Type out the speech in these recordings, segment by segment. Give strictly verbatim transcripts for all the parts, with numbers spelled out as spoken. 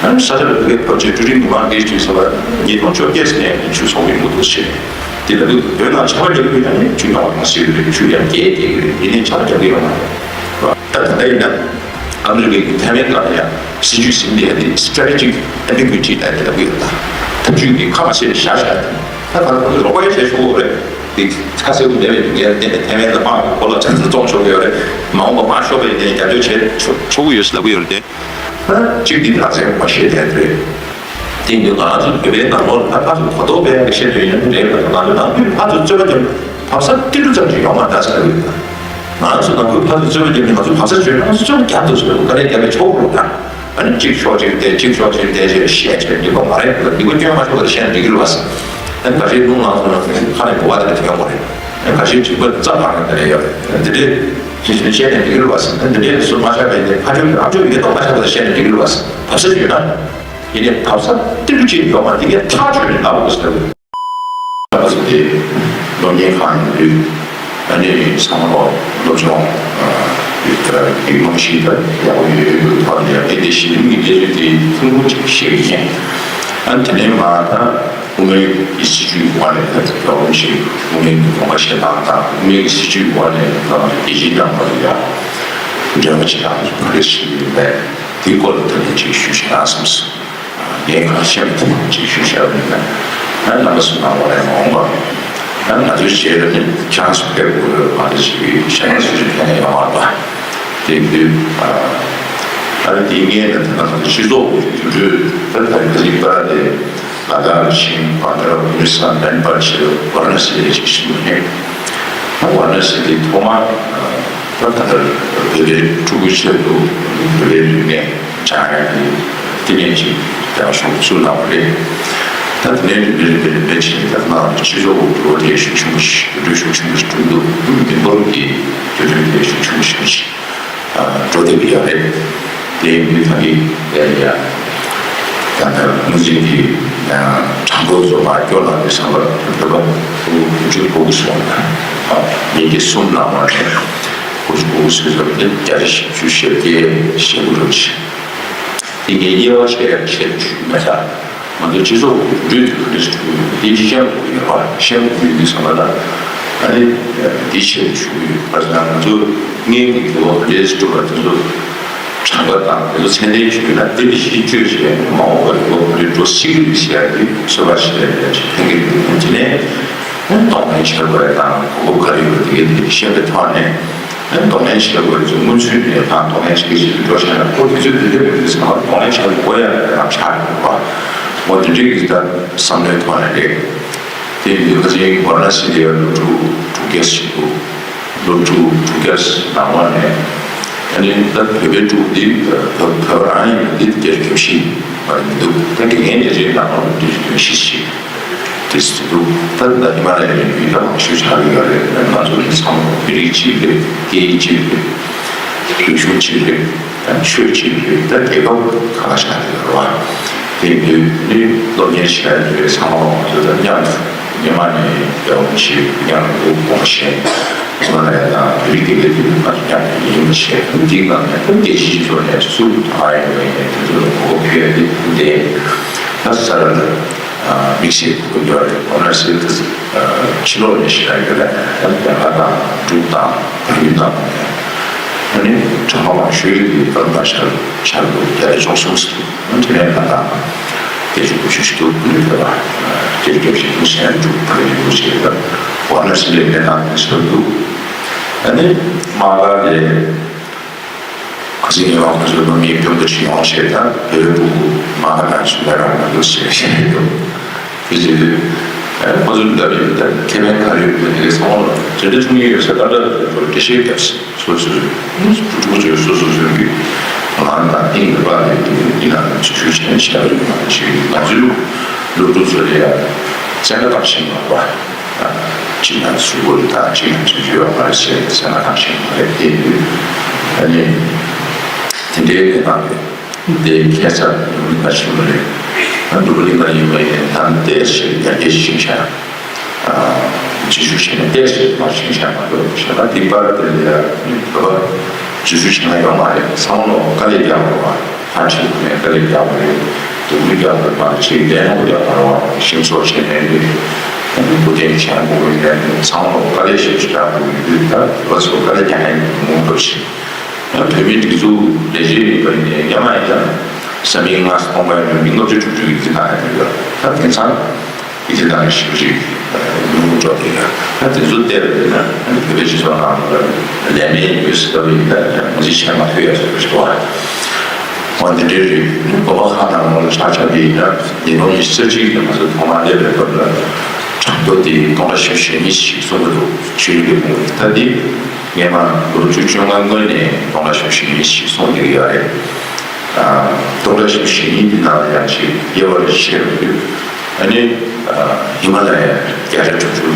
ཨ་ནི་ས་ཆ་ལ་བོད་པའི་བབ་ཆེན་ཀྲུའུ་རིན་མི་མང་སྒེར་གྱི་ས་བར་ཉིས་སྟོང་བཅོ་བརྒྱད་ནས་ཆུ་ཚོང་གི་མུ་ཏོག་ཆེ། དེ་ལ་ལུག་བོད་ནང་ཆར་པ་རྒྱག་གི་ཡོད་ན་ནི་ཆུ་ཡང་བ་སྲིད་རེད། ཆུ་ཡང་རྒྱས་རྒྱས་ཀྱི་རེད། ཡིན་ནའི་ཆར་པ་རྒྱག་གི་ཡོད་མ་རེད། ད་ད་ལྟ་ཡིན་ན་ཨ་མི་རི་ཀའི་ཐའེ་ཝན་ལ་ཡང་སྲིད་ཇུས་ཟིན་པའི་ཡ་དེ་strategic ambiguity ལ་དེ་ལབ་ཀྱི་ཡོད། ད་ཐབས་ཇུས་ཀྱི་ཁ་མ་ཕྱེ་བཞག་བཞག་ད་ད་ད་རོགས་པ་བྱས་ཆོག་གི་རེད། དེ་ཁ་གསལ་པོ་མེད་པའི་ཉེན་བརྟེན་ནས་ཐའེ་ཝན་ལ་དམག་གི་གོ་ལ་ཆ་ཚང་བཙོང་ཆོག་གི་ཡོད་རེད། མ་འོངས་པ་དམག་ཤོར་བའི་ནས་རྒྱབ་སྐྱོར་བྱས་ཆོག་ཆོག་གི་ཡོད་ཟེར་ལབ་ཀྱི་ཡོད་རེད་དེ། ད་གཅིག་འདི་ལ་ཚད་མ་ཤེས་བསྡད་རེད། དེ་ཡིན་དུས་ང་ཚོ་བོད་པའི་ནང་ལོགས་ལ་ད་ཕར་ཚུར་གོ་རྟོགས་སྤེལ་ཡག་གི་ཤེས་འདོད་ཡིན་ན་འདྲ་ཡོད་པ་དང་། ང་ཚོ་ནང་ཁུལ་ཕར་ཚུར་རྩོད་པ་རྒྱབ་བབས་ས་ཏིལ་འབྲུ་ཙམ་ཞིག་ཡོང་མ་འདྲ་ཟེར་གི་ཡོད། ང་ཚོ་ནང་ཁུལ་ཕར་ཚུར་རྩོད་པ་རྒྱབ་ནས་ང་ཚོ་བབས་ས་བརྗོད་ན་ང་ཚོ་རྩོད་པ་རྒྱབ་ཐུབ་ཟེར་བ་དཀའ་ལས་བརྒྱབ་པའི་ཆོག་གི་རེད་ད། ཨ་ནི་གཅིག་ཕྱོགས་གཅིག་བལྟས་གཅིག་ཕྱོགས་གཅིག་བལྟས་བྱས་བཤད་བྱས་འགྲིག་པ་མ་རེད་གི། འདི་ག་སྐྱོན་མ་ཆོག་པ་བཤད་ན་འགྲིག་གི་རེད་བ། ཨ་ནི་ག་ཞིག་རླུང་ལངས་སོང་ན་ཁ་ནས་འབུ་བ་དེ་འདྲ་ཐོན་ཡོང་གི་རེད། ཨ་ནི་ག་ཞིག་དྲི་བ་རྩ་བ་ནས་དེ་འདྲ་ཡོད་རེད། ཨ་ནི་འདི་འདྲས་ཞིག་བཤད་ན་འགྲིག་གི་རེད་བ། ཨ་ནི་འདི་འདྲས་སུ་མ་ཆགས་པའི་ནས་ཕ་ཆོས་ཀྱི་ཨ་ཆོས་ཀྱི་ཐོག་མ་ཆགས་པ་བཤད་ན་འགྲིག་གི་རེད་བ། བབས་ས་བརྗོད་ན། ཡིན་ནའི་བབས་ས་ཏིལ་འབྲུ་གཅིག་ཡོད་མ་རེད། དེ་གའི་ཐག་ཆོད་ནས་ལབ་དགོས་ཟེར། ང་ཚོ་དེ་སློབ་གཉེར་ཁང་ཡིན་དུས་ཨ་ནི་ཚང་མ་སློབ་སྦྱོང་ཡིག་རྨང་གཞི་ལྟར་ཡག་པོ་ཡོད་ཡོད་པའི་ཐོག་ནས་ཡང་དེ་དེ་གཞི་རིམ་གྱི་གནས་ཚུལ་དེ་ཐུང་ཐུང་ཅིག་བཤད་ཀྱི་ཡིན། ཨ་ནི་དེ་ནས་མ་ད་དབུ་མའི་གི་སྲིད་བྱུས་འོག་ནས་ད་རྒྱལ་བ་རིན་པོ་ཆེ་དབུ་མའི་གི་དགོངས་པ་བཞེས་སྟངས་དང་དབུ་མའི་གི་སྲིད་བྱུས་འོག་ནས་ད་རྒྱལ་སྤྱིའི་ནང་ལ་ཡང་འབྲེལ་བ་བྱེད་སྟངས་ག་རེ་ཞིག་ཡོད་པས། དེའི་སྐོར་ལ་ད་ནས་ཅིག་ཞུ་ཤེས་ན་བསམ་སོང་། ངས་གང་ཤེས་པ་དེ་ཅིག་ཞུ་ཤེས་པ་ཡིན་ན། ཨ་རྣམ་པ་ཚོ་ནང་ལ་ཡང་མ་འོངས་པ། ཨ་ང་ཚོའི་རྗེས་ལ་ནི་ཁྱེད་རང་ཚོ་ཕེབས་དགོས་ཡོད་མ་རེད་ཅིག་ཞེ་ན་སུ་ཞིག་ཕན་ཡོང་མ་རེད་པ། དེ་དུས་ཨ་ཨ་རེ་དེ་ངས་ད་ང་ཚོ་སྤྱི་ཚོགས་ཀྱི་དུས་ཚོད་ད་ད་ག་ཟིག་པ་དེ་ལ་དྭགས་ལ་ཕྱིན་བ་ད་མི་སང་ལན་པར་ཆེ་བ་ན་སི་ལ་ཅིག་ཕྱིན་ནས། ད་ཝཱ་ར་ཎ་སི་དེ་ཐོག་མ་ད་ད་ལྟ་བོད་པའི་ཕྲུ་གུ་ཆེད་དུ་བོད་པའི་རིག་གནས་སྦྱང་ཡག་གི་ལྟེ་གནས་ཅིག་ཀྱང་ཞུགས་ཚུལ་གནང་བ་རེད། ད་དེ་ནས་རིམ་པས་རིམ་པས་རིམ་པས་ཕྱིན་ནས་ད་ང་རང་ཚོ་སྤྱི་ཚོགས་འོག་ཏུ་དེ་ཤུགས་ཆེན་པོ་ཞིག་འགྱུར་འགྲོས་ཤུགས་ཆེན་པོ་ཞིག་འགྲོ་གི་འདུག་མི་འབོར་གྱི་འགྱུར་འགྲོས་དེ་ཤུགས་ཆེན་པོ་ཞིག་འགྲོ་བསྡད་ཀྱི་ཡོད་རེད། དེ་ཡིན་དུས་ད་གིན་ཡ་ཡ་ད་ལྟ་ངོས་འཛིན་གྱི་གྲངས་འབོར་བཟོ་བ་སྐྱོ་ལངས་པའི་བསམ་པ་དེ་བོད་པ་དགུ་བཅུ་གོ་དགུ་སོང་ན་ཉིས་བརྒྱ་གསུམ་ནང་མ་ནས་དགུ་བཅུ་གོ་དགུ་སོང་ཙམ་དེ་བརྒྱ་ཆ་བཞི་བཅུ་ཞེ་བརྒྱད་ཞེ་དགུ་རེད། དེ་ངས་དབྱེ་བ་ཕྱེ་ཡ་ཆེད་དུ་ཞུ་མེད་ད། ང་ཚོ་སྤྱི་ཚོགས་ཀྱི་འགྲོས་དེ་ག་འདྲ་ཞིག་འགྲོ་གི་ཡོད་པ་དེ་ཅི་ཅང་གོ་ཡོད་པ་ཤེས་དགོས་ཀྱི་ཡོད་བསམ་པ་ལ། ཨ་ནི་དེ་ཆེད་དུ་ཞུ་གི་ཡོད་པ་ན་ང་ཚོ་སྔོན་གྱི་འགྱུར་བ་ག་འདྲས་སྒྲུབ་པ་དེ་ཚོ་དྲན་པ་དང་དེ་ཚོ་ཚད་ལྡན་ཞིག་ཡོད་ན་དེ་ལ་གཞི་བཅོལ་བྱས་མ་འོངས་པར་འགྱུར་བ་ག་འདྲས་འགྲོ་སྲིད་ཀྱི་རེད་ཟེར་ཡ་དེ་ཚོད་དཔག་བྱེད་ཡ་ཅིག་ཕན་གྱི་རེད། དེ་ནས་གདོང་ལེན་བྱེད་དགོས་ཡ་དང་གོ་སྐབས་ག་རེ་ཡོད་པ་དེ་གའི་དེ་ཤེས་པའི་ཐོག་ནས། གདོང་ལེན་བྱེད་དགོས་ཚུལ་མུ་མཐུད་ནས་དང་གདོང་ལེན་བྱེད་ཀྱི་ཆེད་དུ་འགྲོ་བྱས་ན་ཁོ་དུས་ཚོད་དེ་འདྲ་མི་འདུག་ཟེར་ན་གདོང་ལེན་བྱེད་དགོས་ཡ་ཡང་ཆགས་ཡོད་པ། འོ་དེ་འདྲའི་གི་ད་བསམ་བློའི་ཐོག་ནས་རེད། དེ་ཡིན་དུས་ཁ་སང་ཝཱ་ར་ཎ་སི་ལ་ཡ་སློབ་ཕྲུག་དྲུག་བརྒྱ་ཞིག་འདུག་སློབ་ཕྲུག་དྲུག་བརྒྱ་ནང་ལོགས་ནས་ཨ་ནི་ད་བོད་པའི་ཕྲུ་གུ་འདི་བོད་བོད་རང་ཡིན་པ་འདི་བརྒྱ་ཆ་བརྒྱད་ཅུ་མ་རེད་མི་འདུག་ད་དགེ་རྒན་ལས་བྱེད་ནང་ལོགས་ནས་བརྒྱ་ཆ་བརྒྱད་ཅུ་ཞིག་དེ་སྲིད་དུ་ད་ལྟ་ཧི་མ་ལ་ཡའི་རི་རྒྱུད་ད་མང་ཤོས་ཆགས་ཀྱི་ཡོད་རེད། ང་ཚོ་ནི་ཚང་མ་མི་རིགས་གཅིག་རེད། སྐད་ཡིག་གཅིག་རེད། རིག་གཞུང་གཅིག་རེད། ད་ཆོས་གཅིག་རེད། ད་རྒྱལ་ཁབ་གང་ག་ཆགས་ཀྱི་ཡོད་རེད་བ། དེ་ཡིན་དུས་ནི་སློབ་གཉེར་བྱས་ཡོད་རེད། ཚང་མ་ང་ཚོ་ད་མཉམ་དུ་ཉི་མ་ནས་རྒྱལ་བ་ཆེ་མཉམ་དུ་དགོངས་བཞེས་ཧི་མ་ལ་ཡ་དང་བོད་རིགས་སྡེ་དགེ་དེ་ང་ཚོ་མཉམ་དུ་ཡིན་བྱས་ད་འདི་ག་ནས་ད་རྒྱལ་སྤྱིའི་ཕྱོགས་ནས་སུ་ད་ཡོད་པའི་དེ་ཚོ་ལ་གོ་སྐབས་ཕུལ་ཡ་དེ་དེ་ད་ས་ར་ད། དམིགས་བསལ་གོ་སྐབས་ཡོད་རེད། ཝཱ་ར་ཎ་སི་ད་ཕྱི་ལོགས་ནས་ཞིག་ཡོད་རེད། ད་རྒྱ་གར་དང་འབྲུག་དང་བལ་ཡུལ་དང་ནས་ཨ་ནི་གྲྭ་པ་མང་ཤོས་ཀྱིས་ད་ལྟ་ཤར་ཤར་དུ་རྒྱ་རེ་ཅོག་གསུམ་སུ་དེ་ནས་ད་ལྟ་དེ་ཞུ་དགོས་ཞུ་ཞུ་འདུག་ཨ་ནི་ད་ལྟ་དེ་རྒྱབ་ཞིག་ཏུ་ཞལ་འབྲུག་བལ་ཡུལ་ཞིག་ད་ཝཱ་ར་ཎ་སི་ལས་ནས་ནང་ནས་ཤར་འདུག་ཨ་ནི་མ་ག་ལས། ཁ་སང་ངས་ང་ཚོའི་སློབ་གཉེར་སྐྱོང་བརྡ་ཅིག་ཡོང་བྱས་ད་བོད་པའི་ཕྲུ་གུ་མ་ཧ་ལམ་ཞིག་ལ་རག་མ་འདུག་ཟེར་བཤད་ཀྱི་འདུག་དེ་བྱེད་དུས་ཨ་ཁོ་ཚོས་ལབ་ཡོད། ད་ཁེ་ཕན་ག་རེ་ཡོད་པ་དེ་གའི་ཚང་མ་ལ་དེ་འདྲ་བྱུང་ཡོད་ཟེར་ད་ལྟ་འགྲེལ་བཤད་བརྒྱབ། སོ་སོའི་ཕྲུ་གུ་ཚོས་སོ་སོ་སོའི་གི་ང་དང་ཨིན་པ་ལས་འདི་ན་ཇི་ཞུ་བྱས་ནས་བཤད་པ་ཡོད་མ་རེད། ཞེས་ང་ཚོའི་སློབ་ཕྲུག་ཚོ་ལ་ཡང་བཙན་བཀའ་བཏང་བཞིན་པ། ཅིག་ཡང་ཟུར་བོ་དང་ཅིག་ཡང་ཟུར་བོ་ཡོད་མ་རེད་ཟེར་ཏེ་སེམས་ཁ་བཏང་ཤེས་མ་རེད། དེ་ཡིན་དུས་ཨ་ནི་དེ་འདྲའི་གནས་སྟངས་རེད། དེ་ཁ་སང་འབྲུག་གླིང་ཁ་ཕྱིན་པ་རེད། ཨ་འབྲུག་གླིང་ཁ་ཡིན་པ་ཡིན་ད་ལྟའི་ཞིག་ཡར་རྒྱས་ཕྱིན་ཤག་ཨ་རྗེས་ཤུལ་བྱས་ན་ལྟས་ཞིག་མ་ཕྱིན་ཤག་མ་གཏོགས་ཞེ་ན་དེ་པར་དེ་ལ་ཡ་བོད་པ་རྗེས་ཤུལ་བྱས་ན་ཡོད་མ་རེད། ཚང་མ་ལོ་དཀའ་ལས་རྒྱག་དགོས་པ། ཁ་ཆེ་ནས་དཀའ་ལས་རྒྱག་པ་རེད། སྡུག་རུས་རྒྱག་པ་མ་བྱེད་ལས་སློང་རྒྱག་པ་རེད་བ། ཤིང་བཟོ་བྱེད་མཁན་རེད། བུ་བསྟེན་བྱེད་མཁན་རེད། ཚང་མ་དཀའ་ལས་ཞེ་པོ་ཅིག་རྒྱག་དགོས་ཀྱི་འདུག་ད་དེ་བ་ཚོ་དཀའ་ལས་རྒྱག་མཁན་ཡིན་མང་པོ་ཞིག་ཡང་བོད་མིའི་སྒྲིག་འཛུགས་ལས་བྱེད་ཡིན་པ་ཡིན་ནའི་སྔ་མ་ཡིན་ན་ས་མིག་ལྔ་སྟོང་པ་ཡིན་ན་མི་ལྔ་བཅུ་དྲུག་ཅུ་ཡིན་ཟིན་གང་ཡང་ཡོད། ད་དེང་སང་ཡིན་ཟིན་གང་ཞིག་ཞིག་ཉུང་འགྲོ་དེ་ཡང་ད་དེ་ཚོ་བལྟས་པ་ཡིན་ན་བོད་པའི་སྤྱི་ཚོགས་ནང་ལ་ལས་མེད་ཡོད་ཟེར་བ་ཡིན་ན་ཡང་ང་ཚོས་བྱས་མ་ཐུབ་ཡ་ཟེར་བ་ཞིག་འདུག་བ། འོ་འདི་འདྲའི་རིགས་གོ་བ་ཁག་ནང་ལོགས་ལ་ཆགས་ཆགས་དེ་ཡིན་ན་ཉིས་སྟོང་ཉི་ཤུ་རྩ་གཅིག་ནས་ང་ཚོ་ཐོག་མར་སླེབས་པའི་སྐབས་ལ་གྲངས་ཐོ་དེ་སྟོང་ཕྲག་བཞི་བཅུ་ཞེ་གཉིས་ཞིག་གསུང་གི་འདུག་ཆོས་རིག་པའི་ལུང་ད་འདི་སྔས་མ་ལོ་བཅུ་བཅོ་ལྔ་སྔོན་ནས་སྟོང་ཕྲག་བཞི་བཅུ་ཞེ་གཉིས་ཞིག་གསུང་བསྡད་ཀྱི་ཡོད་རེད། སྟོང་ཕྲག་བཞི་བཅུ་ཞེ་གཉིས་འདི་ནང་ལ་ཡང་ཅིག་དབྱེ་བ་རེ་ཕྱེ་བ་ཡོད། ཨ་ནི་ཧི་མ་ལ་ཡ་བརྒྱ་ཆ་དྲུག་ཅུ་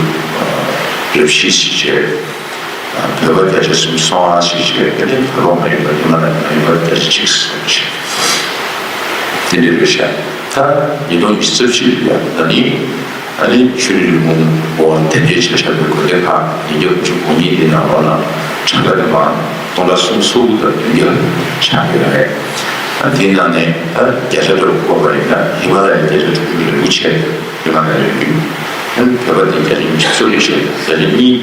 རེ་བཞི་ཞིག་བྱས། བོད་པ་བརྒྱ་ཆ་སུམ་ཅུ་སོ་ལྔ་ཞིག་བྱས། ཨ་ནི་བོད་པ་མ་ཡིན་པ་ཧི་མ་ལ་ཡ་མ་ཡིན་པ་བརྒྱ་ཆ་གཅིག་ཞིག་དེ་འདྲའི་རེད་ཤག་ད་ཉིས་སྟོང་ཉི་ཤུ་རྩ་བཞི་ལ་ཡ་ད་ནི། ཨ་ནི་ཆོས་རིག་ལུང་འོ་དེབ་སྐྱེལ་བྱ་བྱ་བའི་དགོན་སྡེ་ཁག་ཉིས་བརྒྱ་དགུ་བཅུ་གོ་གཉིས་དེ་ནང་ལོགས་ལ་གྲངས་ཀ་དེ་མ་སྟོང་ཕྲག་སུམ་ཅུ་སོ་དགུ་དང་བདུན་བརྒྱ་ཆགས་ཡོད་རེད། ཨ་དེའི་ནང་ནས་ཨ་བརྒྱ་ཆ་དྲུག་བགོས་པ་ཡིན་ན་ཧི་མ་ལ་ཡའི་བརྒྱ་ཆ་དྲུག་ཅུ་རིན་པོ་ཆེ་ཧི་མ་ལ་ཡའི་རྒྱུད། ཨ་བོད་པ་དེ་བརྒྱ་ཆ་ཉི་ཤུ་རྩ་གཉིས་བྱས། བརྒྱ་ཆ་གཉིས་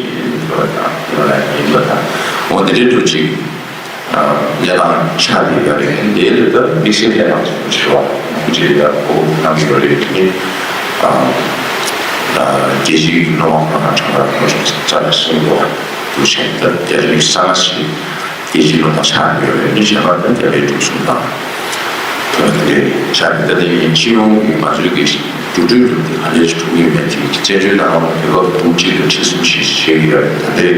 བོད་པ་དང་ཧི་མ་ལ་ཡའི་རྒྱུད་པ་དང་འོ་དེ་འདྲའི་འགྲོ་ཅིག་ལས་དང་ཆ་དེ་ཡོད་རེད། དེ་ལས་ད་དམིགས་བསལ་ལས་དང་ཞེས་པ་ཁོང་ཚོས་ཡར་གོ་གནང་གི་ཡོད་རེད། དེ་ནི་རྒྱལ་སྤྱིའི་སློབ་མ་ཁོ་ན་གྲངས་ཀ་ཁོ་ཚོ་རྩ་ནས་གསུང་གོ་འདུག་བྱས་ད་རྒྱལ་སྤྱིའི་གསང་སྔགས་ཤིག་རྒྱལ་སྤྱིའི་སློབ་མ་ཆགས་ཡོད་རེད། ནི་གཞན་པ་ད་རྒྱ་བལ་འབྲུག་གསུམ་དང་དོན་དེ་ཆ་དེ་ད་དེ་ཡིན་སྤྱི་ཡོངས་ཀྱི་ང་ཚོའི་གི་འགྲོ་གྲོན་འགྲོ་དེ་ག་ལས་ཀྱི་ཐུག་ཡོད་མེད་དེ་བཙན་བྱོལ་ནང་ལ་བོད་པ་བུ་གཅིག་ལ་ཁྲི་གསུམ་བཞི་བྱེད་ཀྱི་ཡོད་རེད། ད་ལྟའི་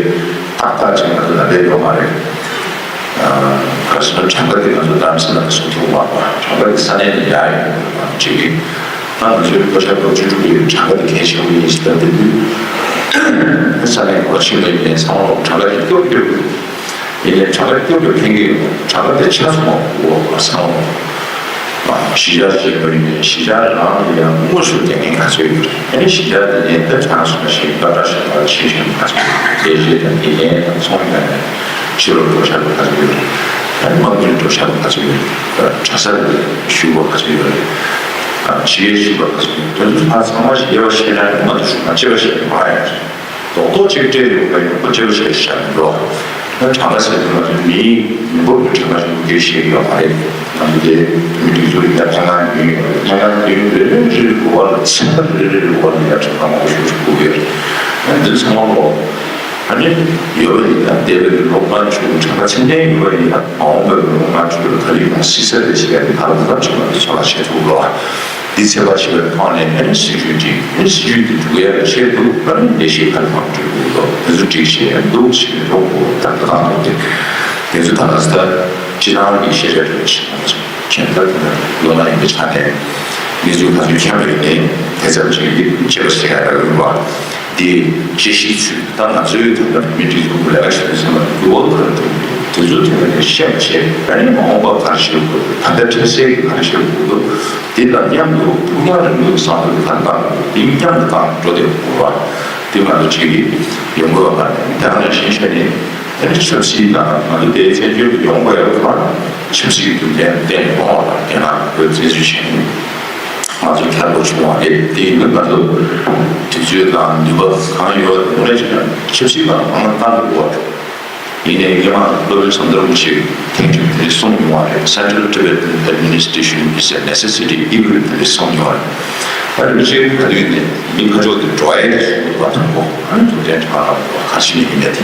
ཏག་ཏག་ཅིག་ང་ཚོ་ལ་ལས་ཡོད་མ་རེད། ག་རེ་ཟེར་ན་གྲངས་ཀ་དེ་ང་ཚོ་རྡ་རམ་ས་ལ་ལ་གསུང་ཐུབ་མ་རེད་པ། གྲངས་ཀ་དེ་ས་གནས་ནས་ཡར་ཡོང་དགོས་པ་ཅིག་རེད། ད་ང་ཚོའི་བོད་ཤར་བོད་ཆུ་འབྲུག་ཡོད་གྲངས་ཀ་དེ་གལ་ཆེན་པོ་ཡིན་ཞེས་ལབ་བསྡད་དུས། ས་གནས་ག་པར་ཕྱིན་པ་ཡིན་ནའི་ཚང་མ་གྲངས་ཀ་དེ་སྐྱོར་སྐྱོར་དགོས། ཡིན་ནའི་གྲངས་ཀ་སྐྱོར་སྐྱོར་ཕན་གྱི་ཡོད། གྲངས་ཀ་དེ་ཆ་ཚང་མ་འོ་ཚང་མ། གཞིས་ཆགས་ཤིག་ཡིན་པ་ཡིན་ནའི་གཞིས་ཆགས་རང་ལ་ཡང་དངོས་སུ་དགེ་རྒན་ག་ཚོད་ཡོད་རེད། ཨ་ནི་གཞིས་ཆགས་དེ་ནས་ད་ཁྱེད་རང་ཚོ་ནང་བཞིན་སློབ་གྲྭ་ཞིག་ལ་ཆེད་ཞུགས་ག་ཚོད་ཡོད་རེད། ལས་བྱེད་དང་དགེ་རྒན་དང་ཚོང་ཡོད་ནའི་ཕྱི་ལོགས་འགྲོ་བཞག་པ་ག་ཚོད་ཡོད་རེད། ཨ་ནི་དམག་མིར་འགྲོ་བཞག་པ་ག་ཚོད་ཡོད་རེད། གྲྭ་ས་ལ་ཞུགས་པ་ག་ཚོད་ཡོད་རེད། ཨ་ཕྱི་རྒྱལ་ཞུགས་པ་ག་ཚོད་ཡོད་རེད། དེ་ཚོ་ཚང་མ་ཞིག་དབྱེ་བ་ཕྱེ་ན་ང་ཚོ་ཞུགས་ན་དབྱེ་བ་ཕྱེ་ན་མ་ཡོང་། རྡོག་རྡོག་གཅིག་སྤྲད་ཡོང་པ་ཡིན་ན་ཁོ་ལྕེ་བ་ཞིག་བཞག་མི་འགྲོ། ད་གྲངས་ཀ་ཟེར་དུས་ང་ཚོའི་མིའི་མི་འབོར་གྱི་གྲངས་ཀ་ཞིག་སྐད་ཆ་བཤད་ཀྱི་ཡོད་མ་རེད། ང་ཚོ་དེ་མི་སྒྲིག་འཛུགས་ཡིན་ན་ལྷན་ཁང་ཡིན་ཡོད་རེད། ལྷན་ཁང་དེ་རེ་རེ་རེ་རེ་འགྲོ་བ་ལ་ཚན་པ་རེ་རེ་རེ་འགྲོ་བ་ལ་ཡ་གྲངས་ཀ་མང་པོ་ཞིག་དགོས་ཀྱི་ཡོད་རེད། ཨ་འདི་ཚང་མ་ལོ་ཨ་ནི་ཡོད་པ་ཡིན་ན་འདས་པའི་ལོ་ལྔ་བཅུ་གྲངས་ཀ་ཚད་ལྡན་ཡོད་པ་ཡིན་ན་མ་འོངས་པའི་ལོ་ལྔ་བཅུ་ལ་ག་ལེར་ཡང་སྲིད་ས་རེ་བྱེད་ཡ་དེ་ག་ལ་ག་ལ་བྱེད་པ་དེ་ཚོ་ལ་བྱེད་ཐུབ་ལོ། འདི་ཚད་པ་ཞིག་ལ་མཐོང་ནས་ཨ་ནི་སྲིད་ཇུས་འགྲིག་ཨ་ནི་སྲིད་ཇུས་འདི་འགྲུབ་ཡ་ལ་ཆེད་དུ་ཨ་ནི་ལས་གཞི་ག་རེ་མང་སྤྲོད་དགོས་འདུག་དེ་ཚོ་སྒྲིག་བྱེད་ཡ་འདུག་ཞིག་འགྲོ་དགོས་ད་ལྟ་དང་ཐོག་དེ་དེ་ཚོ་ད་ལྟ་ད་སྤྱི་བཏང་གི་ཤེས་བྱ་འདྲ་བ་ཞིག་མ་ཚོ་མཁྱེན་ད་ལོ་ན་ཡིན་པའི་ཆ་ནས་གནས་ཚུལ་ག་ཚོད་མཁྱེན་པ་ཡིན་ནའི་དེ་ཙམ་ཞིག་གིས་དཔྱད་པ་བྱེད་ཡ་རག་གི་རེད་བ། དེ་དཔྱད་གཞིའི་ཚུལ་ད་ང་ཚོའི་ད་ལྟ་བོད་མིའི་སྒྲིག་འཛུགས་ལས་ཀ་བྱེད་དུས་ཙམ་པ་འགྱུར་བ་ག་རེ་འགྲོ་གི་འདུག་དེ་ཚོ་དེ་ལ་ནས་ཤེས་པ་བྱས་ཨ་ནི་མ་འོངས་པ་ག་རེ་བྱེད་དགོས་འདུག་ད་ལྟ་འཕྲལ་སེལ་གྱི་ག་རེ་བྱེད་དགོས་འདུག་དེ་དང་མཉམ་དུ་ཕུགས་རྒྱང་རིང་པོའི་བསམ་བློ་ག་རེ་བཏང་དགོས་འདུག་དེ་མཉམ་དུ་བཏང་འགྲོ་བསྡད་དགོས་པ་དེ་ང་ཚོ་གཅིག་གིས་ཡོང་དགོས་པ་མ་རེད། དེ་ནང་བཞིན་བྱས་ནས་ཨ་ནི་ཆབ་སྲིད་ནང་ང་ཚོ་དེ་བཙན་བྱོལ་དུ་ཡོང་དགོས་ཡ་ག་ཆབ་སྲིད་ཀྱི་རྒྱུ་རྐྱེན་བརྟེན་ནས་ཡོང་བ་དང་དེ་ནང་བོད་བཙན་འཛུལ་བྱས་ནས། ང་ཚོ་འཐབ་རྒོལ་བྱུང་བ་རེད། དེ་ཡིན་ན་ང་ཚོ་དུས་ཚོད་དང་ནུས་པ་གང་ཡོད་དེ་དངོས་གནས་བྱས་ན་ཆབ་སྲིད་ལ་མང་བཏང་དགོས་པ་རེད། ཡིན་ནའི་སྔོན་མ་སློབ་དཔོན་ཟམ་གདོང་རིན་པོ་ཆེས་ཐེངས་གཅིག་དེ་གསུངས་མྱོང་བ་རེད། Central Tibetan Administration is a necessity evil དེ་གསུངས་མྱོང་བ་རེད། ད་རིན་པོ་ཆེ་ག་དུས་ནས་མི་ཁ་ཕྱོགས་དེ་འགྲོ་ཡས་རེད་གསུངས་འདུག་བ། དང་པོ་ཨ་ནི་ཐུབ་བསྟན་ཁྲི་པ་ལ་ག་ཅི་ནས་ཡིན་མེད་དེ་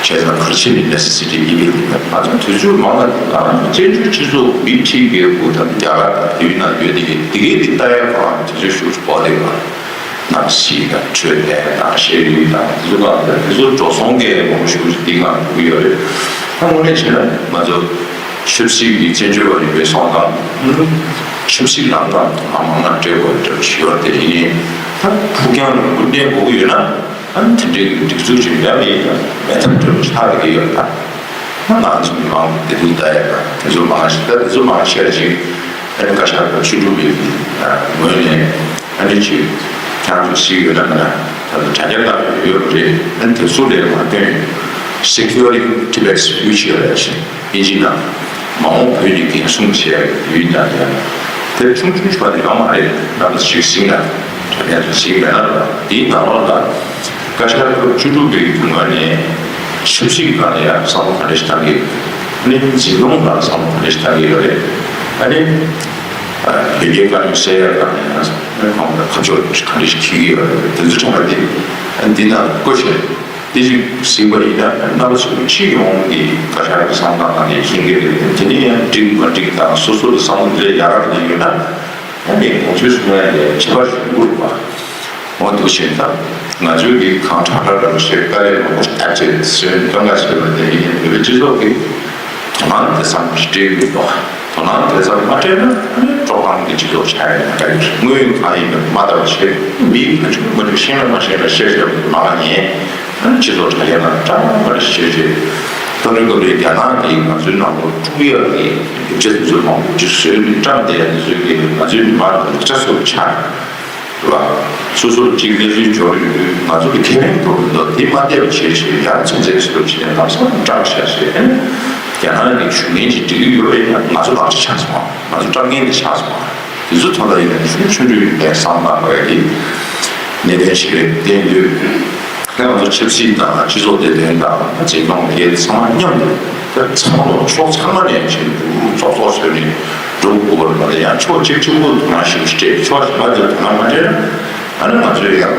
བྱས་ཙང་ག་ཅི་ནས་necessity evil ཡིན་མེད། ང་ཚོ་དུས་ཚོད་མང་ལ་ང་རང་བཙན་བྱོལ་སྤྱི་ཚོགས་མི་ཁྲི་བརྒྱད་དགུ་དང་རྒྱ་གར་དང་དེ་ཡུལ་ན་ཡོད་དེ་གི་དེ་གའི་དེ་ལྟ་ཡ་གང་དུས་ཚོད་ཤུགས་སུ་འགོར་དེ་ག་ནང་སྲིད་དང་འཕྲོད་བསྟེན་དང་ཤེས་རིག་དང་དེ་ཚོ་གང་དེ་ཚོ་འགྲོ་སོང་གི་མང་ཤོས་ཤིག་འདི་གང་དགོས་ཡོད་རེད། ད་དངོས་གནས་བྱས་ན་ང་ཚོ་ཆབ་སྲིད་ཀྱི་བཙན་བྱོལ་བ་ཡིན་པའི་སོང་ཙང་ཆབ་སྲིད་ནང་དང་མང་མང་སྤྲད་དགོས་འདྲ་ཞུ་བ་དེ་ཡིན། ད་ཕུགས་རྒྱང་རིང་པོ་གནས་དགོས་ཀྱི་ཡོད་ན་ཨ་ནི་དེ་འདྲའི་སྒྲིག་འཛུགས་ཅིག་ཡོད་མེད་ཡིན་ན་མེད་ཐབས་བྲལ་བ་ཞིག་ལྷག་གི་ཡོད་ད། ང་ཚོ་མི་མང་བདེ་སྡུག་ལྟ་ཡ་དང་དེ་ཚོ་མང་ཞིག་ད་དེ་ཚོ་མང་ཤས་ཅིག་ཨ་ནི་བཀའ་ཤག་དང་ཆོས་སྒྲུབ་པའི་ངོས་ནས་ཨ་ནི་ཅིག་ཁྱེད་རང་ཚོ་སྲིད་ཡོད་ན་མེད་ན་ད་དྲ་རྒྱ་ནང་ཡོད་རེད། ཨ་ནི་དེ་ཚོ་ལས་མ་བཏོན་Securing Tibet's Future ལབ་ཞིག་ཨིན་ཇི་ནང་ མ་འོངས་བོད་ཀྱི་འགན་སྲུང་བྱེད་ཡག་ཡུལ་དང་ཡང་དེ་ཆུང་ཆུང་ཞིག་དེ་ཡོད་མ་རེད། རྣམ་པ་ཞིག་ཟིན་ན་དྲ་མཉམ་དུ་ཟིན་མེད་ན་ར་དེའི་ནང་ལོགས་ལ་བཀའ་ཤག་སྐབས་བཅུ་དྲུག་པའི་དུས་སྐབས་ནས་ཆབ་སྲིད་སྒང་ལ་ཡང་བསམ་བློ་ག་འདྲ་ཞིག་བཏང་གི་ཡོད། ཨ་ནི་འཛིན་སྐྱོང་སྒང་ལ་བསམ་བློ་ག་འདྲ་ཞིག་བཏང་གི་ཡོད་རེད། ཨ་ནི་ལས་ཀའི་དཀའ་རྙོག་སེལ་ཡག་སྒང་ལ་ཡང་ཁོང་ལ་ཁ་ཕྱོགས་ག་འདྲ་ཞིག་འཁྱེར་གྱི་ཡོད་རེད། དེ་ཚོ་ཚང་མ་དེ་འདི་ནང་བཀོད་བཞག་དེ་ཅིག་ཟིན་པ་ཡིན་ན་རྣམ་པ་ཚོ་སྤྱི་ཡོངས་ཀྱི་བཀའ་ཤག་གི་བསམ་སྟངས་ནང་ནས་མཁྱེན་གྱི་རེད། དེ་ནས་ཡང་འགྲིག་མ་འགྲིག་དང་སོ་སོ་ལ་བསམ་བློ་འདྲ་ཡག་ག་འདྲ་ཡོད་ན་ཨ་ནི་ཁོང་ཚོས་གསུང་ཡག་ལས་ཁྱད་པར་ཞིག་མི་འདུག་པ། འོ་འདུག་བྱས་ཙང་ང་ཚོས་ཀྱི་གང་དྲག་དྲག་འདྲ་པོ་བྱས་དཀའ་ལས་མང་པོ་ཞིག་བརྒྱབ་བྱས་ཟོན་སྟོན་ག་བྱས་པ་དེ་ཡིན་ན་བོད་པའི་སྤྱི་ཚོགས་ཀྱི་དོ་སྣང་དེ་ཙམ་ཞིག་སྤྲད་ཀྱི་མི་འདུག་དོ་སྣང་དེ་ཙམ་མ་སྤྲད་ན་ཨ་ནི་དཀྲོག་གཏམ་གྱི་སྤྱི་ཚོགས་ཆགས་ཡོད་ན་འདྲ་གི་རེད། དངོས་ཡོད་གང་ཡིན་མིན་མ་ལྟ་བ་བྱས་མི་ཕན་ཆད་མ་ཆད་ཤེས་ན་མ་ཤེས་ན་བཤད་བཤད་པ་མ་ལ་ཉན། ཨ་ནི་སྤྱི་ཚོགས་དྲ་རྒྱ་ནང་བཀྲམ་པ་རེ་བྱས་རྗེས་ཏོ་རེ་ཏོ་རེ་རྒྱ་ནག་གིས་ང་ཚོའི་ནང་ལོགས་དཀྲུག་ཡག་གི་སྒྲུབ་བྱེད་དེ་ཚོ་མང་པོ་ཅིག་བཟོས་ནས་བཀྲམ་བསྡད་ཡག་དེ་ཚོས་ཀྱིས་ང་ཚོའི་མི་མང་ལ་ལེགས་ཆ་ཚོར་ཆགས་རེད་བ། སོ་སོར་གཅིག་གནས་ཚུལ་འབྱོར་ཡོང་དུས་ང་ཚོ་ལ་ཁེ་ཕན་ཐོགས་མི་འདུག་དེ་མ་བལྟས་པ་བྱས་བྱས་ཡང་ཚན་རྩལ་སོ་སོར་བྱས་ནས་ལམ་སང་བཀྲམ་བཞག་བྱས་ཨ་ནི་རྒྱ་ནག་གི་ཞུ་མཁན་ཅིག་འགྲིག་གི་ཡོད་པ་ཡིན་ན་ང་ཚོ་ལག་ཆ་ཆགས་སོང་། ང་ཚོ་བཀྲམ་མཁན་དེ་ཆགས་སོང་། དེ་ཚོ་ཐོག་ལ་ཡིན་ན་ཆུང་ཆུང་ཆུང་ཡིན་པའི་བསམ་བློ་བའི་གི་གནད་དོན་ཞིག་རེད། དེ་ཡིན་དུས་ང་ཚོ་ཆབ་སྲིད་དང་སྤྱི་ཚོགས་བདེ་དོན་དང་འཛིན་སྐྱོང་དེ་ཚང་མ་མཉམ་དུ་དེ་ཚང་མ་ཕྱོགས་ཚང་མ་ནས་བྱེད་འགྲོ་རྩོག་རྩོག་བཟོས་ནས་འགྲོ་དགོས་པ་རེད་མ་གཏོགས་ཡང་ཕྱོགས་གཅིག་གཅིག་པོ་དོ་སྣང་ཞིག་སྤྲད་ཕྱོགས་གཞན་པ་དེར་དོ་སྣང་མ་སྤྲད་ན་ཨ་ནི་ང་ཚོས་ཡང་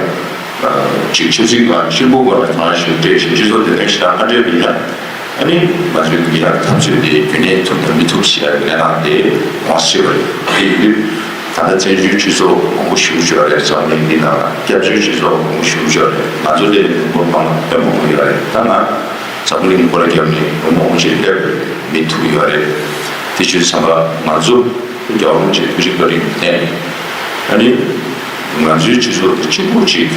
ཅིག་ཆབ་སྲིད་སྒང་གཅིག་པོ་སྒང་ལ་དོ་སྣང་ཞིག་སྤྲད་བྱས་སྤྱི་ཚོགས་བདེ་དོན་ཞེ་དྲག་མ་སྤྲད་པ་ཡིན་ན། ཨ་ནི་ང་ཚོའི་འདི་ཡང་འཐབ་རྩོད་དེ་རྒྱུན་གནས་ཐུབ་དང་མི་ཐུབ་ཞེས་པའི་གནས་སྟངས་དེ་མང་ཆེ་བ་རེད། དེ་ཡིན་དུས་ད་ལྟ་བཙན་བྱོལ་སྤྱི་ཚོགས་མང་པོ་ཞེ་པོ་ཅིག་ཡོད་རེད། འཛམ་གླིང་འདི་ནང་ལ་སྐྱབས་བཅོལ་སྤྱི་ཚོགས་མང་པོ་ཞེ་པོ་ཅིག་ཡོད་རེད། ང་ཚོ་ལས་མི་འབོར་སྟོང་དཔེ་མང་པོ་ཡོད་རེད། ད་ང་འཛམ་གླིང་སྐོར་ར་བརྒྱབ་ནས་ལོ་མང་པོ་ཅིག་སླེབས་རེད། མི་ཐུག་ཡོད་རེད། དེ་བྱས་ཙང་ང་ཚོ་རྒྱལ་བ་རིན་པོ་ཆེའི་ཐུགས་རྗེ་བཀའ་དྲིན་བརྟེན་ཨ་ནི། ང་ཚོའི་སྤྱི་ཚོགས་འདི་གཅིག་པུ་གཅིག་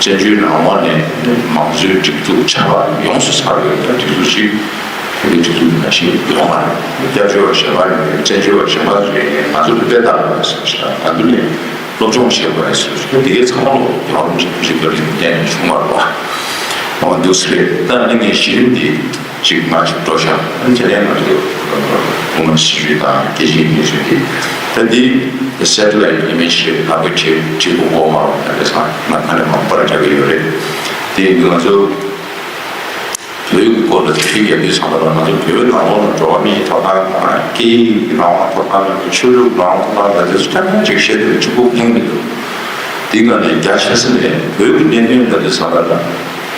བཙན་བྱོལ་ནང་ལོགས་ནས་མང་གཙོའི་སྒྲིག་འཛུགས་ཆགས་པ་ཡོངས་སུ་ཚར་བའི་དུས་ཚོད་ཅིག་བོད་ཀྱི་སྒྲིག་འཛུགས་ནང་བཞིན་ཡོང་བ་རེད། སྐྱབས་བཅོལ་བ་གཞན་པ་ཡོད་རེད། བཙན་བྱོལ་བ་གཞན་པ་ཚོ་ཡིན་ང་ཚོ་ལ་དཔེ་བལྟ་དགོས་རེད་བསམ་ཞིང་ང་ཚོ་ནས་སློབ་སྦྱོང་བྱེད་དགོས་རེད་བསམ་ཞིང་དེ་གའི་ཚང་མ་ལོ་རྒྱལ་བ་རིན་པོ་ཆེ་ཐུགས་རྗེ་བཀའ་དྲིན་བརྟེན་ནས་བྱུང་བ་རེད་བ། འོ་འདུག་སེ་རེད། ད་ནི་ངས་གཞི་རིམ་འདི་ཅིག་མ་ཅིག་འགྲོ་ཤག་ཨ་ནི་དེ་ནས་ང་ཚོ་ཧྥུ་ལམ་སི་ཊི་དང་རྒྱལ་སྤྱིའི་གནས་ཚུལ་འདི་ད་འདི་སེ་ཊི་ལའིཊ་ཨི་མེཇ་རེད། ལག་པས་བྲིས་བྲིས་དགོས་མཁོ་མ་རེད། ད་དེ་ཚང་མ་ཁ་ནས་མང་པོ་ར་རྒྱག་གི་ཡོད་རེད། དེ་ཡིན་དུས་ང་ཚོ་བོད་ཀྱི་སྐོར་ལ་ཁྲིད་རྒྱག་དུས་ཚང་མ་ལ་ང་ཚོ་བོད་ནང་ལོགས་ལ་འགྲོ་བ་མིའི་ཐོབ་ཐང་དང་སྐད་ཡིག་གི་རང་དབང་ཐོབ་ཐང་དང་ཆོས་ལུགས་རང་དབང་ཐོབ་ཐང་དང་དེ་ཚོ་ཐམས་ཅད་ཅིག་བཤད་དུས་གཅིག་པོ་ཕན་མི་འདུག་དེའི་སྒང་ནས་རྒྱ་ཆེ་ས་ནས་བོད་ཀྱི་གནད་དོན་ལ་དེ་ཚང་མ་ལ་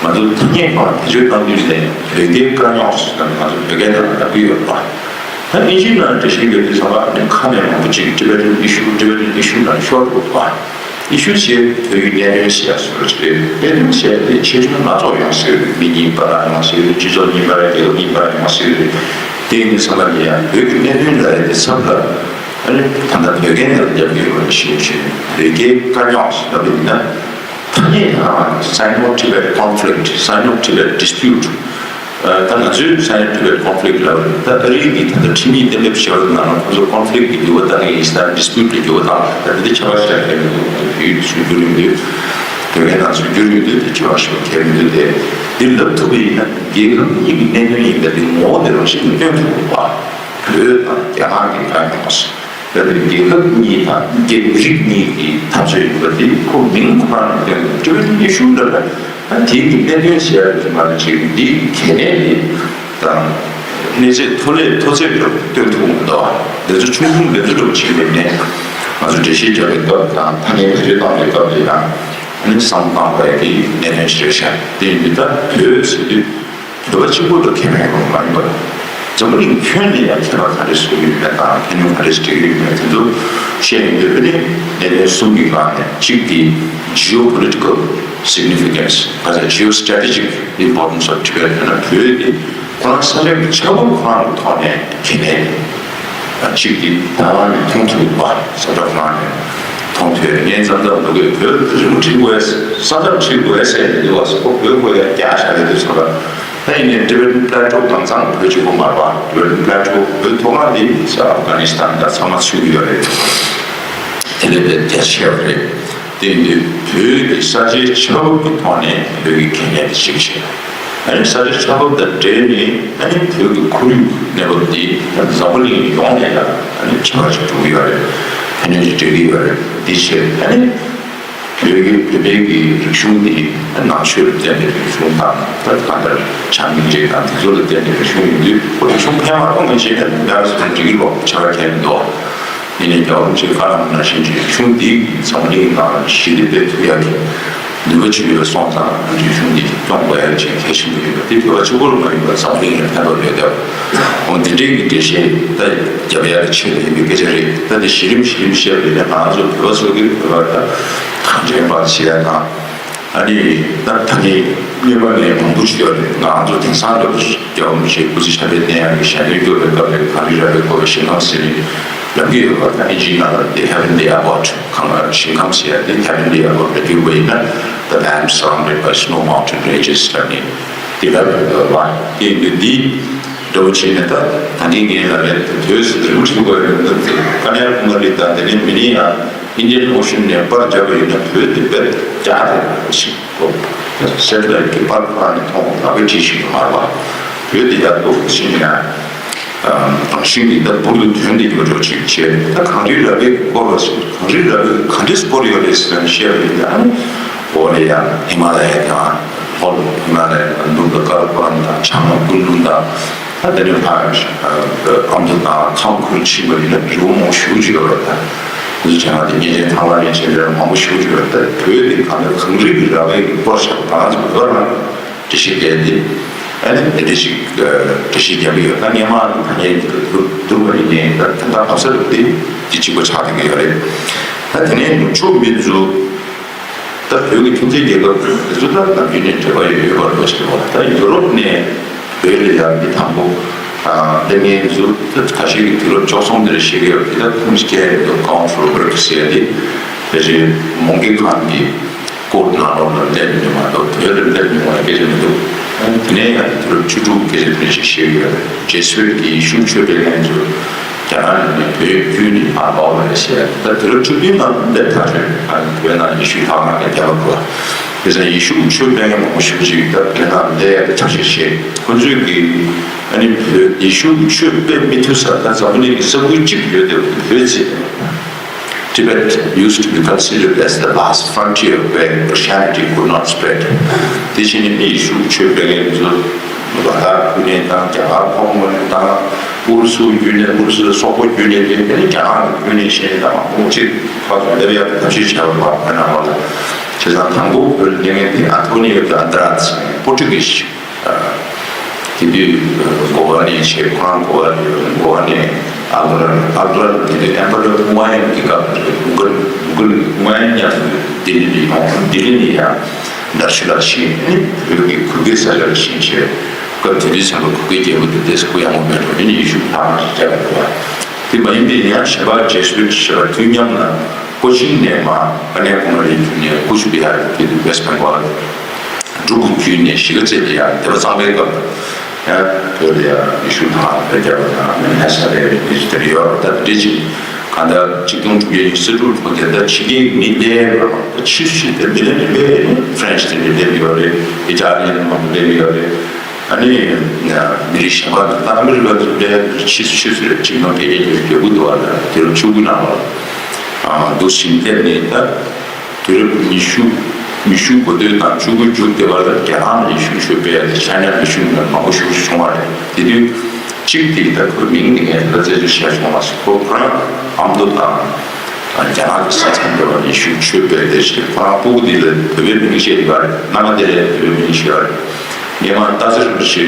ང་ཚོ་ཐ་སྙད་སྒང་བེད་སྤྱོད་གཏང་དུས་ནས་བོད་སྐད་དཀའ་རྙོག་ཟེར་ན་ང་ཚོ་བོད་སྐད་ནང་ལ་ལབ་ཀྱི་ཡོད་པ། ད་ཨིན་ཇིའི་ནང་འགྲེལ་བཤད་རྒྱག་དུས་ཙམ་པ་ནི་ཁ་ནས་མང་པོ་ཅིག་Tibetan issue Tibetan issue ནང་ཤོར་འདུག་པ། ཨི་ཤུ་ཅེས་བོད་ཀྱི་གནད་དོན་ཞེས་ཟེར་བ་ཅིག་རེད། གནད་དོན་ཞེས་དེ་ཆེ་ཆུང་སྣ་ཚོགས་ཡོང་སྲིད་རེད། མི་གཉིས་བར་ཡོང་སྲིད་རེད། སྤྱི་ཚོགས་གཉིས་བར་རྒྱལ་ཁབ་གཉིས་བར་ཡོང་སྲིད་རེད། དེ་ཡིན་དུས་ཙམ་པ་ནི་ཡང་བོད་ཀྱི་གནད་དོན་ལ་ཡང་དེ་ཚབ་ལ་ཨ་ནི་ད་ལྟ་བོད་སྐད་ནང་ལ་རྒྱབ་ཀྱི་ཡོད་པ་ཞིག་བྱས་བོད་སྐད་དཀའ་རྙོག་ཞེས་ལབ་པ་ཡིན་ན། ཐ་སྙད་དང་Sino-Tibet conflict, Sino-Tibet dispute ད་ང་ཚོའི་Sino-Tibet conflict ལབ་རེད། ད་ཨ་རི་གི་ད་ལྟ་ཁྲིམས་ཡིག་གཏན་འབེབས་བྱས་པ་ནང་ལ་ཁོ་ཚོ་conflict གི་འགྱུར་བ་བཏང་གི་ཡིན་ས་dispute ལ་འགྱུར་བ་བཏང་ད་དེ་འདྲ་ཁྱད་པར་ཞིག་ལ་ཁྱད་མི་འདུག་ང་ཚོ་བོད་ཡིག་སུ་བསྒྱུར་ཡོང་དུས་བོད་སྐད་ནང་སུ་བསྒྱུར་ཡོང་དུས་དེ་ཁྱད་པར་ཞིག་ཁྱད་མི་འདུག་དེ་འདི་ལབ་ཐུབ་པ་ཡིན་ན་རྒྱལ་ཁབ་གཉིས་ཀྱི་གནད་དོན་ཡིན་པ་དེ་ངོ་བོ་དེ་རང་བཞིན་གྱིས་སྟོན་ཐུབ་འདུག་བ། བོད་དང་རྒྱ་ནག་གི་དཀའ་རྙོག་ད་དེ་རྒྱལ་ཁབ་གཉིས་དང་རྒྱལ་མི་རིགས་གཉིས་ཀྱི་འཐབ་རྩོད་ཡིན་པ་དེ་ཁོ་མིང་ཁོ་རང་ནས་སྟོན་འདུག Tibetan issue ལབ་ན། ད་དེའི་གི་གནད་དོན་ཞེས་པ་དེ་མ་ལ་ཅིག་འདིའི་གལ་གནད་དེ་དང་གནས་ཚད་མཐོ་ལས་མཐོ་ཚད་འདྲ་པོ་སྟོན་ཐུབ་མི་འདུག་བ། འདི་ཚོ་ཆུང་ཆུང་འདི་ཚོ་འདྲ་པོ་བྱས་པའི་ནས་ང་ཚོ་འགྲེལ་བཤད་རྒྱག་པའི་སྐབས་དང་ཐ་སྙད་བེད་སྤྱོད་བཏང་བའི་སྐབས་དེ་དང་ཨ་ནི་བསམ་བློ་བཏང་དགོས་ཡ་གི་གནད་དོན་ཞིག་རེད་ཤག་དེ་ཡིན་དུས་ད་བོད་ཟེར་དུས་བོད་པ་གཅིག་པུ་ལ་ཁེ་ཕན་ཡོང་བ་མ་ཡིན་པར་འཛམ་བུ་གླིང་ཁྱོན་ནས་ཡང་ཁྱད་པར་ག་རེ་བཟོ་གི་ཡོད་མེད་དང་ཁྱོན་ཡོངས་ག་རེ་བྱེད་ཀྱི་ཡོད་མེད་དེ་ཚོ་བཤད་ཡོང་དུས་ཨ་ནི་གནད་དོན་གསུམ་གྱི་སྒང་ནས་གཅིག་དེ་geopolitical significance ག་ཚད་geostrategic importance of Tibet ཡང་ན་བོད་དེ་ཁོ་རང་ས་ཆ་གི་ཆགས་བབ་ཁོ་རང་གི་ཐོག་ནས་གལ་གནད་རེད། གཅིག་དེ་ཐའེ་ཝན་ནས་མཐོང་ཐུབ་པ་ས་ཆ་ཁོ་རང་ནས་མཐོང་ཐུབ་ངས་མཚམས་མཚམས་འདུག་གས་བོད་རི་མོ་བྲིས་དགོས་ས་མཚམས་བྲིས་དགོས་ཟེར་ནས་འདུག་བ་ཁོ་བོད་ཁོ་ཡང་རྒྱ་ཆ་རེད་འདུག་ཟེར་བ། ད་ཡིན་ནའི་Tibetan Plateau གང་ཚང་བོད་གཅིག་པོ་མ་རེད་པ། Tibetan Plateau བོད་མཐོ་སྒང་འདི་ས་ཨབ་གྷ་ནི་སི་ཐན་དང་ཚང་མ་ཚུད་ཀྱི་ཡོད་རེད། དེ་ལས་དཔེ་རྒྱ་ཆེ་བ་རེད། དེ་ཡིན་དུས་བོད་ཀྱི་ས་ཆའི་ཆགས་བབ་ཀྱི་ཐོག་ནས་བོད་ཀྱི་གལ་གནད་དེ་ཅིག་བྱས། ཨ་ནི་ས་ཆ་ཆགས་བབ་དང་འབྲེལ་ནས་ཨ་ནི་བོད་ཀྱི་ཁོར་ཡུག་གནས་བབ་འདི་འཛམ་བུ་གླིང་ཡོངས་ནས་ཡང་ཨ་ནི་ཁྱད་པར་ཅིག་འགྲོ་གི་ཡོད་རེད། ཕན་ནུས་ཅིག་འགྲོ་གི་ཡོད་རེད། འདི་བྱས་ཨ་ནི་བོད་ཀྱི་བོད་པའི་གི་རིག་གཞུང་འདི་ནང་ཆོས་ལ་བརྟེན་པའི་རིག་གཞུང་དང་ད་གང་ལྟར་བྱམས་སྙིང་རྗེ་དང་དེ་ཚོ་ལ་བརྟེན་པའི་རིག་གཞུང་ཡིན་དུས་ཁོ་རིག་གཞུང་ཕན་མ་ཐོགས་མི་བྱེད་ན་ཡང་སུ་འགྲིག་གི་རོགས་ཆགས་ཁྱད་མི་འདུག་ཡིན་ནའི་རྒྱལ་བ་རིན་པོ་ཆེས་བཀའ་གནང་བ་ནང་བཞིན་གྱི་རིག་གཞུང་འདི་འཛམ་གླིང་ནང་ཞི་བདེ་སྤེལ་ཐུབ་ཡག་གི་ནུས་པ་ཅིག་ཡོད་སོང་ཙང་རིག་གཞུང་འདི་སྐྱོང་དགོས་ཡག་ཅིག་གལ་ཆེན་པོ་ཡིན་པ་འདི་བོད་པ་གཅིག་པུར་མ་ཡིན་པར་འཛམ་གླིང་ལ་ཕན་ཐོགས་ཡོད་བསྡད་པ། འོ་འདི་འདྲའི་གི་འགྲེལ་བཤད་ད་རྒྱབ་ཡག་གི་ཆེད་དུ་ཡིན་པའི་སྐད་ཆ་རེད། ད་འདི་གཞི་རིམ་གཞི་རིམ་བཤད་པ་ཡིན་ན་ང་ཚོ་བོད་པ་ཚོ་གི་བོད་པ་ད་གང་དྲན་པ་བྱེད་ཡག་དང་། ཨ་ནི་ད་ད་ནི་སྔོན་མ་ནས་མང་པོ་ཞིག་ཡོད་རེད། ང་ཚོ་དེང་སང་ལ་རྒྱལ་བ་རིན་པོ་ཆེའི་སྐུ་ཚེ་ཞབས་པད་བརྟན་ཡག་གི་ཞལ་འདོན་སྐྱོར་བའི་སྐབས་ལ་གངས་རི་ར་བས་བསྐོར་བའི་ཞིང་ཁམས་ཟེར་ནས་ལབ་ཀྱི་ཡོད་པ། ད་ཨིན་ཇིའི་ནང་ལ་The Heavenly Abode གང་ལ་ཞིང་ཁམས་ཟེར་ཡག་དེ་Heavenly Abode ལབ་ཀྱི་ཡོད་པ་ཡིན་ན། The land surrounded by snow mountain ranges ལབ་ནས་དེ་ལབ་ཡོད་པ་དེ་ཡིན་དུས་འདི། འདྲ་བོ་བྱས་ནས་ད་ད་ནི་ངས་ལབ་ཡ་དེ་བོད་ཟེར་དུས་རིང་པོ་ཞིག་འགོར་ཡོད་འདུག་དེ་ཀ་ན་ཡ་ཀུ་མ་རི་དང་དེ་ནས་མི་ནི་ཡང་Indian Ocean ནས་པར་བརྒྱབ་པ་ཡིན་ན་བོད་དེ་དཔེ་རྒྱ་དེ་ཞིག་གོ། སེ་ཊི་ལའིཊ་གི་པར་ཁོ་རང་ནས་མཐོང་བ་ལ་དཔེ་བྲིས་ཤིག་མ་རེད་པ། བོད་དེ་ཡག་འདུག་ཕྱིན་ཡང་རང་བཞིན་གྱིས་ད་འབུར་དུ་ཐོན་བསྡད་ཡོད་འགྲོ་ཅིག་བྱས། ད་གངས་རི་ར་བས་བསྐོར་བ་ཞིག་གངས་རི་ར་བས་ག་འདྲས་བསྐོར་ཡོད་རེད་ཟེར་ནས་བཤད་པ་ཡིན་ན། འོ་ལེ་ཡང་ཧི་མ་ལ་ཡ་དང་། ལྷོ་ལ་ཧི་མ་ལ་ཡ་དང་། ནུབ་ལ་ཀ་ར་ཀོ་རམ་དང་བྱང་ལ་ཀུན་ལུང་དང་། ད་དེ་ནས་ཕར་ཨ་མདོ་དང་ཁམས་ཁུལ་ཕྱིན་པ་ཡིན་ན་རི་བོ་མང་པོ་ཞེ་པོ་ཅིག་ཡོད་རེད། ད་འདི་ཚོ་བྱས་ན་དེ་མཉེས་ཆེན་ཐང་ལ་མཉེས་ཆེན་རེད། མང་པོ་ཞེ་པོ་ཅིག་ཡོད་རེད། ད་བོད་དེ་གང་ལྟར་གངས་རི་གི་ར་བས་ཀྱི་སྐོར་བཞག་པ་ང་ཚོ་བོད་རང་འགྲེལ་བཤད་རྒྱག་དེ། ཨ་ནི་དེ་འདྲ་ཞིག་འགྲེལ་བཤད་རྒྱག་གི་ཡོད། ད་སྔས་མ་ད་ངས་འདི་ག་བསྡུར་བསྡུར་བ་ཡིན་ནའི་ད་ད་ལྟ་བབས་ས་རུ་དེ་དེ་གཅིག་པ་ཆགས་བསྡད་ཀྱི་ཡོད་རེད། ད་དེ་ནས་ནུབ་ཕྱོགས་མི་ཚོ། ད་བོད་ཀྱི་ཁྱིམ་མཚེས་རྒྱལ་ཁབ་དེ་ཚོ་ད་ནམ་རྒྱུན་ནས་འབྲེལ་བ་ཡོད་ཡོད་པ་རེད་པ་ཞིག་རེད་པ། ད་ཡུ་རོབ་ནས་བོད་ལ་ཡང་མི་དང་པོ་སླེབས་མཁན་ཚོ་ད་ཁ་ཤས་ཀྱིས་དུས་རབས་བཅུ་གསུམ་དེར་བཤད་ཀྱི་ཡོད་རེད། ད་ཁུངས་སྐྱེལ་དུ་ཀོང་ཧྥུ་རུ་བར་གི་ཟེར་ཡ་དེ་ཕལ་ཆེར་མོང་སྒར་ཁང་གི་ཀོར་ནང་ལོགས་ལ་སླེབས་མྱོང་མ་གཏོགས་བོད་ལ་སླེབས་མྱོང་བ་སྐད་ཆ་མི་འདུག་དེ་ནས་ཡང་དུས་རབས་བཅུ་དྲུག་སྐད་ཆ་དེ་འདྲ་ཞིག་བཤད་ཀྱི་ཡོད་རེད། ཇེ་སུ་ཝིད་ཀྱི་ཡེ་ཤུ་ཆོས་སྤེལ་མཁན་ཚོ། རྒྱ་ནག་ནས་བོད་བརྒྱུད་ནས་ཕར་འབའ་བ་རེད་ཟེར། ད་དུས་རབས་བཅུ་བདུན་ནང་སླེབས་ཐག་ཆོད། ཨ་ནི་བོད་ནང་ཡེ་ཤུའི་ལྷ་ཁང་ལ་རྒྱ་བ་དགོས། དེ་ཚོ་ཡེ་ཤུ་ཆོས་སྤེལ་མཁན་མང་པོ་ཞེ་པོ་ཅིག་ད་བོད་ནང་སླེབས་ཡ་དེ་ཐག་ཆོད་བྱས། ཁོ་ཚོས་ཀྱིས་ཨ་ནི་བོད་ཡེ་ཤུ་ཆོས་སྤེལ་མི་ཐུབ་ས་ད་འཛམ་བུ་གླིང་གི་ས་ཁུལ་གཅིག་ཡོད་དེ་བོད་ཟེར། Tibet used to be considered as the last frontier where Christianity could not spread. དེ་བཞིན་ནི་ཡེ་ཤུ་ཆོས་སྤེལ་མཁན་ཚོ་ལ་དྭགས་ཁུལ་ནས་དང་རྒྱ་གར་ཁོངས་ནས་དང་ཨུ་རུ་སུ་བརྒྱུད་ནས་ཨུ་རུ་སུ་སོག་པོ་བརྒྱུད་ནས་དེ་ནས་རྒྱ་ནག་གི་བརྒྱུད་ནས་ཞེས་དང་མང་པོ་ཅིག་ཕར་ཚུར་སླེབས་ཡག་གི་ཐབས་ཤེས་བྱས་པ་རེད་བོད་ནང་ལོགས་ལ། བྱས་ཙང་དང་པོ་བོད་ལ་སླེབས་མཁན་དེ་ཨན་ཐོ་ནི་ཡོ་དེ་ཨན་དྲ་ཛི་པོར་ཀྲུ་གི་ཤི། དེ་དུས་གོ་བ་ནས་བྱས་ཁོ་རང་གོ་བ་གོ་བ་ནས་ཨག་བར་ཨག་བར་དེ་དུས་ཨེམ་པ་རར་ཧུ་མ་ཡུན་གྱི་སྐབས་དེར་མུ་གལ་མུ་གལ་ཧུ་མ་ཡུན་མཉམ་དུ་ལྡི་ལི་ལ་ཡོང་། ལྡི་ལི་ནས་ཡང་མདར་ཤུལ་ལ་ཕྱིན་ནས་བོད་ཀྱི་གུ་གེ་ས་ཆར་ཕྱིན་བྱས། སྐབས་དེ་དུས་ཙམ་པ་གུ་གེ་རྒྱལ་པོ་དེ་ཏོག་ཙམ་གུ་ཡངས་པོ་མེད་འགྲོ། དེ་ནས་ཡེ་ཤུ་ལྷ་ཁང་ཞིག་བརྒྱབ་པ་རེད་བ། དེ་མ་ཡིན་པའི་ཡང་གཞན་པ་ཇེ་སུ་ཝིད་ཞེས་པ་དུས་མཉམ་ལ་ཀོ་ཆིན་ནས་མར་ཀ་ནྱ་ཀུ་མ་རིའི་བརྒྱུད་ནས་ཀུཆ་བི་ཧར་དེ་དུས་ཝེསྟ་བེང་གོལ་འབྲུག་གི་བརྒྱུད་ནས་གཞིས་ཀ་རྩེ་ལ་ཡང་སྡེ་པ་གཙང་པའི་སྐབས་ཡང་བོད་ལ་ཡང་ཡེ་ཤུ་ལྷ་ཁང་བརྒྱབ་པ་དང་ནེ་ས་རེ་རེ་དེ་དེར་ཡོད་རེད། ད་དེ་འདྲ་ཅིག་གང་ལྟར་ཆིག་སྟོང་དྲུག་བརྒྱ་ཉི་ཤུ་རྩ་དྲུག་ལོ་དེ་ལྟར་ཕྱི་རྒྱལ་མི་སླེབས་རེད་པ། ད་ཕྱིས་སུ་ཕྱིས་དེ་མི་སླེབས་ནི་མེད། ཕ་རན་སི་དེ་འདྲ་སླེབས་ཡོད་རེད། ཨི་ཊ་ལི་ཡན་མང་པོ་སླེབས་ཡོད་རེད། ཨ་ནི་མི་རིགས་གཞན་པ་ད་ཨ་མི་རི་ཀ་དེ་འདྲ་ཕྱིས་སུ་ཕྱིས་སུ་རེད། ཆིག་སྟོང་བརྒྱད་བརྒྱ་བརྒྱད་ཅུ་གྱ་དགུ་དུ་བ་ལ་དུས་རབས་བཅུ་དགུ་ནང་ལ་འདུག་སེ་སླེབས་ནས་ད། དུས་རབས་ཉི་ཤུ། ཉི་ཤུ་འགོ་སྟོད་དང་བཅུ་དགུ་མཇུག་བསྡད་པ་ལ་རྒྱ་ནག་ནས་ཡེ་ཤུ་ཆོས་སྤེལ་ཡ་དེ་ཆ་ཉམས་ཀྱི་ཤུགས་ནས་མང་པོ་ཞིག་བྱུང་བ་རེད། དེ་དུས་གཅིག་དེ་ད་ཁོའི་མིང་དེ་ངས་ད་རྩད་གཅོད་བྱས་སོང་བ། ཁོ་ཁོ་རང་ཨ་མདོ་དང་རྒྱ་ནག་གི་ས་མཚམས་དེ་བར་ཡེ་ཤུ་ཆོས་སྤེལ་དེ་བྱས། ཁོ་རང་སྤུ་གུ་དེ་ལ་བོད་པའི་མིང་བཤད་ཡོད་རེད། མནའ་མ་དེ་ལ་བོད་པའི་མིང་བཤད་ཡོད་རེད། སྔོན་མ་སྟག་འཚེར་རིན་པོ་ཆེ།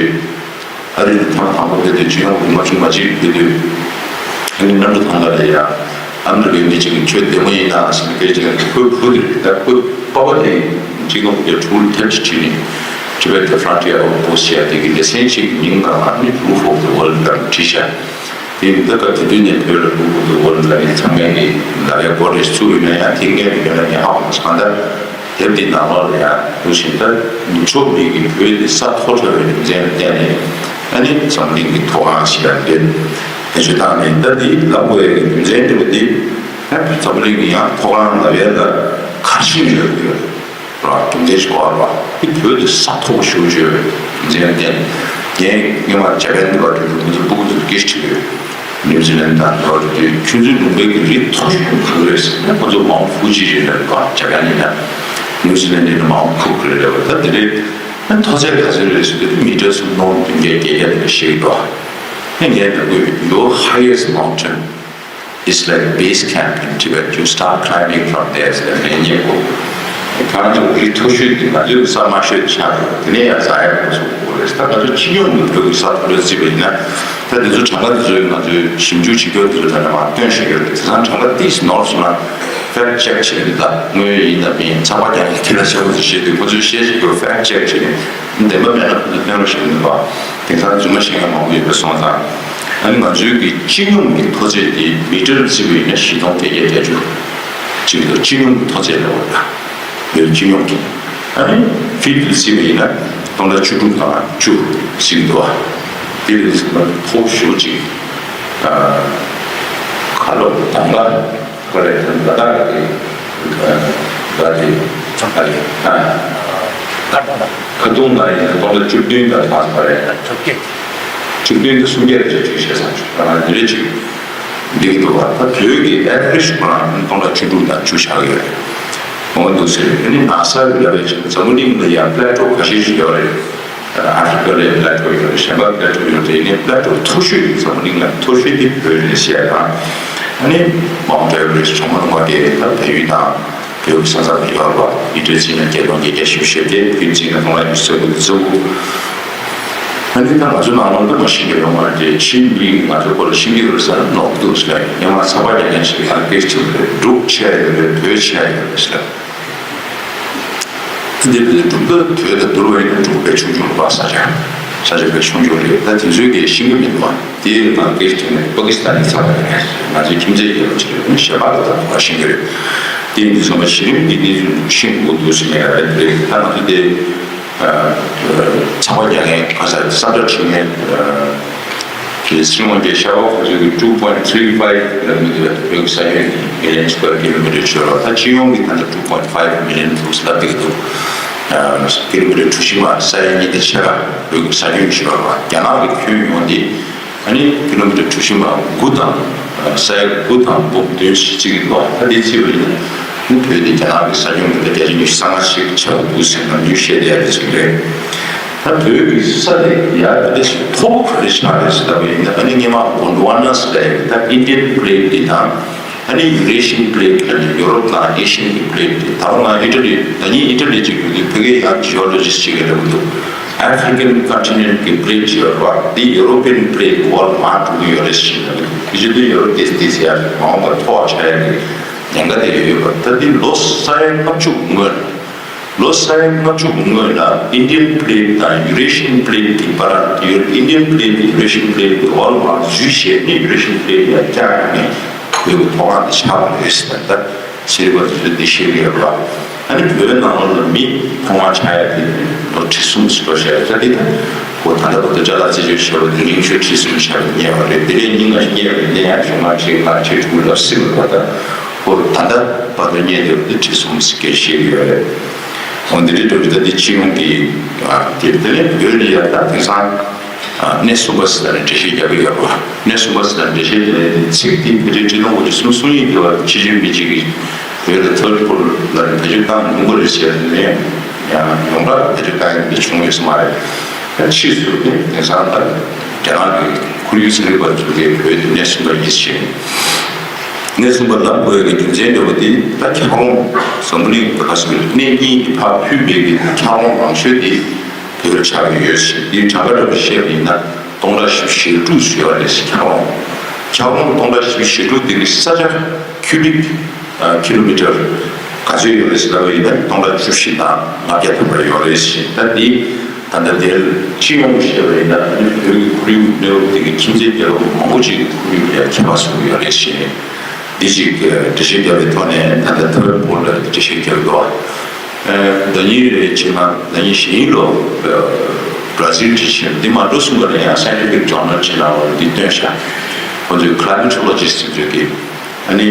ཨ་རི་དེ་ཐང་དང་པོ་ཕེབས་དུས་སྤྱི་ཡོངས་རིན་པོ་ཆེ་མ་གཅིག་ཕེབས་དུས། ཨ་ནི་གནམ་གྲུ་ཐང་ག་ལ་ཡ། ཨ་མི་རི་ཀའི་མི་གཅིག་གིས་ཁྱོད་བདེ་མོ་ཡིན་ན་ཟེར་ནས་སྐད་ཆ་ཁོའི་བུ་དེ་རེད། ད་ཁོའི་པ་ཕ་དེ་གཅིག་སྟོང་དགུ་བརྒྱ་དྲུག་ལ་དེབ་ཅིག་བྲིས་ནས་Tibet the Frontier of Books ཟེར་ཡ་དེ་གི་ལེ་ཚན་གཅིག་གི་མིང་ག་ལ་ནི་Roof of the World ལབ་བྲིས་ཤག་དེ་ཡིན་ད་སྐབས་དེ་དུས་ནས་བོད་ལ་Roof of the World ལབ་ཡ་ཚང་མས་ནི་ལབ་ཡ་འགོ་རེ་ཚུགས་ཡོད་ན་ཡང་དེ་སྔས་ནས་ཡོད་ན་ངས་ཧ་གོ་མ་སོང་། ད། དེབ་འདི་ནང་ལོགས་ལ་ཡང་འདུག་བཞིན་ད་ནུབ་ཕྱོགས་མི་གིས་བོད་འདི་ས་མཐོ་དྲགས་པའི་རྒྱུ་མཚན་ལ་བརྟེན་ནས་ཨ་ནི་འཛམ་གླིང་གི་མཐོ་སྒང་ཞིག་ལ་འདོད་བེད་སྤྱོད་བཏང་ནས། ད་འདི་ལབ་དགོས་ཡ་གི་རྒྱུ་མཚན་འདྲ་བོ་འདི་ཨ་འཛམ་གླིང་གི་ཡང་མཐོ་སྒང་ལབ་ཡ་ལ་ཁ་ཆེམས་ཡོད་ཡོད་ར། རྒྱུ་མཚན་ཞིག་ཡོད་རེད་བ། འདི་བོད་འདི་ས་མཐོ་པོ་ཞེ་པོ་ཅིག་ཡོད་རེད། འཛིན་ཡང་བསྟན། ངས་སྔོན་མ་ཇ་པན་དུ་བ་དུས་ཁོ་ཚོ་སྤུ་གུ་ཚོ་སྐད་ཆ་དྲིས་ཡོད། ནིའུ་ཛི་ལན་དང་དུ་བ་དུས་ཁྱོད་ཚོའི་ལུང་པའི་གི་རི་མཐོ་ཤོས་ག་རེ་རེད་ཟེར་ན། ཁོ་ཚོ་མའུན་ཕུ་ཇི་རེད་ལབ་པ། ཇ་པན་ཡིན་ན། ནིའུ་ཛི་ལན་ཡིན་ན་མའུན་ཁུག་རེད་ལབ་པ། ད་དེ་རེད། ཨ་མཐོ་ཚད་ག་ཚོད་རེད་ཟེར་དུས་མི་ཊར་སུམ་སྟོང་བདུན་བརྒྱ་བརྒྱད་བརྒྱ་དེ་འདྲ་བཤད་ཀྱི་འདུག་ཨ་ངས་ལབ་དགོས། Your highest mountain is like base camp in Tibet. You start climbing from there. ཟེར་ནས་ཉེ་པོ། ཁྱེད་རང་ཚོ་རི་མཐོ་ཤོས་འདི་ང་ཚོའི་ས་དམའ་ཤོས་ཆགས་འདུག་དེ་ནས་ཡར་འཛེག་ཡག་ཚུགས་དགོས་རེད། ད་ང་ཚོ་སྤྱི་ཡོངས་ཀྱི་བོད་ཀྱི་ས་མཐོ་རུ་བརྩིས་པ་ཡིན་ན། ད་འདི་ཚོ་གྲངས་ཀ་འདི་ཚོ་ང་ཚོས་ཞིབ་འཇུག་བྱེད་རྒྱུ་འདི་ཚོ་ད་ནས་མར་བཏོན་བཞག་ཡོད་རེད། དེང་སང་གྲངས་ཀ་ཏིས་ནོར་སོང་ན་ཕེག་ཅེག་བྱེད་ཀྱི་འདུག་ད་དངོས་ཡིན་དང་མིན་ཚགས་པར་རྒྱག་མཁན་དེ་ལ་ཤོག་བུ་ཞིག་བཤད་དུས་ཁོ་ཚོས་བཤད་བཞག་ཡོད། ཕེག་ཅེག་བྱས་ནས་བདེན་པ་མེད་ན་ཁོ་ཚོས་བཏོན་རོགས་བྱེད་ཀྱི་འདུག་པ། དེང་སང་རྫུན་མ་བཤད་མཁན་མང་པོ་ཡོད་པ་སོང་ཙང་། ཨ་ནི་ང་ཚོའི་གི་སྤྱི་ཡོངས་ཀྱི་མཐོ་ཚད་དེ་མི་ཊར་བརྩིས་པ་ཡིན་ན་བཞི་སྟོང་བརྒྱད་བརྒྱ་བརྒྱད་ཅུ་ཅིག་འདུག་སྤྱི་ཡོངས་ཀྱི་མཐོ་ཚད་ལ་བ་ད་བོད་སྤྱི་ཡོངས་ཀྱི། ཨ་ནི་ཕིཊ་བརྩིས་པ་ཡིན་ན་སྟོང་ཕྲག་བཅུ་དྲུག་དང་བཅུ་ཅིག་འདུག་པ། དེ་ལས་ཚང་མ་མཐོ་ཤོས་ཅིག་ཨ་ཁ་ལོ་དང་ག་ཁོ་རེ་ཐང་ལ་དྭགས་ཀྱི་ལ་དེ་ཚང་ཁ་ལེ་ཁ་ཁ་ཏུང་ལ་ཡིན་སྟོང་ཕྲག་བཅུ་བདུན་དང་ལྷག་པ་རེད། བཅུ་བདུན་དང་སུམ་བརྒྱ་རེ་བཅུ་བཞི་སང་ཆུ་ཁ་ལ་འདི་རེ་ཅིག་འདི་གི་འདུག་པ། ད་བོད་ཀྱི་ཨེ་ཝ་རེཇ་ཁོ་རང་སྟོང་ཕྲག་བཅུ་དྲུག་དང་བཅུ་ཆགས་ཡོད་རེད། འོ་འདུག་ཟེར། དེ་ནི་ན་ས་ལ་བའི་ཆ་འཛམ་བུ་གླིང་ལ་ཡང་པླེ་ཊོ་ཁ་ཤས་ཤིག་ཡོད་རེད། ཨ་ཧྥི་རི་ཀ་ལ་པླེ་ཊོ་ཡོད་རེད། གཞན་པ་པླེ་ཊོ་ཡོད་རེད། ཡིན་ནའི་པླེ་ཊོ་མཐོ་ཤོས་ཀྱི་འཛམ་བུ་གླིང་ལ་མཐོ་ཤོས་དེ་བོད་རེད་ཟེར་ཡ་དང་། ཨ་ནི་མའུན་ཊི་ཨེ་ཝ་རེ་ཇི་གྲོང་མ་ལུང་པ་དེ་ད་བལ་ཡུལ་དང་བོད་ཀྱི་ས་མཚམས་ལ་ཡོད་པ། མི་ཊར་བརྩིས་ན་བརྒྱད་སྟོང་བརྒྱད་བརྒྱ་བཞི་བཅུ་ཞེ་བརྒྱད། ཕིཊ་བརྩིས་ན་སྟོང་ཕྲག་ཉི་ཤུ་རྩ་དགུ་དང་རྩ་དགུ། ཨ་ནི་ད་ང་ཚོ་ནང་ལོགས་འདི་མ་ཤེས་ཀྱི་ཡོད་མ་རེད་དེ། ཕྱི་མི་ང་ཚོ་སྐོར་ལ་ཤེས་ཀྱི་ཡོད་ས་ནོར་འདུག་ཟེར། སྔོན་མ་ཚགས་པར་རྒྱག་མཁན་ཞིག་ལ་སྐད་ཆ་དྲིས་པ་རེད། འབྲུག་ཆེ་ཡོད་རེད། བོད་ཆེ་ཡོད་རེད་ཟེར། འདི་འབྲུག་པ་བོད་དང་བསྡུར་བ་ཡིན་ན་འབྲུག་དཔེ་ཆུང་ཆུང་རེད་པ། ས་ཆ་ས་ཆ་དཔེ་ཆུང་ཆུང་རེད། ད་དེ་ཚོའི་གི་ཤེས་ཀྱི་མི་འདུག་པ། དེ་ང་སྐད་ཆ་དྲིས་ནས་པ་ཀི་སི་ཐན་ནས་ཚགས་པར་རྒྱག་མཁན་ཞིག་ང་ཚོའི་ཁྱིམ་མཚེས་རྒྱལ་ཁབ་ཅིག་རེད། ཞེ་པོ་ད་ད་ཤེས་ཀྱི་རེད། དེ་ཡིན་དུས་ཙམ་པ་གཞི་རིམ་གྱི་གནས་ཚུལ་ཤེས་དགོས་འདུག་ཟེར་ནས་རེད། ད་ང་ཚོ་དེ་ཚགས་པར་རྒྱག་མཁན་ག་ས་བསམ་འཆར་བྱེད་མཁན་གྱི་སྲིད་དབང་གི་ཤ་བ་ཁོ་ཚོས་གི་two point three five ལབ་ཀྱི་འདུག་བོད་ཀྱི་ས་ཁྱོན་གྱི་མི་ལན་སི་ཀུ་ཝེར་ཀི་ལོ་མི་ཊར་ཆོད་རོགས། ད་སྤྱི་ཡོངས་ཀྱི་ད་ལྟ་two point five million འདུག་ལབ་ཀྱི་འདུག་ཀི་ལོ་མི་ཊར་གྲུ་བཞི་མ་ས་ཡ་གཉིས་དང་ཕྱེད་ཀ་བོད་ཀྱི་ས་ཁྱོན་ཆོད་རོགས། རྒྱ་ནག་གི་ཁྱོན་ཡོངས་དེ་ཨ་ནི་ཀི་ལོ་མི་ཊར་གྲུ་བཞི་མ་དགུ་དང་ས་ཡ་དགུ་དང་འབུམ་བདུན་ཞིག་བརྩི་གི་འདུག་ད་འདི་བརྩིས་པ་ཡིན་ན་བོད་དེ་རྒྱ་ནག་གི་ས་ཁྱོན་གྱི་ད་བརྒྱ་ཆ་ཉི་ཤུ་རྩ་ལྔ་ཞིག་ཆགས་འདུག་ཟེར་ན་ཉུང་ཤས་དེ་ཡ་དེ་ཚོ་རེད། ད་བོད་ཀྱི་ས་དེ་ཡར་དེ་འདྲ་ཞིག་མཐོ་པོ་ག་རེ་ཆགས་རེད་ཟེར་ལབ་པ་ཡིན་ན། ཨ་ནི་སྔོན་མ་གོན་ཌི་ཝ་ན་ཟེར་ཡ་ད་ཨིན་ཌི་ཡན་པི་ལེ་ཊི་དེ་དང་། ཨ་ནི་ཡུ་རེ་ཤི་ཡན་པི་ལེ་ཊི་ལབ་ནས་ཡོ་རོབ་དང་ཨེ་ཤི་ཡན་གྱི་པི་ལེ་ཊི་དེ། ད་རུང་ང་ཨི་ཊ་ལི་ད་ནི་ཨི་ཊ་ལི་ཅིག་ཡོད་དུས་ཕ་གིའི་ཡང་ཇི་ཨོ་ལོ་ཇི་སི་ཅིག་གིས་ལབ་ཀྱི་འདུག African continent གྱི་པི་ལེ་ཊི་ཡོད་རེད་པ། འདི་ཡོ་རོ་པི་ཡན་པི་ལེ་ཊི་གི་འོག་ལ་མར་འགྲོ་གི་ཡོད་རེད་ཟེར་ལབ་ཀྱི་འདུག་དེ་བྱེད་དུས་ཡོ་རོབ་དེ་དེ་ཟེར་ཡ་མ་འོངས་པར་མཐོ་བ་ཆགས་ཡ་གི་ཉེན་ཁ་དེ་ཡོད་ཡོད་པ། ད་འདི་ལོ་ས་ཡ་ལྔ་བཅུ་སྔོན། ལོ་ས་ཡ་ལྔ་བཅུ་སྔོན་ལ་ཨིན་ཌི་ཡན་པི་ལེ་ཊི་དང་ཡུ་རེ་ཤི་ཡན་པི་ལེ་ཊི་གི་བར། ཨིན་ཌི་ཡན་པི་ལེ་ཊི་ཡུ་རེ་ཤི་ཡན་པི་ལེ་ཊི་གི་འོག་ལ་མར་འཛུལ་བྱས་ནས་ཡུ་རེ་ཤི་ཡན་པི་ལེ་ཊི་ཡར་བཀྱགས་ནས་བོད་ཀྱི་མཐོ་སྒང་དེ་ཆགས་པ་རེད་ཟེར། ད་ཤེས་རིག་པ་དེ་ཚོས་འདི་ཤེས་ཀྱི་ཡོད་པ། ཨ་ནི་བོད་ནང་ལོགས་ལ་མི་མཐོ་སྒང་ཆགས་ཡ་དེ་ལོ་ཁྲི་གསུམ་ཙམ་འགྲོ་བཞག་ཡོད། ད་འདི་ད་ཁོ་ད་ལྟ་བར་དུ་ཅ་ལག་རྩད་གཅོད་བྱས་པ་དེ་རིང་ཤོས་ཁྲི་གསུམ་ཆགས་པ་རྙེད་པ་རེད། དེ་རིང་ཉིན་ང་རྙེད་པ་རེད། དེ་ཡང་གཞུང་ལ་ཁྲི་ལྔ་ཁྲི་དྲུག་ལབ་སྲིད་པ་རེད། ད་ཁོ་ད་ལྟ་བར་དུ་རྙེད་བསྡད་པ་དེ་ཁྲི་གསུམ་ཟེར་སྐད་བཤད་ཀྱི་ཡོད་རེད། འོ་འདི་འདྲའི་འགྲོ་རྒྱུ་ད་འདི་སྤྱི་ཡོངས་ཀྱི་ཨ་དེ་དེ་ལས་བོད་ལ་ཡ་ད་དེང་སང་ཨ་གནས་གསུམ་པ་ཟེར་ནས་འགྲེལ་བཤད་རྒྱག་གི་ཡོད་རེད་པ། གནས་གསུམ་པ་ཟེར་ནས་འགྲེལ་བཤད་དེ་ཚིག་དེ་ཕལ་ཆེར་སྤྱི་ལོ་དགུ་བཅུ་གསུམ་གསུམ་གཉིས་དེ་བར་ཕྱི་རྒྱལ་མི་གཅིག་གིས་བོད་ལ་ཐོལ་པོར་ལ་བེད་སྤྱོད་བཏང་མྱོང་གི་རེད་ཟེར་ནས་ཡང་ཡོངས་གྲགས་བེད་སྤྱོད་བཏང་ཡོད་པ་བྱུང་ཡོད་ས་མ་རེད། ད་ཕྱིས་སུ་དེ་དེང་སང་ད་རྒྱ་ནག་གི་ཁོར་ཡུག་ཚན་རིག་པ་ཚོ་གིས་བོད་དེ་གནས་གསུམ་པ་ཡིན་ཞེས། གནས་གསུམ་པ་ལབ་དགོས་ཡག་གི་རྒྱུ་མཚན་འདྲ་བོ་དེ་ད་འཁྱགས་རོམ། འཛམ་བུ་གླིང་ག་ས་གི་གནས་རྙིང་གི་ཕར་ཕུད་པའི་གི་འཁྱགས་རོམ་མང་ཤོས་དེ་བོད་ཆགས་ཀྱི་ཡོད་ཞེས། དེའི་གྲངས་ཀ་འདྲ་བོ་བཤད་པ་ཡིན་ན་སྟོང་ཕྲག་བཞི་བཅུ་ཞེ་དྲུག་ཡོད་རེད་ཟེར། འཁྱགས་རོམ་འཁྱགས་རོམ་སྟོང་ཕྲག་བཞི་བཅུ་ཞེ་དྲུག་དེ་གི་ས་ཆ་ཁྱུ་བིག་ཨ་ཀི་ལོ་མི་ཊར་ག་ཚོད་ཡོད་རེད་ཟེར་ལབ་པ་ཡིན་ན་སྟོང་ཕྲག་བཅུ་བཞི་དང་ལྔ་བརྒྱ་ཐམ་པ་ཡོད་རེད་ཟེར། ད་འདི་ད་ལྟ་དེར་སྤྱི་ཡོངས་བཤད་པ་ཡིན་ན་ཨ་ནི་བོད་ཀྱི་ཁོར་ཡུག་གནས་བབ་དེ་གི་ཁྱིམ་མཚེས་རྒྱལ་ཁབ་མང་པོ་ཅིག་གི་ཁོར་ཡུག་ལ་ཁྱད་པར་བཟོ་གི་ཡོད་རེད་ཟེར། འདི་ཞིག་འགྲེལ་བཤད་བརྒྱབ་པའི་ཐོག་ནས་ད་ལྟ་ཐོ་རེངས་པོ་ལ་འགྲེལ་བཤད་བརྒྱབ་འདུག་ཨ་ཟླ་ཉིན་རེ་ཕྱིན་ན་ཟླ་ཉིན་བཞིའི་ལོ་བྷ་ར་ཟིལ་དུ་ཕྱིན། འདི་མ་འགྲོ་གསུང་གི་རེད། ཡང་Scientific Journal ཕྱིན་ན་འོ་འདི་བཏོན་ཤག་ཁོ་ཚོའི་climatologist ཚོས་ཀྱིས་ཨ་ནི་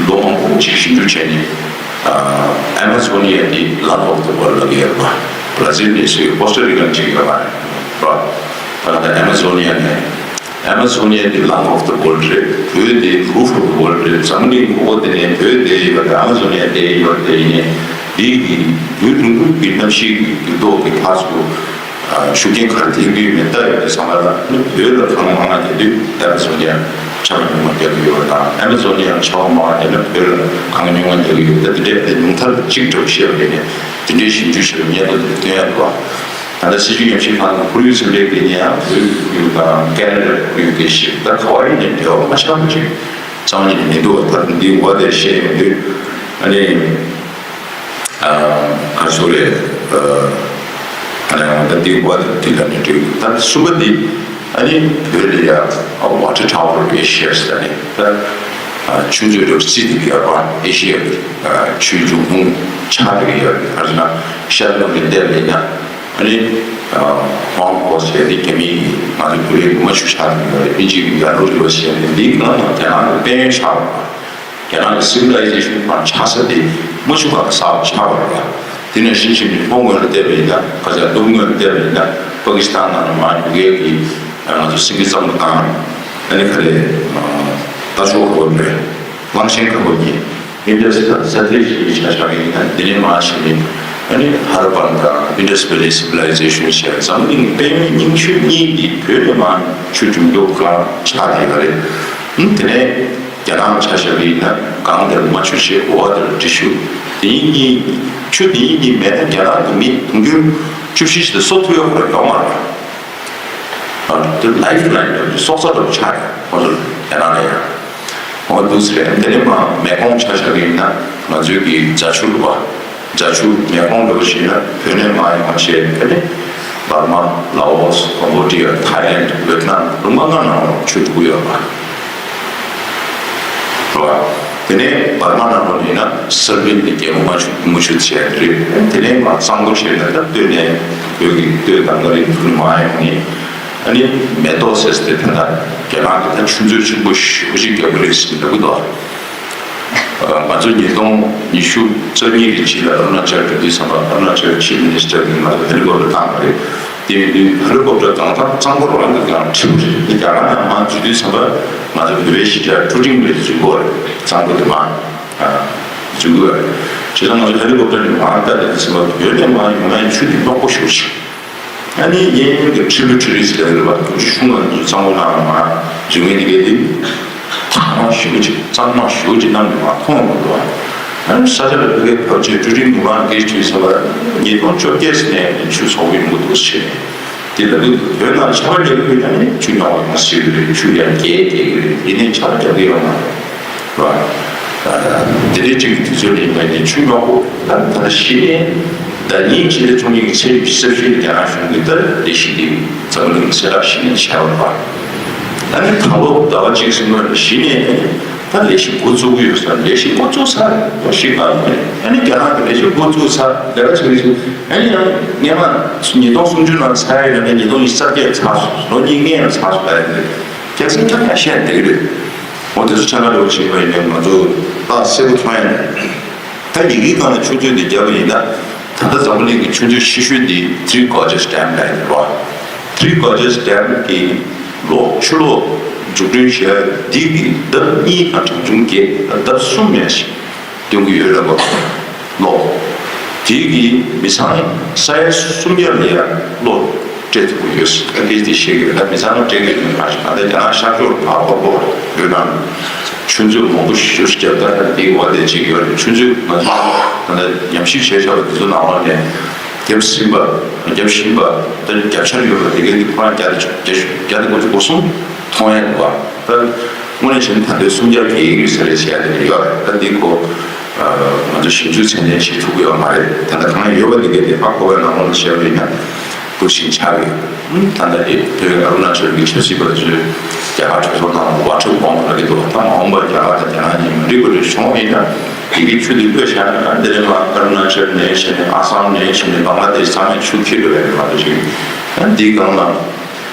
ལོ་མང་པོ་ཅིག་ཞིབ་འཇུག་བྱས་ནས་Amazonia འདི་Lung of the World ལབ་ཀྱི་ཡོད་པ། བྷ་ར་ཛིལ་ནས་སུ་ཡོད། ཀོ་སྟ་རི་ཀ་ནས་གཅིག་ཡོད་པ་རེད། ད་ལྟ་ཨ་མ་ཛོ་ནི་ཡ་ནས། ཨ་མ་ཛོ་ནི་ཡ་འདི་ལང་ཨོཕ་ཛ་ཝོལ་ཌི་རེད། བོད་འདི་རུཕ་ཨོཕ་ཛ་ཝོལ་ཌི་རེད། འཛམ་གླིང་གོ་བོ་དེ་ནས་བོད་དེ་ཡོད་དེ། ཨ་མ་ཛོ་ནི་ཡ་དེ་ཡོད་དེ་ཡིན་ནས། འདི་གི་ཡུལ་ལུང་ཁུལ་གྱི་གནམ་གཤིས་ཀྱི་འགྱུར་ལྡོག་གི་ཕར་ཚུར་ཤུགས་རྐྱེན་ག་རེ་ཐེབས་ཀྱི་ཡོད་མེད་ལྟ་ཡོང་དུས་ཙམ་པ་ལ། བོད་ལ་གངས་མང་བ་དེ་དུས་ཨ་མ་ཛོ་ནི་ཡ་ཆར་པ་ཉུང་བ་རྒྱག་གི་ཡོད་པ་དང་། ཨ་མ་ཛོ་ནི་ཡ་ཆར་པ་མང་བ་དེ་ལ་བོད་ལ་གངས་ཉུང་བ་རྒྱག་གི་ཡོད། ད་དེ་འདྲའི་དེ་ཉུང་མཐར་གཅིག་འདྲ་བོ་བཤད་པ་ཡིན་ནས། དེ་འདྲའི་ཞིབ་འཇུག་བྱས་པའི་སྙན་ཐོ་དེ་སྟོན་ཡག་འདུག་ད་ལྟ་སྲིད་བྱུས་ཉམས་ཞིབ་ཁང་གི་ཁོར་ཡུག་ཚན་པའི་དེ་ནས་ཡང་བོད་ཡུལ་དང་ཁེ་ན་ཌ་ཁོར་ཡུག་དེ་ཞིག་ད་ག་བ་ཡིན་ནས་འབྲེལ་བ་མ་ཆགས་པ་ཅིག་རྩ་བ་ཉིད་ནས་མི་འདུག་ད་འདི་འོ་དེ་བཤད་ཡོང་དུས། ཨ་ནི། ཨ། ག་རེ་ཟེར་རེད། ཨ་ནི་ད་འདི་འོ་དེ་དེ་ལ་ནི་འགྲིག་ད་གསུམ་པ་འདི། ཨ་ནི་བོད་ལ་ཡ་ཝ་ཊར་ཊ་ཝར་ཨེ་ཤི་ཡ་ཟེར་ནས་ད་ཆུ་མཛོད་རོགས་རྩིས་དེ་ཡོད་པ། ཨེ་ཤི་ཡ་གི་ཆུའི་འབྱུང་ཁུངས་ཆགས་ཀྱི་ཡོད་པ། ག་རེ་ཟེར་ན་ཤར་ནུབ་ནས་བལྟས་པ་ཡིན་ན། ཨ་ནི་ཧོང་ཀོང་ཟེར་དེ་རྒྱ་མིའི་གི་ང་ཚོ་བོད་རིགས་རྨ་ཆུ་ཆགས་ཀྱི་ཡོད་རེད། ཨིན་ཇི་གི་ཡར་ལུང་རི་བ་ཟེར་ནས་འདིའི་ནང་ལ་རྒྱ་ནག་གི་དཔལ་ཡོན་ཆགས་པ། རྒྱ་ནག་གི་སི་ཝི་ལའི་ཛེ་ཤན་པར་ཆགས་ས་དེ་རྨ་ཆུ་སྒང་ལ་ཟགས་པ་ཆགས་པ་རེད། དེ་ནས་ཕྱིན་ཕྱིན་ནས་ལྷོ་ངོས་ལ་བལྟས་པ་ཡིན་ན། ཁ་ཆག་ནུབ་ངོས་ལ་བལྟས་པ་ཡིན་ན། པ་ཀི་སི་ཐན་ནང་ལ་མར་ཡུ་གེ་གི་ང་ཚོ་སེང་གེ་གཙང་པོ་དང་། ཨ་ནི་ག་རེ། རྟ་མཆོག་ག་པར་རེད། གླང་ཆེན་ག་པར་གྱི་ཨིན་དཱས་དང་སན་ཐི་ཟེར་ཡག་ཆ་བཞག་པ་ཡིན་ན། དེ་ནས་མར་ཕྱིན་ནས་ཨ་ནི་ཧ་ར་པན་དང་ཨིན་དཱས་ཝེ་ལི་སི་ཝི་ལའི་ཛེ་ཤན་ཟེར་འཛམ་གླིང་དཔལ་ཡོན་རྙིང་ཤོས་གཉིས་འདི་བོད་ནས་མར་ཆུ་རྒྱུན་འཁྱོངས་སྒང་ཆགས་བསྡད་ཡོད་རེད། ཨ་ནི་དེ་ནས་རྒྱ་ནག་ཆ་བཞག་པ་ཡིན་ན་སྒང་དེར་རྨ་ཆུ་བྱས། འོག་དེར་འབྲི་ཆུ། དེ་གཉིས་ཆུ་དེ་གཉིས་མེད་ན་རྒྱ་ནག་གི་མི་དུང་ཕྱུར་བཅུ་བཞི་ཞིག་ལ་སྲོག་ཐུབ་ཡག་ཁོ་རང་ཡོད་མ་རེད། ཨ། དེ་ལའིཕ་ལའིན་འདྲ་བོ་སྲོག་རྩ་འདྲ་བོ་ཆགས་ཡོད་ཁོ་ཚོ་རྒྱ་ནག་ལ་ཡང་། འོ་འདུག་སེ་རེད། དེ་ནས་མར་མེ་ཀོང་ཆ་བཞག་པ་ཡིན་ན་ང་ཚོའི་གི་རྫ་ཆུ་རེད་པ། རྫ་ཆུ་མེ་ཀོང་འདྲ་བོ་ཞིག་ཡིན་ན་བོད་ནས་མར་ཡོང་བ་བྱས། དེ་ནས་འབར་མ། ལའོ་སི། ཀམ་བོ་ཌི་ཡ། ཐའི་ལེན། ཝེ་ཏི་ནམ། ལུང་པ་ལྔ་ནང་ལ་ཆུ་འདུག་ཡོད་པ་རེད་པ། དེ་ནས་འབར་མ་ནང་ལོགས་ཡིན་ན་སར་བིལ་དེ་རྒྱལ་པོ་རྨ་ཆུ་རྨ་ཆུ་བྱས་རེད། དེ་ནས་མར་གཙང་པོ་བྱས་ན་ད་སྟོད་ནས་བོད་ཀྱི་སྟོད་དང་མངའ་རིས་ཁུལ་མར་ཡོང་ནས། ཨ་ནི་མེ་ཏོག་ཟེར་དེ་ད་ལྟ་རྒྱ་ནག་གི་ད་ཆུ་མཛོད་ཆེན་པོ་ཞེ་པོ་ཅིག་རྒྱག་གི་རེད་ཟེར་ལབ་ཀྱི་འདུག་ཨ། ང་ཚོ་ཉིས་སྟོང་ཉི་ཤུ་རྩ་གཉིས་ཀྱི་རྗེས་ལ་ཨ་རུ་ན་ཅལ་འགྲོ་དུས་ཙམ་པ། ཨ་རུ་ན་ཅལ་ཆིབ་མི་ནི་སི་ཊར་གྱིས་ང་ཚོ་ཧེ་ལི་ཀོབ་ཊར་བཏང་བ་རེད། དེ་ཡིན་དུས་ཧེ་ལི་ཀོབ་ཊར་གང་ལྟར་གཙང་པོ་རང་གི་གང་ཁྲིད་པ་རེད། དེ་རྒྱ་གར་ནང་མར་འཛུལ་དུས་ཙམ་པ་ང་ཚོ་བོད་པའི་གཞིས་ཆགས་ཀྲུ་ཀྲིང་ལ་འཛུལ་དགོས་རེད། གཙང་པོ་དེ་མར་འཛུལ་དགོས་རེད། བྱས་ཙང་ང་ཚོ་ཧེ་ལི་ཀོབ་ཊར་ནས་མར་བལྟས་དུས་ཙམ་པ་བོད་ནས་མར་ཡོང་ཡག་ཆུ་དེ་རྙོག་པོ་ཞེ་པོ་ཅིག་ཨ་ནི་གཡས་གཡོན་གྱི་ཁྲི་ལུ་ཁྲི་རིས་ལ་ཡོད་པ་དུང་ཕྱུར་གསུམ་ལ་འཛུལ། གཙང་པོ་ནང་ལ་མར་འཛུལ་མཁན་དེ་གའི་དེ་ཐང་མ་ཞེ་པོ་ཅིག་གཙང་མ་ཞེ་པོ་ཅིག་གནམ་ནས་མར་མཐོང་ཡོང་གི་འདུག་ཨ་ནི་ས་ཆ་ལ་ཕ་གིའི་བབ་ཆེ་ཀྲུ་ཀྲིང་མི་མང་སྐད་ཆ་བྱས་ཙམ་པ་ཉིས་སྟོང་བཅོ་བརྒྱད་ནས་ཆུ་བཟོ་གི་ཡོང་གི་འདུག་ཟེར་ནས། དེ་ལ་བོད་ནང་ཆར་པ་རྒྱག་གི་ཡོད་ན་ནི་ཆུ་རྙོག་པ་ཡོང་སྲིད་ཀྱི་རེད། ཆུ་ཡར་རྒྱས་རྒྱས་ཀྱི་རེད། ཡིན་ནའི་ཆར་པ་རྒྱག་གི་ཡོད་མ་རེད། རེད་བ། དེ་འདྲའི་གཅིག་གི་དུས་ཚོད་ལ་ཡིན་པ་ནི་ཆུ་རྙོག་པོ་ད་ད་ལྟ་གཞི་ནས་ཟླ་ཉིན་ཕྱི་ཟླ་བཅུ་གཉིས་ཀྱི་ཚེས་ཉི་ཤུ་རྩ་བཞི་ཉིན་རྒྱ་ནག་གཞུང་གིས་ད་ལས་གཞི་འདི་འཛམ་བུ་གླིང་གི་གསལ་བསྒྲགས་གཞི་ནས་བྱས་པ་རེད་བ། ད་ནི་ད་ལོ་ཟླ་བ་གཅིག་ཙམ་སྔོན་ལ་གཞི་ནས་ད་ལས་གཞི་འགོ་བཙུགས་ཀྱི་ཡོད་ས། ལས་གཞི་འགོ་བཙུགས་ཚར་ལོ་བཞི་ལྔ་ལོ་ནས། ཨ་ནི་རྒྱ་ནག་གི་ལས་གཞི་འགོ་བཙུགས་ཚར་ལས་ཀ་བྱེད་ཀྱི་ཡོད། ཨ་ནི་ཡང་སྔོན་མ་ཉིས་སྟོང་སུམ་ཅུ་ནང་ཚར་ཡོད་ན་ནི་ཉིས་སྟོང་ཉི་ཤུ་རྩ་བརྒྱད་ཚར་སོང་། ལོ་གཉིས་སྔོན་ལ་ཚར་སོང་། ད་ཡིན་ནའི་རྒྱ་སེང་རྒྱ་ཡང་བཤད་བསྡད་ཀྱི་རེད། འོ་དེ་ཚོ་ཆ་ལ་འགྲོ་བྱེད་པ་ཡིན་ན་ང་ཚོ་རྟགས་གསལ་པོ་མཐོང་ཡ་རེད། ད་ཡི་གེའི་སྒང་ལ་ཆུ་མཛོད་འདི་བརྒྱབ་པ་ཡིན་ན། ད་ལྟ་འཛམ་བུ་གླིང་གི་ཆུ་མཛོད་ཆེ་ཤོས་འདི་Three Gorges Dam་རེད་བ། Three Gorges Dam་གི་ལོ་ཆུ་ལོག་འཛུགས་སྐྲུན་བྱས་འདི་གི་ལྡབ་གཉིས་དང་གྲངས་ཆུང་བརྒྱད་དང་ལྡབ་གསུམ་ཡན་ཞིག་སྟོན་གྱི་ཡོད་རེད་བ། ལོ་དེ་གི་མི་ཚང་ས་ཡ་སུམ་བརྒྱ་ལ་ཡ་གློག་སྤྲད་ཐུབ་ཀྱི་ཡོད། ད་དེ་དེ་ཤེས་ཀྱི་རེད། ད་མི་ཚང་མ་སྤྲད་ཀྱི་ཡོད་མ་རེད། ད་ལྟ་རྒྱ་ནག་ཤར་ཕྱོགས་ལ་ཕར་ཧོར་པོ་བོད་ནང་ཆུ་མཛོད་མང་པོ་ཞེ་པོ་ཞིག་བརྒྱབ། ད་དེའི་འོག་དེ་གཅིག་ཡོད་རེད། ཆུ་མཛོད་ང་ཚོ་ད་ལྟ་ཉམས་ཞིབ་བྱས་བཞག་པ་དེ་ཚོ་ནང་ལོགས་ནས་བརྒྱབ་ཟིན་པ། བརྒྱབ་བཞིན་པ། ད་བརྒྱབ་འཆར་ཡོད་པ་དེ་གའི་དེ་ཁོ་རང་བརྒྱ་དང་བརྒྱ་དང་དགུ་བཅུ་གོ་གསུམ་མཐོང་ཡ་འདུག་བ། ད་དངོས་གནས་བྱས་ན་ད་ལྟའི་སུམ་བརྒྱ་བརྒལ་ཡོད་ས་རེད་བྱས་ཡ་དེ་འདྲ་ཡོད་རེད། ད་འདི་ཁོ་ང་ཚོ་ཞིབ་འཇུག་ཚད་ལྡན་བྱེད་ཐུབ་ཀྱི་ཡོད་མ་རེད། ད་ལྟ་གང་ཡོད་པ་དེ་གའི་དེ་ཧ་གོ་བའི་ནང་ལོགས་ནས་བཤད་པ་ཡིན་ན། འདུག་བཞིན་ཆགས་ཡོད། ད་ལྟ་དེ་བོད་ཨ་རུ་ན་ཅལ་གྱི་ཆབ་སྲིད་པ་ཚོས་རྒྱ་གར་གྲོས་ཚོགས་ནང་ལ་ཝ་ཊར་བོམ་རྒྱག་གི་འདུག་ད་མ་འོངས་པར་རྒྱ་གར་དང་རྒྱ་ནག་གཉིས་མ་འགྲིག་པ་འདྲ་བྱུང་བ་ཡིན་ན། དེ་གི་ཆུ་དེ་བླུགས་བཞག་ན། ད་དེ་རིང་ལ་ཨ་རུ་ན་ཅལ་ནས་བྱས་ནས་ཨ་སམ་ནས་བྱས་ནས་བང་ལ་དེཤ་ཚང་མས་ཆུ་འཁྱེར་འགྲོ་ཡ་རེད་མ་གཏོགས་ཅིག་ད་འདིའི་སྒང་ལ་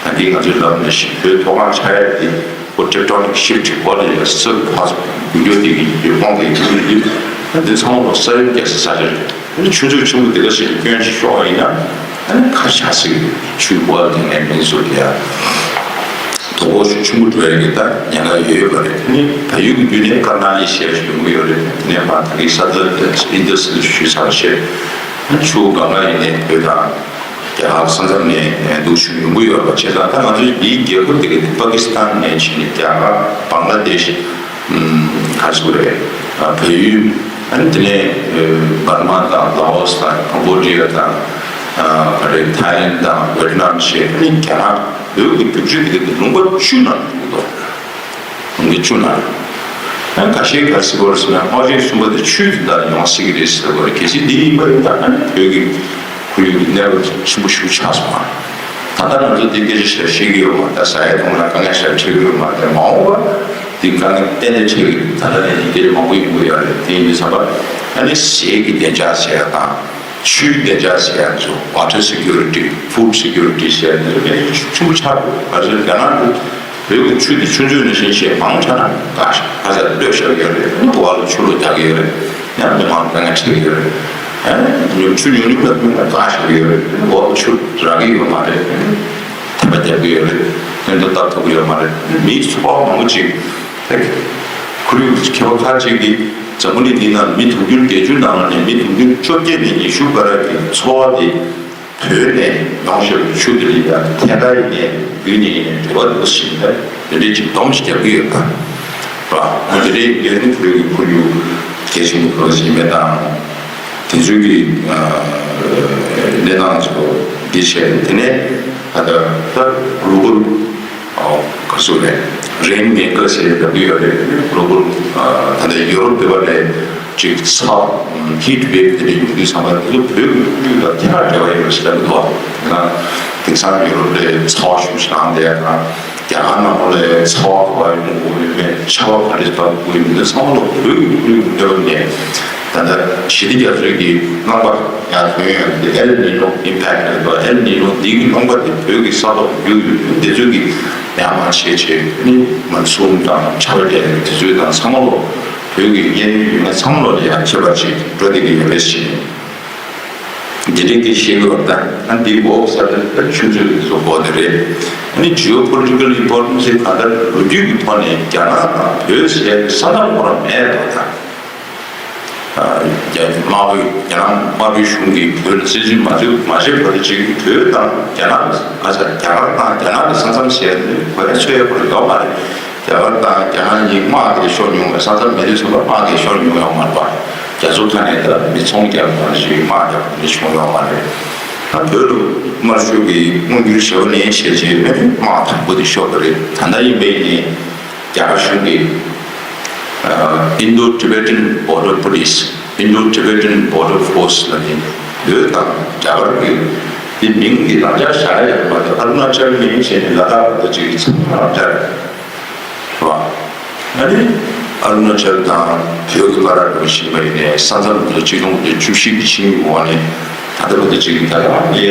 ད་འདི་ང་ཚོས་ལབ་ནས་ཤིང་བོད་མཐོ་སྒང་ཆགས་ཡ་དེ་ཁོ་ཊེག་ཊོ་ནིག་ཤིབ་ཊི་གོ་ལ་ཡ་ས་ཁ་ཚོ་རྒྱུ་འགྱུར་དེ་གི་ཡོད་དབང་གི་རྒྱུ་འགྱུར་ད་འདི་ཚང་མ་ས་ཡོམ་རྒྱག་ས་ས་ཆ་རེད། ཆུ་མཛོད་ཆེན་པོ་དེ་ག་ཞིག་སྐྱོན་ཞིག་ཤོར་བ་ཡིན་ན་ཨ་ནི་ཁ་བཞག་སྲིད་ཀྱི་རེད། ཆུའི་འབབ་དེ་ནས་མིང་ཚོ་དེ་ཡང་དོ་ཕོག་ཤུགས་ཆེན་པོ་འགྲོ་ཡ་གི་ད་ཉེན་ཁ་ཡོད་ཡོད་པ་རེད། དེ་ནས་ད་ཡུལ་གྱི་རྒྱུད་ནས་དཀར་ནག་ལི་ཤི་ཡ་ཞིག་ཡོང་གི་ཡོད་རེད། དེ་ནས་མ་ད་གི་ས་ད་ཨིན་དྷ་སི་ཞུས་ཚར་བ་བྱས། ཆུ་གང་ག་ཡིན་ནའི་བོད་དང་རྒྱ་གར་ས་མཚམས་ནས་འདུག་ཆུ་ཡོང་གི་ཡོད་པ་བྱས་ཙང་། ད་ང་ཚོའི་འདིའི་རྒྱལ་ཁབ་དེ་ག་དེ་པ་ཀི་སི་ཐན་ནས་ཕྱིན་ནས་རྒྱ་གར་བང་ལ་དེ་ཤི་ག་རེ་ཟེར་དགོས་རེད། བལ་ཡུལ། ཨ་ནི་དེ་ནས་འབར་མ་དང་ལའོ་སི་དང་ཀམ་བོ་ཌི་ཡ་དང་ག་རེ་ཐའི་ལེན་དང་ཝེ་ཏི་ནམ་བཅས། ཨ་ནི་རྒྱ་ནག་བོད་ཀྱི་རྒྱུག་ཆུ་དེ་ག་དེ་ལུང་པ་བཅུ་ནང་འདུག་དོ། ལུང་པ་བཅུ་ནང་། ཨ་ཁ་ཤས་ག་རེ་ཟེར་དགོས་རེད་ཟེར་ན། སྔོ་ཆེན་གསུམ་པ་དེ་ཆུའི་དོན་དག་ཡོང་སྲིད་ཀྱི་རེད་ཟེར་དགོས་རེད། གལ་སྲིད་འདི་ཡིན་པ་ཡིན་ན་ཨ་ནི་བོད་ཀྱི་ཁོར་ཡུག་གི་གནས་བབ་ཆེན་པོ་ཞིག་ཆགས་སོང་ཨ། ད་ལྟ་ང་ཚོ་འདི་སྐད་ཆ་བཤད་ཤེས་ཀྱི་ཡོད་མ་རེད། ཟ་ཡ་འཐུང་ཡ་དཀའ་ངལ་ཞིག་འཕྲད་ཀྱི་ཡོད་མ་རེད། མ་འོངས་པ་འདི་དཀའ་ངལ་གཏན་ནས་འཕྲད་ཀྱི་རེད། ད་ལྟ་ནས་འདི་སྐད་ཆ་མང་པོ་ཡོང་གི་ཡོད་རེད། དེ་ཡིན་དུས་ཙམ་པ་ཨ་ནི་ཟས་ཀྱི་བདེ་འཇགས་ཟེར་ཡ་དང་། ཆུའི་བདེ་འཇགས་ཟེར་ཡ་ཚོ། Water security, food security ཟེར་ཡ་འདི་ཚོ་གལ་ཆེན་པོ་ཆགས་འདུག་ག་རེ་ཟེར་ན་རྒྱ་ནག་གི་བོད་ཀྱི་ཆུ་དེ་ཆུ་མཛོད་ནང་བཞིན་བྱས་མང་ཆགས་ན་དཀའ་ཤག་ཁ་ཤས་ལྟོས་བཞག་གི་ཡོད་རེད། འོག་ལ་ཆུ་ལོག་རྒྱག་གི་ཡོད་རེད། ཡང་མི་མང་དཀའ་ངལ་འཕྲད་ཀྱི་ཡོད་རེད། ཨ་ནི་ཆུ་ཉུང་ཉུང་ལ་མི་དཀའ་ཤག་ཡོད་རེད། འོག་ལ་ཆུ་རག་གི་ཡོད་མ་རེད། ཐལ་བ་རྒྱག་གི་ཡོད་རེད། སྟོན་ཐོག་བཏབ་ཐུབ་ཀྱི་ཡོད་མ་རེད། མིའི་འཚོ་བ་མང་པོ་ཅིག་ཁོར་ཡུག་མཁས་པ་ཁག་ཅིག་གིས་འཛམ་བུ་གླིང་འདི་ནང་མི་དུང་ཕྱུར་བརྒྱད་ཅུ་ནང་ནས་མི་དུང་ཕྱུར་བཅོ་བརྒྱད་ནས་ཉི་ཤུ་བར་གྱི་འཚོ་བ་དེ་བོད་ནས་ཡོང་བཞིན་པའི་ཆུ་དེ་ལ་ཡང་ཐད་ཀར་ཡིན་ནའི་བརྒྱུད་ནས་ཡིན་ནའི་འབྲེལ་བ་འདུག་ཟེར་ནས་དེ་འདྲའི་ཅིག་སྡོམ་ཞིག་རྒྱག་གི་ཡོད་པ་རེད། འོ་དེ་འདྲའི་ཡིན་ནའི་བོད་ཀྱི་ཁོར་ཡུག་གལ་ཆེན་པོ་འགྲོ་བཞིན་མེད་དང་། དེ་ཚོའི་གི་གནས་སྟངས་ཚོ་འདི་བྱས་ནས། དེ་ནས་ད་ལྟ་ད་གློ་བལ་ག་ཚོད་རེད། རེན་མེ་ཀར་ཟེར་ཡག་འདྲ་པོ་ཡོད་རེད། གློ་བལ་ད་ལྟ་ཡུ་རོབ་དེ་བ་ལས་ཅིག་ཚ་ཧིཊ་ཝེབ་དེ་འདྲ་ཡོང་དུས་ཙམ་པ་དེ་ཚོ་བོད་ཀྱི་ཁོར་ཡུག་ལ་ཐད་ཀར་འབྲེལ་བ་ཡོད་པ་ཞིག་ལབ་འདུག་བ། དེང་སང་ཡུ་རོབ་ལ་ཚ་བ་ཤུགས་ཆེ་ལངས་བསྡད་ཡ་དང་། རྒྱ་གར་ནང་ལོགས་ལ་ཚ་བ་ག་པར་ཡོང་གི་ཡོད་མེད། ཆར་པ་ག་རེ་བབས་དགོས་ཡོད་མེད། འདི་ཚང་མ་ལོག་བོད་ཀྱི་ཁོར་ཡུག་གི་གནས་བབ་ནས། ད་ལྟ་ཞི་བདེ་རྒྱ་མཚོའི་གི་རླངས་པ་ཡར་ཐོན་ཡོད་འདི་ཨེལ་ནི་ནོ་ཨིམ་པེག་རེད་པ། ཨེལ་ནི་ནོ་འདི་གི་རླངས་པ་དེ་བོད་ཀྱི་ས་ཐོག་རྒྱུག་ཡོད་དུས་དེ་ཚོའི་གི་ཡར་མར་བྱས་བྱས་ནི་མོན་སུན་དང་ཆར་པ་རྒྱག་ཡོད་དེ་ཚོའི་དང་ཚང་མ་ལོག་བོད་ཀྱི་གནས་ཡུལ་ཡོད་ན་ཚང་མ་ལོག་ལ་ཡར་ཁྱབ་པ་ཅིག་འགྲོ་བསྡད་ཀྱི་ཡོད་རེད་ཟེར། འདི་འདྲའི་སྐད་ཆ་བཤད་ཀྱི་ཡོད་པ་དང་། ཨ་འདི་འོག་ས་དེ་ད་ཆུ་མཛོད་ཀྱི་བཟོ་འགོ་དེ་རེད། ཨ་ནི་ཇི་ཨོ་པོ་ལི་ཊི་ཀལ་ཨིམ་པོར་ཊན་སི་གང་ལྟར་ལོ་རྒྱུས་ཀྱི་ཐོག་ནས་རྒྱ་ནག་དང་བོད་ཟེར་ཡག་གི་ས་མཚམས་ཁོ་རང་མེད་པ་དང་། ཨ་རྒྱ་དམར་པོའི་རྒྱ་ནག་དམར་པོའི་གཞུང་གིས་བོད་ལ་བཙན་འཛུལ་མ་བྱས་མ་བྱས་བར་དུ་ཅིག་བོད་དང་རྒྱ་ནག་ཨ་ས་རྒྱ་གར་དང་རྒྱ་ནག་གི་ས་མཚམས་ཟེར་ཡག་དེ་གོ་ཡ་ཚོད་ཡ་ཁོ་རང་ཡོད་མ་རེད། རྒྱ་གར་དང་རྒྱ་ནག་གཉིས་དམག་གིས་ཤོར་མྱོང་བའི་ས་མཚམས་མེད་དུས་ཙམ་པ་དམག་གིས་ཤོར་མྱོང་ཡོད་མ་རེད་པ། རྒྱ་མཚོ་མཐའ་ནས་ད་མི་ཚོང་རྒྱག་པ་ཞིག་དམག་རྒྱག་པ་འདི་བྱུང་ཡོད་མ་རེད། ད་བོད་ལ་དམར་ཤོག་གིས་དབང་བསྒྱུར་བྱས་པ་ནས་བྱས་རྗེས་ནས་དམག་དང་པོ་དེ་ཤོར་བ་རེད། ད་ལྟ་ཡིན་པ་ཡིན་ནའི་རྒྱ་གར་གཞུང་གིས་Indo-Tibetan Border Police, Indo-Tibetan Border Force ལ་ནི་བོད་དང་རྒྱ་གར་གྱི་དེ་མིང་འདི་རང་འཇགས་བཞག་ཡ་ཡོད་མ་རེད། ཨ་རུ་ན་ཅལ་ནས་བྱས་ནས་ལ་དྭགས་བར་དུ་ཅིག་ཚང་མ་རང་འཇགས་རེད། རེད་བ། ཨ་ནི་ཨ་རུ་ན་ཅལ་དང་བོད་ཀྱི་བར་འགྲོ་བཞིན་པ་ཡིན་ནའི་ས་མཚམས་དེ་ཚོ་ཆིག་སྟོང་དགུ་བརྒྱ་བཅུ་བཞི་གི་ཆིངས་ཡིག་འོག་ནས་ད་ལྟ་བར་དུ་ཅིག་ད་ག་རང་ལ་ཡ་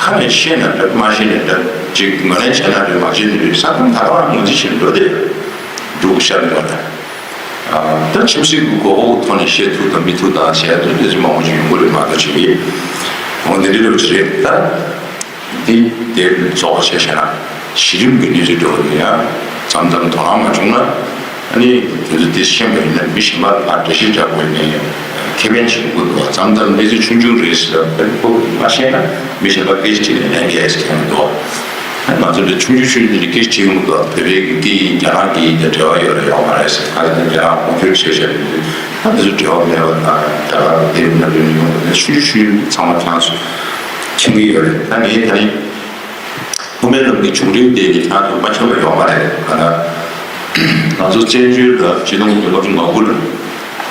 ཁ་ནས་བཤད་ན་འདྲ་མ་བཤད་ན་འདྲ་ཅིག་ངོས་ལེན་བྱས་ན་འདྲ་མ་བྱས་ན་འདྲ་ས་མཚམས་ད་ག་རང་ངོས་འཛིན་བྱས་ནས་འགྲོ་བསྡད་འདུག་ཤར་འདུག་ད་ཁྱིམ་སྲིད་ཀྱི་དགོས་མཁོ་ཐོག་ནས་བཤད་ཐུབ་དང་མི་ཐུབ་དང་བཤད་དུས་དེ་ཚོ་མང་པོ་ཞིག་ཡོང་གི་རེད་མ་གཏོགས་ཅིག་འོ་འདི་འདྲ་རེད་ད། འདི་དེབ་རྫོགས་པ་བྱས་བྱས་ན་གཞི་རིམ་གྱི་གནས་ཚུལ་འགྲོ་བ་དེ་ཡང་མཚམས་མཚམས་དོ་སྣང་མ་བྱུང་ན། ཨ་ནི་དེ་ཚོ་དེ་ཤེས་པ་ཡིན་ན་མི་གཞན་པ་ལ་ཕར་འགྲེལ་བཤད་རྒྱག་དགོས་ནས་ཁེ་ཕན་ཆེན་པོ་འདུག་མཚམས་མཚམས་གནས་ཚུལ་ཆུང་ཆུང་རེད་ཟེར་བ་ཁོ་མ་ཤེས་ན་མི་གཞན་པ་སྐད་ཆ་དྲིས་ནས་ལན་རྒྱག་ཡས་ཁེ་ཕན་འདུག་ང་ཚོ་འདི་ཆུང་ཆུང་ཆུང་ཆུང་འདི་སྐད་ཆ་དྲིས་ཡོང་གི་འདུག་བོད་པའི་གི་སྐད་ཡིན་རྒྱ་ནག་གི་ཡིན་དེ་འབྲེལ་བ་ཡོད་རེད་ཡོད་མ་རེད་ཟེར། ག་རེ་ཟེར་རྒྱ་ནག་གོང་བཀུར་བྱས་བྱས་ད་འདི་ཚོ་འབྲེལ་བ་མེད་པ་དང་རྒྱ་གར་དེ་རིང་ནམ་རིང་ཡོང་གི་འདུག་ཆུང་ཆུང་ཆུང་ཚང་མ་ཐང་སུ་མཁྱེན་གྱི་ཡོད་རེད། ད་ངས་ད་ནི། དབུ་མའི་ལམ་གྱི་བྱུང་རིམ་དེ་ནི་ཁྱེད་རང་ཚོ་མ་མཁྱེན་པ་ཡོད་མ་རེད། གང་ལྟར་ང་ཚོ་བཙན་བྱོལ་ལ་སྤྱི་ལོ་ལྔ་བཅུ་ང་དགུ་ལ་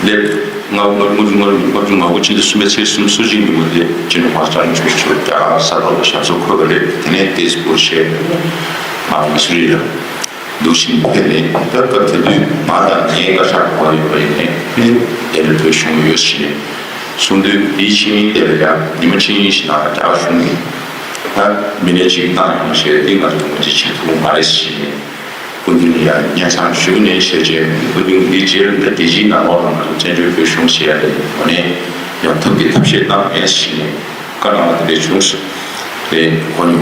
སླེབས། ལྔ་ལྔ་བཅུ་ང་ལྔ་བཅུ་ང་དགུ་ཕྱི་ཟླ་གསུམ་པའི་ཚེས་སུམ་ཅུ་ཉིན་མོ་དེ་སྤྱི་ནོར་༸གོང་ས་༸སྐྱབས་མགོན་ཆེན་པོ་མཆོག་རྒྱ་གར་ས་ཐོག་ལ་ཞབས་སོར་འཁོད་པ་རེད། དེ་ནས་ཏེས་པུར་བྱས་མ་མ་སུ་རི་ལ་འདུག་ཕྱིན་ཕེབས་ནས། ད་སྐབས་དེ་དུས་མ་དང་ངའི་བཀའ་ཤག་གོ་ཡོད་པ་ཡིན་ནས་དེ་ལ་བོད་གཞུང་ཡོད་ཕྱིན་གསུངས་དུས། འདིའི་ཆིངས་ཡིག་དེ་ལ་ཡང་ཉི་མ་ཆིངས་ཡིག་ཞིག་ནང་ལ་རྒྱ་གཞུང་གིས་ད་མི་སྣ་གཅིག་བཏང་ཡོང་ཞེས་འདི་ང་ཚོ་ངོས་འཛིན་བྱེད་ཐུབ་མ་རེད་ཟེར་ནས་སྐུ་མདུན་ལ་ཡང་སྙན་སེང་ཞུས་ནས་བཤད་རྗེས། སྐུ་མདུན་འདིའི་རྗེས་ལ་ད་རྒྱལ་སྤྱིའི་ནང་ལོགས་ལ་ང་ཚོ་བཙན་བྱོལ་བོད་གཞུང་ཞེས་ཡ་དེ་གོ་ནས་ ཡང་ཐབས་ཀྱི་ཐབས་ཤེས་གནང་མེད་ཞེས་ནས་བཀའ་གནང་བ་དེ་འདྲ་བྱུང་སོང་། རེད། གོ་མྱོང་།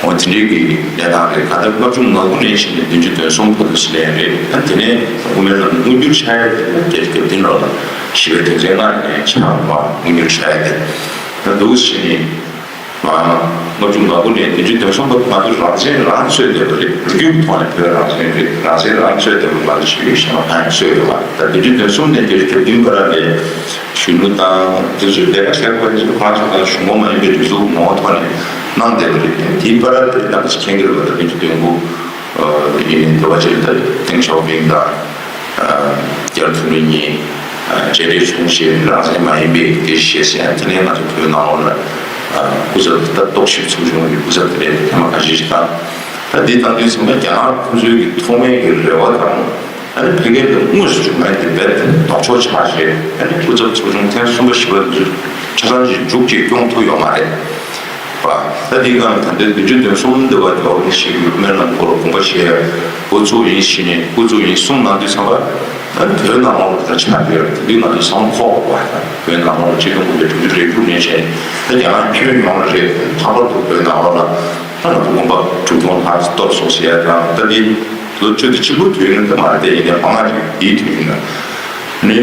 འོ་དེ་འདྲའི་གི་གནས་སྟངས་རེད། ག་ད་ལྔ་བཅུ་ང་དགུ་ནས་བྱས་ནས་བདུན་ཅུ་དོན་གསུམ་བར་དུ་ཞིག་ལས་རེད། ཨ་དེ་ནས་དབུ་མའི་ལམ་མངོན་འགྱུར་ཆགས་ཡ་དེ་ལ་བརྒྱད་ཅུ་གྱ་བདུན་ལོ་ལ་ཞི་བའི་དོན་ཚན་ལྔ་ནས་ཆགས་པ་མངོན་འགྱུར་ཆགས་ཡ་དེ་ད་འདུག་ཟེར་ནས། ལྔ་བཅུ་ང་དགུ་ནས་བདུན་ཅུ་དོན་གསུམ་བར་དུ་ང་ཚོ་རང་བཙན་རང་རྩོད་བསྡད་པ་རེད། ལོ་རྒྱུས་ཀྱི་ཐོག་ནས་བོད་རང་བཙན་རེད། རང་བཙན་རང་རྩོད་བསྡད་པ་ང་ཚོ་ཞི་བའི་གཞན་དབང་ཡང་རྩོད་ཡོད་པ། ད་བདུན་ཅུ་དོན་གསུམ་ནས་བརྒྱད་ཅུ་གྱ་བདུན་བར་ལ་གཞོན་ནུ་དང་དེ་ཚོའི་ལས་ཀ་བྱེད་པ་ཡིན་ཚུལ་ཁོ་རང་ཚོ་དང་གཞུང་གོང་མ་ཡིན་པའི་གྲོས་ཚོགས་ངོ་བོ་ཐོག་ནས་གནང་བསྡད་པ་རེད། དེའི་བར་དེ་རྣམ་པ་ཚོ་མཁྱེན་གྱི་རེད་པ། ད་བདུན་ཅུ་དོན་དགུ་ཡིན་ནའི་འདི་བ་ཅིག་ད་ཏེང་ཞའོ་ཕིང་དང་རྒྱ་ཐུ་ལི་གཉིས་མཇལ་འཕྲད་བྱུང་ཞེས། རང་བཙན་མ་ཡིན་པའི་དེ་བཤད་ཟེར་ཡང་དེ་ནས་ང་ཚོ་བོད་ནང་ལོགས་ལ་སྐུ་ཚབ་ད་རྟོག་ཞིབ་ཚོགས་ཆུང་གི་སྐུ་ཚབ་དེ་ཐེངས་མ་ཁ་ཤས་ཤིག་བཏང་། ད་འདི་བཏང་དུས་ཙམ་པ་རྒྱ་ནག་ཁོ་ཚོའི་གི་ཐོག་མའི་གི་རེ་བ་དང་། ཨ་ནི་ཕ་གིར་དུ་དངོས་སུ་བྱུང་བའི་དེ་རྦད་དེ་ལྡོག་ཕྱོགས་ཆགས་བྱས། ཨ་ནི་སྐུ་ཚབ་ཚོགས་ཆུང་ཐེངས་གསུམ་པ་བཞི་པ་འདི་ཚོ་ཆ་ཚང་ཞིག་མཇུག་ཅིག་སྐྱོང་ཐུབ་ཡོད་མ་རེད་པ། ད་འདི་གང་ད་ལྟའི་བདུན་ཅུ་དོན་གསུམ་འདི་བ་རྒྱལ་བ་རིན་པོ་ཆེ་གི་སྨོན་ལམ་སྐོར་དགོངས་པ་བཞེས་འགོ་བཙུགས་ཡིན་ཞེས་ནས་འགོ་བཙུགས་ཡིན་གསུངས་གནང་དུས་ཙམ་པ། ཨ་ནི་བོད་ནང་ལོགས་ལ་ད་ཆགས་ཡོད་རེད། དེ་དུས་ང་ཚོ་བསམ་བློ་འཁོར་བ་བ་དང་བོད་ནང་ལོགས་ལ་ཆིག་སྟོང་དགུ་བརྒྱ་དྲུག་ཅུ་རེ་དྲུག་ནས་བྱས་ནས་ད་རྒྱ་ནག་ཁྱོན་ཡོངས་ལ་རེད། ལྷག་པར་དུ་བོད་ནང་ལོགས་ལ་ད་ང་ཚོ་དགོན་པ་དྲུག་སྟོང་ལྷག་གཏོར་སོང་ཟེར་ཡ་དང་། ད་འདི་ལོ་བཅུ་དང་གཅིག་པོ་དུས་ཡུན་དུ་མ་རེད་དེ། ཡིན་ནའི་མང་ང་ཅིག་འདིའི་དུས་ཡུན་ན་ནི་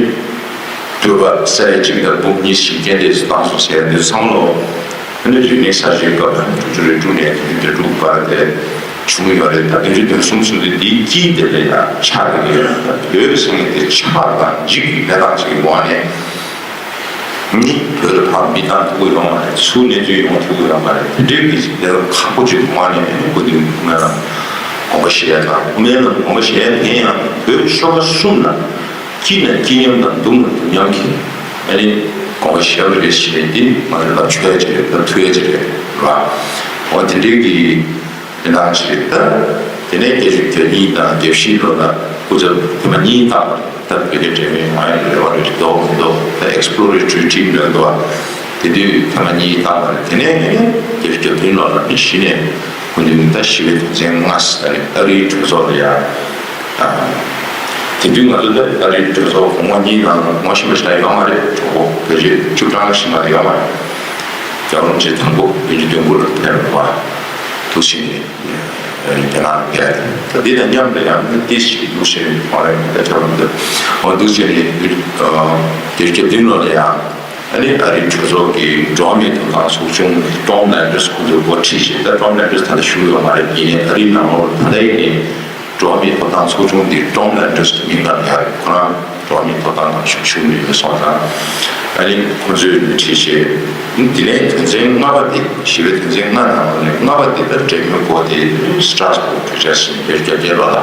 བོད་པ་ས་ཡ་གཅིག་དང་འབུམ་གཉིས་ཤིག་རྐྱེན་འདས་སུ་བཏང་སོང་ཟེར་ཡ་འདི་བསམ་བློ་ནི་རིག་གནས་གསར་བརྗེའི་སྐབས་ལ་དྲུག་ཅུ་རེ་དྲུག་ནས་དྲུག་ཅུ་རེ་དྲུག་བར་དེ་བྱུང་ཡོད་རེད། ད་བདུན་ཅུ་དོན་གསུམ་ཚུན་དུ་འདིའི་དཀྱིལ་དེ་ལ་ཡང་ཆགས་ཀྱི་ཡོད། ད་བོད་ཟེར་མཁན་དེ་ཆགས་དང་འཇིག་གི་གནས་སྟངས་ཅིག་གི་འོག་ནས། ནི་བོད་ལ་ཕར་མི་བཏང་ཐུབ་ཀྱི་ཡོད་མ་རེད། ཚུར་གནས་ཚུལ་ཡོང་ཐུབ་ཀྱི་ཡོད་མ་རེད། དེ་འདྲའི་གི་གནས་བབ་ཁག་པོ་ཅིག་གི་ངང་ནས་ནི་སྐུ་མདུན་སྨོན་ལམ་དགོངས་པ་བཞེས་ཡ་དང་། སྨོན་ལམ་དགོངས་པ་བཞེས་ཡ་དེ་ཡང་བོད་ཤོག་ཁག་གསུམ་ལ་སྐྱིད་ན་སྐྱིད་མཉམ་དང་སྡུག་ན་སྡུག་མཉམ་གྱིས་ཨ་ནི་དགོངས་པ་བཞེས་པ་རེད་ཞེས་འདི་ང་ཚོ་ལབ་ཆོག་ཡ་ཅིག་རེད། ལབ་ཐུབ་ཡ་ཅིག་རེད་ར། འོ་དེ་འདྲའི་གི་དེ་འདྲ་ཞིག་རེད། ད་དེ་ནས་བརྒྱད་ཅུ་གྱ་གཉིས་དང་གྱ་བཞི་ལོ་ལ་སྐུ་ཚབ་ཐེངས་མ་གཉིས་བཏང་བ་རེད། ད་བོད་རྒྱ་འབྲེལ་མོལ་ང་ཡི་རེ་བ་རེ་འདོགས་མི་འདོགས། ད་ཨེགས་པོ་ལོ་རེ་ཊོ་རི་ཊིམ་ལ་འདུག་བ། དེ་དུས་ཐེངས་མ་གཉིས་བཏང་བ་རེད། དེ་ནས་བརྒྱད་ཅུ་གྱ་བདུན་ལོ་ལ་ནི་གཞི་ནས་སྐུ་མདུན་ད་ཞི་བའི་དོན་ཚན་ལྔ་ཟེར་ནས་ཨ་རིའི་གྲོས་ཚོགས་ལ་ཡང་། དེ་དུས་ང་ཚོ་ད་ཨ་རིའི་གྲོས་ཚོགས་གོང་མ་གཉིས་ནང་ངོ་ཤེས་པ་ཞིག་ཡོད་མ་རེད། གྲོགས་པོ་བོད་རིགས་བཅུ་གྲངས་ཤིག་མ་ཡོད་མ་རེད། རྒྱལ་བ་རིན་པོ་ཆེ་དང་པོ་བདུན་ཅུ་དོན་དགུ་ལ་ཕེབས་པ་འདུག་ཟེར་ནས། རྒྱ་ནག་ལ་ཕེབས། ད་འདི་དང་མཉམ་དུ་ཡང་ཏིས་ཞིག་འདུག་ཟེར་ནས་མ་རེད། ད་ཆ་མི་འདུག་འོ་འདུག་ཟེར་ནས་བརྒྱད་ཅུ་གྱ་བདུན་ལོ་ལ་ཡང་ཨ་ནི་ཨ་རིའི་གྲོས་ཚོགས་ཀྱི་འགྲོ་བ་མིའི་ཐོབ་ཐང་ཚོགས་ཆུང་ཊོམ་ལན་ཌར་སི་ཁོང་ཚོས་འགོ་ཁྲིད་བྱས། ད་ཊོམ་ལན་ཌར་སི་ད་ལྟ་བཞུགས་ཡོད་མ་རེད། ཡིན་ནའི་ཨ་རིའི་ནང་ལོགས་ལ་ད་ལྟ་ཡིན་ནའི་འགྲོ་བ་མིའི་ཐོབ་ཐང་ཚོགས་ཆུང་འདི་ཊོམ་ལན་ཌར་སི་གི་མིང་ལ་ཡང་ཁོ་རང་འགྲོ་བ་མིའི་ཐོབ་ཐང་ནང་ཞུགས་ཞུགས་མི་ཡོད་སོང་ཙང་། ཨ་ནི་ཁོ་ཚོས་ཁྲིད་བྱས། དེ་ནས་དོན་ཚན་ལྔ་པ་དེ་ཞི་བའི་དོན་ཚན་ལྔ་ནང་ནས་ལྔ་པ་དེ་ལྟར་འབྲེལ་མོལ་སྐོར་དེ་སི་ཊ་ར་སི་བྷག་གྲོས་འཆར་ཟིན་བེད་སྤྱོད་རྒྱབ་ལ་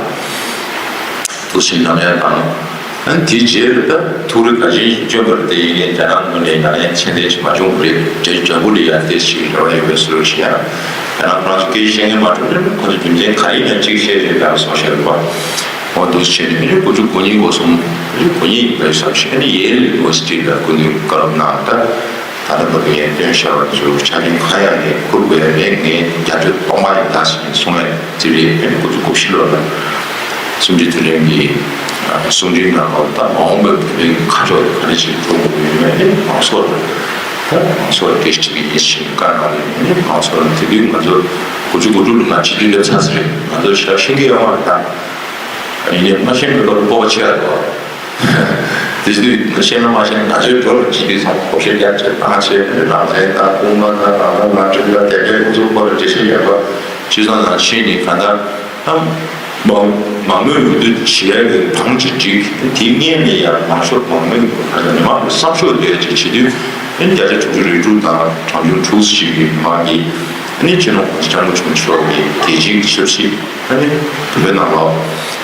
ཐུགས་སེམས་ནམ་ཡང་དང་། ཨ་ནི་དེའི་རྗེས་ལ་ད་ཐུགས་རེ་ག་ཅན་ཞིག་བསྐྱོན་པ་རེད་དེ། ཡིན་ནའི་རྒྱ་ནག་ངོས་ནས་ཡང་ཡང་ཁྱད་ལྡན་ཞིག་མ་བྱུང་བ་རེད། འབྲེལ་རྒྱབ་པོ་ལ་ཡང་དེ་ཞིག་རེ་བ་ཡོད་པའི་བཟོ་འདྲ་ཞིག་ཡང་རྒྱ་ནག་ཁོ་རང་ཚོ་སྐད་ཆ་བཤད་མཁན་མ་གྲུབ་ན་ཁོ་ཚོ་རྒྱུ་མཚན་ག་ཡིན་ན་གཅིག་བཤད་རེད་ལབ་སོང་ཤག་རེད་པ། འོ་འདུག་བྱས་ནས་མི་ནི་དགུ་བཅུ་གོ་གཉིས་འགོ་སོང་། མི་ནི་གོ་གཉིས་ཡིན་པའི་བསམ་ཤེས་ནི་ཡེལ་ཡུ་ནི་ཝར་སི་ཊི་ལ་སྐུ་མདུན་བཀའ་སློབ་གནང་། ད་ད་ལྟ་བར་དུ་ངས་བཏོན་བཞག་པ་ཚོ་ཆ་རྐྱེན་གང་ཡང་ངས་འཁུར་དགོས་ཡ་མེད། ངས་བརྒྱ་ཆ་སྟོང་པ་ཡིན་ད་ཟེར་ནས་གསུངས་ཡ་ཙི་རེད། མི་ནི་དགུ་བཅུ་གོ་བཞི་ལོ་ལ་གསུམ་བཅུའི་མཐོ་འབྲིང་གི་གསུང་འཕྲིན་ནང་ལོགས་ད་མ་འོངས་པའི་བོད་པའི་ཁ་ཕྱོགས་ག་རེ་བྱེད་འགྲོ་དགོས་ཡོད་མེད་ནི་མང་ཚོགས་ལ་ད་མང་ཚོགས་ལ་སྐད་ཆ་དྲི་གི་ཡིན་ཞེས་བཀའ་གནང་ནས། མི་ནི་མང་ཚོགས་ལ་དེ་དུས་ང་ཚོ་དགུ་བཅུ་གོ་དྲུག་ལོ་ན་སྤྱི་འཐུས་སླེབས་ཚར་ཟེར་རེད། ང་ཚོ་ཞེ་དྲག་ཤེས་ཀྱི་ཡོད་མ་རེད་ད། ཡིན་ནའི་མ་ཤེས་པའི་སྐོར་ལ་སྤོབས་པ་ཆེ་བ་འདུག་དེ་དུས་ཤེས་ན་མ་ཤེས་ན་ང་ཚོའི་འགྲོ་རུ་ཅི་དུས་སང་བགོ་བཤའ་རྒྱ་ཆེ་བཏང་བྱས། རང་བཙན་དང་དབུ་མ་དང་རང་དབང་དང་ཁྲིམས་དང་དེ་འདྲའི་ཁོ་ཚོའི་སྐོར་ལ་འགྲེལ་བཤད་ཡོད་པ། བྱས་ཙང་ནང་ཤེས་ནི་གང་ལྟར་ཨ་མང་མང་མོས་འོས་བསྡུ་བྱེད་ཡ་གི་དང་ཅི་འགྲིག་དེ་སྔོན་ནས་ཡང་མང་ཤོས་མང་མོས་གང་ལྟར་མི་མང་གི་བསམ་ཤོག་འདོད་ཅིག་བྱེད་དུས་ཨ་ནི་བརྒྱ་ཆ་དྲུག་ཅུ་རེ་དྲུག་དང་གྲངས་ཆུང་དྲུག་ཅིག་གི་མི་མང་གིས་ཨ་ནི་སྤྱི་ནོར་གོང་ས་སྐྱབས་མགོན་ཆེན་པོ་མཆོག་གི་རྒྱལ་སྤྱིའི་ཆབ་སྲིད། ཨ་ནི་བོད་ནང་ལོགས་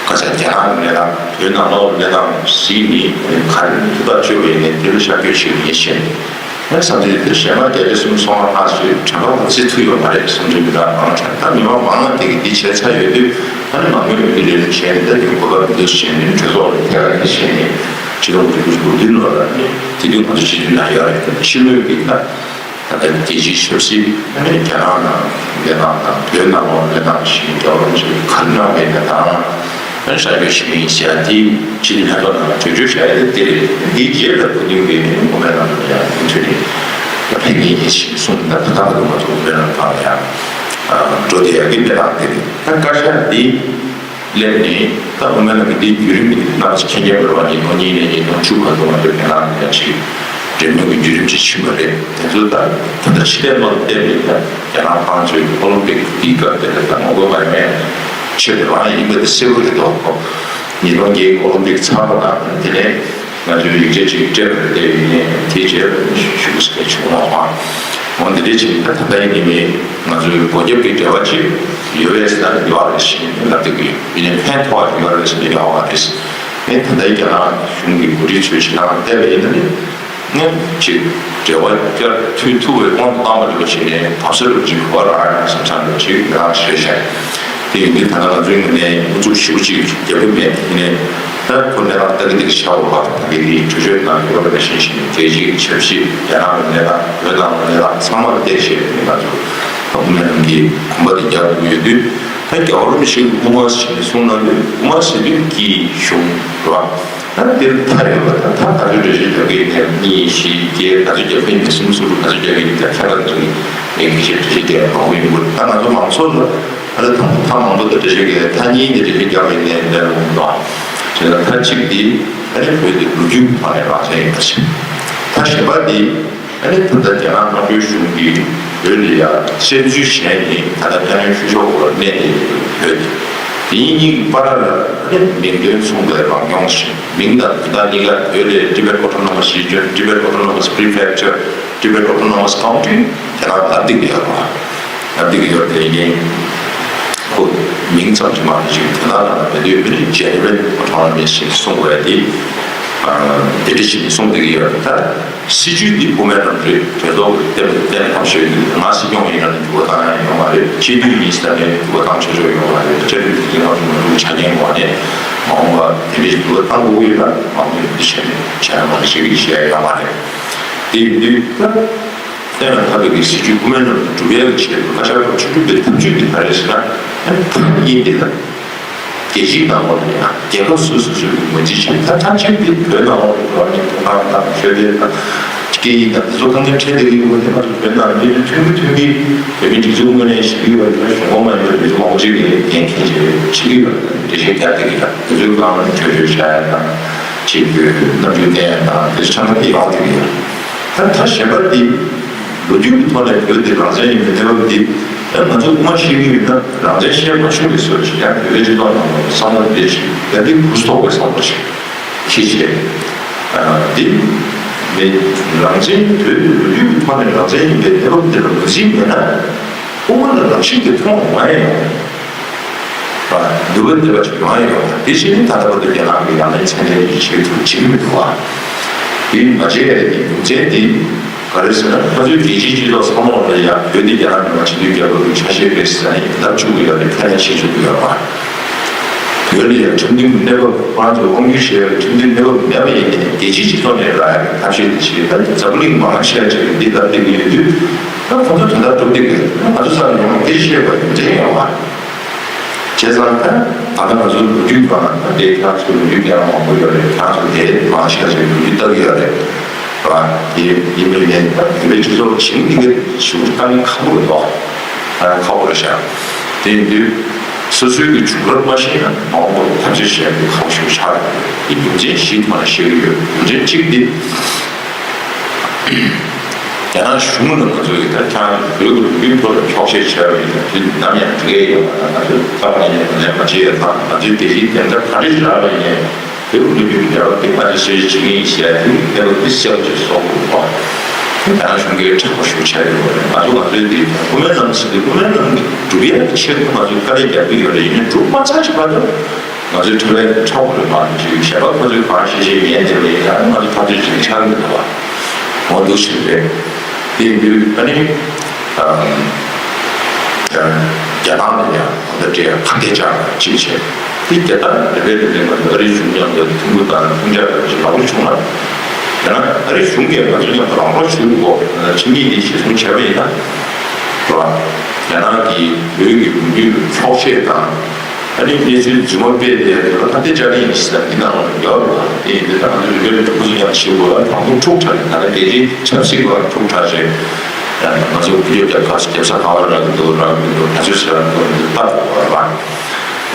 ག་ས་རྒྱ་ནག་གི་གནས་སྟངས་བོད་ནང་ལོགས་གནས་སྟངས་གཟིགས་ནས་ག་རེ་ཐུགས་ཐག་ཆོད་པ་ཡིན་ནའི་དེ་ལ་ཤར་བསྐྱོད་བྱེད་མཁན་ཤེས་ནས། ཨ་ནི་བསམ་ཚུལ་དེ་གཞན་པ་བརྒྱ་ཆ་གསུམ་སོང་བ་ལྷག་ཚོས་དྲན་པ་བརྩི་ཐུབ་ཡོད་མ་རེད། བསམ་ཚུལ་མི་འདྲ་མང་དྲན། ད་མི་མང་མང་ང་དེ་གི་འདི་བྱས་ཚར་ཡོད་དུས་ཨ་ནི་མང་མོས་འོས་བསྡུ་ལས་རིམ་བྱས་ནས་ད་དེ་གོ་སྐབས་འདི་བྱས་ནས་གྲོས་ཚོགས་ལ་ཐད་ཀར་གྱི་བྱས་ནས་ཕྱི་ལོ་ཉིས་སྟོང་དགུ་བཅུ་གོ་བདུན་ལོ་ལ་ནི་དེ་དུས་ང་ཚོ་སྤྱི་འཐུས་ནང་ཡོད་རེད། ད་ཕྱི་ལོའི་གི་ད། ད་ལྟ་རྒྱལ་སྤྱིའི་ཆབ་སྲིད་ཨ་ནི་རྒྱ་ནག་ནང་གནས་སྟངས་དང་བོད་ནང་ལོགས་གནས་སྟངས་ཤིག་རྒྱལ་བ་རིན་པོ་ཆེས་ག་རེ་གནང་མེད་ན་དང་ ཨ་ནི་ཧྲ་ཞོ་ཞིག་ཡིན་ཞེས་དེ་ཕྱི་དྲིལ་ལྷན་ཚོགས་ནང་ལ་གྲོས་ཆོད་བཞག་ཡ་དེ་རེད། དེའི་རྗེས་ལ་བོད་དོན་གྱི་དབུ་མའི་ལམ་ལ་ཡང་མུ་མཐུད་ནས་ཕེབས་ངེས་ཡིན་ཞེས་གསུངས། ད་ད་ལྟ་བར་དུ་ང་ཚོ་དབུ་མའི་ལམ་ཐོག་ལ་ཡང་འགྲོ་བསྡད་ཡག་གི་གནས་སྟངས་དེ་རེད། ད་བཀའ་ཤག་འདི་སླེབས་ནས་ད་དབུ་མའི་ལམ་གྱི་འདིའི་བརྒྱུད་རིམ་གྱི་སྣང་ཆ་མཁྱེན་མཁན་བོད་པ་ཉིས་སྟོང་གཉིས་ནས་ཉིས་སྟོང་བཅུ་བར་དུ་ང་ཚོའི་རྒྱ་ནག་ནས་ཡང་ཅིག་འབྲེལ་མོལ་གྱི་བརྒྱུད་རིམ་ཅིག་ཕྱིན་པ་རེད། དེ་ཚོ་ད་ད་ལྟ་ཕྱི་ལས་མ་བལྟས་པའི་ད་རྒྱ་ནག་དམངས་གཙོའི་ཨོ་ལིམ་པིག་འདིའི་སྐབས་དེ་ལ་ད་ངོ་རྒོལ་མ་ཡོང་ཡ་ཆེད་དུ་རང་ཡིན་པ་དེ་གསལ་པོ་རེད་འདུག་ཉིས་སྟོང་བརྒྱད་ཀྱི་ཨོ་ལིམ་པིག་ཚར་བ་དང་དེ་ནས་ང་ཚོས་ཡིག་ཆ་ཅིག་སྤྲད་པ་རེད། དེ་ཡིན་ནའི་དེའི་རྗེས་ལ་ཞུ་སྐད་བྱུང་བ་མ། འོ་འདི་འདྲ་ཅིག་ད་ད་ལྟ་ཡིན་ནའི་མི་ང་ཚོའི་སྒོ་རྒྱབ་ཀྱི་འབྲེལ་བ་ཅིག་ཡོད་པས་ཟེར་ན་ཡོད་རེད་ཞེས་ལབ་བསྡད་ཀྱི་ཡོད། ཡིན་ནའི་ཕན་ཐོགས་ཡོད་རེད་ཟེར་ན་ཡོད་རེད། ཨེ་ད་ལྟའི་རྒྱ་ནག་གཞུང་གི་འགོ་ཁྲིད་ཚོས་ཞེ་དྲག་བལྟས་པ་ཡིན་ན་ནི། ནི་ཅིག་འབྲེལ་བ་བསྐྱར་མཐུད་ཐུབ་པའི་དབང་དུ་བཏང་བ་འདྲ་བོ་ཞིག་ནས་བབས་ས་རུ་ཅིག་གོ་ར་བསམ་བསམ་འདྲ་ཅིག་ཡང་ཞེས་བཤད། དེ་ཡིན་དུས་ད་ལྟ་ང་ཚོའི་ངོས་ནས་དབུ་འཛུགས་ཞེ་པོ་ཅིག་རྒྱབ་ཀྱི་མེད། དེ་ནས་ད་ཁོ་གནས་སྟངས་ལྟ་གི་འདུག་ཤར་བ་ད་གི་དེའི་གྲོས་ཆོད་ནང་ཡོད་པ་ནང་བཞིན་ཞིག་རྒྱལ་སྤྱིའི་ཆབ་སྲིད་རྒྱ་ནག་གི་གནས་སྟངས་བོད་ནང་གི་གནས་སྟངས་ཚང་མ་ལ་བལྟས་བྱས་ནས་ང་ཚོ་དབུ་མའི་ལམ་གྱི་གོམ་པ་དེ་རྒྱག་དགོས་ཡོད་དུས། ད་རྒྱལ་བ་རིན་པོ་ཆེ་གི་དབུ་མ་ཞེས་གསུངས་གནང་དུས་དབུ་མ་ཟེར་དུས་དཀྱིལ་གཞུང་རེད་བ། ད་འདིར་མཐའ་ཡོད་པ་དང་མཐའ་ག་ཚོད་འགྲེལ་བཤད་རྒྱག་གི་ཡིན་ནའི་གཉིས་བཞི་བརྒྱད་ག་ཚོད་རྒྱག་གི་ཡིན་ནའི་གསུམ་གསུམ་དྲུག་ག་ཚོད་རྒྱག་གི་ཡིན་ནའི་ད་ཁྱད་པར་ཚོད་ཡིན་ངས་ཁྱེད་ཆོས་འགྲེལ་བཤད་རྒྱག་ཡག་མང་པོ་ཡིན་དགོས། ད་ང་ཚོ་མང་ཚོགས་ལ་ཨ་ལ་ད་མཐའ་མང་པོ་དང་འགྲེལ་བཤད་རྒྱག་ཡ་མཐའ་གཉིས་ནས་འགྲེལ་བཤད་རྒྱག་གི་ཡིན་ནའི་འདྲ་མི་འདུག་ཨ། བྱས་ན་མཐའ་གཅིག་འདི་ཨ་ནི་བོད་དེ་ལོ་རྒྱུས་ཀྱི་ཐོག་ནས་རང་བཙན་ཡིན་པ་ཞིག་མཐའ་གཞན་པ་འདི། ཨ་ནི་ད་ལྟ་རྒྱ་ནག་དམར་པོའི་གཞུང་གིས་བོད་ལ་ཡ་བཙན་འཛུལ་བྱས་ནས་ད་ལྟ་བཀའ་བློན་ཁྲི་གཅོག་སྐོར་གནས་ཏེ་ཡོད། དེ་གཉིས་གཉིས་ཀྱི་བར་ལ་ཨ་ནི་མིང་དོན་མཚུངས་པའི་རང་སྐྱོང་ཞིག་མིང་དང་དོན་དག་གཉིས་ཀ་བོད་ལ་Tibet Autonomous Region, Tibet Autonomous Prefecture, Tibet Autonomous County དེ་ལ་ལབ་བསྡད་ཀྱི་ཡོད་རེད། ལབ་བསྡད་ཀྱི་ཡོད་དེ་ཡིན་ཁོ་མིང་ཙམ་གྱིས་མ་གཏོགས་ཅིག་དོན་དག་ལ་མི་འདོད་པའི་Genuine Autonomous ཞེས་གསུང་དགོས་ཡ་དེ་དེ་འདྲ་ཞིག་གསུང་བསྡད་ཀྱི་ཡོད་རེད། ད། སྲིད་ཇུས་འདི་དབུ་མའི་ལམ་རེད། གྲོས་ཚོགས་ཀྱི་གཏན་གཏན་ལ་ཕབ་ཤོད་ཡིན། ང་སྲིད་སྐྱོང་ཡིན་ན་ནི་འགྱུར་བ་བཏང་ཡ་ཡོད་མ་རེད། སྤྱི་འཐུས་ཡིན་ཟེར་ནས་འགྱུར་བ་བཏང་ཆོག་ཆོག་ཡོད་མ་རེད། བཅའ་ཁྲིམས་འདི་ང་ཚོ་མི་འགྲུབ་ཆ་རྐྱེན་འོག་ནས་མ་འོངས་པ་དེ་འདྲའི་འགྱུར་བ་བཏང་དགོས་ཀྱི་ཡོད་ན་མང་པོས་འདི་བྱས་ནས་བྱས་ཡོད་མ་རེད། ཞིག་གིས་བཤད་ཡ་ཡོད་མ་རེད། དེ་ཡིན་དུས་ད་གཏན་ལ་ཕབ་པའི་སྲིད་ཇུས་དབུ་མའི་ལམ་དུ་འགྲུབ་ཡ་གི་ཆེད་དུ་བཀའ་ཤག་ཁག་བཅུ་དྲུག་པའི་ཐབས་ཇུས་འདི་ག་རེ་ཟེར་ན་ཨ་ནི་ཐབས་གཉིས་འདི་ལ། རྒྱལ་སྤྱིའི་ནང་ལོགས་ནས་ཡང་རྒྱལ་ཁབ་སོ་སོ་སོ་སོའི་ངོས་འཛིན་བྱས། ད་ཐམས་ཅད་ཀྱིས་བོད་ནང་ལོགས་ཀྱི་འགྲོ་བ་མིའི་ཐོབ་ཐང་དང་ཆོས་དད་དང་སྐད་ཡིག་དང་དེ་ཚོ་དཀའ་ངལ་འཕྲད་བསྡད་ཀྱི་ཡོད་པ་དེ་ང་ཚོ་བོད་ནང་མི་མཐུན་མི་མཐུན་གྱི་བོད་མིའི་སྒྲིག་འཛུགས་ངོས་ནས་ཞུ་གི་ཡོད་པ་དེ་གཞུང་གོང་མ་ཡིན་པའི་མི་ཚོ་མང་པོ་ཅིག་གིས་འགན་འཁྱེར་བྱས་བྱེད་ཀྱི་ཡོད་པ་དེ་འགྲེལ་བཤད་རྒྱག་བསྡད་ཀྱི་ཡོད། དེ་ཚོའི་སྒང་ལ་གྲོས་ཆོད་བཞག་ཡ་དང་བྱེད་རྒྱུའི་རྣམ་འགྱུར་བསྟན་ཡ་དང་དེ་ཚོ་ཚང་མ་དེ་ཡག་བསྡད་ཀྱི་ཡོད། ད་ད་གཞན་པ་དེ། ལོ་རྒྱུས་ཀྱི་ཐོག་ནས་བོད་འདི་རང་བཙན་ཡིན་པའི་གནས་བབ་འདི་ཡང་ང་ཚོ་དབུ་མ་ཤེས་ཀྱི་ཡོད་ན་རང་བཙན་བཤད་མ་ཆོག་པའི་བཟོ་ཞིག་ཡང་བོད་པའི་སྤྱི་ཚོགས་ནང་ལ་བསམ་བློ་འདི་ཞིག་ཡང་འདི་གུ་སོག་པའི་བསམ་བློ་ཞིག་ཁྱི་བྱས། འདི་མི་རང་བཙན་བོད་ཀྱི་ལོ་རྒྱུས་ཀྱི་ཐོག་ནས་རང་བཙན་ཡིན་པའི་གནས་བབ་འདི་ལ་ངོས་འཛིན་མེད་ན་དབུ་མ་ལ་རང་བཞིན་གྱིས་མཐོང་མ་ཡོང་། ནུས་པ་འདོད་པ་ཅིག་ཡོང་ཡ་ཡོད། དེ་བཞིན་ད་ལྟ་བར་དུ་རྒྱ་ནག་གིས་ཡང་ན་མཚན་ལྡན་གྱི་བྱེད་ཐུབ་བྱེད་ཀྱི་མི་འདུག་བ། དེ་མ་བྱས་ཡ་གི་རྒྱུ་མཚན་དེ་ག་རེ་ཟེར་ན་ང་ཚོའི་རྒྱལ་སྤྱིའི་སྤྱི་ཚོགས་ཚང་མ་ལ་ཡང་བོད་འདི་རྒྱ་ནག་མི་དམངས་སྤྱི་མཐུན་རྒྱལ་ཁབ་ཀྱི་ཆ་ཤས་རེད་ཟེར་ནས་ལབ་བཅུག་གི་ཡོད་རེད། ཁ་ཡ་བྱེད་བཅུག་གི་ཡོད་རེད་བ། བོད་ལ་ཡང་ཁྲིམས་མཐུན་གྱི་གནས་བབ་ང་ཚོ་དབང་སྒྱུར་བྱས་པའི་ཁྲིམས་མཐུན་གནས་བབ་མེད་པ་ཡིན་ནའི་རྒྱལ་སྤྱིའི་སྤྱི་ཚོགས་ནས་རག་ཡ་གི་ཐབས་ཤེས་དེ་བྱས་ད་འཛམ་བུ་གླིང་མང་ཆེ་བ་ཅིག་གིས་འདི་ལྟར་བསྟན་གྱི་ཡོད་དུས་ད་ཁོང་ཚོ་དོན་དག་སྒྲུབ་བསྡད་དགོས། ང་ཚོ་ས་ནས་ཡོང་སྐད་ཆ་བཤད་པ་རྒྱུ་མཚན་ཡོད་བ། བྱས་ཙང་ད་ད་ལྟ་ང་ཚོ་ལོ་རྒྱུས་སྒང་ལ་ད་ལྟའི་ཁྱེད་རང་ཚོའི་ལོ་རྒྱུས་རྒན་མང་པོ་ཡོད་རེད། ཁྱེད་རང་ཚོ་དེ་མང་ཆེ་བ་ཞིག་ལོ་རྒྱུས་ལྟ་གི་ཡོད་རེད། ར་དེ་ཡིན་པའི་ངས་ད་བོད་པའི་སྤྱི་ཚོགས་ལ་ཞིང་འདི་གའི་ཞུ་བཏང་ཁག་པོ་རེད་དོ། ཁག་པོ་རེད་ཤག་དེ་ཡིན་དུས་སོ་སོའི་གི་བྱུང་རབས་མ་ཤེས་ན་མ་འོངས་པར་ཐབས་ཤེས་བྱེད་དགོས་ཁག་པོ་ཞིག་ཆགས་ཡོད་རེད། དེ་རྒྱུ་མཚན་བཞིའི་ཐོག་ནས་བཤད་གི་ཡོད། རྒྱུ་མཚན་གཅིག་དེ། རྒྱ་ནག་གཞུང་ལ་ང་ཚོ་ཡི་ད་ཁྱང་བོད་ཀྱི་ལོ་རྒྱུས་ཐོག་ལ་འཁྱོག་བཤད་བྱས་པ་ཡིན་ན་དུས་ནམ་ཡང་འགྲིག་གི་ཡོད་པ་དང་ང་ཚོས་ད་བར་ནས་ལས་མ་བྱས་ཡོད་ཙང་ང་ཚོའི་རྒྱལ་སྤྱིའི་བདེན་མཐའ་ག་རེ་ཞིག་རག་པ་ཡིན་ནའི་བོད་ཀྱི་ལོ་རྒྱུས་ཀྱི་འབྲེལ་བ་དེ་ང་ཚོས་ཞེ་ཞིག་བྱེད་ཀྱི་ཡིན་ཞེས་དེ་གཏན་ལ་དེ་གསལ་པོ་ཅིག་བཟོ་དགོས་པ། རྒྱ་ནག་གཞུང་གིས་མཁྲེགས་པོ་ཞིག་བྱས་ཡོད་པ་རེད། ང་ཚོ་ང་ཚོའི་འདི་དབུ་མའི་ལམ་ཟེར་དུས་དབུ་མའི་ལམ་འདི་སྒྲུབ་ཡག་གི་ཆེད་དུ་ང་ཚོས་དཀའ་ལས་རྒྱག་གི་ཡོད་རེད། ཡིན་ནའི་སྒྲུབ་མ་ཚར་གྱི་བར་དུ། ང་ཚོའི་ཁྲི་ལས་ཁྲ་བོ་རེ་མ་ཅིག་བྱས་པ་ཁོ་ཚོས་གང་ཤེས་ཤེས་ཉན་དེ་རེད། ཡང་ང་ཚོ་ཕར་ཚུར་ཅིག་ཆགས་ཀྱི་འདུག་བ། འོ་འདུག་ཞིག་རེད། དེ་ཡིན་དུས་ཨ་ནི་རྒྱ་ནག་ནས་ཡང་ད་ལྟ་འདྲའི་ཁ་གཏད་བཅག་ཅིག་བྱས། དེ་རྒྱ་ནག་རེ་རེ་རེ་རེ་ང་ཚོ་ཨ་རིའི་གཞུང་མཉམ་དུ་ཐུག་འཕྲད་དང་ཁོང་ཅག་ཅིག་ལབ་རྒྱུ་བྱུང་ན། ཡང་ན་ཨ་རིའི་གཞུང་གིས་ང་ཚོ་མཉམ་དུ་རང་རོགས་ཞུ་དགོས། ཁྲིམས་ཡིག་འདི་གཞིར་བཟུང་བྱས་པ་ཡིན་ན། རེད་བ། རྒྱ་ནག་གིས་བོད་ཀྱི་ལོ་རྒྱུས་ལ་འཁྱོག་བཤད་དང་། ཨ་ནི་གནས་ཚུལ་རྫུན་མ་སྤེལ་ཏེ་ད་ལྟ་དེ་ཅག་གི་ཡིན་ཟེར་ན་འདི་ནང་ལ་ཡོད་རེད། དེ་ཡིན་དུས་ད་ང་ཚོ་རིག་པའི་རིག་པ་ཁོ་ཚོ་ཡང་ཞིག་དགོས་ལ་གང་ཐུབ་ཐུབ་ཐག་རེད། ད་ལྟ་རྒྱལ་སྤྱིའི་ཆབ་སྲིད་ཀྱི་ཐུབ་ཐག་རེད། ང་ཚོ་བི་ཌིའོ་རྒྱབ་ཁ་རྒྱབ་ས་ག་བར་རག་གི་འདུག་རག་གི་འདུག་ད་ཚོད་ཟེར་རག་གི་འདུག་ལྟ་དགོས་རེད་བ།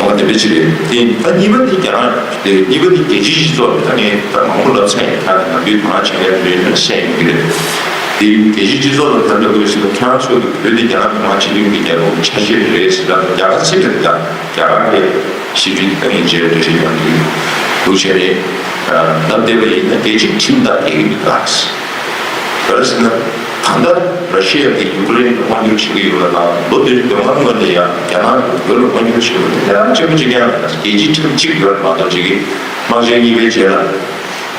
འོ་དེ་འདྲ་ཅིག་རེད། དེ་ད་གཉིས་པ་དེ་རྒྱ་ནག་དེ་གཉིས་པ་དེ་རྒྱལ་སྤྱིའི་སྤྱི་ཚོགས་རེད། ད་ངས་ད་མང་པོ་ལབ་ཚར་ཡིན། ད་ནམ་རྒྱུན་དོ་སྣང་བྱེད་མཁན་རེད་ན་བཤད་ཡོང་གི་རེད། དེ་རྒྱལ་སྤྱིའི་སྤྱི་ཚོགས་ལ་ག་འདྲ་དགོས་ཟེར་ན་ཁྱེད་རང་ཚོ་གི་བོད་དེ་རྒྱ་ནག་མི་དམངས་སྤྱི་མཐུན་གྱི་རྒྱལ་ཁབ་ཆ་ཤས་རེད་ཟེར་ན་རྒྱ་གར་ཚིག་རེད། ད་རྒྱ་གར་གི་སྲིད་ཇུས་དེ་ད་ངས་རྗེས་འགྲེལ་བཤད་ཡང་དུ་འདུག་བྱས་རེད། ལབ་བསྡད་པ་ཡིན་ན་རྒྱལ་སྤྱིའི་ཁྲིམས་དང་འགལ་གྱི་མི་འདུག་ག་རེ་ཟེར་ན། ད་ལྟ་ར་ཤི་ཡ་གིས་ཡུ་ཀེ་རེན་ལ་དབང་སྒྱུར་བྱེད་ཀྱི་ཡོད་པ་དང་ལོ་བདུན་ཅུ་དོན་ལྔ་སྔོན་ནས་ཡང་རྒྱ་ནག་གིས་བོད་ལ་དབང་སྒྱུར་བྱེད་པ་དེ་ཡང་གཅིག་པ་གཅིག་རྐྱང་རེད། རྒྱལ་སྤྱིའི་ཁྲིམས་གཅིག་ཡོད་པ་མ་གཏོགས་གཅིག་གིས་དམག་ཆེན་གཉིས་པའི་རྗེས་ལ་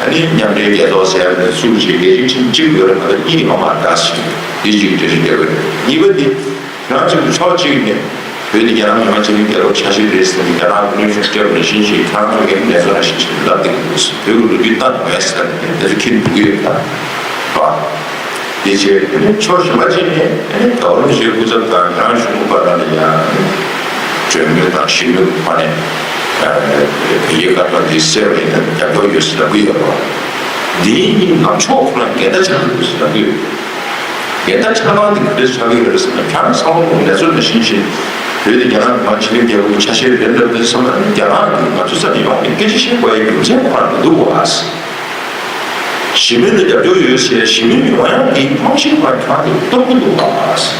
ཨ་ནི་མཉམ་འབྲེལ་རྒྱལ་ཚོགས་ཟེར་ཡ་དེ་ཚུགས་བྱས་རྒྱལ་སྤྱིའི་ཁྲིམས་གཅིག་ཡོད་པ་མ་གཏོགས་གཉིས་ཡོད་མ་རེད་ཟེར། དེ་གཅིག་འགྲེལ་བཤད་རྒྱག་དགོས། གཉིས་པ་དེ། ཁྱེད་རང་ཚོ་གི་ཕྱོགས་གཅིག་ནས་བོད་དེ་རྒྱ་ནག་མི་དམངས་སྤྱི་མཐུན་རྒྱལ་ཁབ་ཆ་ཤས་རེད་ཟེར་ནས་རྒྱ་ནག་གི་གནོན་ཤུགས་སྤྲད་པ་ནང་བཞིན་ཞིག་ཁྱེད་རང་ཚོ་གི་ལས་བཟོ་ནང་བཞིན་ཞིག་ལབ་བསྡད་ཀྱི་འདུག་བོད་ཀྱི་ལོ་རྒྱུས་ལྟ་དགོས་ཟེར་ནས་དེ་ཚོ་ཁྱེར་འདུག་གི་ཡོད་ད། རེད་བ། དེ་བྱས་དེ་ནས་ཕྱོགས་གཞན་པ་གཅིག་ནས་ཨ་ནི་རྒྱལ་བ་རིན་པོ་ཆེའི་སྐུ་ཚབ་དང་རྒྱ་ནག་གཞུང་གི་བར་ལ་ཡང་གྲོས་མོལ་དང་ཞི་མོལ་གྱི་ཐོག་ནས་བོད་རྒྱའི་དཀའ་རྙོག་འདི་སེལ་བ་ཡིན་ན་རྒྱབ་སྐྱོར་ཡོད་ཟེར་ལབ་ཀྱི་ཡོད་རེད་བ། འདིའི་ནང་ཕྱོགས་ཁོ་ན་འགལ་ཟླ་ཆགས་ཀྱི་ཡོད་ཟེར་ལབ་ཀྱི་ཡོད། འགལ་ཟླ་ཆགས་སྟངས་དེ་ག་འདྲ་ཆགས་ཀྱི་ཡོད་རེད་ཟེར་ན། ཁྱེད་རང་ཚང་མ་ལོ་ལས་ཚོད་ནང་བཞིན་བཞིན་བོད་དེ་རྒྱ་ནག་མི་དམངས་སྤྱི་མཐུན་རྒྱལ་ཁབ་ཀྱི་ཆ་ཤས་རེད་ལབ་དུས་ཙམ་པ་ནི་རྒྱ་ནག་གིས་ང་ཚོ་ས་ནས་ཡོང་བའི་སྐད་ཆ་བཤད་དགོས་ཡའི་རྒྱུ་མཚན་ཁོ་རང་མི་འདུག་བ། ཞི་མོལ་ལ་རྒྱབ་སྐྱོར་ཡོད་ཟེར་ཞི་མོལ་ཡོང་ཡག་གི་རྨང་གཞི་ཁོ་རང་ཁྱེད་རང་ཚོས་གཏོར་གྱི་འདུག་བ།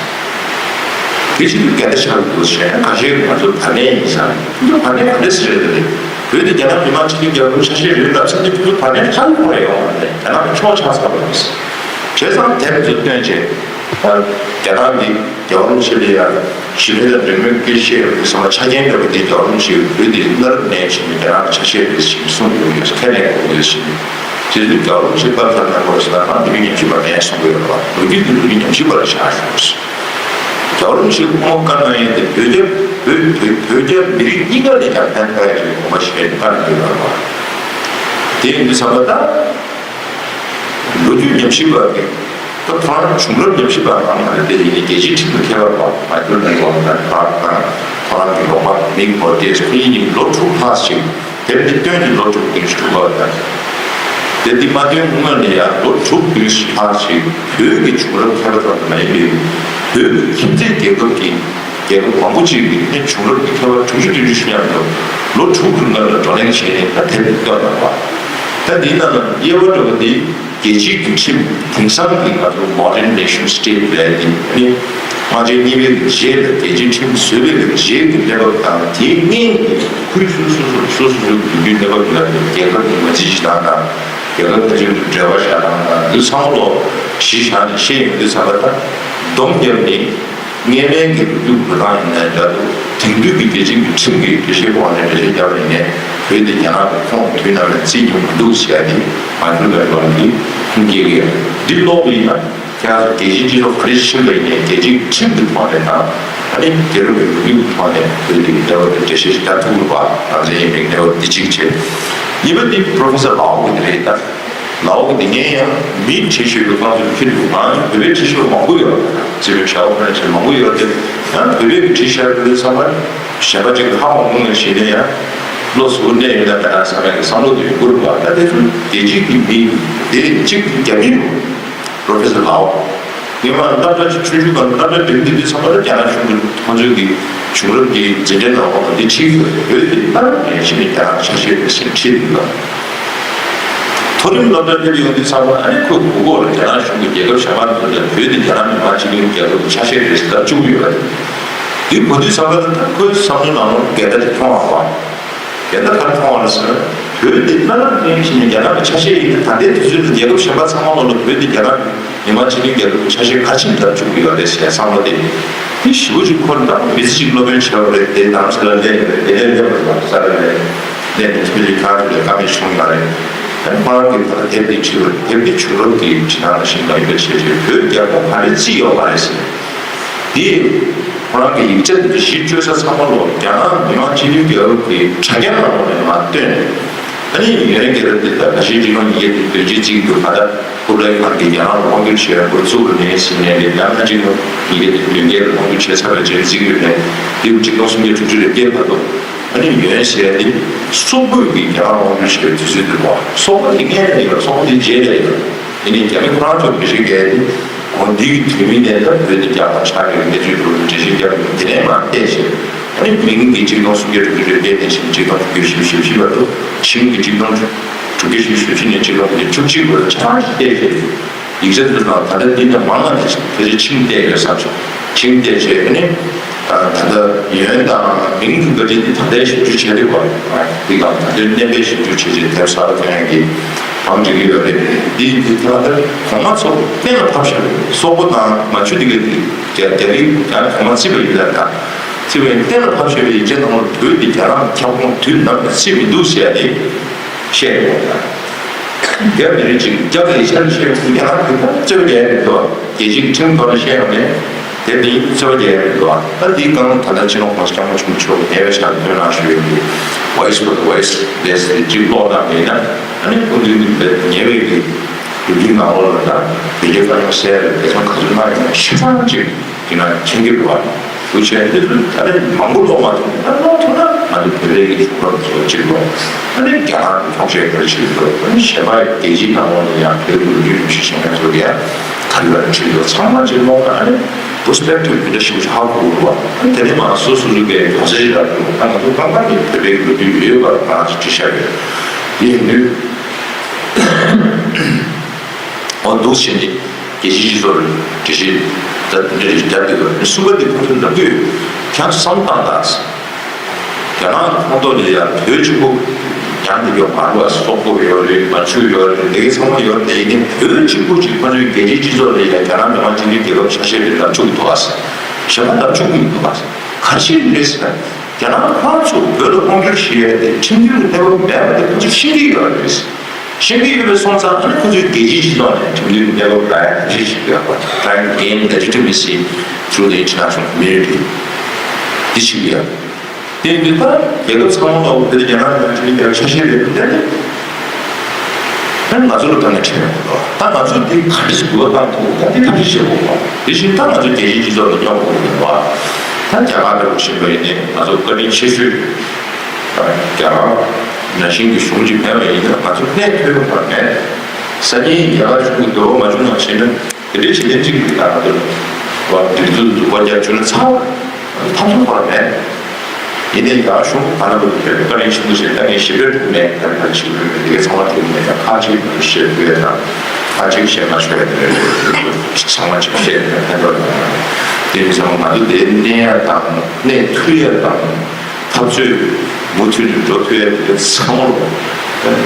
དེ་ཕྱིར་འགལ་ཟླ་ཆགས་ཀྱི་འདུག་ཟེར་ན་ག་ཤེད་ང་ཚོ་བར་གནས་ཡིན་ས་རེད། ཁོ་ཚོ་བར་གནས་ག་འདྲ་ཟེར་རེད། བོད་དེ་རྒྱ་ནག་མི་དམངས་སྤྱི་མཐུན་རྒྱལ་ཁབ་ཆ་ཤས་རེད་ལབ་ས་དེ་ཁོ་ཚོ་བར་གནས་ཧ་ལས་པ་ཡོང་བ་རེད། རྒྱ་ནག་གི་ཕྱོགས་ཆགས་ཚར་བ་རེད། བྱས་ཙང་དེབ་ཚོ་བཏོན་རྗེས་རྒྱ་ནག་གི་རྒྱལ་བ་རིན་པོ་ཆེ་ལ་ཡང་ཞི་བདེ་དང་འབྲེལ་མོལ་སྐད་ཆ་བཤད་ཡོང་དུས་ཙམ་པ་ཆ་རྐྱེན་འདྲ་པོ་དེ་རྒྱལ་བ་རིན་པོ་ཆེས་བོད་དེ་གནའ་རབས་ནས་བྱས་ནས་རྒྱ་ནག་གི་ཆ་ཤས་རེད་ཟེར་གསུངས་ཡོད་ཡོད་ཁས་ལེན་དགོས་ཡོད་ཟེར། དེ་དུས་རྒྱལ་བ་རིན་པོ་ཆེས་སྐབས་དང་མཉམ་པར་ཟེར་ན་རང་ལོ་རྒྱུས་ཉམས་ཞིབ་པ་མེད་གསུང་གི་ཡོད་རེད་བ། ལོ་རྒྱུས་འདི་ལོ་རྒྱུས་ཉམས་ཞིབ་པ་ལ་བཞག་ཤོག་ཟེར། རྒྱལ་བ་རིན་པོ་ཆེས་དབུ་མ་བཀའ་གནང་ཡས་དེ་བོད་རྒྱ་བོད་བོད་བོད་རྒྱ་མི་རིགས་གཉིས་ཀ་ལ་ཀྱང་ཕན་ཐོགས་ཡས་ཀྱི་དགོངས་པ་བཞེས་ནས་བཀའ་གནང་གི་ཡོད་རེད་བ། དེ་ཡིན་དུས་ཙམ་པ་ད། ལོ་རྒྱུས་ཉམས་ཞིབ་པ་གི་ད་ཁོ་རང་བྱུང་རབས་ཉམས་ཞིབ་པ་རང་མ་རེད་དེ། ཡིན་ནའི་རྒྱལ་སྤྱིའི་ཁྲིམས་ལ་མཁས་པ་རེད་བ། མའི་ཀལ་མེག་ལོ་ལ་དང་ཁོ་རང་ཁོ་རང་གི་ལོག་པ་མིག་བོ་ཏེས་ཁོ་གཉིས་ལོ་དྲུག་ལྷག་ཅིག་དེབ་འདི་བཏོན་ནས་ལོ་དྲུག་བདུན་ཅུ་དྲུག་ལྷག་དང་། དེབ་འདི་མ་བཏོན་སྔོན་ནས་ཡང་ལོ་དྲུག་བདུན་ཅུ་ལྷག་ཅིག་བོད་ཀྱི་བྱུང་རབས་མཁས་པ་ཙམ་དུ་མ་ཡིན་པའི་བོད་ཀྱི་ཁྱིམ་མཚེས་རྒྱལ་ཁབ་ཀྱི་རྒྱལ་ཁབ་མང་པོ་ཅིག་གི་ནི་བྱུང་རབས་ཀྱི་མཁས་པ་དྲུག་ཅུ་བདུན་ཅུ་ཞིག་མཉམ་དུ་ལོ་དྲུག་རིང་ལ་བགྲོ་གླེང་བྱས་ནས་ད་དེབ་འདི་བཏོན་གནང་བ། ད་འདིའི་ནང་ལ་དབྱེ་བ་འདྲ་བ་འདི་རྒྱལ་སྤྱིའི་གི་ཁྲིམས་དེང་སང་གི་ང་ཚོ་modern nation state་ལབ་ཡ་འདི་ནི་དམག་ཆེན་གཉིས་པའི་གི་རྗེས་ལ་རྒྱལ་སྤྱིའི་ཁྲིམས་བཟོས་པའི་གི་རྗེས་ཀྱི་གནས་བབ་དང་དེའི་སྔོན་གྱི་ཁུལ་སོ་སོ་སོ་སོ་སོ་སོ་གི་ལོ་རྒྱུས་གནས་བབ་ལ་རྒྱལ་ཁབ་ཀྱི་མ་ཇི་ཇི་དང་དང་རྒྱལ་ཁབ་ཕན་ཚུན་གྱི་འབྲེལ་བ་བཞག་སྟངས་དང་འདི་ཚང་མ་ལོ་གཞི་བཞག་ནས་བཤད་ཡོང་དུས་ཙམ་པ་ད་སྡོམ་རྒྱབ་ནས། སྔས་མའི་གི་ལོ་རྒྱུས་འགྲོ་སྟངས་ཡིན་ནའི་འདྲ་འདུག་དེང་དུས་ཀྱི་རྒྱལ་སྤྱིའི་ཁྲིམས་ཀྱི་འགྲེལ་བཤད་སྐོར་ནས་འགྲེལ་བཤད་རྒྱབ་པ་ཡིན་ནའི་བོད་འདི་རྒྱ་ནག་གི་ཁོངས་དུས་ནམ་ཡང་བརྩི་རྒྱུ་མི་འདུག་ཟེར་ཡ་དེ་མ་ཐུལ་བའི་ལོ་འདི་ཁུངས་སྐྱེལ་གི་ཡོད། འདི་ཀློག་པ་ཡིན་ན་ཁྱེད་རང་ཚོ་རྒྱལ་སྤྱིའི་སྤྱི་ཚོགས་ག་རེ་ཕྱིན་པ་ཡིན་ནའི་རྒྱལ་སྤྱིའི་ཁྲིམས་ཀྱི་ཐོག་ནས་དང་ཨ་ནི་རྒྱལ་རབས་ཀྱི་ལོ་རྒྱུས་ཀྱི་ཐོག་ནས་བོད་འདི་གི་འདྲ་བ་དེ་འགྲེལ་བཤད་ཞིག་རྒྱག་ཐུབ་ཀྱི་རེད་པ། རང་བཙན་ཡིན་པའི་གནས་བབ་འདི་གཅིག་བྱས། གཉིས་པ་འདི་པོ་རོ་ཕེ་སར་ལའོ་གི་འདི་རེད་ད། ལའོ་གི་འདི་ངས་ཡང་མིང་བྲིས་ཤོད་པའི་རྐང་ཚུགས་ཁྱེར་འདུག་ང་ཚོ་བོད་པའི་བྲིས་ཤོད་མང་པོ་ཡོད་རེད། རྩིས་པའི་བྱ་བ་ཁོ་ན་བྱས་མང་པོ་ཡོད་རེད། ཡང་བོད་པའི་གི་བྲིས་བཞག་པའི་བསམ་པ་གཞན་པ་ཅིག་གི་ཧ་མ་གོ་ནས་བྱས་ནས་ཡང་བློ་གཟུ་བོ་གནས་ཡོད་ན་མེད་ན་བསམ་ཡག་གི་བསམ་བློ་དེ་ཡོང་གི་རེད་པ། ད་དེ་ཚོ་རྒྱལ་སྤྱིའི་གི་མི་དེ་གཅིག་རྒྱ་མི་རེད། པོ་རོ་ཕེ་སར་ལའོ། ངས་མར་སློབ་གྲྭ་ཆུང་ཆུང་སྒང་སློབ་གྲྭ་འགྲིམ་དུས་དུས་ཚང་མ་ལ་རྒྱ་ནག་གཞུང་གི་ཁོང་ཚོའི་གི་བྱུང་རབས་ཀྱི་འཛིན་གྲྭའི་ནང་ལོགས་ལ་འདི་ཁྲིད་ཀྱི་ཡོད་རེད། བོད་དེ་སླར་ཡང་ཕྱིན་ནས་རྒྱ་ནག་ཆ་ཤས་རེད་ཟེར་ཁྲིད་འདུག་ལ། མཐོ་རིམ་སློབ་གྲྭ་འདིར་ཡོང་དུས་ཚང་མ་ཨ་ནི་ཁོས་གོ་གོ་ལ་རྒྱ་ནག་གཞུང་གི་རྒྱལ་ཁབ་གཞན་པ་ཚོ་ལ་བོད་དེ་རྒྱ་ནག་མི་དམངས་སྤྱི་མཐུན་རྒྱལ་ཁབ་ཀྱི་ཆ་ཤས་རེད་ཟེར་ལབ་བཅུག་གི་ཡོད་རེད། འདི་གོ་དུས་ཚང་མ་ལ་ཁོའི་བསམ་བློའི་ནང་ལོགས་འགལ་ཟླ་དེ་མཐོང་བ་རེད། དེ་ལྟར་ག་རེ་མཐོང་བ་རེད་ཟེར་ན། བོད་འདི་སྔར་ནས་བྱས་ནས་རྒྱ་ནག་གི་ཆ་ཤས་ཡིན་ན་ད་ལྟའི་དུས་ཚོད་ལ་རྒྱལ་ཁབ་གཞན་པ་ཚང་མ་ལོག་ལ་བོད་འདི་རྒྱ་ནག་གི་མི་དམངས་སྤྱི་མཐུན་རྒྱལ་ཁབ་ཀྱི་ཆ་ཤས་ག་ཕྱིན་དར་བཅུག་གི་ཡོད་རེད་ཟེར་བསམ་བློ་དེ། དེ་ཞེ་པོ་ཅིག་འཁོར་འདུག་མི་ཚེ་གཅིག་སློབ་དཔོན་བྱས་པ་རེད་དེ་རྡ་རམ་ས་ལར་སླེབས་ཡོད་རེད། དེ་ནས་སླེབས་པ་རེད། ས་ར་ལས་སླེབས་ནས་ཕྱི་ལ་ཁ་ཐུག་ལ་བཀའ་མོལ་བྱུང་ཡོད་རེད། ད་ཁོ་རང་གིས་ད་དེབ་འདི་བྲིས་པ་རེད། དེབ་འདི་བྱུང་རབས་ཀྱི་བྲིས་སྟངས་ལ་ཤིན་ཏུ་ཡིན་པ་བྱས་བྱས་བོད་རྒྱལ་ཁོངས་ག་རེ་བརྩིས་ཡོད་མ་རེད་ཟེར། དེ་ཁོ་རང་གི་ཡིག་ཆ་དེ་ཚོ་གཞི་བཅོལ་ས་ཚང་མ་ལོག་རྒྱ་ནག་མི་དམངས་སྤྱི་མཐུན་རྒྱལ་ཁབ་ཀྱི་དྲ་རྒྱ་ནང་ལོགས་ནས་མར་བཏོན་ནས། ཨ་ནི་ཡུན་ནན་རྒྱལ་རབས་དེ་དང་ད་གཞི་སྤྱི་ལོ་ཉིས་བརྒྱ་དོན་བརྒྱད་ཅིག་འདུག་ད་ལྟ་ཀུབ་ལའི་ཁཱན་གྱིས་རྒྱ་ནག་ལ་དབང་བསྒྱུར་བྱས་པ་ཚུགས་པ་ནས་ཟིན་ནས་རེད། ཡང་ན་སྤྱི་ལོ་ཉིས་བརྒྱ་དོན་བརྒྱད་ལ་དབང་བསྒྱུར་བྱས་ཚར་བའི་རྗེས་རྩིས་རྒྱུ་ནས་དེ་ཆིག་སྟོང་སུམ་བརྒྱ་དྲུག་ཅུ་རེ་བརྒྱད་བར་དུ། ཨ་ནི་ཡོན་ཟེར་ཡ་དེ་སོག་པོས་ཀྱི་རྒྱ་གར་དབང་སྒྱུར་བྱས་པའི་དུས་ཚོད་དེ་རེད་པ། སོག་པོ་དེ་སྔོན་ནས་ཡོད། སོག་པོ་དེ་རྗེས་ལ་ཡོད། དེ་ནས་རྒྱ་མི་ཁོ་རང་ཚོ་བེད་སྤྱོད་བརྒྱབ་སྟེ། འོ་འདི་གི་དུས་མིན་ནས་ད་བོད་དེ་རྒྱ་གར་ཆགས་ཡོད་གནས་ཚུལ་དུ་འགྲེལ་བཤད་རྒྱབ་ཡོད། དེ་ནས་མར་བལྟས་ཤིང་། ཨ་ནི་མིང་གི་གཅིག་སྟོང་སུམ་བརྒྱ་དྲུག་ཅུ་རེ་བརྒྱད་ནས་བཞིན་གཅིག་སྟོང་དྲུག་བརྒྱ་བཞི་བཅུ་ཞེ་བཞི་བར་དུ། ཆིང་གི་གཅིག་སྟོང་དྲུག་བརྒྱ་བཞི་བཅུ་ཞེ་བཞི་ནས་གཅིག་སྟོང་དྲུག་བརྒྱ་བཅུ་གཅིག་བར་དུ་ཆ་ཚང་ཞིག་བལྟས་ཤིང་། ཡིག་ཆ་དེ་ཚོ་ནང་ད་ལྟ་འདི་ནས་མང་ང་ཞིག་ཕལ་ཆེར་ཆིང་བལྟས་ཡོད་བསམ་བྱུང་། ཆིང་བལྟས་བྱས་ནས། ད་ལྟ་ཡོན་དང་མིང་གི་བཀའ་དྲིན་འདི་ད་ལྟའི་ཞིབ་འཇུག་བྱས་རེད་པ། འདི་དང་ད་ལྟའི་གནས་པའི་ཞིབ་འཇུག་བྱས་རྗེས་དེབ་གསར་པ་ཐོན་ཡག་གི་བང་སྒྲིག་གི་ཡོད་རེད། འདི་འདི་ད་ལྟ་གོང་མ་ཚོ་གཏན་ལ་ཕབ་བཞག་རེད། སོག་པོ་དང་མན་ཇུ་འདི་ག་རྒྱ་རྒྱ་རིགས་ཀྱང་གོང་མ་བརྩིས་པ་ཡིན་ལ། ད་བརྩིས་པ་ཡིན། གཏན་ལ་ཕབ་བཞག་པའི་ཡིག་ཆ་ནང་ལ་བོད་འདི་རྒྱ་ནག་གི་ཁྱབ་ཁོངས་དུས་ནམ་ཡང་བརྩིས་མི་འདུག་ཟེར་ཡ་དེ། བཤད་ཡོད་པ་དང་། རྒྱ་མི་རིགས་གཅིག་རྒྱ་གི་ཡིག་ཆ་ལ་བཤད་ཡོང་དུས་རྒྱ་ནག་གི་ད་རྩོད་པ་རྒྱག་ཡ་མི་འདུག་རྒྱལ་སྤྱིའི་ཁྲིམས་ཐོག་ནས་བཤད་ཡོང་ནས་དེ་ནི་རྩོད་པ་རྒྱག་ཡ་མི་འདུག་ད་འདིའི་སྒང་ད་ལྟ་སྤྱི་ནོར་༸གོང་ས་༸སྐྱབས་མགོན་ཆེན་པོ་མཆོག་ཉེ་བའི་ཆར་བཏོན་གནང་ཞུ་ཡོད་པའི་Voice for the Voiceless དེ་གཅིག་ཀློག་བཏང་བ་ཡིན་ན། ཨ་ནི་སྐུ་མདུན་གྱི་ཉེ་བའི་གི་ལོ་རྒྱུས་ནང་ལོགས་ལ་ད་བོད་རྒྱའི་དཀའ་རྙོག་སེལ་བའི་འབད་བརྩོན་ག་ཚོད་གནང་ཡོད་ན་ཤ་ཚ་གཅིག་དེ་ན་མཁྱེན་གྱི་འདུག་བ། འུ་ཆོས་འདི་ཚོ་ད་རེས་མང་པོ་ཀློག་མ་ཐུབ་ན། ཀློག་ཐུབ་ན་ང་ཚོ་བོད་པའི་གི་གཞུང་ལམ་བཟོ་གཅིག་ལོ། ཨ་ནི་རྒྱ་ནག་གི་ཐོག་ཤེས་ག་རེ་བྱེད་དགོས། ཨ་ནི་གཞན་པ་རྒྱལ་སྤྱིའི་ནང་ལོགས་ལ་ཡང་བོད་ཀྱི་ལོ་རྒྱུས་རིམ་བཞིན་གཞན་པ་ཚོ་གི་ཡང་ག་རེ་ག་རེ་བྱེད་དགོས། ཚང་མ་གཅིག་ཀློག་ན་ཨ་ནི་པར་སི་པེག་ཊིབ་འདི་འདྲ་ཞིག་ཧ་གོ་གི་རེད་བ། ཨ་ནི་དེ་ནས་མ་སོ་སོ་སོ་གི་གང་ཟག་ཞིག་ལ་ད་ང་ཚོ་རྐང་པ་གི་བོད་པའི་གི་ལོ་རྒྱུས་ཡོད་པ་ང་ཚོ་བྲིས་བཞག་ཡོད། དེ་ཡིན་དུས། འོ་འདུག་བྱས་ནས་རྒྱལ་སྤྱིའི་སྤྱི་ཚོགས་ལ་འགྲེལ་བཤད་ད་འདི་འདྲ་ཞིག་བརྒྱབ་ཀྱི་ཡོད་རེད། གསུམ་པ་དེ་ཁོ་ཚོས་ལབ་ཀྱི་ཡོད། ཁྱེད་ཚོ་བསམ་བློ་བཏང་དང་། རྒྱ་ནག་གི་ཁོངས་གཏོགས་ལ་ཡང་བོད་གཅིག་པུ་ཡང་དེ་ཡོད་མ་རེད་བ། སོག་པོ་ཡོད་རེད། མན་ཇུ་ཡོད་རེད། དེ་གའི་ཚང་མ་ཡོད་རེད། དེ་ཡིན་ནའི་བོད་གཅིག་པུ་གཅིག་ཁོ་ཚོའི་རྒྱལ་སྤྱིའི་སྤྱི་ཚོགས་ལ་ཡང་རྒྱ་ནག་མི་དམངས་སྤྱི་མཐུན་རྒྱལ་ཁབ་ཆ་ཤས་རེད་ལབ་བཅུག་གི་འདུག་བ། གཞན་པ་ལབ་བཅུག་གི་མི་འདུག་བ། ག་རེ་བྱས་ནས་རེད་ཟེར་ན། རྒྱ་ནག་ཁོ་རང་ཚོ་བོད་ལ་དབང་སྒྱུར་བྱེད་ཡས་དེ་ཁྲིམས་མཐུན་གྱི་གནས་བབ་མེད་པ་དེ་ཁོ་ཚོས་ཤེས་ཀྱི་ཡོད་རེད། ཤེས་ཀྱི་ཡོད་པའི་སོང་ཙང་ཨ་ནི་ཁོ་ཚོས་རྒྱལ་སྤྱིའི་སྤྱི་ཚོགས་ནས་ཁྲིམས་མཐུན་གྱི་གནས་བབ་རག་ཡ་དེ་ཞིག་ཡོད་པ། Trying to gain legitimacy through the international community དེ་ཞིག་ཡོད། དེ་འདི་ལྟར་རྒྱལ་ཁབ་ཚང་མ་ལ་བོད་དེ་རྒྱ་ནག་གི་ཁྲིམས་ཀྱི་ཆ་ཤས་རེད་དེ། ཨ་ནི་ང་ཚོ་ལ་ད་ནས་ཁྲིམས་ཡོད་པ། ད་ང་ཚོས་འདི་ག་འདྲ་ཞིག་འགུལ་བ་བཏང་ཐུབ། ད་འདི་ག་འདྲ་ཞིག་བྱེད་དགོས་པ། དེ་བཞིན་ད་ང་ཚོ་རྒྱལ་སྤྱིའི་སྤྱི་ཚོགས་ལ་སྙོབ་དགོས་ཀྱི་རེད་བ། ད་རྒྱ་གར་འདྲ་པོ་ཞིག་ཡིན་ནའི་ང་ཚོ་བཀའ་དྲིན་ཆེ་ཤོས། རྒྱ་གར་ནང་བཞིན་གྱི་གཞུང་ཅིག་མེད་པ་ཡིན་ན་ང་ཚོ་གནས་ཐུབ་ཡོང་བ་མེད། སང་ཉིན་རྒྱ་གར་གཞུང་གི་འདོད་པ་མ་བྱུང་ནང་བཞིན་ན། དེ་འདྲའི་བྱེད་ལས་གཅིག་གིས་ད་ང་ཚོ་བ་འདི་ཚོ་འཛུགས་པ་རྒྱབ་བཅུག་ན་ཚར་བ་ཐབས་སུ་བར་མེད། ཡིན་ནའི་ཡང་གཞུང་ག་ན་བ་ལ་བོད་བཀའ་དྲིན་ཆེན་པོ་ཞེས་ད་ངས་ཞིབ་ཕྲ་ཐུབ་མེད། ད་ང་ཞིག་ཡོད་མེད་དེ་གའི་ཚང་མ་ཐུབ་མེད། ད་ཁ་ཅིག་བཤད་དགོས་ཡ་དང་ཁ་ཅིག་བཤད་མ་ཆོག་ཡ་དེ་འདྲ་ཚང་མ་ཅིག་བཤད་ནས་ཕན་ཐོགས་ཡོང་། དེ་ནི་ཚང་མ་ང་ཚོ་དེ་གནས་ཡ་དང་གནས་ཐུབ་ཡ་དང་། འཐབ་རྩོད་མུ་མཐུད་ནས་འགྲོ་ཐུབ་ཡ་དེ་ཚང་མ་རུ།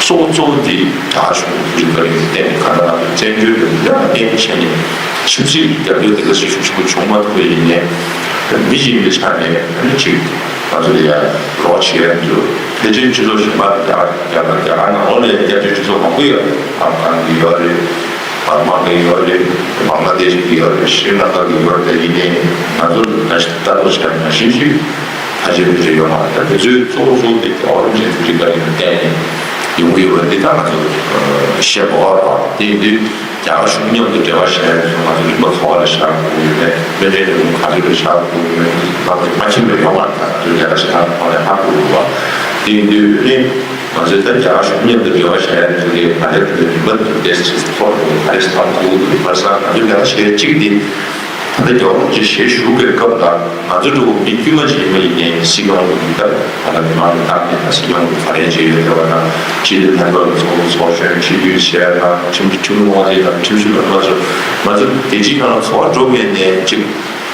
གཙོ་བོ་གཙོ་བོ་འདི་རྒྱ་གར་གཞུང་གི་བཀའ་དྲིན་བསྟན་ནས་གང་ལྟར་ང་ཚོ་བཙན་བྱོལ་དུ་ཡང་གནས་བྱས་ནས་ཆབ་སྲིད་རྒྱབ་སྐྱོར་དེ་ག་ཚོད་ཤུགས་ཆེན་པོ་བྱུང་མ་ཐུབ་པ་ཡིན་ནའི། མི་གཅིག་ཡིན་པའི་ཆ་ནས་ཨ་ནི་གཅིག་ང་ཚོ་ལ་ཡ་རོགས་བྱེད་ཡ་འདུག་ཕལ་ཆེར་སྤྱི་ཚོགས་གཞན་པ་རྒྱ་གར་རྒྱ་གར་རྒྱ་གར་ནང་ལོགས་ལ་ཡ་སྐྱབས་བཅོལ་སྤྱི་ཚོགས་མང་པོ་ཡོད། ཨབ་གྷན་གྱི་ཡོད་རེད། བར་མ་གི་ཡོད་རེད། བང་ལ་དེ་ཤི་གི་ཡོད་རེད། ཤྲི་ལང་ཀ་གི་ཡོད་རེད། ཡིན་ནའི་ང་ཚོ་ད་ལྟ་བར་བྱས་ན་ཞིབ་ཞིབ་ཕལ་ཆེར་མི་རེ་ཡོད་མ་རེད། ད་དེ་ཚོའི་གཙོ་བོ་གཙོ་བོ་དེ་རྒྱལ་བ་རིན་པོ་ཆེ་ཐུགས་རྗེ་བཀའ་དྲིན་ལ་བརྟེན་ནས་ཡོང་གི་ཡོད་པ་འདི་ད་ང་ཚོ་ཤེས་དགོས་པ་རེད། དེ་ཡིན་དུས་རྒྱ་གར་གཞུང་མཉམ་དུ་འབྲེལ་བ་བྱས་ནས་ང་ཚོ་རིམ་པ་ག་བ་ལ་བཞག་དགོས་ཡོད་མེད། སྨན་རིན་ལས་ཁུངས་ག་ཚོད་ལ་བཞག་དགོས་ཡོད་མེད་ད་དེ་མ་ཤེས་པ་ཡོད་མ་རེད། ད་དེ་རྒྱ་གར་ཞིག་ཐང་ཐོག་ནས་ཧ་གོ་དགོས་པ། དེ་ཡིན་དུས་ནི། ང་ཚོས་ད་རྒྱ་གར་གཞུང་མཉམ་དུ་འབྲེལ་བ་བྱ་ཡ་ཚོ་གིས་ད་ལྟའི་དུས་ལ་རིམ་པ་འདི་འདྲ་ཞིག་ཐོག་ནས་ག་རེ་བཏང་ཐུབ་འདུག་བར་སང་ང་ཚོས་ལས་ཀ་བྱེད་ཡ་གཅིག་འདི། ད་ལྟ་རྒྱལ་བ་རིན་པོ་ཆེ་ཞལ་བཞུགས་པའི་སྐབས་ལ་ང་ཚོ་འདྲ་བོ་མི་དཀྱུས་མ་ཞིག་ཡིན་པ་ཡིན་ནའི་སྲིད་སྐྱོང་གི་ད་ད་ལྟ་མི་མང་གི་ཏང་གི་ད་སྲིད་སྐྱོང་གི་ག་རེ་བྱེད་ཡོད་ལྟ་བ་དང་སྤྱི་འཐུས་ལྷན་ཚོགས་ལ་ཚོགས་ཚོགས་གཞོན་ཁྲི་འདུས་བྱས་དང་ཁྲིམས་ཁྲིམས་དབང་ཆེན་དང་ཁྲིམས་ཞིབ་པ་ཚོ་ང་ཚོ་རྒྱལ་སྤྱིའི་ནང་ལ་འཚོ་བ་འགྲོ་མཁན་ནས་གཅིག་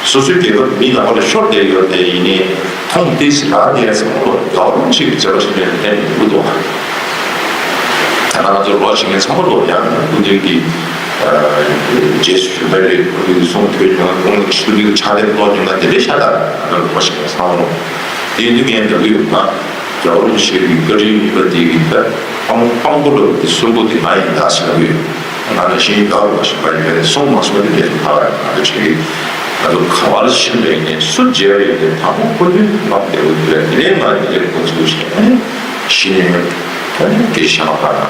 སོ་སོའི་རྒྱལ་ཁབ་མི་ནང་པ་ལ་ཤོར་བསྡད་ཡོད་དེ་ཡིན་ནའི་མཐོང་ཏེ་ཟི་ལ་དེ་ཚང་མ་ལོ་རྒྱལ་བ་རིན་པོ་ཆེ་གི་མཛད་པ་ཞིག་ནས་བསྟན་ཡོད་འདུག་ད་ནང་ང་ཚོ་རོགས་བྱེད་མཁན་ཚང་མ་ལོ་ཡང་སྐུ་མདུན་གྱི་རྗེས་སུ་ཞུ་བ་རེད། སྐུ་མདུན་གྱི་གསུང་ཐོས་མྱོང་། སྐུ་མདུན་གྱི་ཕྱག་དེབ་ཀློག་མྱོང་ན་དེ་འདྲའི་ཤ་སྟག་ང་ཚོ་རོགས་བྱེད་མཁན་ཚང་མ་ལོ། དེ་ཡིན་དུས་ངས་འདོད་ཀྱི་ཡོད་ན། རྒྱལ་བ་རིན་པོ་ཆེ་གི་བཀའ་དྲིན་ཡིན་པ་དེ་གི་ད་དཔང་དཔང་པོ་ལ་དེ་གསོན་པོ་དེ་ང་ཡིན་ད་ཟེར་གི་ཡོད། ང་ནི་ཤིང་རྒྱ་བ་ཞིག་མ་ཡིན་པས་གསུང་མ་གསུང་དེ་འདྲས་ཐག་ར་ང་ཚོ་བྱེད་ཀྱི། ང་ཚོ་ག་བར་ཕྱིན་པ་ཡིན་ནའི་སུ་མཇལ་བ་ཡིན་ནའི་དང་པོ་སྐུ་མདུན་ལམ་བདེ་བོ་དེ་རེད། དེ་ནས་ང་དེ་འདྲས་འགོ་ཚུགས་ཤིང་ཨ་ནི་གཞི་ནས་ཨ་ནི་དེ་ཤ་མ་ག་ན་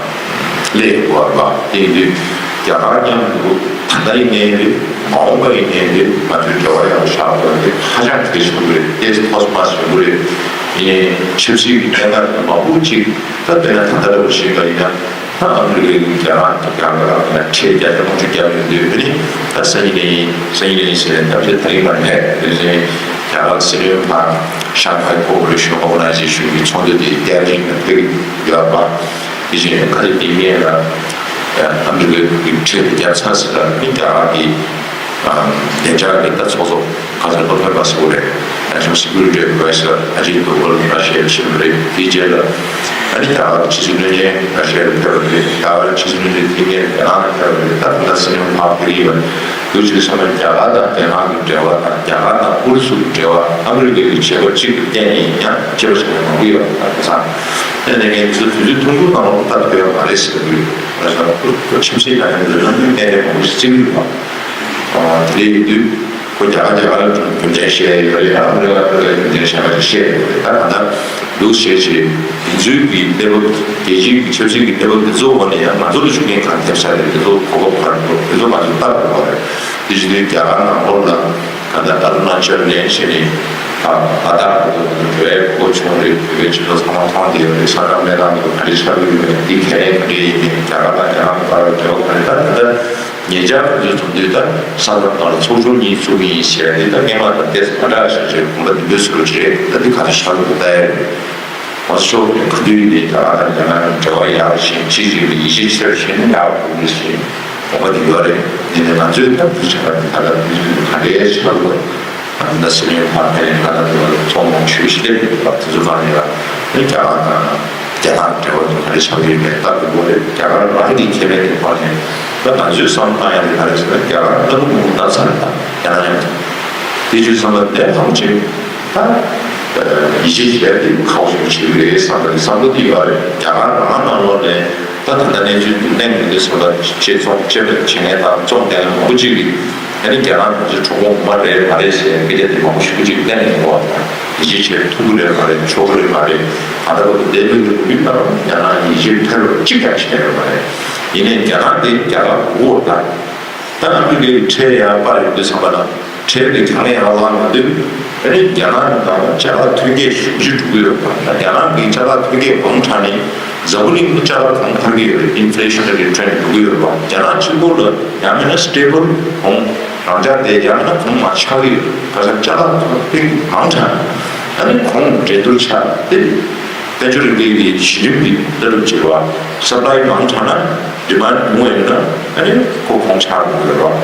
སླེབས་དགོས་པ་དེ་ཡིན་དུས་རྒྱ་གར་མཉམ་དུ། ད་ལྟ་ཡིན་ནའི་རེད། མ་འོངས་པ་ཡིན་ནའི་རེད། ང་ཚོའི་འབྲེལ་བ་ཡག་པོ་བཞག་དགོས་རེད། ཧ་ཅང་གལ་ཆེན་པོ་རེད། ཏོག་ཙམ་ཐོག་མ་ཞིག་ཡོང་གི་རེད། ཆབ་སྲིད་ཀྱི་གནད་འགག་མང་པོ་ཅིག་ད་དཔེར་ན་ད་ལྟ་འདྲ་པོ་བྱེད་པ་ཡིན་ན། ད་ཨ་མི་རི་ཀའི་རྒྱ་གར་རྒྱ་གར་ལ་ཁྲལ་བརྒྱ་ཆ་ལྔ་བཅུ་བརྒྱབ་ཡོང་དུས་ཨ་ནི་ད་སང་ཉིན་ནས་སང་ཉིན་ནས་ཟེར་ནས་ད་ཆ་ད་རིང་མ་ནས་དེ་བཞིན་རྒྱ་གར་སྲིད་བློན་ཕར་ཤང་ཧའི་ཀོ་པ་རེ་ཤོན་ཨོར་ག་ནའི་ཛེ་ཤོན་གྱི་ཚོགས་འདུ་དེ་རྒྱ་རིགས་ནས་ཕེབས་ཀྱི་ཡོད་པ། དེ་བཞིན་ཁ་ཅིག་དེ་ངས་ལ་ཨ་མི་རི་ཀའི་ཁྲལ་དེ་བརྒྱབ་ཚར་ཟེར་ལ་ཨ་ནི་རྒྱ་གར་གྱི་བདེ་འཇགས་ཀྱི་ལྟ་ཚོགས་གཙོ་ག་ཚོད་ལོ་ཐོན་པ་ཟེར་བ་རེད། National Security Advisor Ajit Doval Russia ལ་ཕྱིན་པ་རེད། དེའི་རྗེས་ལ་ཨ་ནི་རྒྱ་གར་ཕྱི་སྲིད་བློན་ཆེན་Russia ལ་ཕེབས་པ་རེད། རྒྱ་གར་ཕྱི་སྲིད་བློན་ཆེན་དེ་ངས་རྒྱ་ནག་ལ་ཕེབས་པ་རེད། ད་ད་ལྟ་སྲིད་བློན་ཕར་ཕེབས་ཀྱི་ཡོད་པ་རེད། དུས་ཚོད་སོང་ན་རྒྱ་གར་དང་རྒྱ་ནག་གི་འབྲེལ་བ་དང་རྒྱ་གར་དང་ཨུ་རུ་སུ་གི་འབྲེལ་བ་ཨ་མི་རི་ཀའི་བྱེད་སྒོ་གཅིག་ཏུ་བརྟེན་ནས་ཡང་སྐྱེ་བ་བྱེད་མཁན་མང་པོ་ཡོད་པ་དང་། དེ་ཚང་དེ་ནས་ངས་དུས་ཚོད་ཐུང་ཐུང་ནང་ལ་ལྟ་ཐུབ་ཡོད་མ་རེད་ཟེར་གྱི་ཡོད། ཁྱིམ་མཚེས་ལ་ཡང་ལམ་ལུགས་གཏན་འབྲེལ་མང་པོ་ཞིག་བརྩི་གི་ཡོད་པ། དེ་ཡིན་དུས་ཁོ་རྒྱ་གར་རྒྱ་གར་རྒྱུ་མཚན་བཤད་ཡོད་རེད། ཨ་མི་རི་ཀ་ཨ་མི་རི་ཀའི་རྒྱུ་མཚན་བཤད་པ་ཞིག་བཤད་ཡོད་རེད། ད་གང་ལྟར་འདུག་བྱས་བྱས་དེ་ཚོའི་གི་གནས་བབ་རྒྱལ་སྤྱིའི་གི་ཆབ་སྲིད་ཀྱི་གནས་བབ་དེ་ཚོ་འོག་ནས་ཡང་ང་ཚོ་ལ་ཤུགས་རྐྱེན་གང་ཐེབས་ས་རེད། དེ་ཚོ་གོ་སྐབས་གང་འདུག་དེ་ཚོ་ང་ཚོ་ལྟ་དགོས་པ་རེད། དེ་བཞིན་དུ་རྒྱ་གར་ནང་ལོགས་ལ་ད་ལྟ་ཨ་རུ་ན་ཅལ་ལེན་བྱས་ནས་ཨ་ལ་དྭགས་ཁུལ་དུ་འགྲོ་བའི་གོ་སྐབས་བྱུང་རེད། བོད་པའི་སྤྱི་ཚོགས་ཚང་མ་མཐོང་བསྡད་ཡོད་རེད། ས་ཁྲ་སྨན་ཁང་དུ་ག་འདྲ་ཆགས་ཀྱི་ཡོད་རེད། འདི་གལ་ག་འདྲ་ཡིན་མིན། རྒྱ་གར་དང་རྒྱ་ནག་གི་བར་ལ་འབྲེལ་བ་ག་རེ། ད་ད་ལྟ་ཉེ་ཆར་ང་ཚོས་མཚོན་དུས་ད་ས་མཚམས་ནང་ལ་ཚོགས་ཆུང་གཉིས་བཙུགས་ཀྱི་ཡིན་ཟེར་ཡ་དེ་ད་སྔོན་མ་དང་ཏོག་ཙམ་མ་འདྲ་བ་ཞིག་རེད། གོམ་པ་མདུན་སྤོས་བཟོ་འདྲ་ཅིག་རེད། ད་འདི་ག་ཚོད་ཆགས་འདུག་ལྟ་ཡ་རེད། ང་ཚོ་ཕྱོགས་གང་ཐད་ནས་རྒྱ་གར་དང་རྒྱ་ནག་གི་འབྲེལ་བ་ཡག་ཕྱིན། ཕྱི་རྒྱལ་གྱི་ཡིད་ཆེས་ཆེ་རུ་ཕྱིན་ན་ཡག་པོ་འགྲོ་གི་ཞེས་དགོངས་པ་དེ་ཡོད་རེད། དེ་ནས་ང་ཚོས་ད་འདི་བྱ་བ་འདི་ད་ལྟ་འདི་ཚོས་ག་འདྲའི་ཆགས་འདུག་ད་ལྟ་སྲིད་བློན་ཕར་ཕེབས་ནས་ད་ལྟ་འདི་བར་ཚོགས་མང་ཞེ་པོ་ཞིག་སླེབས་ཡོད་པ་དེ་ཚོ་གང་ཡིན་ལ་ནི་རྒྱ་གར་དང་རྒྱ་ནག་འབྲེལ་བ་དེ་ག་འདྲ་ཆགས་ཀྱི་ཡོད་མེད་ལྟ་དགོས་པ་རེད། རྒྱ་གར་རང་གི་ཁེ་ཕན་གྱི་ཐོག་ནས་ད་ང་ཚོས་བསམ་བློ་བཏང་ཡ་དེ་ག་རེ་ཟེར་ན་རྒྱ་གར་ལྟ་བུ་མང་པོ་ན་ཚ་རེད། ད་རྒྱ་ནག་ཡང་དེ་ཚོའི་བསམ་བློ་བདེ་ཐང་ཆེ་ད་ཡིད་ཆེས་བྱས་ཏེ་ཁག་པོ་ཞིག་བྱེད་ཀྱི་རེད་བསམ་པའི་བསམ་བློ་དེ་ཡོད་རེད། རྒྱ་གར་རང་ནང་ལོགས་ནས་ད་ད་ལྟ་གནས་ཚུལ་འདི་གླེང་མི་འདུག་བསམ་པ་ཆེད་ཚོགས་ཆེད་དུ་བྱེད་མཁན་དང་རྩོམ་གཏན་མང་པོ་ཅིག་གིས་ཨ་ནི་རྒྱ་ནག་ང་ཚོའི་གྲོགས་པོ་ངོ་མ་རེད་མ་རེད་ཞེས་སྐད་ཆ་དེ་མང་པོ་ཞེ་པོ་ཅིག་གླེང་ཡོང་གི་འདུག་ཡིད་ཆེས་བྱེད་ཐུབ་ཀྱི་རེད་མ་རེད། ཆོག་གི་རེད་མ་རེད། ད་ལྟ་བར་དུ་འདས་པའི་ལོ་རྒྱུས་ལྟར་རྒྱ་ནག་ཡིད་ཆེས་ཐེབས་པ་གཅིག་ཀྱང་བྱས་ཡོད་མ་རེད། ཡིན་ནའི་རྒྱ་ནག་དེ་རྒྱ་གར་མགོ་བོར་ད། ད་ཨ་མི་རི་ཀའི་ཁྲལ་ཡར་སྤར་ཡོང་དུས་ཙམ་པ་ལ་ཁྲལ་དེ་གྱང་ཡར་བསླངས་ཡོང་དུས་ཨ་ནི་རྒྱ་ནག་གི་ནང་ལ་ཅ་ལག་ཐོན་སྐྱེད་ཞེ་པོ་ཅིག་འགྲོ་གི་ཡོད་པ། ད་རྒྱ་ནག་གི་ཅ་ལག་ཐོན་སྐྱེད་གོང་དྲགས་ནས་འཛམ་བུ་གླིང་གི་ཅ་ལག་གོང་འཕར་གྱི་ཡོད་རེད། ཨིན་ཕི་ལེ་ཤན་རི་ཊེན་འགྲོ་གི་ཡོད་རེད་པ། རྒྱ་ནག་གཅིག་པོ་ལ་ཡང་མིན་ན་སི་ཊེ་བལ་གོང་རང་འཇགས་དེ་ཡང་མིན་ན་གོང་མར་ཆག་གི་ཡོད་རེད། ཁ་སང་ཅ་ལག་ཐོན་སྐྱེད་མང་དྲགས་ཨ་ནི་གོང་འགྲན་བསྡུར་ཆགས་ཏེ། དཔལ་འབྱོར་རིག་པའི་གཞི་རིམ་གྱི་ལྟ་གྲུབ་བྱེད་པ། སབ་ལའི་མང་དྲགས་ན་ཌི་མན་ཌི་ཉུང་བ་ཡོད་ན་ཨ་ནི་ཁོ་གོང་ཆག་འགྲོ་གི་རེད་བ།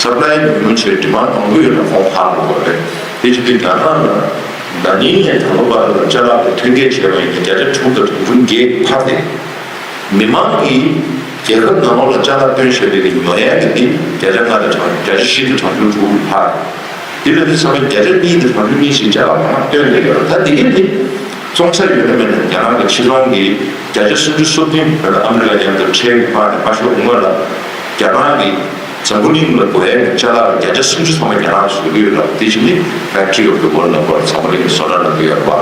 སབ་ལའི་ཉུང་ཉུང་བྱས་ཌི་མན་ཌི་མང་པོ་ཡོད་ན་གོང་འཕར་འགྲོ་གི་རེད། དེ་བྱེད་དུས་རྒྱ་ནག་ལ་ན་ནིང་ནས་ད་ལོ་བར་དུ་ཅ་ལག་དེ་ཐོན་སྐྱེད་བྱས་པ་ཡིན་ན་བརྒྱ་ཆ་དྲུག་དང་གྲངས་ཆུང་བརྒྱད་འཕར་ཏེ། མི་མང་གིས་རྒྱལ་ཁབ་ནང་ལོགས་ལ་ཅ་ལག་བཏོན་བཞིན་པའི་ཉོ་ཡས་ཀྱི་དེ་བརྒྱ་ཆ་ལྔ་དང་གྲངས་བརྒྱ་ཆ་བཞི་དང་གྲངས་ཆུང་དྲུག་འཕར། དེ་ལས་དེ་ཚང་མས་བརྒྱ་ཆ་གཉིས་དང་གྲངས་ཆུང་གཉིས་ཤིག་ཅ་ལག་མང་བཏོན་ནས་ཡོད། ད་དེ་གས་དེ་བཙོང་ས་ཡོད་ན་མེད་ན་རྒྱ་ནག་གི་ཕྱི་ཚོང་གི་བརྒྱ་ཆ་སུམ་ཅུ་སོ་བདུན་བོད་ལ་ཨ་མི་རི་ཀ་མཉམ་དུ་ཁྲལ་གྱི་དམག་ནས་མ་ཤོར་སྔོན་ལ་རྒྱ་ནག་གི་འཛམ་བུ་གླིང་ལ་དགོས་ཡས་ཀྱི་ཅ་ལག་བརྒྱ་ཆ་སུམ་ཅུ་ཚང་མ་རྒྱ་ནག་ལ་བཟོ་གི་ཡོད་ལ། དེ་བཞིན་ནི་Factory of the World ལབ་པར་འཛམ་བུ་གླིང་གི་བཟོ་གྲྭ་ལབ་ཀྱི་ཡོད་རེད་པ།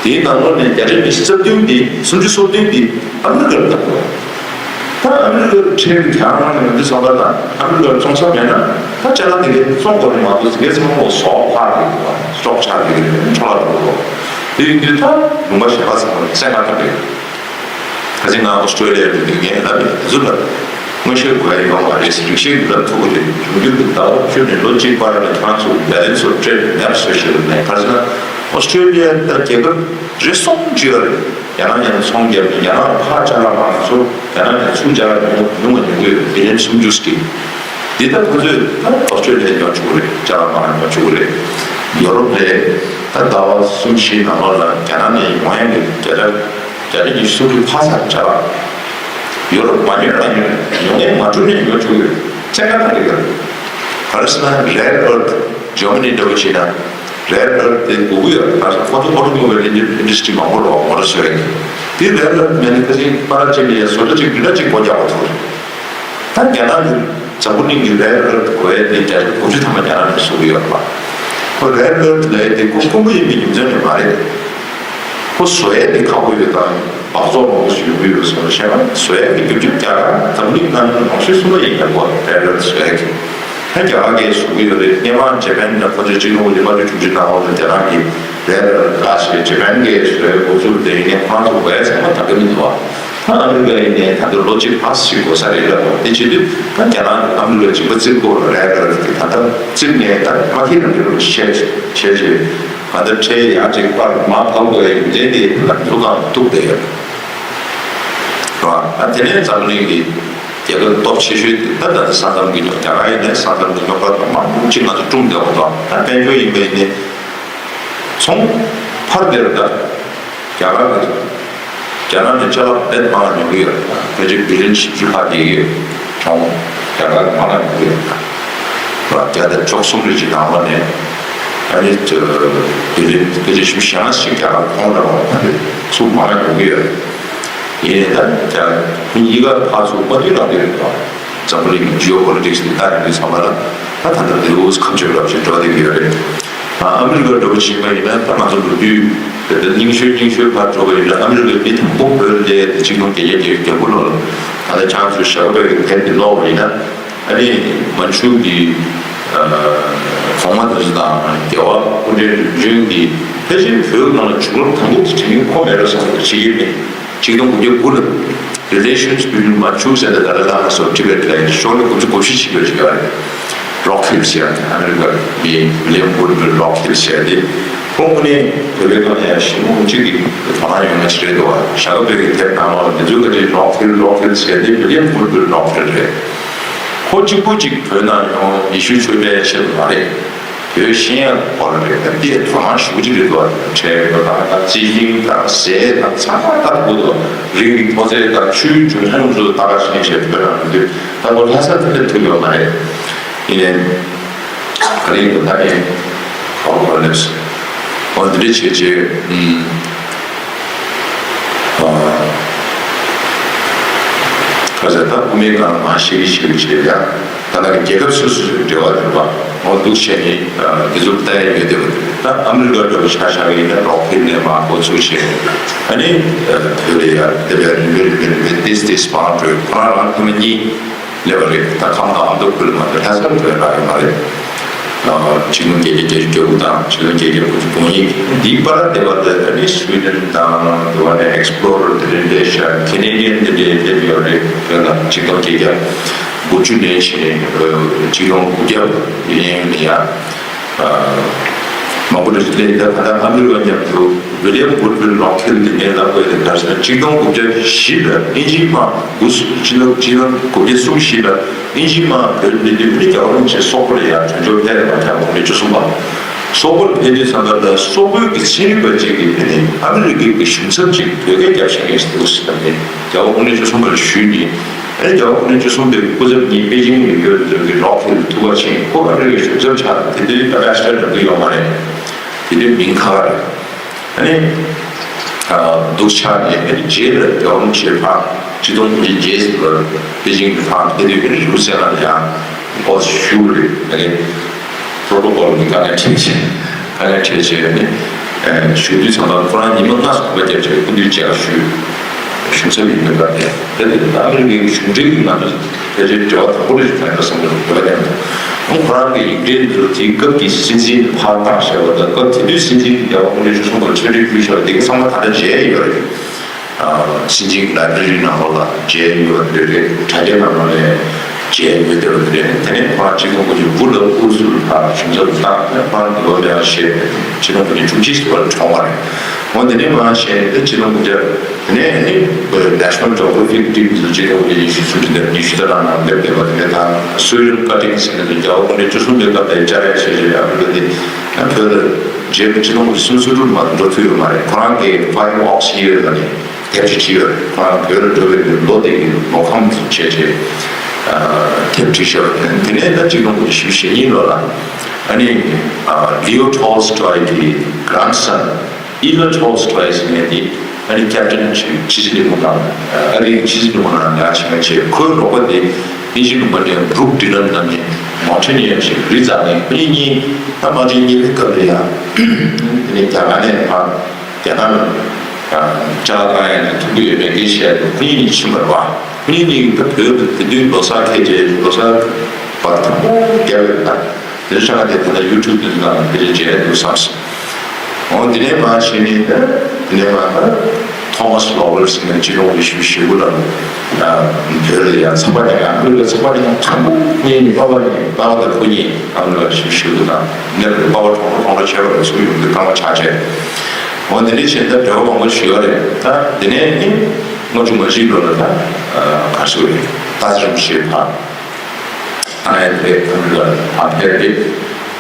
དེའི་ནང་ལོགས་ནས་བརྒྱ་ཆ་ཉི་ཤུ་རྩ་བདུན་དེ་སུམ་ཅུ་སོ་བདུན་དེ་ཨ་མི་རི་ཀར་བཏང་དགོས། ད་ཨ་མི་རི་ཀར་ཁྲལ་གྱང་རང་ནས་ང་ཚོས་བསམ་པ་དང་ཨ་མི་རི་ཀར་བཙོང་ས་མེད་ན་ད་ཅ་ལག་དེ་གའི་བཙོང་དགོས་རེད་མ་གཏོགས་དེ་གའི་ཚང་མ་ཟོག་འཕར་རེད་འདུག་བ། སྲོག་ཆགས་དེ་གའི་འཕྲོ་བརླག་འགྲོ་གི་འདུག་དེ་ཡིན་དུས་ད་ལུང་པ་གཞན་པ་ཚང་མ་བཙན་ཁ་གཏོང་གི་རེད། ཁ་སང་ང་ཨོ་སི་ཀྲོ་ལི་ཡ་དུ་དུས་ངས་ལབ་ཡིན། དེ་ཚོ་ལ་མངོན་ཤེས་དགོས་ཡ་ཡོད་མ་རེད། རིག་ཤེས་ཀྱི་ལ་ཐུག་གི་རེད། འབྱུང་འགྱུར་གྱི་ཟླ་བ་བཅུ་ནས་ལོ་གཅིག་བར་ལ་ཁྱེད་རང་ཚོ་ཡ་ལན་ཚོ་སྤྲད་ནས་ནར་སོ་ཞིག་ལ་ནས་ཁ་སང་ཨོ་སི་ཀྲོ་ལི་ཡ་ད་རྒྱལ་ཁབ་རེ་ཟུང་ཅིག་ཡོད་རེད། རྒྱ་ནག་ཡང་ཚོང་རྒྱབ་ནས་རྒྱ་ནག་ཕར་ཅ་ལག་མང་ཚོ་རྒྱ་ནག་ནས་ཚུར་ཅ་ལག་ཉུང་ཉུང་བ་ཉོ་གི་ཡོད་རེད། བི་ལི་ཡན་སུམ་ཅུ་ཙམ་གྱིས། འདི་ལྟར་ཁོ་ཚོས་ཨོ་སི་ཀྲོ་ལི་ཡ་ཉོ་ཆོག་གི་རེད། ཅ་ལག་མང་ཉོ་ཆོག་གི་རེད། ཡོ་རོབ་ལ་ད་ཟླ་བ་གསུམ་བཞིའི་ནང་ལོགས་ལ་རྒྱ་ནག་ནས་ཡོང་ཡག་གི་བརྒྱ་ཆ་བརྒྱ་ཆ་ཉི་ཤུ་སུམ་ཅུ་འཕར་ཚར་ཅ་ལག་ཡོ་རོབ་མ་ཉོས་རང་ཉོས། ཉོ་མཁན་མ་འགྲོ་ནས་ཉོ་ཆོག་གི་རེད། བཙན་བཀའ་གཏོང་གི་ཡོད་རེད། ག་རེ་ཟེར་ན་རེར་ཨར་ཐི་ཇར་མ་ནི་འདྲ་པོ་བྱས་ན་རེར་ཨར་ཐི་དེ་དགོས་ཀྱི་ཡོད་རེད། ག་རེ་ཟེར་ན་ཁོ་ཚོ་ཨོ་ཊོ་མོ་བེལ་ཨིན་ཌ་སི་ཊི་རི་མང་པོ་རོགས་ངོ་ར་བཟོས་རེད། དེ་རེར་ཨར་ཐི་མེད་ན་ཁ་སང་པ་ར་ཅན་ལ་ཡ་བཟོ་གྲྭ་གཅིག་བདུན་ཕྲག་གཅིག་སྒོ་རྒྱག་པ་ཐུག་རེད། ད་རྒྱ་ནག་གི་འཛམ་བུ་གླིང་གི་རེར་ཨར་ཐི་དགོས་ཡས་དེ་བརྒྱ་ཆ་དགུ་བཅུ་ཐམ་པ་རྒྱ་ནག་གིས་བཟོ་གི་ཡོད་རེད་པ། ཁོ་རེར་ཨར་ཐི་ལབ་ཡས་དེ་ཁོ་ཕུང་པོ་ཡིན་པའི་རྒྱུ་མཚན་ནི་མ་རེད། ཁོ་བཟོ་ཡས་དེ་ཁག་པོ་ཡོད་དང་འབག་བཙོག་མང་པོ་ཞིག་ཡོང་གི་ཡོད་པ་སོགས་ལ་བཤད་ན་བཟོ་ཡས་དེ་རྒྱུ་རྒྱུ་རྒྱ་གར་འཛམ་གླིང་ནང་གི་རང་བཞིན་གསུམ་པ་ཡིན་ཡང་ཁོ་རེར་ཨར་ཐི་བཟོ་ཡས་ཀྱི། ད་རྒྱ་གར་གྱིས་བཟོ་གི་ཡོད་རེད། སྔོན་མ་ཇེ་པན་ནས་ཁོ་ཚོས་གཅིག་སྟོང་དགུ་བརྒྱ་ལྔ་བཅུ་དྲུག་ཅུ་ནང་ལོགས་ལ་རྒྱ་ནག་གི་རེད་ལ་ལ་ཞེས་ཇེ་པན་གྱིས་བཟོས་འགོ་ཚུགས་དེ་ཡིན་ནའི་ཁོ་རང་ཚོ་བས་ཚང་མ་ད་ག་མི་འདུག་བ། ད་ཨ་མི་རི་ཀ་ཡིན་ནའི་ད་ལྟ་ལོ་གཅིག་ཕལ་ཞིག་འགོར་ས་རེད་ལ། དེ་བྱེད་དུས་ད་རྒྱ་ནག་གིས་ཨ་མི་རི་ཀ་མཇིང་པ་བཙིར་དགོས་རེད་ལ། དེ་ད་ལྟ་བཙིར་ནས་ད་མ་ཁེ་རང་གི་རུ་བཤད་བྱས་བྱས་ང་ད་ཁྲལ་ཡར་ཅིག་སྤར་མར་སྤར་དགོས་ཡ་ཡིན་དེ་དེ་ལ་ཐུག་གང་ཐུག་བསྡད་ཡོད་རེད་བ། ད་དེ་ནས་འཛམ་གླིང་གི་རྒྱལ་ཁབ་སྟོབས་ཆེ་ཤོས་དེ་ད་ད་ལྟ་ས་མཚམས་ཀྱི་རྒྱ་གར་ཡིན་ནའི་ས་མཚམས་ཀྱི་རྙོག་དྲ་དང་མང་པོ་ཅིག་ང་ཚོ་བསྐྲུན་བསྡད་པ་དང་། ད་དཔལ་འབྱོར་ཡིན་པ་ཡིན་ནའི་ཚོང་ཕར་དེར་ད་རྒྱ་གར་གྱི་རྒྱ་ནག་ནས་ཅ་ལག་རྦད་མང་ཉོ་གི་ཡོད། ཕལ་ཆེར་བི་ལི་ཡོན་བཞི་བཅུ་ལྷག་བསྡད་ཀྱི་ཡོད། གྲོང་རྒྱ་གར་གྱི་མང་ཉོ་གི་ཡོད། བརྒྱ་དང་བཅུ་གསུམ་རེ་གཅིག་ནང་ལོགས་ནས་ཨ་ནི་བི་ལི་ཡོན་ཕལ་ཆེར་བཞི་བཅུ་ཞེ་ལྔ་ཞིག་རྒྱ་གར་གོང་ལ་རོགས་ད་རེད་ཚུར་མང་ཉོ་གི་ཡོད། ཡིན་ནའི་ད་རྒྱ་གཉིས་ཀ་ཕར་ཚུར་མ་མཐུན་རང་ཡོད་རེད་དོ། འཛམ་བུ་གླིང་གི་ཇི་ཨོ་པོ་ལི་ཊིག་སི་དེ་ལྟ་ཡོང་དུས་ཙམ་པ་ལ་ད་ད་ལྟ་རི་ཝར་སི་ཁ་མཆུ་འདྲ་བོ་ཞིག་འགྲོ་བསྡད་ཀྱི་ཡོད་རེད། ཨ་ཨ་མི་རི་ཀ་འདྲ་བོ་ཕྱིན་པ་ཡིན་ན་ད་ང་ཚོ་ལོ་རྒྱུས་དེ་ལྟར་རྙིང་ཤོས་རྙིང་ཤོས་ཕར་འགྲོ་བ་ཡིན་ན་ཨ་མི་རི་ཀའི་མི་དང་པོ་བོད་ལ་སླེབས་ཏེ་ཆིག་སྟོང་བརྒྱད་བརྒྱ་བརྒྱད་ཅུ་གྱ་དགུ་ལོ་ལ་ད་ལྟ་ཁྱེད་རང་ཚོས་ཞྭ་སྒབ་པའི་དེབ་དེ་ཀློག་པ་ཡིན་ན། ཨ་ནི་མན་ཆུ་གི་གོང་མ་དེ་ཚོ་དང་རྒྱལ་བ་སྐུ་ཕྲེང་རིམ་བྱོན་གྱི་ཕལ་ཆེར་བོད་ནང་ལ་བྱུང་རབས་དང་པོ་དེ་དྲན་མཁན་ཁོ་མེད་ར་བསམ་གྱི་ཡོད་མེད། ཆིག་སྟོང་དགུ་བརྒྱ་དགུ་ལ་Relations between Manchus and the Dalai Lama སོགས་ཊི་བེཊ་ལ་ཡིན་ཤོག་ལོ་དགུ་བཅུ་གོ་བཞི་ཞིག་ཡོད་ཅིག་ཡོད་རེད། རོག་ཧིལ་ཟེར་ཡ་ཨ་མི་རི་ཀ་མི་ཝི་ལི་ཡམ་བུད་ཝིལ་རོག་ཧིལ་ཟེར་ཡ་དེ་ཁོང་ངོས་ནས་བོད་པའི་སྒང་ལ་ཡང་ཞེ་པོ་གཅིག་གི་དོ་སྣང་ཡོད་མཁན་ཞིག་རེད་འདུག་བ། ཞྭ་སྒབ་པའི་དེབ་ནང་ལོགས་ལ་འདི་ཚོའི་སྒང་ལ་རོག་ཧིལ་རོག་ཧིལ་ཟེར་ཡ་དེ་ཝི་ལི་ཡམ་བུད་ཝིལ་རོག་ཧིལ་རེད། ཁོ་གཅིག་པུ་གཅིག་བོད་ནང་ཡོང་ཡེ་ཤུ་ཆོས་པའི་ཆེད་དུ་མ་རེད། བོད་ཤེས་ཡག་སྐོར་རེད། ད་འདི་དོ་སྣང་ཞེ་པོ་ཅིག་རེད་འདུག་བ། ཁྲལ་ཡོད་དང་ད་རྩི་ཤིང་དང་ཟས་དང་ཚང་མ་ད་དགོས་འདུག་རིགས་ཀྱི་མཐོ་ཚད་དང་ཆུའི་འབྱུང་ཁུངས་ཚོ་ད་ག་ཞིག་བྱས་བོད་ནང་ཡོང་དུས་ད་ཁོ་ལྷ་ས་དེ་འདྲ་ཐུག་ཡོད་མ་རེད། ཡིན་ནའི་ག་རེ་ཡིན་ད་ནི་ཨོ་ཁོ་ལེབས་ཨོ་འདི་འདྲ་བྱས་བྱས་ཨུམ་ཨ་ག་ཚོད་ད་དབུ་མའི་སྒང་མང་ཤེས་ཀྱི་ཤེས་ཀྱི་བྱས་ཡ། ད་ལྟ་གི་རྒྱལ་ཁབ་སོ་སོ་སོའི་འབྲེལ་བ་ཡོད་པ་འོ་འདུག་བྱས་ནས་འདི་ཚོ་ལྟ་ཡ་ཡོད་བསྡད་པ་རེད། ད་ཨ་མི་རི་ཀ་འདྲ་བོ་ཆ་བཞག་གི་ཡིན་ན་རོག་ཕེབས་ནས་མར་འགོ་ཚུགས་བྱས། ཨ་ནི་བོད་ལ་ཡ་དེ་བས་རིམ་པས་རིམ་པས་རིམ་པས་ཏིས་ཏིས་བང་འགྲོས་ཁོ་རང་རང་ཐུན་མོང་གཉིས་སླེབས་པ་རེད། ད་ཁམས་དང་ཨ་མདོ་ཁུལ་མ་གཏོགས་ལྷ་སར་བོད་རག་ཡོད་མ་རེད། ཆིག་སྟོང་བརྒྱད་བརྒྱ་བརྒྱད་ཅུ་གྱ་དགུ་དང་ཆིག་སྟོང་བརྒྱད་བརྒྱ་དགུ་བཅུ་གོ་གཉིས་འདིའི་བར་དེ་བར་དུ་ཨ་ནི་སུའི་ཌེན་དང་དེ་བ་ནས་ཨེགས་པོ་ལོར་དེ་འདྲ་འདྲ་ཤར་ཁེ་ནེ་ཌི་ཡན་དེ་འདྲ་སླེབས་ཡོད་རེད། བོད་ལ་ཆིག་སྟོང་བརྒྱད་བརྒྱ་དགུ་བཅུ་ནས་བྱས་ཆིག་སྟོང་དགུ་བརྒྱ་ཡན་ཡན་ལ་ཡ། མང་པོ་རེ་ཞིག་སླེབས་ཡིན། ད་ད་ལྟ་ཨ་མི་རི་ཀ་མཉམ་དུ་ཝི་ལི་ཡམ་བུད་ཝིལ་རོག་ཧིལ་གྱི་ངས་ལབ་དགོས་དེ་ག་རེ་ཟེར་ན་ཆིག་སྟོང་དགུ་བརྒྱ་བཞི་ལ་དབྱིན་ཇིའི་དམག་དགུ་ཆིག་སྟོང་དགུ་བརྒྱ་གསུམ་བཞི་ལ་དབྱིན་ཇིའི་དམག་བོད་འདི་དུས་ཨ་ནི་རྒྱལ་བ་རིན་པོ་ཆེ་སོག་པོ་ལ་ཡར་བྱོན་ཆོག་ཕེབས་པ་དང་དགུང་ལོ་བཅུ་གསུམ་པ། སོག་པོ་ལ་ཕེབས་དུས་ཙམ་པ་ལ་སོག་པོའི་གི་ཚན་རིག་པ་གཅིག་གིས་དེ་ནི་ཨ་མི་རི་ཀའི་གི་གཞུང་ཚབ་ཅིག་བོད་སྐད་རྒྱབ་བཞག་མཁན་ཞིག་འདུག་ཟེར་ནས་རྒྱལ་བ་དགུང་ལོ་བཅུ་གསུམ་པ་ལ་ཞུས་ནས། ཨ་ནི་རྒྱལ་བ་སྐུ་ཕྲེང་བཅུ་གསུམ་པའི་སྐུ་ཚབ་གཉིས་པེ་ཅིང་ལ་ཡོད་དུས་ཀྱི་རོག་ཧིལ་ཐུག་པ་ཕྱིན། ཁོ་ཨ་མི་རི་ཀའི་གཞུང་ཚབ་ཆགས་དེ་དུས་ཨེམ་བེ་སེ་ཌར་འདྲ་པོ་ཡོད་མ་རེད། དེ་དུས་མིང་ཁ་ཁ་རེད། ཨ་ནི་འདུག་ཆགས་ནས་ཨ་ནི་རྗེས་ལ་རྒྱལ་བ་རིན་པོ་ཆེ་ཕར་ཆིག་སྟོང་དགུ་བརྒྱ་བརྒྱད་ཅུ་ལོར་པེ་ཅིང་དུ་ཕར་ཕེབས་དུས་ཨ་ནི་རི་བོ་རྩེ་ལྔ་ལ་ཡང་འོ་བཞུགས་རེད། ཨ་ནི་པྲོ་ཊོ་ཀོལ་གྱི་དཀའ་ངལ་འཕྲད་བྱས་དཀའ་ངལ་འཕྲད་བྱས་ནས་བཞུགས་དུས་ཙམ་པ་ཁོ་རང་ཉི་མ་ལྔ་སོང་པ་བརྒྱབ་བྱས་སྐུ་མདུན་མཇལ་ཁ་ཞུས། གཞུང་ཚབ་ཡིན་པའི་སྐབས་དེ་ད་དེ་ཨ་མི་རི་ཀའི་གཞུང་འབྲེལ་གྱི་ང་ཚོ་ཕལ་ཆེར་འབྲེལ་བ་དམ་པོ་རེ་ཞིག་ཐོན་ཡོད་བསམ་གྱི་འདུག་འབྲེལ་བ་ཡང་ཁོང་ཁོ་རང་གི་ཡིག་འབྲེལ་འདི་ཚོ་དེའི་སྐབས་ཀྱི་སྲིད་འཛིན་ཕར་བཏང་བཞག་པ་དང་སྐབས་དེ་དུས་སྲིད་འཛིན་གྱི་རྒྱལ་བ་སྐུ་ཕྲེང་བཅུ་གསུམ་པར་ཆོས་འབྲེལ་ཕུལ་བཞག་པ་དེ་ག་ཚང་མ་ད་ལྟ་མཇལ་ཡོད་རེད། སྲིད་འཛིན་གྱི་ལའི་བྷྲེ་རི་ནང་ལོགས་ལ་མཇལ་ཡོད་པ་དེ་རེད། དྲ་རྒྱ་ནང་ལོགས་ནས་མཇལ་ཡོད་བསྡད་པ་དེ་རེད། དེ་ནས་ཁོ་རང་ཆིག་སྟོང་དགུ་བརྒྱ་དགུ་ལ་ཨུ་རུ་སུ་ལ་ཕར་གཞུང་ཚབ་ཏུ་བཏང་ནས་ཁོ་རང་གི་ལོ་ལེགས་ཤེས་ཆིག་སྟོང་དགུ་བརྒྱ་བཅུ་གཅིག་ཟེར་བར་གྲོངས་པ་རེད། འོ་དེ་ནས་མར་བྱས་ཏེ་ཆིག་སྟོང་དགུ་བརྒྱ་དེ་ནས་ནི་National Geographic Team ཟེར་ཆིག་སྟོང་དགུ་བརྒྱ་ཉི་ཤུ་ཚུན་ཆད་ཉི་ཤུ་རྩ་གྲངས་ནང་སླེབས་བསྡད་པ་དེ་འདྲ་དང་སུའི་ཌེན་ཀ་ཊིང་ཟེར་ནས་རྒྱལ་བ་སྐུ་ཕྲེང་བཅུ་གསུམ་པའི་སྐབས་དེ་བཅར་ཡ་བྱས་བྱས་ཨ་མི་རི་ཀ་དེ་ཡང་བོད་ལ་རྗེས་མ་ཆིག་སྟོང་དགུ་བརྒྱ་སུམ་ཅུ་སོ་དྲུག་ལ་མ་གཏོགས་འགྲོ་ཐུབ་ཡོད་མ་རེད། ཁོ་རང་གིས་Five Oaks Year ལ་ནི་དེབ་ཅིག་བྲིས་ཡོད་རེད། ཁོ་རང་བོད་ལ་འགྲོ་བའི་ལོ་དེ་གི་ལོ་ཁམས་བྱས་བྱས་དེབ་བྲིས་ཤག་དེ་ནས་ད་ཆིག་སྟོང་དགུ་བརྒྱ་བཞི་བཅུ་ཞེ་གཉིས་ལོ་ལ་ཨ་ནི་ལིའོ་ཊོལ་སི་ཊོའི་གི་གྷ་རན་ཌི་སན་ཨི་ལ་ཊོལ་སི་ཊོའི་ཟེར་མཁན་དེ་ཨ་ནི་ཀེབ་ཊན་ཆི་ཆི་ལི་མོ་དང་ཨ་རིའི་ཆི་ཆི་ལི་མོ་ནང་ལ་ཡར་ཕྱིན་པ་བྱས། ཁོའི་རོགས་པ་དེ་ཨིན་ཇི་ལུང་པ་ནས་བྷུ་རུག་ཌི་ལན་ལབ་མཁན་མའོ་ཊེ་ནི་ཡར་ཞིག་རི་འཛེགས་མཁན། ཁོ་གཉིས་གཉིས་ད་དམག་ཆེན་གཉིས་པའི་སྐབས་ལ་ཡང་དེ་ནས་རྒྱ་གར་ནས་ཕར་རྒྱ་ནག་ལ་ཅ་ལག་བཏང་ཡ་ནས་ཐུག་གི་ཡོད་མེད་སྐད་ཆ་བཤད་དུས་ཁོ་གཉིས་གཉིས་ཕྱིན་པ་རེད་བ། ཁོ་གཉིས་གཉིས་ད་བོད་དུ་དེ་དུས་ལོ་གསར་འཁེལ་རྗེས་ལོ་གསར་ པར་དང་པོ་རྒྱབ་ཡོད་ད། དེ་ཚོ་ཆ་ག་དེ་ད་ལྟ་ཡུ་ཊུབ་དེ་ཚོ་ནང་ལ་དེ་འདྲ་མཇལ་འདུག་བསམ་སོང་། འོ་དེ་ནས་མར་བྱས་ནས་ད་དེ་ནས་མར་ད་ཐོ་མཱ་སི་ལོ་ཝེལ་ཟེར་མཁན་སྤྱི་ནོར་གོང་ཞེ་པོ་ཞེ་པོ་ལ་བོད་ལ་ཡང་ཚོགས་པ་ཉེ་ཡང་ཨ་མི་རི་ཀའི་ཚོགས་པ་ཉེ་ཡང་དང་པོ་ངའི་ནི་པ་ཕ་ཡིན། པ་ཕ་དང་བུ་གཉིས་ཨ་མི་རི་ཀ་ཞེ་པོ་ཞེ་པོ་དང་ནེ་པ་ལི་པ་ཕ་གྲོངས་གྲོངས་བྱས་པ་རེད། ཚུར་ཡོང་དུས་སྐར་མ་ཆག་བྱས། འོ་དེ་འདྲ་བྱས་ད་འབྲེལ་བ་མང་པོ་ཞིག་ཡོད་རེད། ད་དེ་ནས་ནི་ལྔ་བཅུ་ང་གཅིག་ལོ་ལ་ད་ག་རེ་ཟེར་དགོས་རེད། ཏཱ་ཚེ་རིང་ཞེས་ཕར། ཨ་ནི་དེ་ཨ་མི་རི་ཀ་ལ་ཕར་ཕེབས་རེད།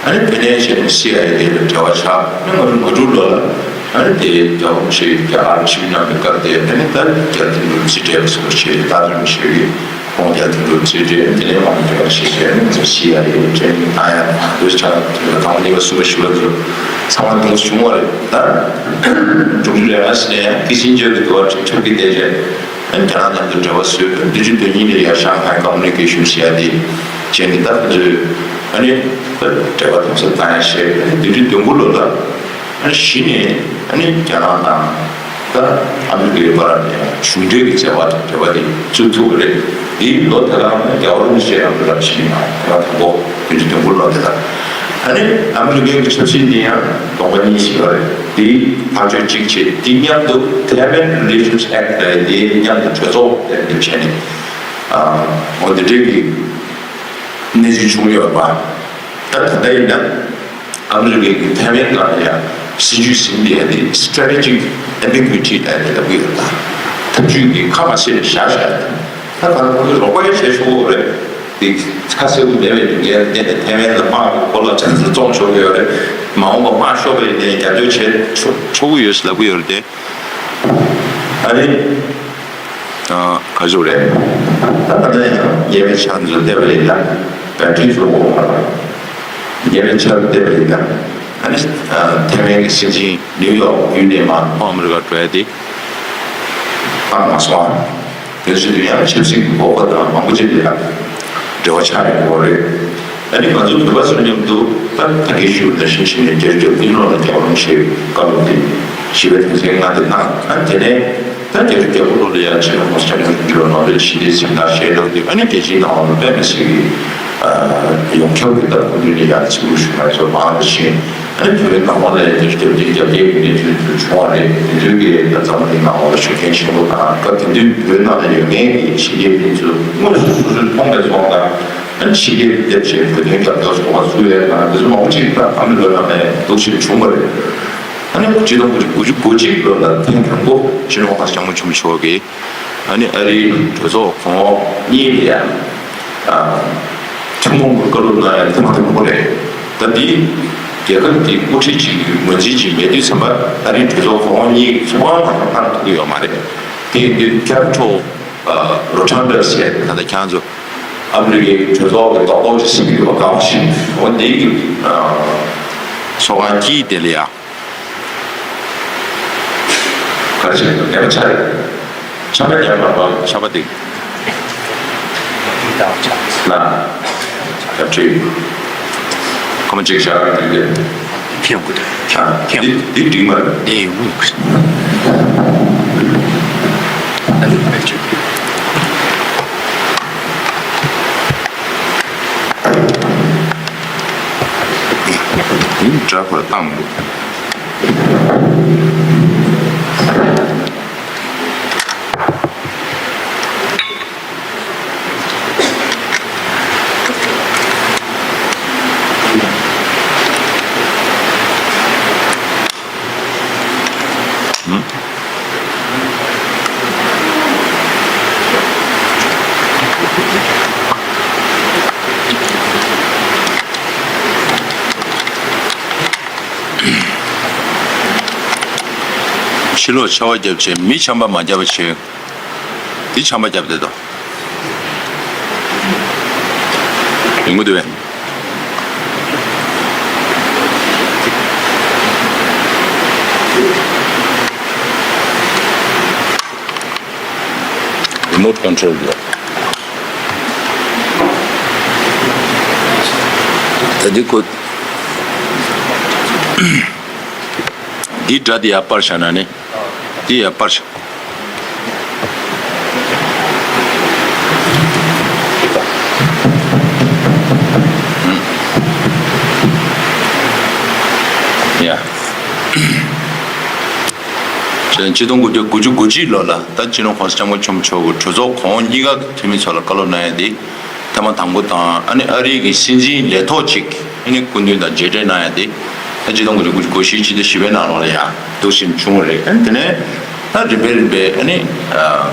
ཨ་ནི་དེ་ནས་བྱས་ནས་སི་ཨའི་ཨེ་ལ་འབྲེལ་བ་ཆགས། ཨ་ནི་ང་ཚོ་ང་དྲུག་ལོ་ལ་ཨ་ནི་དེ་རྒྱལ་བ་རིན་པོ་ཆེ་རྒྱ་གར་ཆིབས་བསྒྱུར་གནང་བའི་སྐབས་དེ་ཨ་ནི་ད་རྒྱལ་བསྟན་འགྲོ་རྩིས་སྤྲད་པ་སོགས་བྱས་ཏེ་ད་རིན་པོ་ཆེ་གིས་ཁོང་རྒྱལ་བསྟན་འགྲོ་རྩིས་སྤྲད། དེ་ནས་མང་འབྲེལ་བ་བྱས་བྱས་ནས་ང་ཚོ་སི་ཨའི་ཨེ་ཊེ་ནིང་བཏང་ཡ་དང་དེ་ཆགས། དེ་ལ་དང་པོ་གཉིས་པ་གསུམ་པ་བཞི་པ་ཚོ་ཚང་མ་དེ་འདྲ་བྱུང་བ་རེད། ད་འབྱུང་འགྱུར་ལས་ང་ཟེར་ནས་ཡང་ཀི་སིན་ཇར་གྱི་འདུལ་བ་ཁྲིད་ཁྲིད་ཀྱི་བསྡད་བྱས། ཨ་ནི་རྒྱ་ནག་མཉམ་དུ་འབྲེལ་བ་བཟོས། བདུན་ཅུ་དོན་གཉིས་ལ་ཡ་ཤང་ཧའེ་ཀོ་མུ་ནི་ཀེ་ཤན་ཟེར་ཡ་དེ་བྱས་ནས་ད་ཁོ་ཚོས་ཨ་ནི་འབྲེལ་བ་དམ་ཟབ་བཏང་ཡ་བྱས། ཨ་ནི་བདུན་ཅུ་དོན་དགུ་ལོ་ལ་ཨ་ནི་གཞི་ནས་ཨ་ནི་རྒྱ་ནག་དང་ད་ཨ་མི་རི་ཀའི་བར་ལ་ཡང་གཞུང་འབྲེལ་གྱི་བྱ་བ་དང་འབྲེལ་བ་དེ་བཙུགས་ཐུབ་པ་རེད། དེའི་ལོ་དེ་དག་ནི་རྒྱལ་བ་རིན་པོ་ཆེ་རང་ལ་ཕྱིན་ཡང་དེ་དག་དང་པོ་བདུན་ཅུ་དོན་དགུ་ལོ་དེ་དག་ཨ་ནི་ཨ་མི་རི་ཀའི་ཆབ་སྲིད་འདི་ཡང་གདོང་པ་གཉིས་ཤིག་ཡོད་རེད། དེ་ཐག་གཅོད་གཅིག་བྱས། དེ་མཉམ་དུ་Tibet Relations Act ལབ་དེ་མཉམ་དུ་གྲོས་ཚོགས་དེ་འདེམས་བྱས་ནས་འོ་དེ་འདྲའི་གི་གནས་ཚུལ་བྱུང་ཡོད་པ། ད་ད་ལྟ་ཡིན་ན་ཨ་མི་རི་ཀའི་གི་ཐའེ་ཝན་ནང་ལ་ཡང་སྲིད་ཇུས་ཟིན་པའི་དེ་Strategic Ambiguity ལབ་དེ་ལབ་ཀྱི་ཡོད་ད། ཐབས་ཇུས་ཀྱི་ཁ་མ་ཕྱེ་བཞག་བཞག་ད་ད་ཁོ་ཚོས་རོགས་པ་ཡང་བྱས་ཆོག་གི་རེད། དེ་ཁ་གསལ་པོ་མེད་པའི་ཉེན་ཁ་བརྟེན་ནས་ཐའེ་ཝན་ལ་དམག་གི་སྐོར་ལ་ཆ་ཚང་རྩོམ་ཆོག་གི་ཡོད་རེད། མ་འོངས་པ་དམག་ཤོར་བའི་ནས་རྒྱབ་སྐྱོར་བྱེད་ཆོག་ཆོག་གི་ཡོད་ཟེར་ལབ་ཀྱི་ཡོད་རེད་དེ། ཨ་ནི། ཨ་ག་ཟེར་རེད། ད་ད་ལྟ་ཡང་ཉེ་བའི་ཆར་འདི་ཚོ་བལྟས་པ་ཡིན་ན། བལ་ཊི་ཚོ་འོག་མ་ར། ཉེ་བའི་ཆར་བལྟས་པ་ཡིན་ན། ཨ་ནི་ཐའེ་ཝན་གྱི་སྲིད་འཛིན་ནིའུ་ཡོག་ཡུལ་ནས་མར་ལྷོ་ཨ་མི་རི་ཀར་འགྲོ་ཡ་དེ་བཏང་མ་སོང་ཨ། དེ་ཚོ་དུས་ཡང་ཆབ་སྲིད་ཀྱི་འོག་པ་དང་མང་པོ་ཅིག་ལ་འབྲེལ་བ་ཆགས་ཡོང་གི་རེད། ཨ་ནི་ང་ཚོ་བོད་པ་ཚོ་མཉམ་དུ་ད་ད་གིན་ཞུས་པ་ནང་བཞིན་བྱས་ནས་རྒྱལ་རྒྱུད་ཀུན་སློང་ལ་རྒྱལ་བ་རིན་པོ་ཆེའི་བཀའ་སློབ་དེ་བཞི་པའི་དོན་ཚན་ལྔ་དེ་གནང་། ཨ་ནི་དེ་ནས་ད་རྒྱལ་རྒྱུད་རྒྱལ་པོ་ལོ་ལ་ཡང་ཕྱི་ལོ་ཁོང་སྐྱབས་མགོན་རིན་པོ་ཆེ་ལ་ནོ་བེལ་ཞི་བདེའི་གཟེངས་རྟགས་བཞེས་གནང་དུས་ཨ་ནི་རྒྱལ་སྤྱིའི་ནང་ལ་དཔེ་མི་སྲིད་ཀྱི་ཡོངས་ཁྱབ་ཀྱི་ད་གོ་སྒྲིག་ལ་ཡང་ཚིག་ལུ་ཞུ་མ་ཚོ་མང་ལ་ཕྱིན། ཨ་ནི་བོད་ནང་ལ་ཡང་རྒྱལ་རྒྱུད་རྒྱལ་རྒྱུད་ཀྱི་གནས་ཚུལ་དེ་བྱུང་བ་རེད། དེ་ཚོའི་གི་ད་འཛམ་བུ་གླིང་ནང་ལ་ཤུགས་རྐྱེན་ཆེན་པོ་དང་སྐབས་དེ་དུས་བོད་ནང་ལ་ཡོད་མཁན་གྱི་ཕྱི་རྒྱལ་མི་ཚོ་དངོས་སུ་སོ་སོས་མཐོང་བའི་ཚོགས་དང་། ཕྱི་རྒྱལ་དུ་སླེབས་བྱས་བོད་དོན་རྒྱབ་སྐྱོར་ཚོགས་པ་བཙུགས་ཡས་དང་དེ་ཚོ་མང་པོ་ཅིག་ད་ཨ་མི་ལོ་ནང་ནས་འདུག་ཞིག་བྱུང་བ་རེད། ཨ་ནི་ཆིག་སྟོང་དགུ་བརྒྱ་དགུ་བཅུ་གོ་གཅིག་ལོ་ལ་ཐེངས་དང་པོ་སྤྱི་ནོར་གོང་ས་སྐྱབས་མགོན་ཆེན་པོ་མཆོག་གིས་ཨ་ནི་ཨ་རིའི་གྲོས་ཚོགས་གོང་འོག་གཉིས་ལ་ཡང་ཐུན་མོང་གི་བཀའ་སློབ་གནང་ཡ་ཐེངས་མ་དང་པོ་རེད། ད་འདི་རྒྱལ་ཁབ་ཀྱི་དབུ་ཁྲིད་ཅིག་གི་ངོས་འཛིན་ཅིག་མེད་དུས་ཙམ་པ་ཨ་རིའི་གྲོས་ཚོགས་གོང་འོག་གཉིས་ཚོགས་ཁང་ནང་གནང་ཐུབ་ཀྱི་ཡོད་མ་རེད། དེ་ཡིན་དུས་Capitol Rotunda ཟེར་ད་ལྟ་ཁྱེད་ཚོ་ཨ་མི་རི་ཀའི་གྲོས་ཚོགས་ཀྱི་རྡོག་རྡོག་ཅིག་ཟིན་གྱི་ཡོད་པ་གང་ཞིག་འོ་འདི་གི་ཚོགས་ཁང་དཀྱིལ་དེ་ལ་ཡ། ག་རེ་བྱས་ནས་ཉམས་པ་ཆགས་རེད། ཆམ་པ་ཉམས་པ་པ་ཆམ་པ་དེ། ལ། ཡ་ཁྲིད། ཁོ་མ་གཅིག་བཞག་རེད་དེ། ཁྱེད་དགོས་དེ། ཁྱེད་ཁྱེད། འདི་འདི་འགྲིག་མ་རེད། དེ་ཡིན་དགོས། ཨ་ནི་ཕལ་ཆེར། འདི་འདྲ་པར་བཏང་མི་འདུག་ཕྱི་ལོགས་ཆར་པ་བརྒྱབ་བྱས་མི་ཆམ་པ་མ་བརྒྱབ་པ་བྱས། འདི་ཆམ་པ་བརྒྱབ་བསྡད་དོ། ཡོང་གི་འདུག་བས། Remote control ལ། ད་འདི་ཁོ། འདི་སྒྲ་འདི་ཡར་སྤར་བཞག་ན་ནི། འདི་ཡར་སྤར་བཞག་ཆིག་སྟོང་དགུ་བརྒྱ་དགུ་བཅུ་གོ་གཅིག་ལོ་ལ་ད་སྤྱི་ནོར་༸གོང་ས་༸སྐྱབས་མགོན་ཆེན་པོ་མཆོག་གིས་གྲོས་ཚོགས་གོང་འོག་གཉིས་ཀ་གི་འཐུས་མི་ཚོ་ལ་བཀའ་སློབ་གནང་ཡ་དེ་ཐེངས་མ་དང་པོ་དང་། ཨ་ནི་ཨ་རི་གི་སྲིད་འཛིན་ལས་ཐོག་ཅིག་ཨ་ནི་སྐུ་མདུན་དང་མཇལ་འཕྲད་གནང་ཡ་དེ་ད་ཆིག་སྟོང་དགུ་བརྒྱ་དགུ་བཅུ་གོ་བཞི་ཕྱི་ཟླ་བཞི་པའི་ནང་ལོགས་ལ་ཡང་འདུག་སེ་བྱུང་བ་རེད། ཨ་ནི་དེ་ནས་ད་རིམ་པས་རིམ་པས་ཨ་ནི་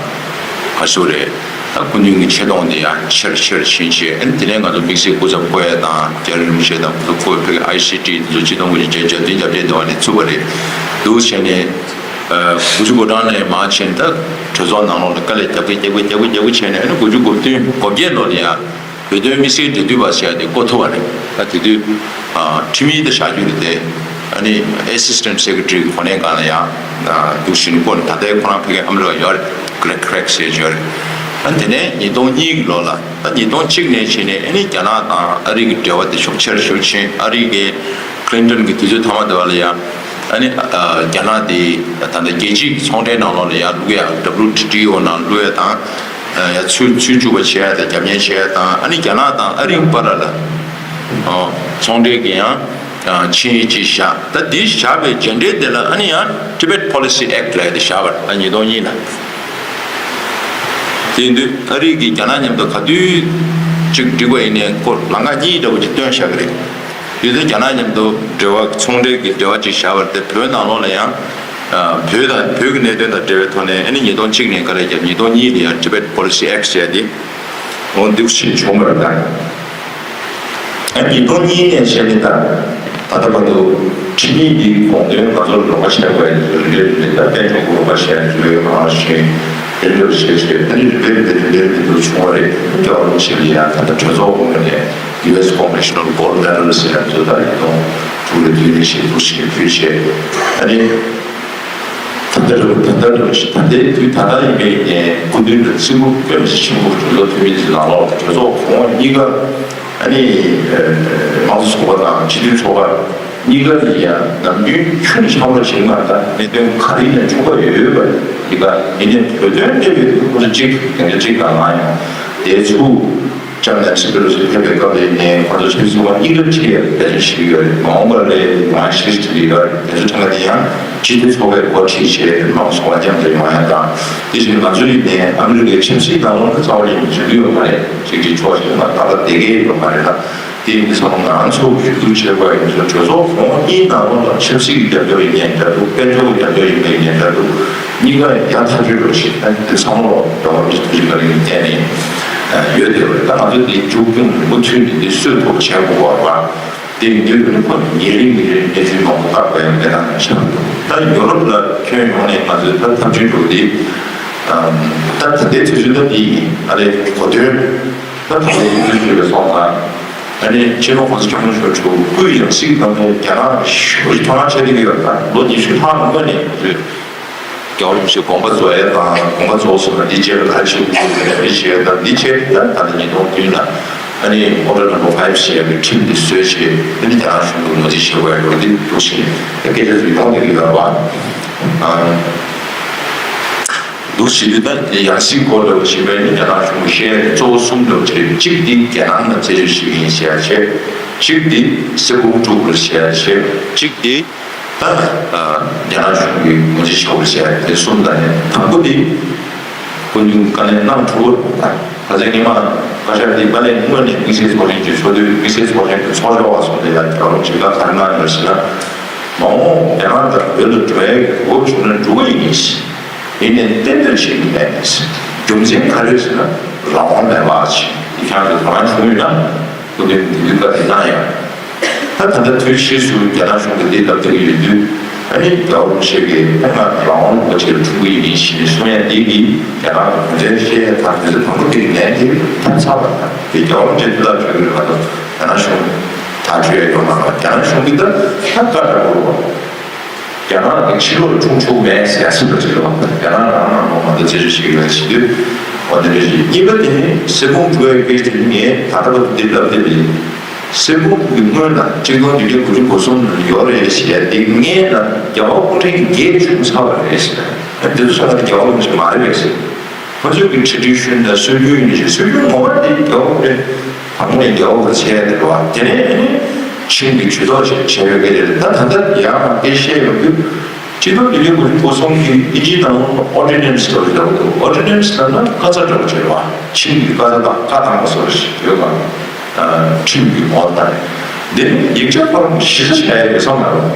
ག་ཞུ་རེད། ད་སྐུ་མདུན་གྱི་ཆེ་མཐོང་དེ་ཡང་ཆེར་ཆེར་ཕྱིན་བྱས། ཨ་ནི་དེ་ནས་ང་ཚོ་དམིགས་བསལ་སྐུ་ཚབ་བསྐོ་ཡ་དང་རྒྱ་རི་རིན་པོ་ཆེ་དང་སྐུ་ཚབ་བསྐོ་བའི་ཕ་གི་ཨའི་སི་ཊི་འདི་ཚོ་ཆིག་སྟོང་དགུ་བརྒྱ་བརྒྱད་ཅུ་གྱ་བདུན་གྱ་བརྒྱད་དེ་བ་ནས་ཚུགས་པ་རེད། འདུག་བྱས་ནས་དགུ་བཅུ་གོ་གྲངས་ནས་མར་བྱས་ནས་ད་གྲོས་ཚོགས་ནང་ལོགས་ལ་དཀའ་ལས་རྒྱབ་ཀྱི་རྒྱབ་ཀྱི་རྒྱབ་ཀྱི་རྒྱབ་ཀྱི་བྱས་ནས། ཨ་ནི་དགུ་བཅུ་གོ་བདུན་གོ་བརྒྱད་ལོ་ལ་ཡང་བོད་དོན་དམིགས་བསལ་འབྲེལ་མཐུད་པ་ཟེར་ཡ་དེ་བསྐོ་ཐུབ་པ་རེད། ད་དེ་དུས་ཁྲིམས་ཡིག་ད་བཞག་རྒྱུ་རེད་དེ། ཨ་ནི་Assistant Secretary གི་གོ་གནས་སྒང་ལ་ཡང་འདུག་བཞིན་བསྐོ་ནས། ད་ལྟའི་ཁོ་རང་ཕ་གི་ཨ་མི་རི་ཀ་ཡོད་རེད། Greg Craig ཟེར་ཡོད་རེད། ཨ་ནི་དེ་ནས་ཉིས་སྟོང་གཉིས་ཀྱི་ལོ་ལ། ད་ཉིས་སྟོང་གཅིག་ནས་བྱས་ནས་ཨ་ནི་རྒྱ་ནག་དང་ཨ་རི་གི་འབྲེལ་བ་དེ་ཤུགས་ཆེར་ཤུགས་ཆེན། ཨ་རི་གི་Clinton གི་དུས་ཚོད་མཐའ་མ་དེ་བ་ལ་ཡང་ཨ་ནི་རྒྱ་ནག་དེ་ད་ལྟ་རྒྱལ་སྤྱིའི་ཚོང་འབྲེལ་ནང་ལོགས་ལ་ཡང་བླུག་ཡ། W T O ནང་བླུག་ཡ་དང་། ཡ་ཚུར་ཚུར་བཅུག་པ་བྱེད་ཡ་དང་རྒྱབ་གཉེར་བྱེད་ཡ་དང་། ཨ་ནི་རྒྱ་ནག་དང་ཨ་རིའི་བར་ལ་ཚོང་འབྲེལ་གྱི་ཡང་ཆིངས་ཡིག་ཅིག་བཞག་ད་འདི་བཞག་པའི་རྗེས་འབྲེལ་དེ་ལ་ཨ་ནི་ཡང་Tibet Policy Act ལབ་ཡ་དེ་བཞག་པ་རེད། ད་ཉིས་སྟོང་གཉིས་ལ། དེ་ཡིན་དུས་ཨ་རི་གིས་རྒྱ་ནག་མཉམ་དུ་ག་དུས་ཅིག་འགྲིག་པ་ཡིན་ནའི་ཁོ་ལམ་ཁ་གཉིས་འདྲ་བོ་ཅིག་སྟོན་བཞག་གི་རེད། དེ་དུས་རྒྱ་ནག་མཉམ་དུ་འབྲེལ་བ་ཚོང་འབྲེལ་གྱི་འབྲེལ་བ་ཅིག་བཞག་པ་རེད་དེ། བོད་ནང་ལོགས་ལ་ཡང་བོད་དང་བོད་ཀྱི་གནད་དོན་དང་འབྲེལ་བའི་ཐོག་ནས། ཨ་ནི་ཉིས་སྟོང་གཅིག་ནས་དཀའ་ལས་བརྒྱབ། ཉིས་སྟོང་གཉིས་ལ་ཡང་Tibet Policy Act ཟེར་ཡ་དེ་འོ་འདུག་སེ་བྱུང་བ་རེད་ད། ཨ་ཉིས་སྟོང་གཉིས་ནས་བྱས་ནས་ད་ད་ལྟ་བར་དུ་ཁྲིམས་ཡིག་འདིའི་དགོངས་དོན་ང་ཚོར་ལོགས་ཀ་བྱས་པ་ཡིན་ཚུལ་རེད། རེད་ད་དཔལ་འབྱོར་གྱི་ལོགས་ཀ་བྱས་ཚུལ་གང་ཞིག་རེད་འདོད་བྱས་བྱས། ཨ་ནི་རིམ་པས་རིམ་པས་རིམ་པས་རིམ་པས་འདུག་བྱུང་བ་རེད། རྒྱལ་བ་རིན་པོ་ཆེ་ལ་ཡང་ད་ལྟ་གྲོས་ཚོགས་ངོས་ནས་U S Congressional Gold Medal ཟེར་ཡ་ཚོ་ད་ཉིས་སྟོང་དྲུག་ལ་དུས་ནས་ཞེ་དྲུག་ཞེ་དགུ་བྱས། ཨ་ནི་ད་ལྟ་རུ་ད་ལྟ་རུ་ད་ལྟའི་དུས་ད་ལྟ་ཡིན་པའི་ངས་སྐུ་མདུན་དུ་ཚིག་པོ་དཔེ་མི་སྲིད་ཆེན་པོ་གྲོས་ཚོགས་འཐུས་མི་ཚོའི་ནང་ལོགས་གྲོས་ཚོགས་གོང་འོག་གཉིས་ཀ་ཨ་ནི་མང་གཙོ་ཚོགས་པ་དང་སྤྱི་འཐུས་ཚོགས་པ་གཉིས་ཀ་ལ་ཡང་ནམ་རྒྱུན་ཆུང་ཆགས་པ་ཞིག་མ་གཏོགས་གནད་དོན་ག་རེ་ཡིན་ན་ཆུང་བ་ཡོད་པ་ཡིན་པ་ཡིན་ནའི་བོད་དོན་འབྲེལ་བའི་ཁོ་ཚོ་གཅིག་སྡིངས་ཆ་གཅིག་དང་ལངས་ཡོང་དེ་ཚུ། ལྕམ་ནན་སི་པེ་ལོ་སི་ཕེབས་པའི་སྐབས་ལ་ནས་ཁོ་ཚོ་སྤྱི་ཚོགས་པ་གཉིས་ཀ་ཁྲིད་ཡ་འབད་བརྩོན་བྱེད་ཀྱི་ཡོད་རེད། མ་འོངས་པ་ལ་ང་ཤེས་ཀྱི་ཡོད་རེད། དེ་ཚོ་ཚང་མ་དེ་ཡང་སྤྱི་འཐུས་ཚོགས་པའི་འགོ་ཁྲིད་བྱས་མང་ཚོགས་པ་མཉམ་དུ་ཡོང་ཡ་དང་། དེ་བཞིན་ང་ཚོ་ཡིན་ནའི་ཨ་མི་རི་ཀའི་ཆབ་སྲིད་ནང་ལོགས་ལ་རྩ་བ་ནས་འཛུལ་གྱི་ཡོད་མ་རེད། གཅིག་གཅིག་ཕྱོགས་གཅིག་ལ་ད་ལྟ་བསྡད་ཀྱི་ཡོད་མ་རེད་ལ། དེ་ཡིན་དུས་ཙམ་ང་ཚོ་གཞུག་གི་བྱེད་དགོས་ཡིན་ཚུལ་གྲོས་ཚོགས་གོང་འོག་གཉིས་ནང་ལོགས་ལ་ཆབ་སྲིད་ཀྱི་རྒྱབ་སྐྱོར་ཡིན་ནའི་འདྲ་འདུག་དཔལ་འབྱོར་གྱི་རྒྱབ་སྐྱོར་ཡིན་པ་ཡིན་ནའི་འདྲ་འདུག་གཉིས་ཀ་ཡང་ཐག་གཅོད་རོགས་ཞེས། ཨ་ནི་དེ་ཚང་མ་ལ་རྒྱལ་བ་རིན་པོ་ཆེ་ཐུགས་རྗེ་བཀའ་དྲིན་གྱི་བརྟེན་ནས་ཡོད་བསྡད་པ་རེད། ད་ང་ཚོ་འདི་མཇུག་སྐྱོང་མུ་མཐུད་ནས་འདི་གསོས་ཐུབ་པ་བྱེད་དགོས་པ་རེད་པ། དེ་ཡིན་དུས་ཁོ་ཉིན་རེ་ཉིན་རེ་གནས་ཚུལ་མང་པོ་བཀག་པའི་གནས་སྟངས་ཆགས་འདུག་ད་ཡོ་རོབ་ལ་ཁྱོན་ཡོངས་ནས་ང་ཚོའི་ད་འཐབ་ཇུས་འགྲོ་འདི་ད་ད་ལྟའི་དུས་ཚོད་ད་འདི་ཡིན། ཨ་ནི་གོ་དོན་ད་ད་ལྟའི་དུས་ཚོད་ལ་སོང་ཙང་། ཨ་ནི་སྤྱི་ནོར་༸གོང་ས་༸སྐྱབས་མགོན་ཆེན་པོ་མཆོག་སྐུའི་ཡང་སྲིད་ཀྱི་སྐབས་ནས་རྒྱ་ནག་ཞེ་པོ་ཅིག་དོ་སྣང་བྱེད་བསྡད་ཀྱི་ཡོད་པ། ལོ་ཉི་ཤུ་ལྷག་སྔོན་ནས་ང་ཚོས་རྒྱལ་བ་རིན་པོ་ཆེའི་དགོངས་པ་རྫོགས་ཡས་དང་། དགོངས་པ་རྫོགས་སོང་ན་འདི་བྱས་པ་ག་རེ་བྱེད་དགོས་ཀྱི་རེད། འདི་བྱས་ད་འདི་བྱས་ད་ད་ལྟ་ཉིས་སྟོང་བདུན་ལ་ཨ་ནི་Order Number Five ཞེས་པའི་ཁྲིམས་འདི་བཟོས་བྱས། ཨ་ནི་རྒྱ་ནག་གཞུང་གིས་ངོས་འཛིན་བྱེད་དགོས་ཡ་འགྲོ་འདི་འདུག་ཞེས་སྐད་ཆ་ཚོ་ཡོང་བསྡད་ཀྱི་ཡོད་རེད་པ། འདུག་ཞེས་དུས་ད་ཡང་སྲིད་སྐོར་ལ་ཞེས་པའི་རྒྱ་ནག་གཞུང་གིས་བཤད་ཡ་གཙོ་བོ་གསུམ་འདུག་ཅེས། གཅིག་འདི་རྒྱ་ནག་ནང་རྩད་གཅོད་བྱེད་ཀྱི་ཡིན་ཞེས་བྱས། གཅིག་འདི་སྲིད་དབང་དཀྲུག་དགོས་ཞེས་བྱས། གཅིག་འདི་ད་རྒྱ་ནག་གཞུང་གིས་ངོས་འཛིན་བྱ་དགོས་ཞེས། དེ་གསུམ་དང་ནི་དང་པོ་འདི་སྐུ་མདུན་བཀའ་ལན་གནང་ཐུབ་པ། ཁ་སང་ཉི་མ་བཀའ་ཤག་འདི་བཀའ་ལན་སྔོན་ནས་དམིགས་བསལ་ཚོགས་ཆེན་གྱི་ཚོགས་དུས་དམིགས་བསལ་ཚོགས་ཆེན་གྱི་ཚོགས་གཙོ་བ་སོགས་ལ་ཡང་རྒྱལ་བ་རིན་པོ་ཆེས་བཀའ་ག་རེ་གནང་ཡོད་ཟེར་ན། མ་འོངས་རྒྱ་ནག་དང་བོད་དུ་འགྲོ་ཡའི་འོས་བྱུང་ན་འགྲོ་གི་ཡིན་ཞེས། ཡིན་ནའི་གཏན་འབེབས་བྱེད་ཀྱི་མེད། རྒྱུ་མཚན་ག་རེ་ཟེར་ན་རང་དབང་མེད་པ་ཞིག་འདི་ཁྱེད་རང་ཚོ་དོ་སྣང་བྱུང་ཡོད་ན་སྐུ་མདུན་འདི་ལུས་བཀའ་དེ་གནང་ཡོད། ད་ད་ལྟ་དུས་ཕྱིས་སུ་རྒྱ་ནག་གཞུང་གིས་འདི་ལབ་བསྡད་ཀྱི་ཡོད་དུས། ཨ་ནི་རྒྱལ་བ་རིན་པོ་ཆེ་གིས་ད་ང་རང་དབང་ལུང་པ་ཆེར་འཁྲུངས་ཀྱི་ཡིན་ཞེས་གསུང་ཡ་འདི་གིས་རྒྱ་ནག་གི་གུང་ཁྲན་བཤད་ཡ་དང་དུས་ཚོད་དང་པོ་དེ་ནས་དེ་ཐབས་ཚ་བ་དང་དེ་རྒྱལ་བ་རིན་པོ་ཆེ་དུས་ལ་བྱོས་ཀྱི་རེད་མ་གཏོགས་རྒྱ་ནག་གཞུང་ཐག་གཅོད་ཡ་ཡོད་མ་རེད། རྒྱ་ནག་གཞུང་གིས་ད་ད་བཀའ་ལྟར་གོ་རུ་བ། རྒྱ་ནག་གི་ཕྱི་ལོགས་ལ་འཁྲུངས་ཆོག་མེད་ཟེར་ཡ་ཟེར་བ་ཅིག་རེད་བ། རྒྱ་ནག་རང་ནང་ལོགས་ང་ཚོ་རྩད་གཅོད་བྱེད་ཀྱི་ཡོད་ཟེར་དུས། འོ་དེ་འདྲ་ཞིག་གཉིས་པ་དེ་ནི་སྲིད་དབང་དཀྲུག་ཡའི་སྐད་ཆ་དེ་ངས་ད་ལྟ་བར་དུ་འདི་ལབ་བསྡད་པ་ཡིན། སྲིད་དབང་དཀྲུག་གི་སྔོན་ལ་གཅིག་སྟོང་བདུན་བརྒྱ་དགུ་བཅུ་གོ་གསུམ་ལ་ཡོད་རེད་ཞེས་དེ་ངས་ན་རྒྱལ་བ་སྐུ་ཕྲེང་བརྒྱད་བྱུང་ཚར་བ་རེད་ཟེར། ཨ་འདི་ཚོ་ཚང་མ་རྒྱལ་བ་རིན་པོ་ཆེ་མ་རེད་པས་ཟེར། ཁོ་ཚོས་ཀྱི་ཊི་རེ་ཌི་ཤན་དང་སྲོལ་རྒྱུན་ཡིན་ཞེས། སྲོལ་རྒྱུན་ངོ་མ་དེ་རྒྱལ་བ་སྐུ་ཕྲེང་དང་པོ་ནས་རྒྱལ་བ་ལ་བྱས་ཏེ་རེད་བ། དེ་ནས་ཨ་ནི་ཆིང་གི་ཇུས་གཏོགས་བྱས་བྱས་ཡོད་ཀྱི་རེད། ད་ད་ལྟ་ཡང་མ་སྐད་བཤད་ཡོང་དུས། ཆིག་སྟོང་བརྒྱད་བརྒྱ་དགུ་བཅུ་གོ་གསུམ་གྱི་དབྱིན་ཇིའི་ནང་ལོགས་ཨོར་ཌི་ནན་སི་ལབ་ཡོད་འདུག་ཨོར་ཌི་ནན་སི་ལབ་ན་ཀ་ཙ་འདྲ་པོ་བྱས་པ། ཁྲིམས་ཀྱི་ཀ་ཙ་དང་བཀའ་བཏང་པ་སོགས་ཞིག་ཡོད་པ། ཁྲིམས་ཀྱི་ངོ་བོ་དང་། འདི་ནི་ཡིག་ཆ་ཁོ་རང་གཞི་རྩ་ཆགས་ཡ་ཡོད་ས་མ་རེད།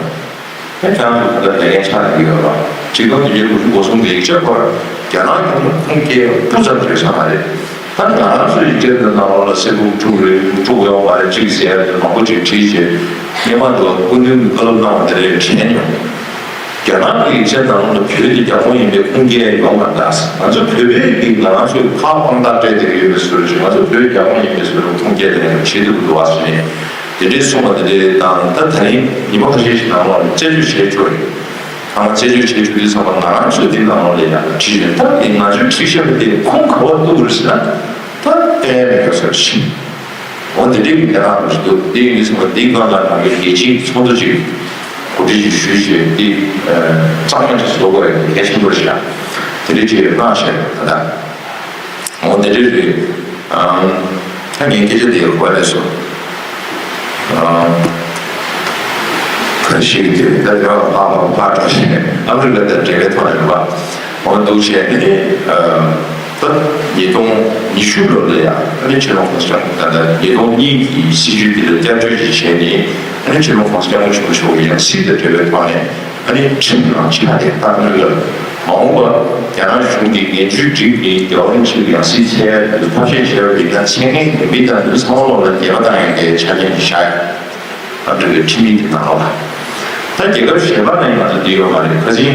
ཁྱེད་རང་ཚོ་ད་ལས་འགན་ཆགས་ཀྱི་ཡོད་པ། ཆིག་སྟོང་བརྒྱད་བརྒྱ་དགུ་བཅུ་གོ་གསུམ་གྱི་ཡིག་ཆ་སྐོར་རྒྱ་ནག་གཞུང་ལ་ཁུངས་སྐྱེལ་སྤུ་ཙམ་རེད་ས་མ་རེད། ད་ང་རང་ཚོ་ཡིག་ཆ་འདི་ནང་ལོགས་ལ་གསེར་ཁུང་དཀྲུག་རེད་དཀྲུག་ཡོང་བ་རེད་ཅིག་ཟེར་ཡ་དེ་མང་པོ་ཅིག་བྲིས་བྱས། སྔོན་མ་དུ་སྐུ་མདུན་གྱི་བཀའ་སློབ་གནང་བ་དེ་རེད་དྲན་མྱོང་། རྒྱ་ནག་གི་ཡིག་ཆ་ནང་ལོགས་ལ་བོད་དེ་རྒྱ་ཁོངས་ཡིན་པའི་ཁུངས་སྐྱེལ་ཡོང་མ་འདུག་ང་ཚོ་བོད་པའི་གི་ང་རང་ཚོའི་ཕ་དབང་ཐང་སྤྲད་བསྡད་ཀྱི་ཡོད་པའི་བཟོ་འདྲ་ཅིག་ང་ཚོ་བོད་རྒྱ་ཁོངས་ཡིན་པའི་བཟོ་འདྲ་ཁུངས་སྐྱེལ་དེ་ནས་བྲིས་འདུག་འདུག་བ་ཟེར་ནས། དེ་འདྲའི་གསུངས་པ་དེ་འདྲའི་དང་ད་ད་རིང་ཉི་མ་ཁ་ཤས་ཤིག་ནང་ལོགས་ནས་རྩད་གཅོད་བྱས་ཆོག་རེད། ད་ང་རྩད་གཅོད་བྱས་ཆོག་དུས་ཙམ་པ་ང་རང་ཚོའི་འདི་ནང་ལོགས་ལ་ཡང་བྲིས་ཡོད། ད་དེ་ང་ཚོའི་བྲིས་བཞག་པ་དེ་ཁུངས་ག་པར་གཏུགས་རེད་ཟེར་ན། ད་དཔེ་མི་སྐྱོ་ས་རེད་ཤི། འོ་དེ་འདྲའི་གི་གནས་སྟངས་རེད་འདུག་དེ་ཡིན་དུས་ཙམ་པ་འདི་སྒང་ལ་ང་གི་རྒྱལ་སྤྱིའི་ཚོགས་འདུ་ཅིག་གོ་སྒྲིག་ཅིག་ཞུས་བྱས་དེ་གཙང་མ་ཅིག་བཟོ་དགོས་ཡ་གལ་ཆེན་པོ་རེད་ཤག་དེ་འདྲའི་ཅིག་གནང་བཞག་ད་ལྟ། འོ་དེ་འདྲ་རེད། ཨང་། ད་ངས་སྐད་ཆ་དེ་གོ་ལས་སོ། ཨང་། ག་ཞིག་དེ་ད་ཡང་ཨ་མ་ཕ་འགྲོ་ཞིག་ཨ་མི་རི་ཀ་དང་འབྲེལ་བའི་ཐོག་ནས་རེད་པ། འོ་འདུག་བྱས་ནས་ཨ། ད་ཉིས་སྟོང་ཉི་ཤུ་ལོ་ལ་ཡང་ཨ་ནི་ཆོས་ལུང་གོང་ས་སྐྱབས་མགོན་ད་ལྟ་ཉིས་སྟོང་གཉིས་ཀྱི་སྲིད་བྱུས་དེ་ལ་བསྐྱར་བཅོས་ཅིག་བྱས་ནས་ཨ་ནི་ཆོས་ལུང་གོང་ས་སྐྱབས་མགོན་ཆེན་པོ་མཆོག་གི་ཡང་སྲིད་དང་འབྲེལ་བའི་ཐོག་ནས། ཨ་ནི་ཁྲིམས་ནང་ཆ་དེ་བཏང་ནུས་ལ། མ་འོངས་པ་རྒྱ་ནག་གཞུང་གིས་འགན་བཅོལ་སྒྲིག་ནི་རྒྱལ་བ་རིན་པོ་ཆེ་གི་ཡང་སྲིད་ཚད་ཐབས་ཤེས་བྱས་པ་ཡིན་ན་ཚད་ངན་ཡིན་མིན་དང་འདི་ཚང་མ་ལོག་ལ་འགྱེལ་བ་བཏང་ཡག་གི་ཆ་རྐྱེན་ཞིག་བཞག་ཡ། ཨ་འདྲ་བའི་ཁྲིམས་ཡིག་དེ་ནང་ལོགས་ལ། ད་རྒྱལ་ཁབ་གཞན་པ་ནས་ང་ཚོ་འདི་ཡོད་མ་རེད་ཁ་ཅིག་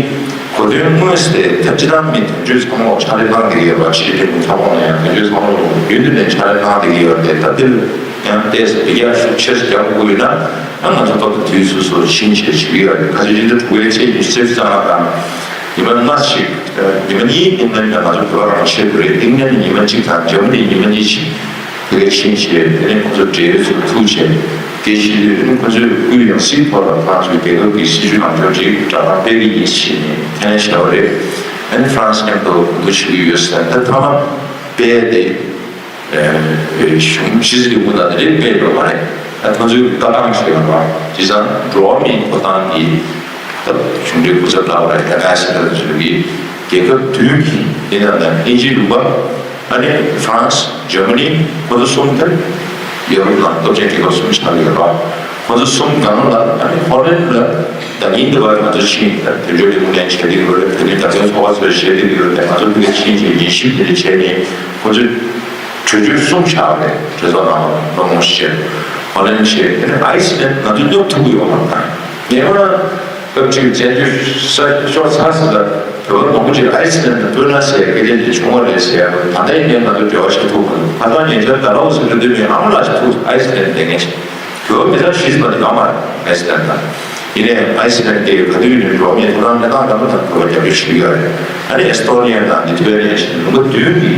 གོ་དོན་དངོས་སུ་དེ་ད་སྤྱི་བཏང་མི་དོན་གཅོད་ཚང་མ་ཕྱག་ལས་གནང་གི་ཡོད་པ་ཕྱི་དྲིལ་ཚང་མ་ནས་ཡང་དོན་གཅོད་ཚང་མ་ལོག་རྒྱུན་དུ་ནས་ཕྱག་ལས་གནང་བསྡད་ཀྱི་ཡོད་རེད། ད་འདིར་ཡང་ཏོག་ཙམ་འགྱུར་བ་ཤུགས་ཆེ་ཙམ་རྒྱག་དགོས་ཡོད་ན། ཨ་ང་ཚོ་ཏོག་ཙམ་དུས་སུ་སོ་ཕྱིན་ཆད་ཞུ་གི་ཡོད་རེད། ཁ་ཅིག་རི་ལ་དྲུག་པའི་ཚེས་ཉི་ཤུ་རྩ་བཞི་ཙམ་དང་། ཉི་མ་ལྔ་ཞིག་ཉི་མ་གཉིས་ཨིང་ལན་ནས་ང་ཚོ་བོད་པ་རང་ཆེད་དུ་རེད། ཨིང་ལན་ནས་ཉི་མ་གཅིག་དང་འཇར་མ་ནི་ཉི་མ་གཉིས་ཤིག་དེ་ག་ཕྱིན་ཆད་དེ་ནས་ཁོ་ཚོ་འབྲེལ་ཡོད་ཚོ་ཐུག་བྱས་སྐད་ཆ་དེ་ནས་ཁོ་ཚོས་སྐུའི་ཡང་སྲིད་ཐོག་ལ་ང་ཚོའི་རྒྱལ་ཁབ་ཀྱི་སྲིད་བྱུས་ནང་ཁྱོད་ཅིག་སྒྲ་གདངས་སྤེལ་གི་ཡིན་ཞེས་ནས་ཁས་ལེན་བྱས་པ་རེད། ཨ་ནི་ཧྥ་རན་སི་མཉམ་དུ་གོ་བསྡུར་བྱེད་ཀྱི་ཡོད་ཟེར། ད་ཐ་མ་སྤེལ་ཏེ། གཞུང་ཕྱི་སྲིད་ཀྱི་དབུ་ནང་དེ་འདྲའི་སྤེལ་ཡོད་མ་རེད། ད་ཁོང་ཚོའི་ལྟ་སྟངས་ཤིག་ཡོད་པ། དེ་ཙང་འགྲོ་བ་མིའི་ཐོབ་ཐང་གི་ད་གཞུང་འབྲེལ་སྐུ་ཚབ་ལྟ་བུ་རེད། ཨེམ་བྷེ་སི་ཌར་ཚོའི་གི་རྒྱལ་ཁབ་བདུན་གྱི་དེ་ནང་ནས་དབྱིན་ཇིའི་ལུང་པ། ཨ་ནི་ཧྥ་རན་སི། འཇར་མ་ནི། ཁོ་ཚོ་གསུམ་དེ་ཡོ་རོབ་ནང་སྟོབས་ཆེན་རྒྱལ་ཁབ་གསུམ་ཆགས་ཀྱི་ཡོད་པ། ཁོ་ཚོ་གསུམ་སྒང་ལ་ཨ་ནི་ཧོ་ལན་ལ་ད་ཉིན་འདི་བར་ང་ཚོ་ཕྱིན། ད་དོན་གཅོད་དེ་དངོས་གནས་བྱས་བསྡད་ཀྱི་ཡོད་རེད། བོད་མི་རྒྱ་མཚོའི་ཚོགས་པ་ཚོས་བྱས་བསྡད་ཀྱི་ཡོད་རེད། ང་ཚོ་དེ་ག་ཕྱིན་བྱས་ཉན་ཞིབ་དེ་འདྲ་བྱས་ནས་ཁོ་ཚོས་གྲོས་ཆོད་གསུམ་བཞག་པ་རེད། གྲོས་ཚོགས་ནང་ལ་ལོ་ངོ་ཤེས་ཧོ་ལན་བྱས། དེ་ནས་ཨའི་སི་ལན་ང་ཚོ་སླེབས་ཐུབ་ཀྱི་ཡོད་མ་རེད། ངས་ཁོ་རང་སྐབས་གཅིག་བཙན་བྱོལ་ས་ཕྱོགས་ཚ་ས་ལ་བོད་པ་མང་པོ་ཅིག་ཨའི་སི་ལན་དུ་སྤོས་ན་ཟེར་སྐད་ཆ་དེ་བྱུང་བ་རེད་ཟེར་ཡ། ད་ལྟ་ཡིན་ནའི་ང་ཚོ་འབྲེལ་བ་བྱེད་ཐུབ་མ་སོང་། ཁ་སང་ཉེ་ཆར་ཌལ་ཧོ་སི་འགྲོ་དུས་མི་ཨ་མ་ལགས་ཤིག་ཐུག་ཨའི་སི་ལན་བསྡད་མཁན་ཞིག་བོད་པ་མི་ཚང་བཞི་ཙམ་ཡོད་མ་རེད། ཨའི་སི་ལན་དང་། ཡིན་ནའི་ཨའི་སི་ལན་དེ་ག་དུས་ཡིན་ནའི་འགྲོ་བ་མིའི་ཐོབ་ཐང་གནས་སྟངས་འདྲ་མི་འདྲ་བོད་པ་རྒྱབ་སྐྱོར་བྱེད་ཀྱི་ཡོད་རེད། ཨ་ནི་ཨེ་སི་ཐོ་ནི་ཡ་དང་ལི་ཐུ་ཝེ་ནི་ཡ་ཞིག་ལུང་པ་བདུན་གྱི་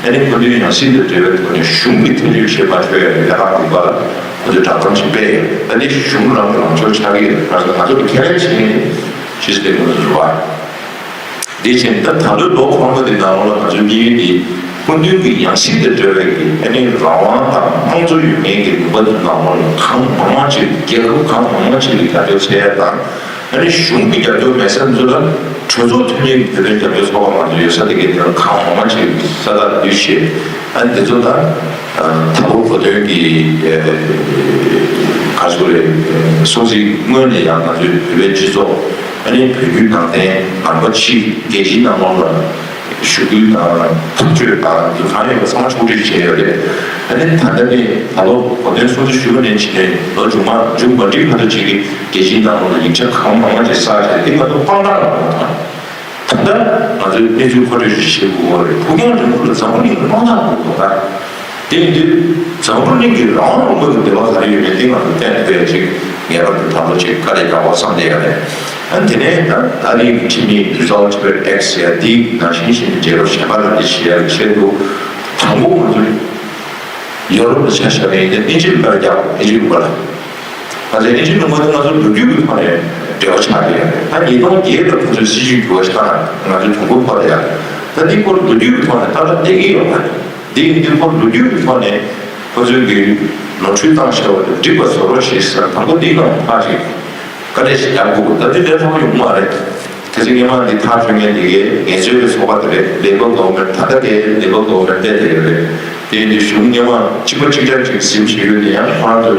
ཨ་ནི་ཁོ་ཚོའི་ཡང་སྲིད་དང་འབྲེལ་བའི་ཐོག་ནས་གཞུང་གི་ཐེ་བྱུས་བྱེད་མ་ཆོག་ཡ་ལས་ཀ་དགོས་པ་ལ་ཁོ་ཚོས་བསྒྲགས་གཏམ་ཞིག་སྤེལ་ཡོད། ཨ་ནི་གཞུང་རང་གི་ལངས་ཕྱོགས་ཆགས་ཀྱི་ཡོད་རེད། ང་ཚོ་ང་ཚོ་གི་ཁས་ལེན་བྱེད་མཁན་ནི་ཕྱི་སྲིད་ལས་ཁུངས་ཚོ་རེད་པ། དེ་བཞིན་ད་ད་ལོའི་ལོ་འཁོར་མོ་འདི་ནང་ལོགས་ལ་ང་ཚོའི་དམིགས་ཡུལ་འདི་སྐུ་མདུན་གྱི་ཡང་སྲིད་དང་འབྲེལ་བའི་གི་ཨ་ནི་རང་དབང་དང་དམངས་གཙོ་ཡོད་མཁན་གྱི་ལུང་པ་འདི་ནང་ལོགས་ལ་གང་མང་མང་ཅིག་རྒྱལ་ཁབ་གང་མང་མང་ཅིག་གི་རྒྱབ་སྐྱོར་བྱས་ཡ་དང་། ཨ་ནི་གཞུང་གི་རྒྱབ་སྐྱོར་མེད་ས་ཚོ་ལ་གྲོས་ཚོགས་མཐུན་གཉིས་ཀྱི་བོད་དོན་རྒྱབ་སྐྱོར་ཚོགས་པ་ང་ཚོ་ཡོད་ས་དེ་གའི་དེ་ལ་གང་མང་མང་ཅིག་ས་ཐག་བསྡུས་བྱས། ཨ་ནི་དེ་ཚོ་ད་ད་ལོ་གོ་སྟོན་གྱི་ག་ཚོད་རེད། སྲུང་བརྩི་སྔོན་ནས་ཡང་ང་ཚོའི་བོད་པའི་སྤྱི་ཚོགས། ཨ་ནི་བོད་བརྒྱུད་ནང་བསྟན་ནང་པ་ཕྱི་རྒྱལ་སྤྱིའི་ནང་ལོགས་ལ་ཞུ་སྐུལ་དང་ཐག་གཅོད་དང་འདི་གང་ཡོད་པ་ཚང་མ་ཕྱོགས་སྒྲིག་བྱས་ཡོད་རེད། ཨ་ནི་ད་ལྟ་ནི་ད་ལོ་གོ་སྟོན་སྲུང་བརྩི་ཞུ་བ་ནས་བྱས་ནས་ལོ་མཇུག་མ་མཇུག་མ་སྒྲིལ་བར་དུ་ཅིག་གི་རྒྱལ་སྤྱིའི་ནང་ལོགས་ལ་ཡིག་ཆ་གང་མང་མང་ཅིག་བསགས་བྱས་ཏེ་ང་ཚོ་དཔང་རྟགས་ལ་ཡོང་དང་། ད་ལྟ་ང་ཚོའི་གནས་ཚུལ་མཁོ་སྤྲོད་ཅིག་བྱེད་དགོས་པ་རེད། ཕུགས་རྒྱང་རིང་པོ་ལ་འཛམ་བུ་གླིང་ལ་དཔང་རྟགས་དགོས་པ་རེད། དེ་ཡིན་དུས་འཛམ་བུ་གླིང་གི་རང་དབང་ལུང་པ་གི་འབྲེལ་བ་ག་རེ་ཡོད་མེད་དེ་ང་ཚོ་གཏན་ནས་ཅིག་ངེས་པར་དུ་ད་ལོ་ཅིག་དཀའ་ལས་རྒྱག་དགོས་བསམ་བསྡད་ཡོད་རེད། ཨ་ནི་དེ་ནས་ད་ད་རེས་ཀྱི་ཁྲིམས་ཡིག་Dissolve Tibet Act ཟེར་ཡ་འདི་ནང་བཞིན་བྱས་ནས་རྒྱལ་ཁབ་གཞན་པ་ལ་འདི་བྱེད་ཡ་གི་ཆེད་དུ་དང་པོ་ང་ཚོ་ཡོ་རོབ་ལ་ཆ་བཞག་ན་ཡིན་ན་དབྱིན་ཇི་ལ་རྒྱག་དབྱིན་ཇི་ལུང་པ་ལ། ང་ཚོའི་དབྱིན་ཇི་ལུང་པ་དེ་ང་ཚོ་ལོ་རྒྱུས་ཀྱི་ཐོག་ནས་འབྲེལ་བ་ཆགས་ཀྱི་ཡོད་རེད། ད་ཉིས་སྟོང་བརྒྱད་ལ་ཁོ་ཚོས་སྲིད་ཇུས་འགྱུར་བ་ཞིག་བཏང་ན་ང་ཚོའི་གྲོས་འགོ་ཕོག་ཡ། ད་འདི་སྐོར་ལོ་རྒྱུས་ཀྱི་ཐོག་ནས་ཏག་ཏག་བསྡད་ཀྱི་ཡོད་མ་རེད། འདི་ཡིན་དུས་ཁོ་ལོ་རྒྱུས་ཀྱི་ཐོག་ནས་ཁོ་ཚོའི་གི་ནོར་འཁྲུལ་བཏང་བཞག་པ་དེ་སྒྲིག་པ་བཟོ་རོགས་ཞེས་ཟེར་དང་པོ་འདི་ལ་ཕར་ཅིག་བཀའ་འདྲི་ཞིག་རྒྱག་དགོས། ད་འདི་ལས་སླ་པོ་ཡོང་མ་རེད། ཁ་ཆེ་སྔོན་མ་འདི་ཐག་གཅོད་མཁན་འདི་གའི་ངལ་རྩོལ་གྱི་ཚོགས་པ་དེ་རེད། Labour Government། ད་ལྟ་གའི་Labour Government་བསྡད་དེ་ཡོད་རེད། དེ་ཡིན་དུས་གཞུང་སྔོན་མ་གཅིག་པ་གཅིག་རྐྱང་གཅིག་ཟིན་བྱེད་ཡོད་ནི་ཡང་ཁོ་རང་ཚོ་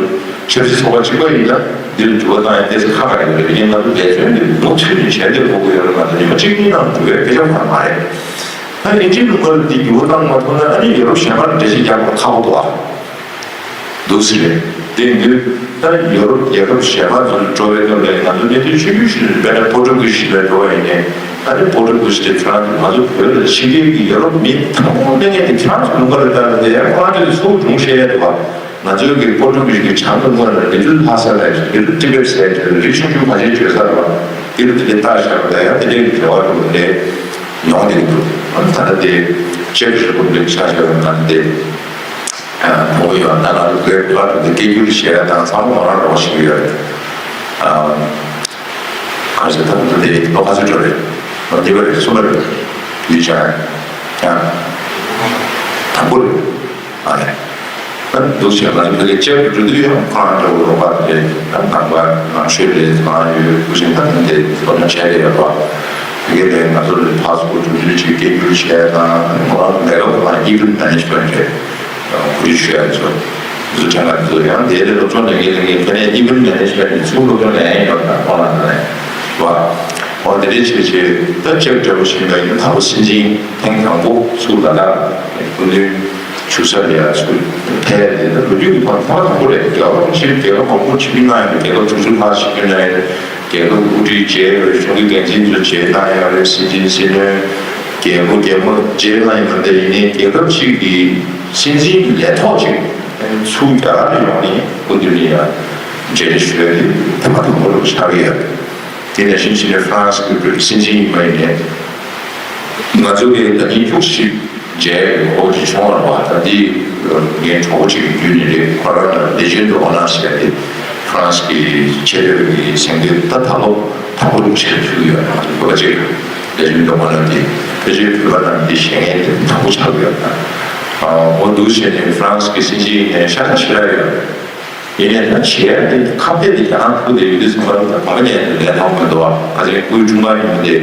ཆབ་སྲིད་ཚོགས་པ་གཅིག་པ་ཡིན་ན་འདི་ལ་འགྱུར་བ་བཏང་ཡ་ཏོག་ཙམ་ཁག་ཁག་ཡོད་རེད། ཡིན་ན་ང་ཚོ་འབད་བརྩོན་འདི་མུ་མཐུད་ནས་བྱས་ཏེ་དགོས་ཀྱི་ཡོད་རེད། ང་ཚོ་ཉི་མ་གཅིག་གཉིས་ནང་འགྲུབ་ཡ་སྐད་ཆ་ཁག་མ་རེད། ད་དབྱིན་ཇིའི་ལུང་པ་ལ་འདི་འགྱུར་བ་བཏང་མ་ཐུབ་ན་ཨ་ནི་ཡུ་རོབ་གཞན་པར་འགྲེལ་བཤད་རྒྱག་པ་ཁག་པོ་འདུག་ཨ། འདུག་སེ་རེད། དེ་ཡིན་དུས་ད་ཡོ་རོབ་རྒྱལ་ཁབ་གཞན་པ་ཚོ་ལ་འགྲོ་བའི་སྐབས་ལ་ང་ཚོ་གནད་དོན་ཆེ་ཤོས་ཤིག་རེད། དཔེར་ན་པོར་ཊུ་གྷི་ཤི་ལ་འགྲོ་བ་ཡིན་ནའི་ཨ་ནི་པོར་ཊུ་གྷི་ཤི་དེ་ཁྱེད་རང་ཚོ་ང་ཚོ་བོད་ལ་ཕྱི་རྒྱལ་གྱི་ཡོ་རོབ་མི་དང་པོ་སླེབས་མཁན་དེ་ཁྱེད་རང་ཚོ་ལུང་པ་རེད། ད་ལ་དེ་ཡང་ཁོ་རང་ཚོས་ཚུར་སྒྲུང་བཤད་ཡ་འདུག་བ། ང་ཚོའི་གི་པོར་ཊུ་གྷི་ཤི་གི་བྱང་དུ་སྔོན་ལ་ལི་ཊལ་ལྷ་ས་ལ་ལི་ཊལ་ཊི་བེཊ་ཟེར་དེ་རི་ཆུང་ཆུང་ཕལ་ཆེར་བརྗོད་ས་རེད་བ། དེ་རུ་དེ་འདྲའི་རྟགས་བཞག་པ་ལ་ཡང་དེ་འདྲའི་གི་འབྲེལ་བ་འགྲོ་གི་རེད། ཡོང་བསྡད་ཀྱི་འདུག་ཨ་ནི་ད་ལྟ་དེ་ཅེཀ་རི་པབ་ལིག་ཆ་བཞག་པ་ན་དེ། ཨ། མང་པོ་ཡོད། ད་ང་ཚོ་བོད་ལ་དེ་སྐད་སྒྱུར་བྱེད་ཡ་དང་ཚང་མ་ང་རང་རོགས་བྱེད་ཀྱི་ཡོད་རེད། ཨ། ག་རེ་ཟེར། ད་ལྟ་དེ་ལོ་ག་ཚོད་འགྲོ་རེད། ལོ་བདུན་པ་རེད། གསུམ་པ་རེད། ཡུལ་ཆ་ཡང་དང་པོ་རེད། ཨ་ལས། ད་འདུག་བྱས་ང་ཚོ་ཕ་གིར་ཅེཀ་འགྲོ་དུས་ཡང་ཁོ་རང་འདྲ་བོ་རོགས་པ་དེ་ད་ནང་པ་ནང་ཆོས་རེད། ང་ཡོད་སྐུ་ཞབས་ད་ནི་དེ་སློབ་སྦྱོང་བྱས་རེད་ཡོད་པ། དེ་གའི་ལས་ང་ཚོ་ལ་ཕར་ཚུར་འགྲོ་དུས་ཅིག་སྐད་སྒྱུར་བྱས་དང་ཁོ་རང་ལས་ཀ་ཁོ་རང་event management་རེད། གོ་སྒྲིག་ཞུ་ཡ་ཚོ་ཚོ་ཁྲ་ང་ཚོ་ཡང་དེ་ལས་སློབ་སྦྱོང་ལས་ངེས་ལས་ངེས་ཁ་ནས་event management་ནས་ཚུར་སློབ་སྦྱོང་ལས་ཡོད་ད་ཁོ་རང་ལས་བ། འོ་དེ་འདྲའི་བྱས་བྱས་ད་ཅེཀ་འདྲ་བོ་ཞིག་ལ་ཡིན་ན་དང་པོ་སྲིད་འཛིན་ཐེངས་དང་པོ་ཚུར་ལ་དྭགས་སྐུ་མདུན་བཞུགས་ས་ལ་ཡ་ཚུར་ཕེབས་ཏེ་ད་ལོ་རྒྱུས་ཀྱི་ཐོག་ཐེངས་མ་དང་པོ་རེད། རྒྱལ་བ་རིན་པོ་ཆེ་རྒྱལ་ཁབ་མང་པོ་ཆིབས་བསྒྱུར་གནང་ཡོད་རེད། རྒྱལ་ཁབ་དྲུག་ཅུ་ལྷག་ཆིབས་བསྒྱུར་གནང་ཡོད་རེད། རྒྱལ་ཁབ་དབུ་ཁྲིད་མཇལ་ཡོད་རེད། གཞུང་གི་འགན་འཛིན་ཚོ་མཇལ་གནང་ཡོད་རེད། སྲིད་འཛིན་སྲིད་བློན་རྒྱལ་པོ་རྒྱལ་མོ་མཇལ་གནང་ཡོད་རེད། ཡིན་ནའི་རྒྱལ་ཁབ་ཅིག་གི་སྲིད་འཛིན་ལས་ཐོག་ཅིག་ཚུར་རྒྱ་གར་ལ་ཡོང་ནས་སྐུ་མདུན་ནས་ཡ་མཇལ་འཕྲད་ཞུ་ཡ་དེ་ཐེངས་མ་དང་པོ་རུ་ཆགས་ཀྱི་ཡོད་རེད། དེ་ནས་ཕྱིན་ཕྱིན་ནས་ཧྥ་རན་སི་གི་སྲིད་འཛིན་ཡིན་པ་ཡིན་ནའི། ང་ཚོ་གིས་ད་ཉིན་བཅུ་བཞི་མཇལ་ཡོད་པའི་གོ་སྐབས་ཅིག་བྱུང་བ་རེད་བ། ད་འདི་ངའི་གྲོགས་པོ་ཅིག་གི་བརྒྱུད་ནས་རེད། ཁོ་རང་ལ་Légion d'honneur་ཟེར་ཏེ་ཧྥ་རན་སི་གི་ཆེས་མཐོའི་གི་གཟེངས་བསྟོད་ད་ད་ལོ་དང་པོ་རུ་ཆེད་ཕུལ་གྱི་ཡོད། ང་ཚོ་བོད་པ་ཅིག་ལ་Légion d'honneur་འདི་ཕལ་ཆེར་བོད་པ་རྣམས་འདི་བཞེས་མཁན་དེ་དང་པོ་ཆགས་ཀྱི་ཡོད། ད་འོ་འདུག་བྱས་ནས་ཧྥ་རན་སི་གི་སྲིད་འཛིན་ཡིན་ནའི་ཤ་ཚ་ཞེ་དྲག་ཡོད། ཡིན་ནའི་ད་བྱེད་ཡ་དེ་ཁ་གཏད་དེ་རྒྱ་ནག་ཐུག་དེ་ཡོད་དུས་ཙམ་པ་ད་གོང་ནས་ལས་ཐོག་མི་འདུག་བ། ཁ་ཅིག་སྐུའི་དྲུང་འཕར་ཡིན་པ་དེ་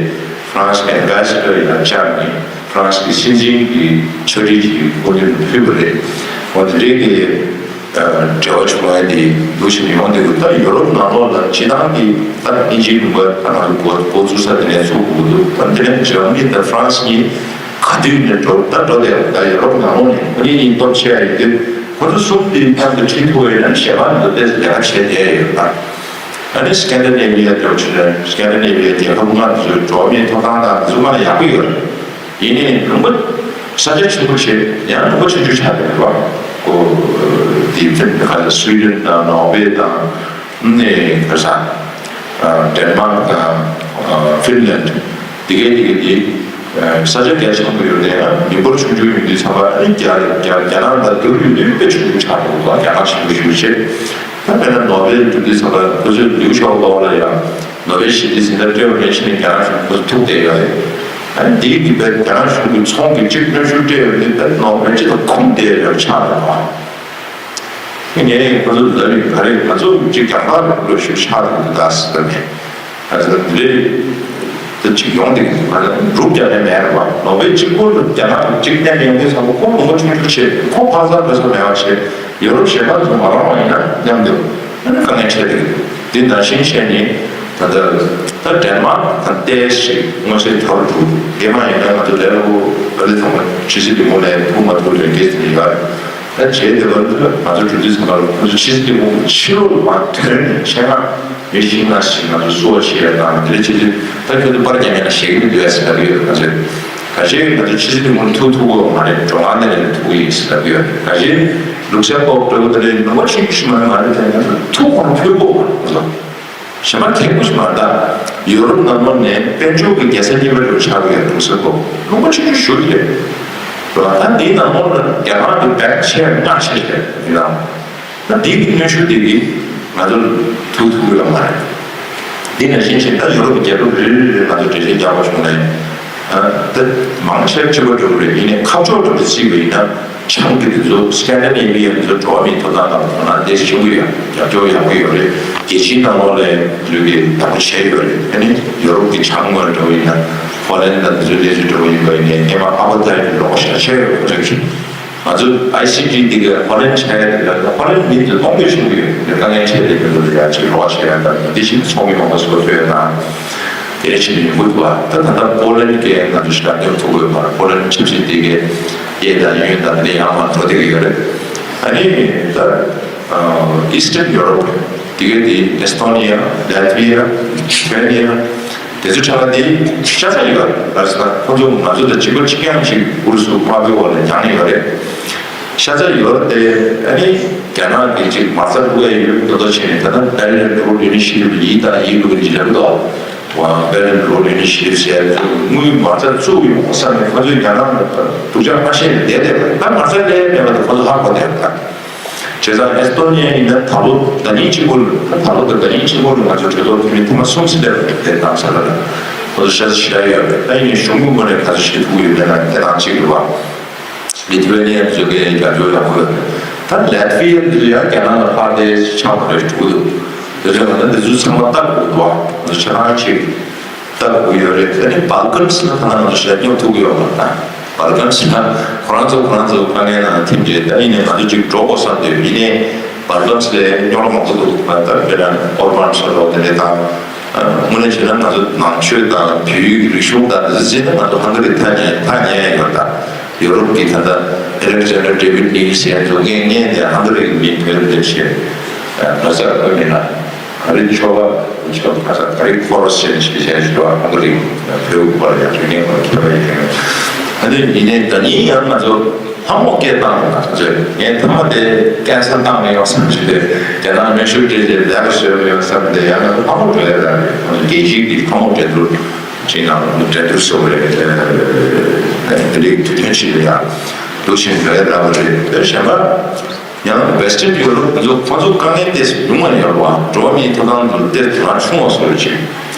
ཧྥ་རན་སི་གི་ཨེམ་བྷེ་སི་ཌར་ཡིན་ན་བཅར་ནས་ཧྥ་རན་སི་གི་སྲིད་འཛིན་གྱི་ཕྱག་བྲིས་ཀྱི་སྐུ་མདུན་དུ་ཕུལ་བ་རེད། འོ་དེ་འདྲའི་གི་འབྲེལ་བ་བྱུང་བ་དེ་འདུག་ཞིག་ཡོང་དེ་ད་ཡོ་རོབ་ནང་ལོགས་ལ་སྤྱི་བཏང་གི་ད་དབྱིན་ཇིའི་ལུང་པ་ད་ང་ཚོ་འགོ་འགོ་བཙུགས་ས་དེ་ནས་ཚུགས་དགོས་འདུག་ད་དེ་ནས་འཇར་མ་ནི་དང་ཧྥ་རན་སི་གཉིས་ག་དུས་ནས་འགྲོ་ད་འགྲོ་དེ་ད་ཡོ་རོབ་ནང་ལོགས་ནས་ཁོ་གཉིས་གཉིས་སྟོབས་ཆེ་བ་ཡིན་དུས། ཁོ་ཚོ་གསུམ་དེའི་མཉམ་དུ་ཁྲིད་ཐུབ་པ་ཡིན་ན་གཞན་པ་འདི་ཚོ་ཏོག་ཙམ་ལས་ཀ་བྱེད་བསྡད་ཡོད་ད། ཨ་ནི་སྐན་ཌི་ནེ་བི་ཡ་འདྲ་བོ་བྱས་ན་སྐན་ཌི་ནེ་བི་ཡའི་རྒྱལ་ཁབ་ལྔ་དེ་ཚོའི་འགྲོ་བ་མིའི་ཐོབ་ཐང་དང་དེ་ཚོ་སྔར་ཡག་པོ་ཡོད་རེད། ཡིན་ནའི་ལུང་པ་ས་ཆ་ཆེན་པོ་བྱས་ཡང་ལུང་པ་ཆུང་ཆུང་ཆགས་བསྡད་ཡོད་རེད་བ། ཁོ་དེའི་ཕན་ག་ལ་སུའི་ཌེན་དང་ནོར་ཝེ་དང་ནས་ག་ས་ཌེན་མཱག་དང་ཧྥིན་ལན་དེ་གའི་དེ་གའི་དེ། ས་ཆ་གལ་ཆེན་པོ་ཡོད་དེ་ཡང་མི་འབོར་ཆུང་ཆུང་ཡོད་དུས་ཙམ་པ་ཨ་ནི་རྒྱ་རྒྱ་རྒྱ་ནག་དང་རྒྱ་ཡོད་དུས་དཔེ་ཆུང་ཆུང་ཆགས་འདུག་རྒྱ་ནག་ཆེན་པོ་ཞེ་པོ་བྱས། ད་དཔེར་ན་ནོ་བེལ་འགྲོ་དུས་ཙམ་པ་ཁོ་ཚོས་ལིའུ་ཞའོ་པོ་ལ་ཡང་ནོ་བེལ་ཞི་བདེའི་གཟེངས་རྟགས་སྤྲད་པ་ནས་ཕྱིན་ནས་རྒྱ་ནག་གཞུང་ཁོ་ཚོ་ཐུག་བསྡད་ཡོད་རེད། ཨ་ནི་དེའི་གི་དཔེ་རྒྱ་ནག་གཞུང་གི་ཚོང་གི་གཅིག་གནོན་ཤུགས་སྤྲད་ཡོད་དུས་དཔེ་ནོ་བེལ་སྤྱི་དང་ཁུངས་བསྡད་ཡོད་ཆགས་འདུག་ངས་ཁོ་ཚོ་ལ་ལབ་ཡིན། ག་རེ་ང་ཚོ་གཅིག་རྒྱ་གར་ལ་ཤུགས་ཆག་འདུག་ད་ཟེར་ནས། ད་ལྟ་འདི་རེད། ད་ཅིག་ཡོང་དེ་ང་ལ་འབྲུག་རྒྱ་ནས་མེད་རེད་བ། ནོ་བེལ་གཅིག་པོ་རྒྱ་ནག་གཅིག་གནས་ཡོང་དུས་ཙམ་པ་ཁོ་ལུང་པ་ཆུང་ཆུང་བྱས། ཁོ་ཕག་ཚ་དགོས་ས་མེད་པ་བྱས། ཡོ་རོབ་གཞན་པ་ཚོ་མ་རོགས་པ་ཡིན་ན་མཉམ་དུ་ཨ་ནི་དཀའ་ངལ་འཕྲད་དེ་རེད། འདི་ནང་བཞིན་བྱས་ནས་ད་ལྟ་ད་ཌེན་མཱག་དང་ཏོག་ཙམ་མངོན་གསལ་དོད་པོ་འདུག་སྔོན་མ་ཡིན་ན་ང་ཚོ་ལས་སླ་པོ་ཨ་ནི་ཚང་མ་ཕྱི་སྲིད་ལས་ཁུངས་ནས་ཐུག་མ་ཐུབ་ལས་འགན་ཟེར་ནས་ཡོད་རེད། ད་བྱས་དེ་བར་དུ་ང་ཚོ་གྲོས་བསྡུར་ཚང་མ་ལ་ཁོ་ཚོ་ཕྱི་སྲིད་ལས་ཁུངས་ཕྱི་ལོགས་ལ་མར་ཐོན་ནས་ཆེད་མངགས་མི་ཤིང་ན་ཞིག་ང་ཚོ་བསུ་བ་བྱེད་ཡ་དང་དེ་འདྲ་བྱེད་དུས་ད་ཁྱོད་ཚོ་པར་རྒྱག་མཁན་ལ་ཞེད་ཀྱི་མི་འདུག་ཟེར་གྱི་ཡོད། ང་ཚོས་ཁ་ཤས་ང་ཚོ་ཕྱི་སྲིད་ལས་ཁུངས་ཐུག་ཐུབ་ཀྱི་མ་རེད། གྲོང་ཁྱེར་ནས་ལས་ཐུག་གི་ཡིན་ཟེར་གྱི་ཡོད། ཁ་ཤས་ལུག་སེམ་བྷོག་འདྲ་བོ་དེ་འདྲའི་ལུང་པ་ཆུང་ཆུང་ཞིག་མ་རེད། ང་ཚོ་ཐུག་ཁོ་རང་ཕུལ་དགོས་ང་ཚོ། གཞན་པ་ཁེ་པོ་ཞིག་མ་རེད། ད་ཡོ་རོབ་ནང་ལོགས་ནས་དཔལ་འབྱོར་གྱི་རྒྱལ་ས་གཉིས་པ་རུ་ཆགས་ཀྱི་ཡོད་འདུག་ཟེར་གོ། ལུང་པ་ཆུང་ཆུང་ཞིག་རེད། ད་འདིའི་ནང་ལོགས་ལ་རྒྱ་གར་གྱི་བེང་ཆེ་ལྔ་ཆེ་རེད་ཡིན་ནའང་། ད་འདིའི་གནོན་ཤུགས་དེ་གིས་ང་ཚོར་ཐུག་ཐུབ་ཀྱི་ཡོད་མ་རེད། འདི་ནང་བཞིན་བྱས་ད་ཡོ་རོབ་ཀྱི་རྒྱལ་ཁབ་རེ་རེ་རེ་ང་ཚོ་འགྲེལ་བཤད་རྒྱག་པ་བྱུང་ནས། ད་མང་ཆེ་གཅིག་པ་འགྲོ་གི་རེད། ཡིན་ནའི་ཁ་ཕྱོགས་འགྲོ་གི་རྩིས་པ་ཡིན་ན། བྱང་གི་དེ་ཚོ་སྐན་ཌི་ནེ་བི་ཡ་དེ་ཚོ་འགྲོ་བ་མིའི་ཐོབ་ཐང་དང་མཐུན་ན་དེ་ཞུ་གི་ཡོད། རྒྱབ་སྐྱོར་ཡག་པོ་ཡོད་རེད། རྒྱལ་སྤྱིའི་ནང་ལོགས་ལ་ལུས་ཀྱི་བདག་པོ་བྱས་ཡོད་རེད། ཨ་ནི་ཡོ་རོབ་ཀྱི་བྱང་ངོས་འགྲོ་ཡིན་ན་ཧོ་ལན་དང་དེ་ཚོའི་ལས་རིགས་འགྲོ་ཡིན་པ་ཡིན་ནའི་སྔོན་མ་ཨ་པ་ཐའི་ལོག་ཤ་ཆེ་ཡོད་པ་རེད། ང་ཚོ་ཨའི་སི་ཇི་འདི་ག་ཧོ་ལན་ཆ་ཡ་དེ་ག་ཧོ་ལན་མི་དེ་སྟོང་གི་ཞུ་གི་ཡོད་རེད། དཀའ་ངལ་འཕྲད་དེ་མི་འདུག་ཡ་ཅིག་རོགས་བྱས་ཡ་དང་འདི་བཞིན་ཚོགས་མི་མང་པོ་ཞིག་ཐོས་ཡ་དང་། དེ་རེ་ཆེ་ནས་ཡོང་གི་འདུག་བ། ད་ད་ལྟ་པོ་ལན་གྱི་ང་ཚོ་ཞིག་ལ་སྟོན་ཐུབ་དགོས་པར་པོ་ལན་ཆབ་སྲིད་དེ་གའི་གཡས་དང་གཡོན་དང་དེ་ནས་ཡང་མར་འགྲོ་བསྡད་ཀྱི་ཡོད་རེད། ཨ་ནི་ད་ཨིས་ཊརན་ཡུ་རོབ་དེ་གའི་དེ་ཨེ་སི་ཐོ་ནི་ཡ། ལེ་ཐི་ཝི་ཡ། ལི་ཐུ་ཝེ་ནི་ཡ། དེ་ཚོ་ཆ་ལ་དེ་ཤ་ཚ་ཡོད་རེད། ད་ས་ཁོང་ཚོ་ང་ཚོ་དང་གཅིག་པ་གཅིག་རྐྱང་ཞིག་ཨུ་རུ་སུ་དམག་མིའི་འོག་ལ་མྱངས་ཡོད་རེད། ཤ་ཚ་ཡོད་དེ། ཨ་ནི་རྒྱ་ནག་གི་ཅིག་མ་རྩ་བླུག་ཡ་ཡོད་མདོག་མདོག་བྱས་ནས། ད་ལྟ་Belt and Road Initiative ཡིན་དང་ཡིན་འདུག་གི་ལབ་འདུག་བ། Belt and Road Initiative ཟེར་ཡ་དངུལ་མ་རྩ་བཙུགས་ཡོང་བསམ་ནས་ཁོ་ཚོས་རྒྱ་ནག་ལ་སྡུག་ཅག་མ་བཤད་ནས་བསྡད་བསྡད་པ་རེད། ད་མ་རྩ་ལས་མེད་པ་དེ་ཁོ་ཚོ་ཧ་གོ་བསྡད་པ་རེད། བྱས་ཙང་ཨེ་སི་ཐོ་ནི་ཡ་ཡིན་ན་ད་ལོ་ཟླ་ཉིན་གཅིག་པོ་ལ། ད་ལོ་དང་ཟླ་ཉིན་གཅིག་པོ་ལ་ང་ཚོ་གྲོས་ཚོགས་འཐུས་མི་ཐེངས་མ་གསུམ་ཙམ་སླེབས་པ་རེད། དེ་དང་ས་ལ་ཁོ་ཚོ་ཤ་ཚ་ཞེ་དྲག་ཡོད་རེད། ད་ཡིན་ནའི་གཞུང་གི་ངོས་ནས་ག་ཚོད་ཞིག་ཐུག་ཡོད་མེད་ལ་དེ་དང་གཅིག་རེད་བ། ལི་ཐུ་ཝེ་ནི་ཡ་ཚོས་ཀྱི་རྒྱབ་སྐྱོར་ཡག་པོ་ཡོད་རེད། ད་ལེ་ཐི་ཝི་ཡ་འདི་ཚོ་ཡང་རྒྱ་ནག་ལ་ཕར་དེ་ཆགས་པ་རེད་འགྲོ་གི་འདུག་དེ་ཚོ་ང་ཚོ་འདི་ཚོ་ཚང་མ་ལྟ་དགོས་འདུག་བ། ང་ཚོ་ཆ་ཚང་གཅིག་ལྟ་དགོས་ཡོད་རེད། དེ་ནི་སྦལ་ཀན་སི་ལ་ད་ང་ཚོ་ཞལ་སྙོབ་ཐུབ་ཀྱི་ཡོད་མ་རེད། ད་སྦལ་ཀན་སི་ལ་ཁོ་རང་ཚོ་ཁོ་རང་ཚོ་དཀའ་ངལ་ནང་ཐིམ་རེད། ད་ཡིན་ནའི་ང་ཚོ་གཅིག་འགྲོ་དགོས་བསམ་དུས་ཡིན་ནའི་སྦལ་ཀན་སི་ལ་རྙོག་གླ་མང་པོ་འདུག་ད་དཔེར་ན་ཨོར་བན་ཚོ་ལོ་དེ་འདྲ་དང་། དངོས་གནས་བྱས་ན་ང་ཚོ་ནང་ཆོས་དང་བོད་ཡིག་རིག་གཞུང་དང་དེ་ཚོ་བརྩིས་ན་ང་ཚོ་ཧང་ག་རི་ཐག་ཉེ་ཐག་ཉེ་ཡོད། ད་ཡོ་རོབ་ཀྱི་ད་ལྟ་Alexander David Neil ཟེར་མཁན་ཚོ་ངས་ངས་དེ་ཧང་ག་རི་གི་མི་བོད་དེ་བྱས་ལོ་གསར་དགོས་མིན་ན་ག་རེ་ཆོ་ག་ཆོ་ག་ཁ་ས་ག་རེ་ཁོ་རོ་སེ་ཞེས་བྱས་ཞུ་བ་ཧང་ག་རི་བོད་ཁོ་ར་ཡང་དུས་ངན་ཁོ་ར་ཁྱོད་ར་ཡིན་ཨ་ནི་ཡིན་ནའི་ད་ནི་ཡང་ང་ཚོ། ལྷ་མོ་སྐད་བཏང་ནས་ང་ཚོས་ངས་ཐ་མ་དེ་ཀན་སར་བཏང་མི་ཡོང་བསམ་གྱི་དེ་རྒྱ་ནག་མེ་ཤུགས་སྤྲད་རྗེས་ལས་ཀ་བཟོས་མི་ཡོང་བསམ་དེ་ཡང་ན་ལྷ་མོ་འགྲོ་ཡ་ར་རེད། ང་ཚོ་རྒྱལ་སྤྱིའི་གི་ལྷ་མོ་འགྲན་བསྡུར་ཅིག་ནང་འགྲན་བསྡུར་བཟོ་གི་རེད། དེ་རིགས་དུས་ཐོན་ཞིག་ལ་ཡང་འདུག་བཞིན་འགྲོ་ཡ་ར་བ་རེད། དེ་གཞན་པ་ཡང་Western Europe ཁོ་ཚོ་ཁོ་ཚོ་དཀའ་ངལ་ཏོག་ཙམ་ཉུང་བ་ཡོད་རེད་བ། འགྲོ་བ་མིའི་ཐོབ་ཐང་དུ་དེ་དེ་རང་ཆུང་བ་བཟོ་རེད་ཅིག་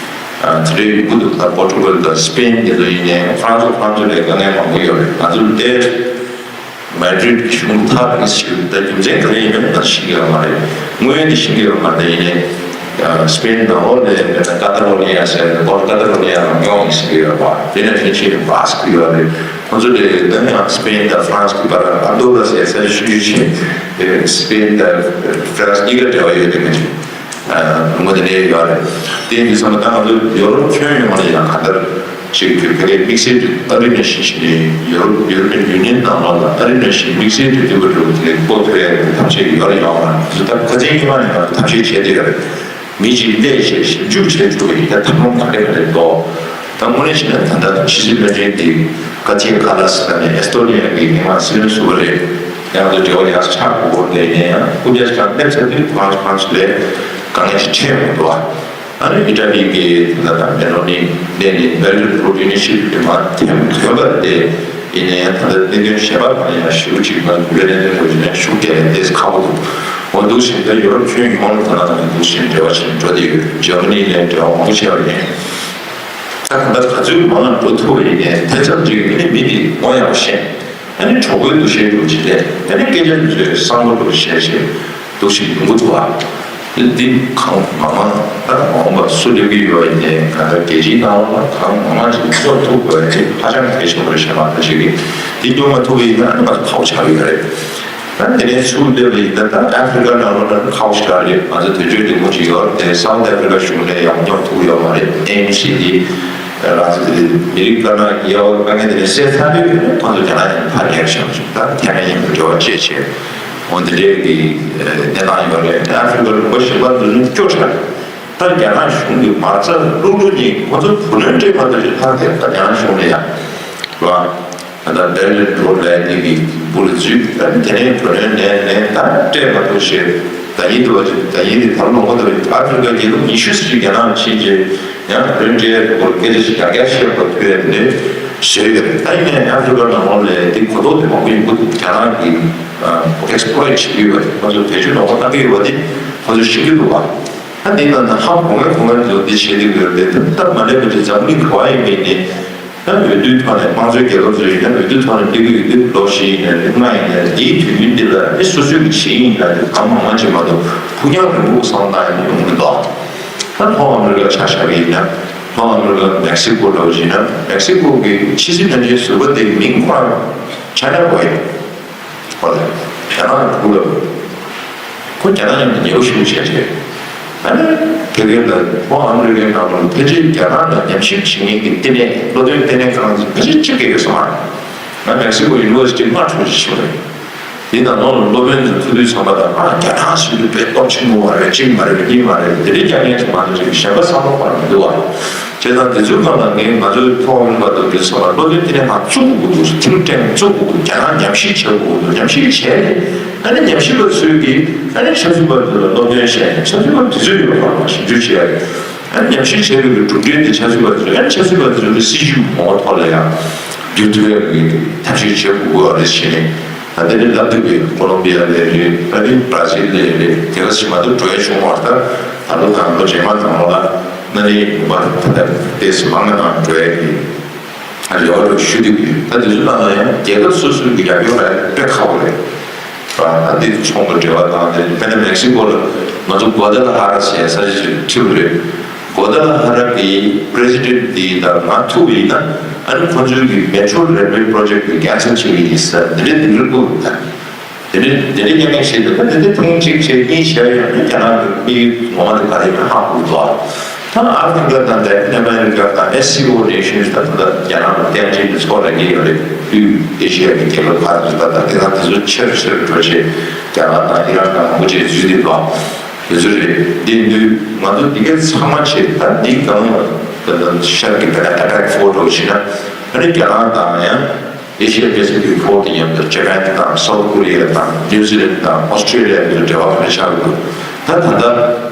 དེ་འདྲའི་ཡོང་གི་འདུག་ད་Portugal དང་Spain དེ་ཚོ་ཡིན་ནའི་France France ལས་དཀའ་ངལ་མང་པོ་ཡོད་རེད། ང་ཚོ་དེ། མེ་ཌི་རིད་གཞུང་ཐག་ཨིན་སི་ཊི་ཊུཊ་ད་རྒྱུ་མཚན་ག་རེ་ཡིན་མིན་ང་ཤེས་ཀྱི་ཡོད་མ་རེད། དངོས་ཡོད་དེ་ཤེས་ཀྱི་ཡོད་མ་རེད། ཡིན་ནའི་སི་པེན་ནང་ལོགས་ལ་ཀ་ཏ་ལོ་ནི་ཡ་ཟེར་ནས་ཀ་ཏ་ལོ་ནི་ཡ་རང་སྐྱོང་ཡིན་ཟེར་གྱི་ཡོད་པ། དེ་ནས་ཕྱིན་ཆད་བྷ་སི་ཀི་ཡོད་རེད། ཁོང་ཚོ་དེ་ད་ནི་སི་པེན་དང་ཧྥ་རན་སི་གི་བར་ཨན་དོ་ར་ཟེར་ས་ཞུ་ཞུ་ཆེ། སི་པེན་དང་ཧྥ་རན་སི་གཉིས་ཀ་འབྲེལ་བ་ཡོད་དེ་མི་འདུག་ངོ་དེ་འདྲ་ཡོད་རེད། དེ་ཡིན་དུས་ཙམ་པ་ད་ང་ཚོ་ཡོ་རོབ་ཁྱོན་ཡོངས་ལ་ཡང་གང་ལྟར་ཞིག་གི་ཕ་གིའི་དམིགས་བསལ་དུ་ཨ་རི་ནས་ཤིང་ཞིང་ནས་ཡོ་རོབ་ཡོ་རོབ་ཡུ་ནི་ཡན་ནང་ལོགས་ལ་ཨ་རི་ནས་ཤིང་དམིགས་བསལ་དུ་འདི་བ་འགྲོ་དེ་ལས་པོ་ཐོ་ཡ་གི་ཐབས་ཤེས་ཡོད་རེད་ཡོད་མ་རེད། ད་ཁ་སང་ཉི་མ་ནས་ང་ཚོ་ཐབས་ཤེས་བྱས་ཏེ་ཡོད་རེད། མི་གཅིག་སླེབས་བྱས་ཞིབ་འཇུག་བྱས་ཐུབ་པ་ཡིན་ན་ཐབས་ལམ་ག་རེ་ག་རེ་འདུག་ད་དངོས་གནས་བྱས་ན་ད་ལྟ་ཕྱི་སྲིད་བློན་ཆེན་དེ་ཀ་ཅེ་ཀ་ལ་སི་ད་ནས་ཨེ་སི་ཐོ་ནི་ཡ་གི་མི་མང་སྲིད་བློན་ཟུར་པ་རེད། ཡང་དུ་འབྲེལ་བ་ཡག་ཆགས་དགོས་དེ་ཡིན་ཡང་སྐུ་རྒྱལ་ཞིག་སླེབས་ཚར་དུས་ཁོ་རང་ཁོ་རང་ཚོ་ལས་དཀའ་ངལ་ཞིག་འཕྲད་ཡོང་གི་འདུག་ཨ་ནི་ཨི་ཊ་ལི་གི་ད་ལྟ་མེ་ལོ་ནི་ནས་ནི་Belt and Road Initiative དེ་མ་ཐེམ་ཐོན་པ་དེ་ཡིན་ན་ཡང་ད་ལྟ་གནད་དོན་གཞན་པ་གང་ཡང་ཞུ་གཅིག་ང་ཚོ་ལས་གནད་དོན་དེ་ཞུ་གལ་ཏེ་ཁག་པོ་འདུག་འོ་འདུག་བཞིན་དུ་ཡོ་རོབ་ཁྱོན་ཡོངས་ལ་ད་ལྟ་ང་ཚོ་འདུག་བཞིན་འབྲེལ་བ་བྱེད་འགྲོ་དེ་ཡོད། འཇར་མ་ནི་ལ་འབྲེལ་བ་མང་པོ་བྱས་པ་ཡིན། ད་གང་ལྟར་ག་ཚོད་མང་ལ་འགྲོ་ཐུབ་པ་ཡིན་ནའི་དེ་ཙམ་གྱིས་ཨ་ནི་མི་དེ་ངོ་ཡག་པོ་ཤེས། ཨ་ནི་གྲོགས་པོའི་འདུ་ཤེས་འགྲོ་བྱེད་ལས་ཨ་ནི་སྐད་ཆ་འདི་ཚོའི་བསམ་བློ་འགྲོ་བྱེད་བྱེད་འདུག་ཞིག་ཡོང་གི་འདུག་བ། དེ་འདི་གང་མང་མང་ད་འོང་བ་སུ་སླེབས་ཀྱི་ཡོད་ཡིན་ནའི་གང་ལྟར་རྒྱལ་སྤྱིའི་ནང་ལ་གང་མང་མང་ཞིག་ཚོགས་ཐུབ་དགོས་དེ་ཧ་ཅང་གལ་ཆེན་པོ་རེད་ཤག་ད་ཞིག་གིས་འདི་སྐྱོང་མ་ཐུབ་པ་ཡིན་ན་ཨ་ནི་ང་ཚོ་ཁག་པོ་ཆགས་ཀྱི་ཡོད་རེད། ད་དེ་ནས་ཚུར་སླེབས་པ་ཡིན་ན་ད་ཨ་ཧྥི་རི་ཀ་ནང་ལོགས་ན་ཁག་པོ་ཞིག་རེད། ང་ཚོ་དོན་གཅོད་འདི་མོ་ཞིག་ཡོད་རེད། དེ་སའུ་ཐི་ཨ་ཧྥི་རི་ཀ་གཞུང་ནས་ཡང་སྙོབ་ཐུབ་ཡོད་མ་རེད། ཨེམ་སི་འདི་ང་ཚོ་དེ་མི་རིགས་དཀར་ནག་གི་དབྱེ་བ་དཀའ་ངལ་དེ་ནས་སེལ་ཚར་དུས་ཁོང་ཚོ་རྒྱ་ནག་ཡང་ཕར་ཡར་བཞག་ཅིག་ད་ཐའེ་ཝན་ཡང་འབྲེལ་བ་བཅད་བྱས་འོ་འདི་འདྲའི་གི་གནས་སྟངས་ཡོད་རེད། དེ་ཨ་ཧྥི་རི་ཀ་ལུང་པ་གཞན་པ་འདི་ཚོ་སྐྱོ་དྲགས་རེད། ད་རྒྱ་ནག་གཞུང་གིས་མ་རྩ་བླུག་འགྲོ་ཉིན་ཁོ་ཚོ་བུ་ལོན་སྤྲད་མ་ཐུབ་ཅིག་ལྷག་དེ་ད་རྒྱ་ནག་གཞུང་ལ་ཡང་རེད་བ། ད་ལྟ་བེར་ལིན་རོ་ལས་དེ་གི་འབུར་འཛུལ་ད་དེ་ནས་བུ་ལོན་ལེན་ནས་ད་སྤྲད་མ་ཐུབ་ཞེས་ད་ཡིན་འདུག་བ་ཅིག་ད་ཡིན་དེ་ད་ལོ་ངོ་ད་ཨ་ཧྥི་རི་ཀ་རྒྱལ་ཁབ་ཉི་ཤུ་ཙམ་ཞིག་རྒྱ་ནག་ལ་ཕྱིན་རྗེས་ཡང་བུ་ལོན་སྤྲད་ཡ་གི་སྐོར་སྐད་ཆ་ཞིག་ཡང་བསྐྱར་བཤད་པ་ཐུབ་ཡ་དེ་འདྲ་བཟོས་ཡོད་རེད། ད་ཡིན་ནའི་ཨ་ཧྥི་རི་ཀ་ནང་ལོགས་ལ་དེ་གོ་རྟོགས་དེ་མང་པོ་ཡོང་གི་འདུག་རྒྱ་ནག་གིས་ཨེག་སི་པོ་ལོ་ཡིཊ་བྱེད་ཀྱི་ཡོད་པ་དེ་ཁོ་ཚོ་བེད་སྤྱོད་ནོར་བ་བཏང་གི་ཡོད་པ་དེ་ཁོ་ཚོ་ཤེས་ཀྱི་འདུག་བ། ད་འདི་ནང་ན་ཧ་གོ་མཁན་གོ་མཁན་ཚོ་འདི་བྱེད་ཀྱི་ཡོད་རེད། ད་སྟབས་མ་ལེགས་པ་དེ་འཛམ་གླིང་ག་བ་ཡིན་པའི་ནི་ ད་འོས་བསྡུའི་ཐོག་ནས་དམངས་གཙོའི་རྒྱལ་ཁབ་ཚོ་ཡིན་ན་འོས་བསྡུའི་ཐོག་ནས་སླེབས་ཀྱི་ཡོད་དུས་ལོ་བཞི་ཡིན་ནའི་ལྔ་ཡིན་ནའི་འདིའི་དུས་ཡུན་འདི་ལ་ནི་སོ་སོའི་གི་བྱས་ཡིན་ན་ནི་གང་མང་མང་ཅིག་མ་གཏོགས་ཕུགས་རྒྱང་རིང་པོ་བསམ་བཏང་ཡིན་ཡོང་གི་འདུག་ད་ལྷོ་ཨ་མི་རི་ཀ་ཆ་བཞག་གི་ཡིན་ན་ལྷོ་ཨ་མི་རི་ཀ་མེག་སི་ཀོ་འདྲ་བོ་ཅིག་ཡིན་ན་མེག་སི་ཀོ་གི་ཕྱི་སྲིད་བློན་ཆེན་ཟུར་པ་དེའི་མིང་ཁོ་རང་ཆ་ན་བོ་ཡིན། ཁོ་ལ་རྒྱ་ནག་གི་ཕུགས་ལ་ཁོ་རྒྱ་ནག་ཡིན་ན་ཉེ་བོ་ཞུ་བྱས་བྱས། ཨ་ནི་དེ་གའི་ལ་ཁོ་ཨ་མི་རི་ཀའི་ནང་ལ་ཕལ་ཆེར་རྒྱ་ནག་ལ་ཉམས་ཞིབ་བྱེད་མཁན་གྱི་ལྟེ་གནས་སློབ་སྟོན་ལྟེ་གནས་ཁང་ཕལ་ཆེར་གཅིག་གི་ཡོད་ས་མ་རེད། ང་མེག་སི་ཀོ་ཡུ་ནི་ཝར་སི་ཊི་ལྔ་འཕྲོ་ཞིག་ཕྱིན་པ་རེད། དེའི་ནང་ལོགས་ལ་སློབ་དཔོན་ཚོ་ཐུག་དུས་ཚང་མ་དང་ཨ་རྒྱ་ནག་ཟེར་དུས་དཔེ་སྟོབས་ཆེན་པོ་མ་རེད་གཅིག་མ་རེད་གཉིས་མ་རེད་དེ་འདྲའི་རྒྱ་ངན་ཞིག་མ་གཏོགས་ཅིག་གཞན་པ་བསམ་བློ་འཁོར་མི་འདུག་བ། བྱས་ཙང་དེ་ཚོའི་སྒང་ལ་ངས་ང་ཚོའི་ཐོག་མའི་བར་དུ་འདི་ཚོ་ལ་བློ་འདོན་དེ་ནས་ང་བཙུགས་དགོས་འདུག་ཐིམ་ཕྲན་བཙུགས་དགོས་འདུག་རྒྱ་ནག་ཉམས་ཞིབ་བྱེད་དགོས་འདུག་ཉམས་ཞིབ་བྱས་ནས་ཨ་ནི་ཉམས་ཞིབ་པ་ཚོས་ཀྱིས་ཨ་ནི་ཆབ་སྲིད་པ་ཚོ་ལ་སློབ་སྟོན་བྱས་ནས་ཆབ་སྲིད་པ་དེ་ཚོས་ཡོད་པར་ཞིབ་འཇུག་བྱས་ཨ་ནི་ཉམས་ཞིབ་བྱས་པའི་གྲུབ་འབྲས་དེ་ཆབ་སྲིད་པ་ཚོས་ཨ་ནི་ཆབ་སྲིད་པ་ཚོས་ཀྱི་སྲིད་ཇུས་ངོ་བོ་ཐོག་ལ་ཡང་བསྒྱུར་ཐུབ་ཡག་གི་ཐབས་ཤེས་བྱེད་དགོས་པ་རེད་ཞེས་ནས་ད་དེ་ནི་ལབ་འདུག་པའི་ཀོ་ལོམ་བི་ཡ་ལས་རེད་ཨ་ནི་བྷ་ར་ཟིལ་ལས་རེད་དེ་ག་ཞིག་མ་གཏོགས་འགྲོ་ཡ་བྱུང་བ་ད་ད་ལོ་དང་ལོ་རྗེས་མ་དང་ལོ་ལ། ན་ནི་ཡོང་བ་ད་ལྟ་ཏེས་མང་ང་དང་འགྲོ་ཡ་གི་ཨ་ལེ་བ་ལོ་ཞུ་དུས་ད་དེ་ཚོ་ནང་ལ་ཡང་རྒྱལ་ཁབ་སོ་སོའི་གི་ཡག་ཡོང་ལ་དཔེ་ཁག་པོ་རེད། ད་འདི་ཚོང་གི་འབྲེལ་བ་དང་དེ་དཔེར་ན་མེག་སི་ཀོ་ལ་ང་ཚོ་གོ་ད་ལ་ཧ་ར་ཟེར་ས་ཅིག་ཁྲིད་པ་རེད། གོ་ད་ལ་ཧ་ར་གི་པི་རེ་སི་ཌེན་ཊི་འདི་དང་ང་ཐུག་པ་ཡིན་ན་ཨ་ནི་ཁོ་ཚོའི་གི་མེ་ཊོ་རེལ་ཝེ་པོ་རོ་ཇེག་ཊི་གི་ཀན་སལ་བྱེད་ཀྱི་ཡིན་ཟེར་འདི་འདྲའི་འདི་འདྲའི་བཀོད་འདུག་ད། དེ་ནས་དེ་ནས་སྐྱེ་ངན་ཞིག་འདུག་ད་དེ་ནས་ཐེངས་གཅིག་བྱས་གཉིས་བྱས་ཡང་ནི་རྒྱ་ནག་གི་དམིགས་ཡུལ་ངོ་མ་དེ་ག་རེ་ཡིན་ཧ་གོ་འདུག་ད་ཨ་ཧྥི་རི་ཀ་དང་ལེ་ཊིན་ཨ་མེ་རི་ཀ་དང་ཨེ་སི་ཨོ་ནེ་ཤན་ད་ད་རྒྱ་ནག་ལ་རྟེན་འབྲེལ་གྱི་ཚོགས་ལ་ཉེ་ཡོད་རེད། དབུས་ཨེ་ཤི་ཡ་གི་རྒྱལ་ཁབ་ཁག་ཅིག་ད་ད་དེ་དང་དེ་ཚོ་ཆེར་ཆེར་འགྲོ་ཆེད་རྒྱ་གར་དང་ཨི་རན་དང་མང་པོ་ཅིག་འཛུལ་བསྡད་འདུག་དེ་ཚོ་རེད། འདི་འདུས་ང་ཚོ་འདི་གའི་ཚང་མ་བྱེད་ད་འདི་གང་ལ་ད་ད་ཤར་གྱི་ད་ཨ་ཊེག་ཕོར་འགྲོ་བྱེད་ན་ཨ་ནི་རྒྱ་ནག་དང་ཡང་། ཨེ་ཤི་ཡ་པེ་སི་ཕིག་ཕོར་དེ་མཉམ་དུ་ཇ་པན་དང་སའུ་ཐ་ཀོ་རི་ཡ་དང་ནིའུ་ཛི་ལན་དང་ཨོ་སི་ཀྲེ་ལི་ཡ་གི་འབྲེལ་བ་ག་རེ་ཆགས་ཡོད། ད་ད་ལྟ་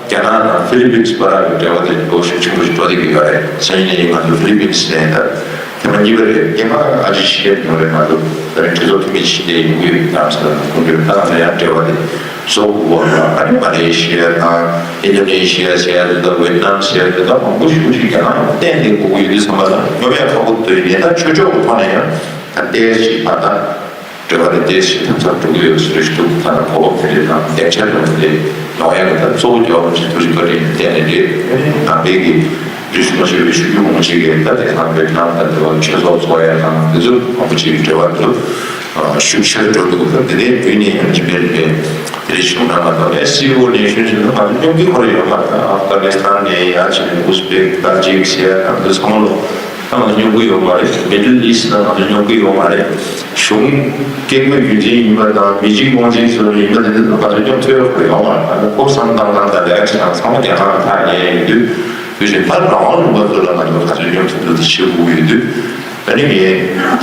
རྒྱ་ནག་དང་ཧྥི་ལི་པིན་སི་བར་གྱི་འབྲེལ་བ་དེ་ལོ་ཤུགས་ཆེན་པོ་ཞིག་འགྲོ་བསྡད་ཀྱི་ཡོད་རེད། སང་ཉིན་ནས་ང་ཚོ་ཧྥི་ལི་པིན་སི་ནས་ད་ཐེངས་མ་གཉིས་པ་རེད། སྔོན་མ་ཨ་ཅེ་ཤི་ཡ་ཡོང་རེད། ང་ཚོ་ད་རིང་གྲོས་ཚོགས་འཐུས་མི་ཞིག་དེ་ཡོང་གི་ཡོད་ལམ་སང་ཁོང་ཚོས་ད་ང་ཚོ་ཡང་འབྲེལ་བ་དེ་བཟོ་དགོས་པ་ཨ་ནི་མ་ལེ་ཤི་ཡ་དང་ཨིན་ཌོ་ནེ་ཤི་ཡ་ཟེར་ཡ་དེ་དང་ཝེ་ཏི་ནམ་ཟེར་ཡ་དེ་དང་མང་པོ་ཞིག་ཅིག་རྒྱ་ནག་ཡང་བརྟེན་ཏེ་དགོས་ཀྱི་ཡོད་དུས་ཙམ་པ་ལ་སྙོབ་ཡ་ཁག་པོ་འདུག་ཡིན་ནའི་ད་ཆོས་ཕྱོགས་ཀྱི་ཐོག་ནས་ཡང་། ད་ལྟའི་ཞིག་ད་ལྟ་འབྲེལ་བ་དེ་ལྟའི་ཞིག་ཐབས་ཚང་འགྲོ་གི་ཡོད་ཟེར་ཞིག་འདུག་ད་ལྟ་གོ་སྐབས་དེ་རེད་དང་ལེགས་ཆ་འདྲ་བོ་དེ་ཡོང་ཡ་གི་ད་གཙོ་བོ་རྒྱལ་བ་རིན་པོ་ཆེ་ཐུགས་རྗེ་བཀའ་དྲིན་བརྟེན་ནས་རེད། ནང་པའི་གི་རིས་སུ་མ་ཆད་པའི་ཆོས་བརྒྱུད་མང་པོ་ཅིག་གིས་ད་དེང་སང་བེད་ནམ་དང་དེ་བ་ཆོས་ཚོགས་འཚོགས་ཡ་དང་དེ་ཚོ་མང་པོ་ཅིག་གི་འབྲེལ་བ་དེ་ཚོ་ཤུགས་ཆེར་འགྲོ་འདུག་ད་དེ་ནས་བོད་ནས་ཡང་འཇིགས་པའི་རིགས་པའི་དེ་རིགས་བྱུང་ན་མ་གཏོགས་ཨེ་སི་ཨོ་ནེ་ཤན་ཞིག་ན་ང་ཚོ་སྙོམས་ཀྱི་ཁོར་ཡོད་མ་རེད། ཨབ་གྷ་ནི་སི་ཐན་ནས་ཡ་ཆེ་ནས་ཨུ་སི་པེག་ཏཱ་ཇིག་ཟེར་ཡ་དང་དེ་ཚང་མ་ལོ། ད་ང་སྙོམས་གི་ཡོད་མ་རེད། མི་ཌལ་ཨི་སི་ལ་ང་ཚོ་སྙོམས་གི་ཡོད་མ་རེད། གཞུང་སྐད་དགོས་རྒྱུ་མཚན་ཡིན་པ་དང་མི་གཅིག་དབང་ཆེན་ཚོ་ཡིན་པ་དེ་ཚོ་ང་ཚོ་སྙོམས་ཐུབ་ཡོད་མ་རེད། ང་ཚོ་ཁོ་བསམ་བཏང་བཏང་དང་ལས་ཀ་བྱེད་སྟངས་ཚང་མ་རྒྱ་ནག་ལ་ཐག་ཉེ་ཡོད་དུས་དུས་ཕྱིན་ད་རང་དབང་ལུང་པ་ཚོ་ལ་ང་ཚོ་ག་ཚོད་སྙོམས་ཐུབ་ཐུབ་དེ་བྱེད་དགོས་ཡོད་དུས་ཨ་ནི་ངས་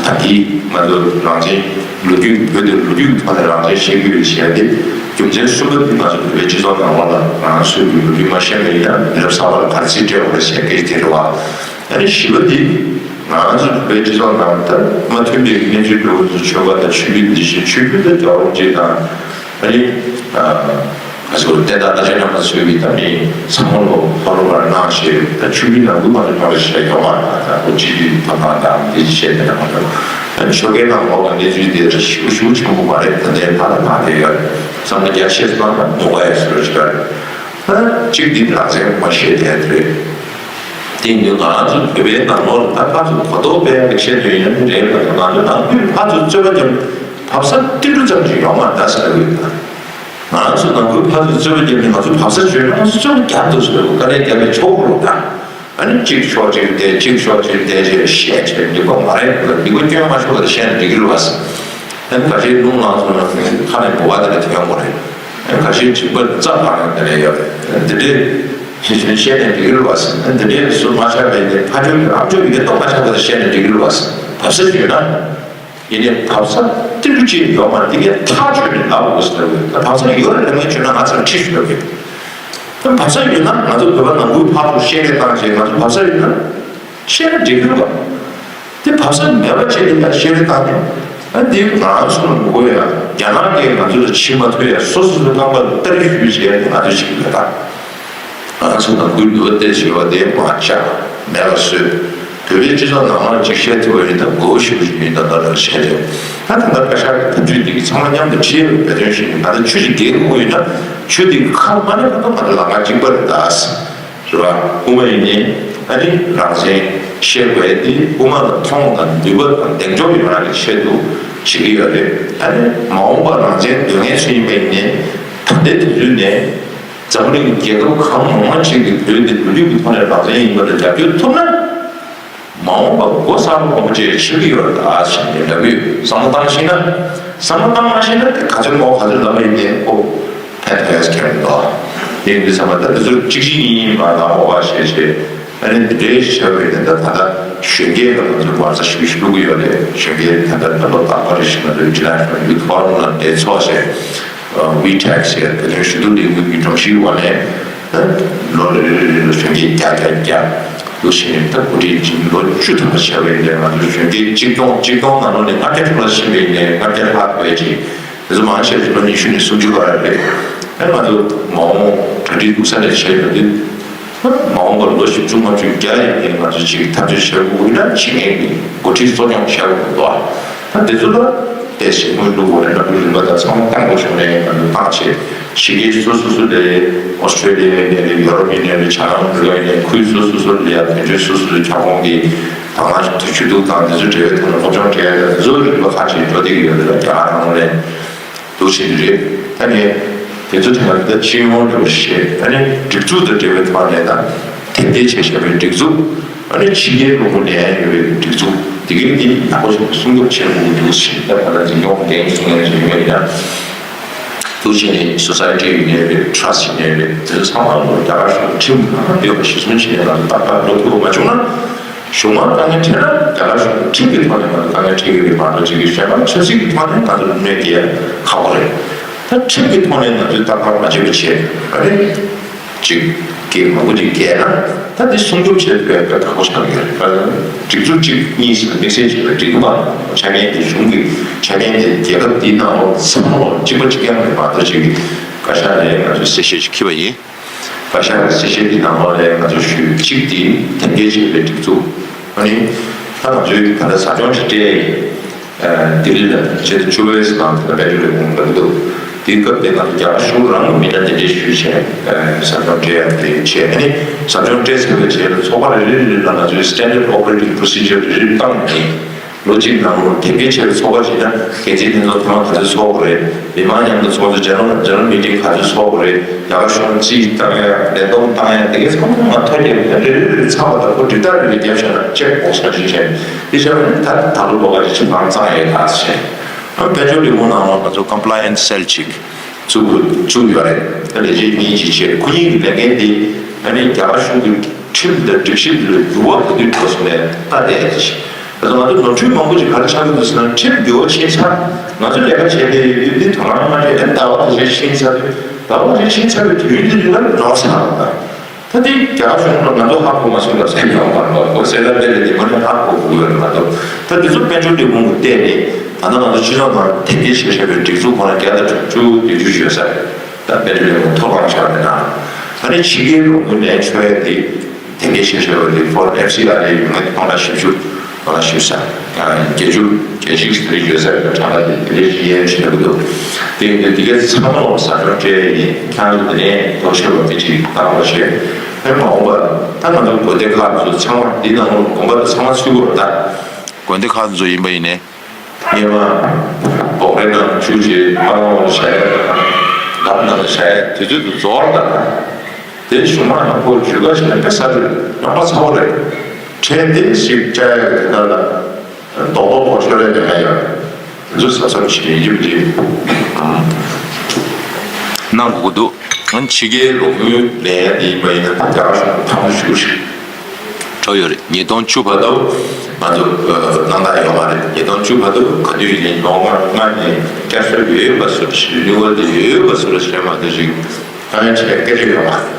ད་གིན་ང་ཚོ་རང་བཙན་ལོ་རྒྱུས་བོད་དུ་ལོ་རྒྱུས་ཀྱི་ཐོག་ནས་རང་བཙན་བཤད་རྒྱུ་ཡོད་བཤད་དེ་རྒྱུ་མཚན་གསུམ་པ་དེ་ང་ཚོ་བོད་པའི་སྤྱི་ཚོགས་ནང་ལོགས་ལ་ང་ཚོའི་ལོ་རྒྱུས་མ་ཤེས་པ་ཡིན་ན་མི་རབས་གསར་པ་ལ་ག་རེ་རྩིས་སྤྲད་དགོས་རེད་བཤད་སྐད་དེ་རེད་བ། ཨ་ནི་བཞི་པ་དེ། ང་ཚོ་བོད་པའི་སྤྱི་ཚོགས་ནང་ད་མ་མཐུན་པའི་གནས་ཚུལ་འགྲོ་བའི་ཆོས་པ་དང་ཆོས་བརྒྱུད་འདི་བཞིན་ཆོས་བརྒྱུད་དང་རྒྱལ་བ་རིན་པོ་ཆེ་དང་ཨ་ནི་ང་ཚོ་བསྟན་བདག་རྡོ་རྗེ་རྣམ་པ་ཚོའི་གི་ད་མི་ཚང་མ་ལོ་ཧོ་རུ་བར་གནང་ཞེས་ད་ཆོས་བརྒྱུད་ནང་ལུགས་ང་ཚོ་ཉོ་རེ་བྱས་ཡོང་བ་ད་ཁོ་སྤྱི་འཐུས་ཐོབ་ཐང་དང་འདི་བྱས་ཏེ་ན་མ་གཏོགས་ད་ཆོལ་ཁའི་ནང་ལོགས་ལ་གནས་ཚུལ་དེ་ཞེ་པོ་ཞེ་པོ་ཆེན་པོ་མ་རེད། ད་ལྟའི་ཕ་ལ་ཕ་དེ་ཡོད་རེད། བསམ་བློ་རྒྱ་ཆེ་སོང་ན་ཉོ་བ་ཡ་ཟེར་བ་ཞིག་ཡོད་རེད། ད་གཅིག་འདི་རང་བཙན་མ་བཤད་དེ་རེད། དེ་ཡིན་དུས་ང་རང་ཚོ་བོད་པའི་ནང་ལོགས་ལ་ད་ཕར་ཚུར་གོ་རྟོགས་སྤེལ་ཡག་གི་ཆེད་དུ་ཡིན་ན་རེད་པ། ང་ཚོ་ནང་ཁུལ་ཕར་ཚུར་རྩོད་པ་རྒྱབ་བབས་ས་ཏིལ་འབྲུ་ཙམ་ཞིག་ཡོང་མ་རེད་ཟེར་གི་ཡོད། ང་རང་ཚོ་ནང་ཁུལ་ཕར་ཚུར་རྩོད་པ་རྒྱབ་ནས་ང་ཚོ་བབས་ས་བྱོས་ན་ང་ཚོ་རྩོད་པ་རྒྱབ་ཐུབ་ཟེར་གི་དཀའ་ལས་རྒྱབ་པའི་ཆོག་གི་རེད་ད། ཨ་ནི་གཅིག་ཕྱོགས་གཅིག་བསྡད་གཅིག་ཕྱོགས་གཅིག་བསྡད་ཅེས་བཤད་བྱས་འདི་གོ་མ་རེད་གི་འདི་གོ་སྐྱོན་མ་ཆོག་པ་བཤད་ན་འགྲིག་གི་རེད་བ། ཨ་ནི་ཁ་ཤས་རླུང་ལངས་སོང་ན་ཁ་ནས་འབུ་བ་དེ་འདྲ་ཐོན་གི་རེད། ཨ་ནི་ཁ་ཤས་མཇིང་པ་རྩ་བར་ཡང་དེ་འདྲ་ཡོད་རེད། འདི་འདྲའི་ཞེས་བཤད་ནས་འགྲིག་གི་རེད་བ། འདི་འདྲའི་སུ་མ་ཆགས་པའི་ནི་ཕ་ཆོས་ཀྱི་ཨ་ཆོས་ཀྱི་ཡོད་མདོག་མ་ཆགས་པ་དེ་བཤད་ནས་འགྲིག་གི་རེད་བ། བབས་ས་ཡོད་ན། ཡིན་ནའི་བབས་ས་ཏིལ་འབྲུ་ཅིག་ཡོད་མ་རེད། འདི་གའི་ཐག་ཆོད་ནས་ལབ་དགོས་ཟེར་བས། ད་བབས་ས་ཡོད་རེད་ལབ་མཁན་བྱུང་ན་ང་ཚོར་ཁྲིད་ཞུ་ལབ་ཡོད། ད་བབས་ས་ཡོད་ན་ང་ཚོ་བོད་པ་ནང་ཁུལ་ཕར་ཚུར་བཤད་རེས་བཏང་བྱས་ང་ཚོ་བབས་ས་ཡོད་ན་བཤད་ན་འགྲིག་གི་རེད་པ། དེ་བབས་ས་མེད་པ་བྱས་ནས་ཡར་བཤད་རེས་བཏང་ནས་ཨ་འདི་ང་རང་ཚོ་ལ་མི་དགོས་ཡ། རྒྱ་ནག་གིས་ང་ཚོ་ལ་ཕྱི་མ་ཐོས་ཡ། སོ་སོ་སོའི་རྐང་པ་ལ་སྟ་རེ་ཞུས་བྱས་ནས་ང་ཚོ་བྱེད་ཀྱི་ཡོད་ད། ང་ཚོ་ནང་ཁུལ་འདུལ་བ་སྟེར་བྱེད་པ་དེ་མ་བཅག་མེད་པར་བཟོས། བོད་ བོད་པའི་སྤྱི་ཚོགས་ནང་ལ་ཅིག་བཤད་ཐུབ་པ་ཡིན་ན་དགོས་ཞུ་བཞིན་ཡིན་ད་ལྟ་ལ་བཤད་རེད། ད་ད་ལྟ་བཀའ་ཤག་གི་ཐབས་ཇུས་འདི་གི་ཚང་མ་མཉམ་དུ་ཁྲིད་ཡོད་པའི་དོན་ཞིག་ཡིན། ད་ལྟ་ཆོས་ཀྱི་འགན་དགོས་ཡོད་ན་ཆོས་འདི་གི་ཁ་ལ་མ་ནས་མ་གཏོགས་ང་ཚོ་ལམ་ཁ་གཅིག་པ་རེད་ད། རེད་བ། དབུ་མ་ཡིན་ནའི་ཨ་ནི་རང་བཙན་བཤད་དགོས་ཡ་འདི་དབུ་མ་ལ་མཐོང་དང་ནུས་པ་དང་གདེང་འཇོག་ཡོང་ཡ་གི་ཆེད་དུ་བྱེད་ཀྱི་ཡོད་རེད། ཨ་ནི་མ་འོངས་པ་རང་བཙན་འདོད་མཁན་ཚོ་ཡིན་པ་ཡིན་ནའི་ད་ལྟའི་དུས་ཚོད་ནས་འཛམ་གླིང་རྒྱལ་ཁབ་གང་མང་མང་ཅིག་གིས་བོད་འདི་ལོ་རྒྱུས་ཀྱི་ཐོག་ནས་རང་བཙན་ཡིན་པ་ལ་རྒྱབ་སྐྱོར་ཐུབ་ན། མ་འོངས་པ་སྒོ་གསར་པ་མང་པོ་ཅིག་ཕྱེ་གི་ཡོད་རེད་ད་ཞེས་ནས་ལབ་ཡོད། བསམ་བློ་བཏང་ཤེས་ན། བསམ་བློ་བཏང་མ་ཤེས་ན་དེ་ག་ཚོད་མང་ག་ཚོད་ལབ་པ་ཡིན་ནའི་ཁོ་ཕན་ཐོགས་ཡ་ཁྱེར་མི་འདུག་ཡིན་དུས་ཙམ་པ་ད་དེ་ཚོ་གཅིག་གཅིག་གཉིས་གཉིས་མ་ལབ་འོ་བ་ཞེས་བྱས། ཨ་ནི་འདི་འདྲའི་བྱས་པ་ཡིན་ན་ད་ད་ལྟ་གཞོན་སྐྱེས་ལ་ང་ཚོས་མ་རྩ་ཞིག་ཞུ་གི་ཡོད་རེད། གཞོན་སྐྱེས་ད་ལྟ་ད་ལོ་རྟག་པར་རེ་ཞིག་ང་ཚོའི་International Youth Forum ལ་གདན་འཚོགས་བྱས། WeTech ཟེར་བོད་དོན་ཞུ་གཏུག་ལས་འགུལ་གྱི་སྒྲོམ་གཞིའི་འོག་ནས་ལོ་རེ་རེ་རེ་ལ་གཞོན་སྐྱེས་བརྒྱ་བརྒྱ་བརྒྱ་འདུག་བྱས་ནས་ད་གོ་སྒྲིག་ཅིག་ལོ་བཅུ་ཐམ་པ་བྱས་པ་ཡིན་ནའི་ང་ཚོ་གཞོན་སྐྱེས་གཅིག་སྟོང་གཅིག་སྟོང་ནང་ལོགས་ནས་ལྔ་བརྒྱ་ལྷག་ཕྱིན་པ་ཡིན་ནའི་ལྔ་བརྒྱ་ལྷག་བས་ཅིག་དེ་ཚོ་མང་ཆེ་ལོ་ཉི་ཤུ་ནས་སུམ་ཅུ་བར་རེད། ཨ་ནི་ང་ཚོ་མ་འོངས་གྲ་སྒྲིག་སྡུག་ས་ནས་བྱས་ཡོད་དུས། མ་འོངས་པར་ལོ་བཞི་བཅུ་ལྔ་བཅུ་བརྒྱ་ཡས་མས་ང་ཚོས་ཅིག་ཐག་གཅོད་བྱེད་དགོས་ཀྱི་ན་བྱེད་མཁན་གྱི་འགོ་ཁྲིད་གཙོ་སྐྱོང་བྱེད་དགོས་འདུག་ད་དེ་ཚོ་ལ་བལྟས་ཤིང་སྔོན་འགྲོ་དགོས་རེད། ལྟ་སྐུལ་རིམ་པ་དང་ཚང་མ་བཏང་དགོས་བྱུང་ནས་ང་ཚོ་བཏང་བྱས་ཕྱི་རྒྱལ་སོ་སོ་སོ་ལས་ཨོ་སི་ཁྲེ་ལི་ཡ་ཡིན་ནའི་རེད། ཡོ་རོབ་ཡིན་ནའི་རེད། བྱང་ཨ་མི་རི་ཀ་ཡིན་ནའི་ཁུལ་སོ་སོ་སོ་ལ་ཡ་དོན་གཅོད་སོ་སོ་སོའི་ཁྱབ་ཁོངས་ཀྱི་དང་བླངས་ཞུ་གཏུག་དང་དེ་ཚོའི་འབྲེལ་བའི་ཐོག་ནས་སློབ་སྦྱོང་སྤྲད་ཡ་དང་དེ་ཚོའི་རིམ་པ་ཁག་ཅིག་འགྲོ་བསྡད་ཀྱི་ཡོད་རེད། རྒྱ་གར་ནང་ལ། འདུག་བྱེད་ཀྱི་རེད། ཨ་ནི་དེ་ཚོ་དེ་མ་ད་སྤྱི་ཡོངས་འགྲོ་བྱེད། ཨ་ནི་སྒྲིག་འཛུགས་དང་འབྲེལ་བའི་ཐོག་ནས་དང་དེབ་སྐྱེལ་བྱེད་བྱ་བའི་སྒྲིག་འཛུགས། ཨ་ནི་ཕྱི་རྒྱལ་ལུང་པ་ནས་ཡོད་པའི་སྒྲིག་འཛུགས་དེ་གའི་དེ་ཡག་པོ་ཞིག་སྲུང་སྐྱོབ་བྱེད་དགོས་ཀྱི་འདུག་ཞེས་ད་ག་ལ་འཛིན་སྐྱོང་འགན་སྲུང་མཁན་ཞིག་ཡོད་ན། འདུག་བྱེད་ནས་སོ་སའི་ཊི་ཡིན་ནའི་རེད། ཊ་ར་སི་ཊི་ཡིན་ནའི་རེད། དེ་ཚོ་ཚང་མ་ལ་རྒྱ་གར་གཞུང་ཁྲིམས་ནང་ཡོད་པ་གཞིར་བཟུང་བྱས་ནས་ང་ཚོ་ཏག་ཏག་འགྲོ་ཐུབ་པ་མ་བྱུང་ན། གཞུང་མང་དཀའ་ངལ་འཕྲད་ན་རྒྱ་གར་གཞུང་ཁྲིམས་ཀྱི་ཐོག་ནས་ང་ཚོ་དཀའ་ངལ་འཕྲད་ཀྱི་རེད་མ་གཏོགས་ཅིག་གི་གཞན་པ་ཆབ་སྲིད་ཀྱི་ཐོག་ནས་ང་ཚོ་གནོད་སྐྱེལ་ཁག་པོ་རེད། ད་ཁྲིམས་ཀྱི་ཐོག་ནས་ང་ཚོས་ཏག་ཏག་མ་བྱེད་པ་བྱས་ཨ་ནི་ཅིག་གི་མང་པོ་ཅིག་བརྒལ་ན་ད་དེ་སྲུང་སྐྱོབ་བྱེད་ཐུབ་ཡ་དཔེ་ཁག་པོ་ཆགས་ཀྱི་རེད། སྒྲིག་འཛུགས་གཅིག་གཉིས་ཟེར་དམིགས་བསལ་བྱས་པའི་སྒྲིག་འཛུགས་ཆ་རྐྱེན་དེ་གཞུང་གི་ཆ་རྐྱེན་དེ་རྒྱལ་ཁབ་འདིའི་ནང་ལོགས་ཚང་མ་ལོགས་གཅིག་པ་གཅིག་རྐྱང་རེད་མ་གཏོགས་ཅིག་གི་བཀའ་ཤག་ནས་ང་ཚོས་གསལ་བཤད་ཅིག་འཁྱེར་བ་ཡིན། བཀའ་ཤག་གི་གསལ་བཤད་འདི་ནང་ལོགས་ནས་ང་ཚོས་ཞུས་གཅིག་འདི་དེབ་སྐྱེལ་བྱས་པའི་སྒྲིག་འཛུགས། ཨ་ནི་ད་ང་ཚོས་ད་ལྟ་ཟབ་སྦྱོང་ཞིག་སྤྲད་ཡིན། ལྡི་ལི་ལ་ཕྱི་ཟླ་བཅུ་པའི་ནང་དེ་ལ་དཔལ་འབྱོར་ལས་ཁུངས་ལ་འདུག་དེའི་སྐབས་དེ་ང་ཚོ་རྒྱ་གར་གཞུང་རང་གི་མི་སྣ་དེ་འདྲས་ཞུས་བྱས་ཟབ་སྦྱོང་སྤྲད་ཡག་དེ་བྱས། ཨ་ནི་ཟབ་སྦྱོང་སྤྲད་ཚར་བའི་རྗེས་ལ་ཚོགས་པ་རེ་རེ་རེ་རེ་ལ་ང་ཚོས་Standard Operating Procedure རེ་རེ་བཏང་ནས། ལོ་གཅིག་ནང་ལོ་དེབ་སྐྱེལ་བྱས་པའི་ཚོགས་པ་ཞིག་ན་འགན་འཛིན་ལྷན་ཚོགས་ཐེངས་མ་ག་ཚོད་ཚོགས་དགོས་རེད། མི་མང་མཉམ་དུ་ཚོགས་ཚུལ་General General Meeting ག་ཚོད་ཚོགས་དགོས་རེད། རྒྱ་གར་གཞུང་རྩིས་བཏང་ཡ་ལས་བསྡོམས་བཏང་ཡ་དེ་གའི་ཚང་མ་ཐོ་རྒྱབ་ཡ་རེ་རེ་རེ་རེ་ཚང་བ་དང་ཁོ་འབྲི་སྟངས་རེ་རེ་བརྒྱབ་བཞག་ན་check box ག་ཚོད་བྱས་དེ་བྱས་པ་ནི་ད་ད་ལོ་ལོ་ག་ཚོད་ཅིག་མང་ཙང་ཡོད་ད་ཟེར། དཔལ་འབྱོར་ལས་ཁུངས་ནང་ལ་ང་ཚོ་Compliance Cell ཅིག་བཙུགས་བཙུགས་ཡོད་རེད། ད་ལས་བྱེད་གཉིས་ཅིག་བྱས། ཁོ་གཉིས་ཀྱི་ལས་འགན་དེ་ཨ་ནི་རྒྱ་གར་གཞུང་གི་ཁྲིམས་དང་སྒྲིག་གཞི་འདི་ལ་འགྱུར་བ་ག་དུས་འགྲོ་སོང་ནས་ལྟ་བསྡད་ཅིག་ད་ང་ཚོ་ནོར་འཁྲུལ་མང་པོ་ཅིག་ག་རེ་ཆགས་ཀྱི་འདུག་ཟེར་ན། ཁྲིམས་འགྱུར་བ་ཕྱིན་ཚར། ང་ཚོ་ལས་ཀ་བྱས་ཏེ་ཡོད་དུས་དོ་སྣང་མ་སྤྲད། ཨ་ནི་ཟླ་བ་དེ་ཚོ་ཕྱིན་ཚར་དུས། ཟླ་བ་དེ་ཕྱིན་ཚར་བའི་དུས་ཡུན་དེ་རིང་ལ་ནོར་ཚར་བ་དང་། ད་དེ་རྒྱ་གར་གཞུང་ལ་ང་ཚོ་ཧ་གོ་མ་སོང་ལབ་ས་ཡོང་མ་རེད་པ། ཁོ་གསལ་བསྒྲགས་སྤེལ་ལས་དེ་མ་ནས་ཧ་གོ་དགོས་ཡོད་མ་གཏོགས། ད་དེ་ཚོ་དཔལ་འབྱོར་ལས་ཁུངས་ཀྱིས་བལྟས་ནས་ད་ལྟ་ང་ཚོ་སྤྱི་ཚོགས་ནང་དེབ་སྐྱེལ་བྱས་བཞག་པའི་སྒྲིག་འཛུགས་ཁོ་ན་བརྒྱ་དང་དྲུག་ཅུ་བདུན་ཅུ་ཡོད་ས་རེད། ད་དཔལ་འབྱོར་ལས་ཁུངས་ཐོ་རངས་བཞག་པའི་ནང་ཨ་ནི་ཕྱི་རྒྱལ་ལུང་པ་ནས་འཚོལ་ཡ་དེ། དེ་འདྲའི་ཤེས་བྱ་བ་དེ་ཧྥོར་ཨེཕ་སི་ཨར་ཨེ་ཡོད་མེད་སྟོང་ཕྲག་བཞི་བཅུ་སྟོང་ཕྲག་བཞི་བཅུ་ས་བརྒྱད་ཅུ་བརྒྱད་ཅུ་ཟེར་ཡོད་ས་རེད། ཁྲ་ལ་དེ་དེ་འདྲའི་ཤེས་ཡོན་ཤེས་ཀྱི་འདུག་དེ་དེ་དེ་གའི་ཚང་མ་ལ་ཟབ་སྦྱོང་སྤྲད་ཡིན། ཁྱེད་རང་ཚོ་དེ་ནས་ཐོག་ཤེས་པ་མི་གཅིག་བཏང་བ་བྱས། ཨེ་མ་འོངས་པ་ད་ང་ཚོ་དགོན་སྡེ་ཁག་ཚོ་ཚང་མ་འདི་ནང་ལོགས་དགོན་པ་དེ་ཚང་མ་ཚུད་དགོས་རེད་ད། དགོན་སྡེ་ཁག་ཚོ་ཡིན་པ་ཡིན་ནའི། སྔོན་མ་སྦོག་རེ་ནང་བཅུག་བྱས་པ་ལོང་བ་བྱས། ལབ་ན་བྱས་དུས་ཚོད་དུ་རྫོགས་ལ། དེ་གཞུང་མང་ནང་ཁོ་ཇུས་ཀ་ཞིག་ལ་དཔེ་ས་རེད། རྙོག་པ་ཚ་བོ་རེད། ཁྲལ་དེ་ཞིག་བཅའ་ཡ་དེ་དག་ལ་རྡོག་རྡོག་གོ་ཤོར་ཡ་དེ་མེད་ཡ། དེ་ཚོ་གཟབ་གཟབ་བྱེད་ཡིན་གྱི་མི་འདུག་གནང་དགོས་ཀྱི་འདུག་ཕྱི་རྒྱལ་ལུང་པའི་ལས་ཡ་དེ་ཡིན་པ་ཡིན་ན་ད་རྒྱ་གར་གཞུང་ཕམ་ཞུ་ཞིག་འགྲོ་ཡོད་རེད། ཉིས་སྟོང་བཅུ་བར་དུ་ང་ཚོ་གནང་སྟངས་ཡོད་མ་རེད། ཉིས་སྟོང་བཅུ་བར་དུ་ག་དུས་ཡིན་ནའི་ལོ་ལྔ་ལྔ་ནས་བསྐྱར་གསོ་ཡོད་པ་བཟོ་འདྲ་ཞིག་རི་ནིའུ་ཝལ་དེ་ཡོད་པ་བཟོ་འདྲ་ཞིག་མ་གཏོགས་ཅིག་དཀའ་ངལ་འཕྲད་སྐད་ཆ་ཡོད་མ་རེད།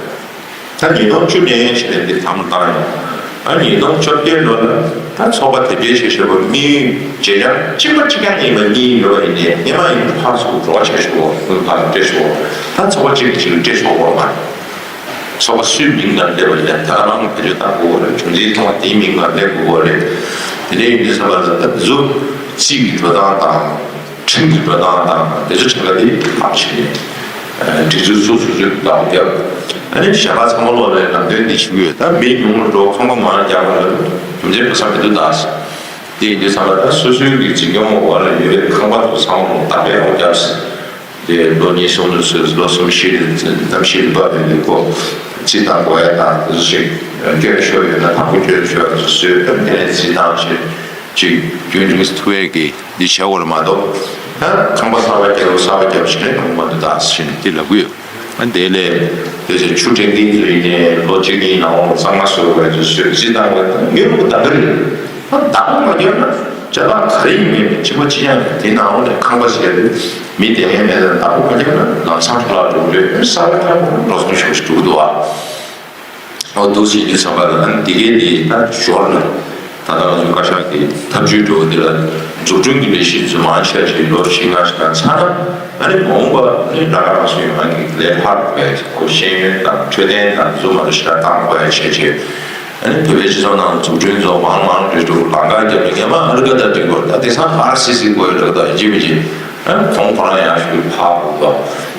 ད་ཉིས་སྟོང་བཅུ་ནས་བྱས་ནས་འདི་དམ་བཏང་ཡོད། ད་ཉིས་སྟོང་བཅོ་བརྒྱད་ལོ་ལ་ད་ཚོགས་པ་དེ་འདྲའི་ཞིག་བྱེད་པ་དམིགས་ཡུལ་ཇེ་ཆུང་གཅིག་པ་གཅིག་རྐྱང་ཡིན་པ་གཉིས་ཡོད་པ་ཡིན་ནའི་སྔོན་མ་ཡིན་ན་ཕར་ཚུར་རོགས་བྱས་ཆོག་གོ། ཕར་སྤྲད་ཆོག་གོ། ད་ཚོགས་པ་གཅིག་གིས་གཅིག་ལ་སྤྲད་ཆོག་གོ་མ་རེད། ཚོགས་པ་སུའི་མིང་ལ་སླེབས་པ་ཡིན་ན་ད་རང་བེད་སྤྱོད་བཏང་དགོས་རེད། གྲུབ་འབྲས་མཐོང་བ་དེའི་མིང་ལ་སླེབས་དགོས་རེད། དེ་འདྲ་ཡིན་དུས་ཙམ་པ་ལ་ད་འདི་ཚོ་རྩིས་ཀྱི་འགྲོ་སྟངས་དང་། ཁྲིམས་ཀྱི་འགྲོ་སྟངས་དང་། དེ་ཚོ་ཁྲིམས་ཀ་དེ་ཕར་ཕྱིན་ནས་སྒྲིག་འཛུགས་སོ་སོ་སོའི་བདག་པོ་རྒྱབ། ཨ་ནི་གཞན་པ་ཚང་མ་ལོག་ལ་ལམ་སྟོན་འདི་ཞུ་གི་ཡོད། ད་མི་ཉུང་རུ་འགྲོ། ཁང་པ་མང་རུ་རྒྱག་པ་ལ་རྒྱུ་མཚན་ཕུན་སུམ་མི་འདུག་ད། དེ་ཡིན་དུས་ཙམ་པ་ད་སོ་སོའི་གི་འཛིན་སྐྱོང་འོག་ལ་ཡོད་པའི་ཁང་པ་ཚོ་ཚང་མ་ལ་བདག་པོ་རྒྱབ། དེ་ལོ་གཉིས་གསུམ་ལ་སོས། ལོ་གསུམ་བཞི་རེ་གནམ་གཤིས་རིམ་པ་རེ་རེ་སྐོར། རྩིས་བཏང་དགོས་ཡ་དང་། དེ་ཚོ་ཞིག་སྐྱོན་ཤོར་ཡོད་ན་དང་པོ་སྐྱོན་ཤོར་ཡ་ཚོ་བཟོས། དེ་ནས་རྩིས་བཏང་བྱས་ཅིག་རྒྱུན་རིང་ཐུབ་ཡས་ཀྱི་འདི་བྱ་དགོས་རེད་མ་གཏོགས། ད་ཁང་པ་གསར་པ་རྒྱབ་གསར་པ་རྒྱབ་བྱས་ནས་ཁང་པ་འདི་དག་བྱས་ནས་འདི་ལབ་གི་ཡོད། ཨ་དེ་ལས་དེ་ཚོ་ཆུ་འདྲེན་མཁན་ཚོ་ཡིན་ནའི་ལོ་གཅིག་གཉིས་ནང་ལ་གཙང་མ་བཟོ་དགོས་ཡ་ཚོ་བཟོས། རྩིས་བཏང་དགོས་ཡ་དང་ཡོད་པ་ད་ག་རེད། ད་བདག་པོ་མ་རྒྱབ་ན་ཅ་ལག་ག་རེ་ཡིན་མིན་གཅིག་པ་གཅིག་རྐྱང་རེད། དེ་ནང་ལོགས་ནས་ཁང་པ་ཟེར་དུས་མི་དེ་ངན་མེད་ན་བདག་པོ་མ་རྒྱབ་ན་ལམ་སང་འཕྲོ་བརླག་འགྲོ་གི་རེད། གསར་པ་ཐོན་པ་འགྲོ་སོང་ཤོར་ཞིག་འགྲོ་གི་འདུག་ཨ། ཨོ་འདུག་ཟེར་དུས་ཙམ་པ་ལ་ཨ་ནི་དེ་གའི་དེ་ད་ཞོར་ལ་ད་ལྟ་ང་ཚོ་བཀའ་ཤག་གི་ཐབས་ཇུས་འགྲོ་བ་འདི་ལ་འཛུགས་སྐྲུན་གྱི་ལས་གཞི་འཛུལ་མ་བྱས་བྱས་ལོ་བཞི་ལྔ་ཞིག་ལ་ཚར་ན། ཨ་ནི་མ་འོངས་པ་ནི་རང་རང་སོ་སོའི་ནང་གི་ལས་འཕར་དགོས་ཡ་ཁོ་ཤེས་ཡོན་དང་འཕྲོད་བསྟེན་དང་འཛུལ་མ་འགྲོ་ཞིག་ལ་བཏང་དགོས་ཡ་བྱས་བྱས། ཨ་ནི་བོད་པའི་སྤྱི་ཚོགས་ནང་འཛུགས་སྐྲུན་ཚོ་མང་མང་འགྲོ་འགྲོ་ལམ་ཁ་རྒྱབ་ནས་ངས་མ་ཨ་རི་ཀ་ད་འགྲིག་གོ། ད་དེང་སང་ཨར་སི་སི་དགོས་ཡོད་འགྲོ། ད་ཡིན་གཅིག་མིན་གཅིག་ཨ་ཁོང་ཁོ་རང་ཡག་ཤོས་ཕར་འགྲོ།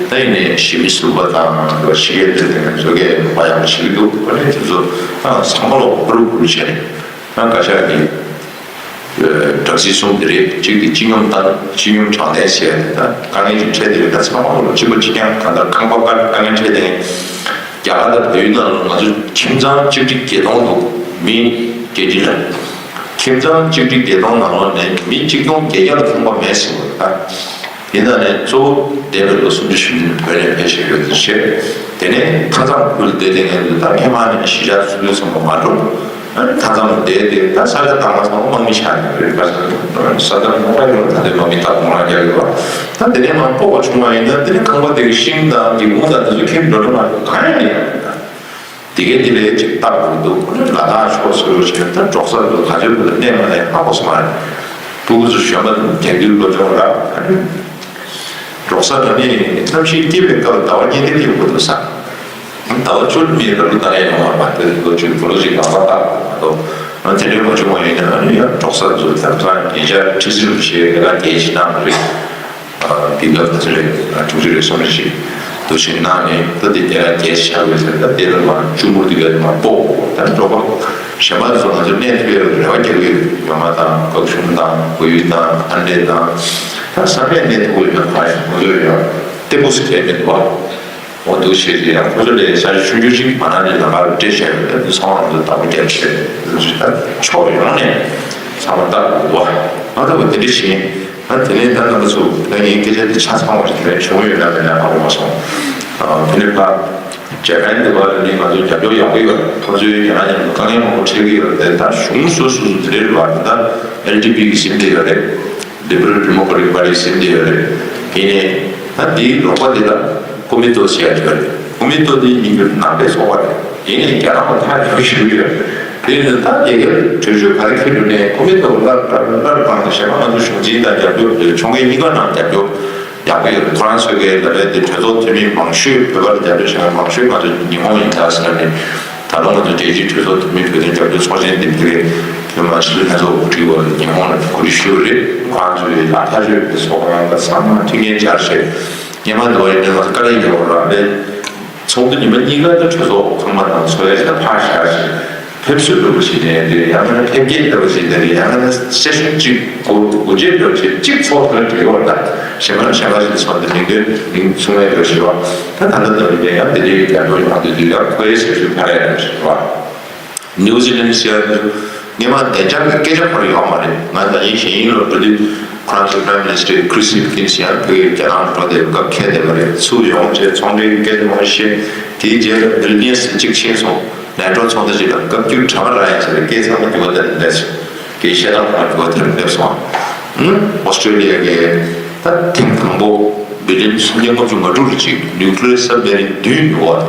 ད་ཡིན་ནའི་ཞི་མི་ཟུར་པ་དང་ཕྱི་རྒྱལ་དེ་ཚོ་གས་མ་ཡག་པོ་བྱེད་ཀྱི་འདུག། ཨ་ནི་དེ་ཚོ་ཨ་ཚང་མ་ལོག་ཧུར་ཧུར་བྱས་ནས་ཨ་བཀའ་ཤག་གིས་དྲག་རྩལ་གསུམ་དེ་རེད། གཅིག་དེ་སྤྱི་སྙོམས་ལྟར་སྤྱི་སྙོམས་དྲང་བདེན་ཟེར་ཡ་དེ། ད་དཀའ་ངལ་ཅིག་འཕྲད་བསྡད་ཡོད། ད་ཚང་མ་ལོ་གཅིག་པ་གཅིག་རྐྱང་། གང་ལྟར་ཁང་པ་དཀའ་དཀའ་ངལ་འཕྲད་བསྡད་མཁན་རྒྱ་གར་དང་བལ་ཡུལ་ནང་ལ་ང་ཚོ་ཁྱིམ་ཚང་གཅིག་ཁྲི་བརྒྱད་སྟོང་འདུག། མི་བརྒྱད་ཁྲི་ལ། ཁྱིམ་ཚང་གཅིག་ཁྲི་བརྒྱད་སྟོང་ནང་ལོགས་ནས་མི་གཅིག་སྟོང་བརྒྱད་བརྒྱ་ལ་ཁང་པ་མེད་ཟེར་བ་རེད། ད་དེ་ནང་ནས་གཙོ་བོ་འདས་པའི་ལོ་སུམ་ཅུ་ཞིག་ནས་བོད་ནས་ཕེབས་བཞིན་ཡོད་ཚུལ་བཤད། དེ་ནས་མཐའ་མཚམས་ཁུལ་བསྡད་བསྡད་མཁན་ཚོ་ད་སྔོན་མ་ནས་གཞིས་ཆགས་ཚུགས་དུས་ཙམ་པ་མ་འགྲོ། ཨ་ནི་མཐའ་མཚམས་བསྡད་དེ་ད་ས་ཆ་བཏང་བ་ཚང་མ་དམག་མི་ཆགས་ནས་རེད། ས་ཆ་མ་པ་ཡོད་ད་དེ་དམག་མི་ད་གོང་ལ་རྒྱག་ཡོད་པ། ད་དེ་ནས་མར་སྤོ་བ་བྱུང་བ་ཡིན་ན་དེ་ནས་ཁང་པ་དེ་གི་ཤིང་དང་སྒེའུ་ཁུང་དང་དེ་ཚོ་ཁྱེར་འགྲོ་འགྲོ་མ་རེད། གང་ཡང་མེད་ཡ་རེད། ད་དེ་གས་དེ་ལས་ཅིག་བཏགས་དགོས་འདུག། ཨ་ནི་ལ་དྭགས་ཕྱོགས་སུ་རུ་བྱས་ད་འབྲོག་ས་འདུག། ག་ཚོད་བུ་ལ་གནས་མ་གནས་ཧ་གོ་སོང་མ་རེད། ཕྲུ་གུ་ཚོ་གཞོན་པ་དང་དེང་དུས་སློབ་སྦྱོང་རག། ཨ་ནི་འབྲོག་ས་འདྲ་ནི་གནམ་གཤིས་སྐྱིད་པའི་སྐབས་ཟླ་བ་གཉིས་དེ་སྐྱིད་པོ་འདུག་ས། ཟླ་བ་བཅུ་མིན་ར་ལུ་ད་ལན་ཡོང་བ་མ་གཏོགས་ལོ་བཅུ་ལོ་གཅིག་ལ་བ་ཏག་མ་གཏོགས། ཨ་དེ་འདྲའི་མ་བྱུང་བ་ཡིན་ན་ཨ་ནི་ཡང་འབྲོག་ས་ཚོ་ད་ལྟ་ཉེ་ཆར་ཁྲི་སིམ་ཞེས་ལས་ཀ་གལ་ཆེ་གནང་རེད། འདི་ག་ག་ཚོད་རེད། དྲུག་ཅུ་རེ་གསུམ་རེ་ཞིག་འདུ་ཤེས་གནང་ནས་ད་འདི་དེ་ལ་རྒྱལ་ཆགས་ཡོད་ཟེར། ད་དེ་ལ་མ་ཅུང་མུར་འདི་ག་མ་སྤོ། ད་འགྲོ་པ་གཞན་པ་ཚོ་ང་ཚོ་གནས་ཐུབ་ཡོད་རེ་བ་རྒྱག་གི་ཡོད། ཡོང་མ་དང་། སྐབས་ཤུམ་དང་། བལ་ཡུལ་དང་། ཨ་འདྲས་དང་། ད་ས་གནས་གནས་ཐུབ་ཡོད་ན་ཕ་ཡང་ཁོ་ཚོས་ཡང་ལྟད་མོ་ཟེར་མཁན་མི་འདུག་བ། འོ་འདུག་བྱས་ཏེ་ཡང་ཁོ་ཚོ་ལས་ས་ཆ་ཆུང་ཆུང་ཅིག་མ་ན་ལི་ལམ་ཁ་ལ་སྤྲད་བཞག་ཡོད། ད་འདི་ཚང་མ་ང་ཚོ་བདག་པོ་རྒྱབ་བྱས་ད་ཕྱོགས་ཡོངས་ནས་ཚང་མ་བལྟ་དགོས་འདུག་བ། ང་ཚོ་འོ་དེ་འདྲ་བྱས། ཨ་དེ་ནས་ད་རྣམ་པ་ཚོ་ད་ངའི་སྐད་ཆ་འདི་ཆ་ཚང་བ་ཞིག་དེ་བྱུང་ཡོད་ན་མེད་ན་ཧ་གོ་མ་སོང་། ཨ་དེ་ནས་ཕར་ཇ་པན་འདི་བར་ནི་ང་ཚོ་རྒྱབ་སྐྱོར་ཡག་པོ་ཡོད་རེད། ཁོ་ཚོས་ཡང་ཡང་དཀའ་ངལ་མང་པོ་འཕྲད་ཀྱི་ཡོད་རེད། ད་གཞུང་སོ་སོ་སོ་དེ་འདྲའི་བར་ད་ལྡི་པི་གི་ཟིན་བསྡད་ཡོད་རེད། Liberal Democratic Party ཟིན་བསྡད་ཡོད་རེད། ཡིན་ནའི་ད་འདིའི་རོགས་པ་འདི་ལ་ཀོ་མི་ཏོ་ཟེར་ཡ་ཅིག་ཡོད་རེད། ཀོ་མི་ཏོ་འདི་ཡིན་རྒྱུ་ནང་པའི་ཚོགས་པ་རེད། ཡིན་ནའི་རྒྱ་ནག་པ་ཐག་ཉེ་པོ་ཞིག་ཡོད་རེད། དེ་ཡིན་ན་ད་རྒྱ་གར་གྲོས་ཆོད་ག་རེ་འཁྱེར་འགྲོ་ནའི་ཀོ་མི་ཏོ་སླར་སླར་སླར་བཏང་ནས་གཞན་པ་ང་ཚོ་གཞུང་འཛིན་དང་རྒྱབ་སྐྱོར་ཕྱོགས་འགལ་གཉིས་ཀ་ནང་རྒྱབ་སྐྱོར་ཡག་པོ་ཡོད་རེད། ཁོ་རང་ཚོའི་གི་ལ་ལས་དེ་གྲོས་ཚོགས་འཐུས་མི་མང་ཤོས་བོད་པར་རྒྱབ་སྐྱོར་བྱེད་མཁན་མང་ཤོས་ང་ཚོ་ཉི་ཧོང་ཡིན་ད་ཟེར་ནས། ད་ལོ་ང་ཚོ་རྒྱལ་སྤྱིའི་གྲོས་ཚོགས་འཐུས་མི་བོད་དོན་རྒྱབ་སྐྱོར་ཚོགས་ཆེན་འདེམས་ཐོན་གྱི་ཡོད་མ་ཞིག་ལ་ང་ཚོ་འགོ་ཁྲིད་པ་ཉི་ཧོང་ལ་གོ་སྒྲིག་ཞུས་པ་རེད། ཁོ་རང་ཚོའི་ལ་ཐག་ཆོད་པའི་ཚོགས་ཁང་ལ་ཚང་མ་མཐུན་རྐྱེན་སྦྱར་བྱས་སྔོན་མ་འདི་བ་ཡིན་ན་ང་ཚོ་བཀའ་ལན་རྒྱག་པ་རང་རེད། ཚོགས་འདུ་ཉི་མ་གཉིས་ཀ་ད་གྲོས་ཚོགས་ཚང་མ་དང་ཚོགས་ཡ་ཕར་བཞག་བྱས། ཕེབས་བསུ་འདྲ་པོ་ཞིག་ནས་དེ་ཡང་ན་ཕེབས་སྐྱེལ་འདྲ་པོ་ཞིག་དེ་ཡང་ན་སེ་ཤན་གཅིག་གོ་གོ་འབྱེད་འདྲ་པོ་ཞིག་གཅིག་ཚོགས་དོན་དེ་ཡོད་ད། གཞན་པ་གཞན་པ་ཞིག་ཚོགས་དེ་མིང་དོན་མིང་མཚུངས་ཡ་འདྲ་ཞིག་བ། ད་ད་ལྟ་འདྲ་པོ་ཡིན་ཡང་དེ་འདྲའི་རྒྱབ་སྐྱོར་ཡོང་དུས་དུས་ཡང་ཁོའི་ཞབས་ཞུ་ཕར་ཡ་འདྲ་ཞིག་བ། ནིའུ་ཛི་ལན་ཟེར་ཡ་འདི་སྔོན་མ་བདེ་འཇགས་ཀྱི་སྐད་ཆ་ཁོ་རང་ཡོད་མ་རེད། ང་ད་ཡིན་གཞན་ཡིན་ལོ་འགྲོ་དུས་ཁོ་རང་ཚོའི་Prime Minister Chris Hipkins་ཡང་བོད་ཀྱི་རྒྱ་ནག་འགྲོ་དེ་སྐབས་འཁེལ་བསྡད་པ་རེད། ཚུར་ཡོང་བྱས་ཚོང་འབྲེལ་སྐད་ཆ་མང་པོ་བཤད། དེའི་རྗེས་ལ་Vilnius་གཅིག་ཕྱིན་སོང་། ནེ་ཊོ་ཚོགས་འདུ་ཅིག་ལ་བཀའ་བཀྱོན་གྲ་མ་ར་ཡིན་ཟེར་བའི་སྐད་ཚང་མ་འགྱུར་བ་དེར་སླེབས་སོང་། སྐད་བཤད་སྟངས་ཁོ་རང་འགྱུར་བ་དེར་སླེབས་སོང་། ཨུ་ཨོ་སི་ཀྲེ་ལི་ཡ་གི་ད་ཐེངས་དང་པོ་བི་ལི་ཡན་སུམ་བརྒྱ་ལྔ་བཅུ་ང་དྲུག་ལ་ཅིག་Nuclear Submarine་བདུན་ཡོད་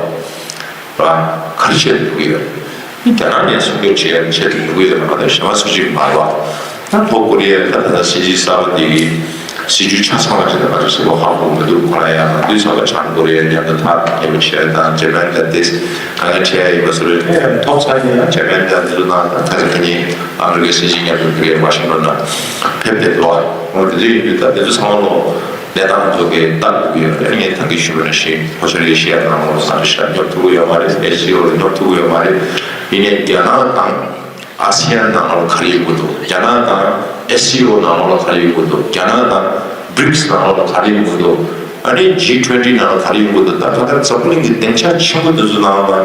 པ་རེད། ར་ག་རེ་བྱས་ནས་འགྲོ་གི་ཡོད་རེད། ཨི་རྒྱ་ནག་ནས་སྲུང་སྐྱོབ་བྱེད་ཡ་ཆེད་དུ་འགྲོ་གི་ཡོད་རེད་མ་གཏོགས་གཞན་པ་སུ་གཅིག་མ་རེད་བ། ད་ལྷོ་ཀོ་རི་ཡ་ད་ད་ལྟ་སྲིད་ཇུས་གསར་པ་འདི་གི་ སྲིད་ཇུས་ཆ་ཚང་བ་ཅིག་ལ་ང་ཚོ་གཟིགས་པ་ཧ་གོ་མི་འདུག་ཁོ་རང་ཡང་དུས་ཚོད་ལ་བྱང་ཀོ་རི་ཡ་མཉམ་དུ་ཐག་ཉེ་པོ་བྱས་དང་ཇེ་པན་དང་ཏིས་ང་ལ་ཁྲིད་ཡ་ཡིན་པ་སོགས་རེད། ཐོབ་ཚར་ཡིན་ཡང་ཇེ་པན་དང་དེ་ཚོ་ནང་ད་ཁ་སང་ཁ་ཉིན་ཨ་མི་རི་ཀའི་སྲིད་འཛིན་མཉམ་དུ་དེ་གའི་ཝ་ཤིང་ཊོན་ནང་ཕེབས་བསྡད་འདུག་འོ་དེ་ཚོ་ཡིན་དུས་ད་དེ་ཚོ་ཚང་མ་ལོ་གནས་སྟངས་ཚོ་གའི་ལྟ་དགོས་ཀྱི་ཡོད་རེད། ངས་ད་གིན་ཞུས་པ་ནང་བཞིན་ཧོ་ཤར་ཨེ་ཤི་ཡ་ནང་ལོགས་ས་རེད་ཤག་སྙོབ་ཐུབ་ཀྱི་ཡོད་མ་རེད། ཨེ་སི་སི་ཨོ་ལ་སྙོབ་ཐུབ་ཀྱི་ཡོད་མ་རེད། ཡིན་ནའི་རྒྱ་ནག་དང་། ཨ་སི་ཡན་ནང་ལོགས་ག་རེ་ཡོང་གི་འདུག་རྒྱ་ནག་དང་ཨེ་སི་སི་ཨོ་ནང་ལོགས་ག་རེ་ཡོང་གི་འདུག་རྒྱ་ནག་དང་བྷི་རིག་སི་ནང་ལོགས་ག་རེ་ཡོང་གི་འདུག་ཨ་ནི་ཇི་ཊུ་ཝེན་ཊི་ནང་ལོགས་ག་རེ་ཡོང་གི་འདུག་ད་ག་ད་འཛམ་བུ་གླིང་གི་སྡིངས་ཆ་ཆེན་པོ་འདི་ཚོ་ནང་ལ་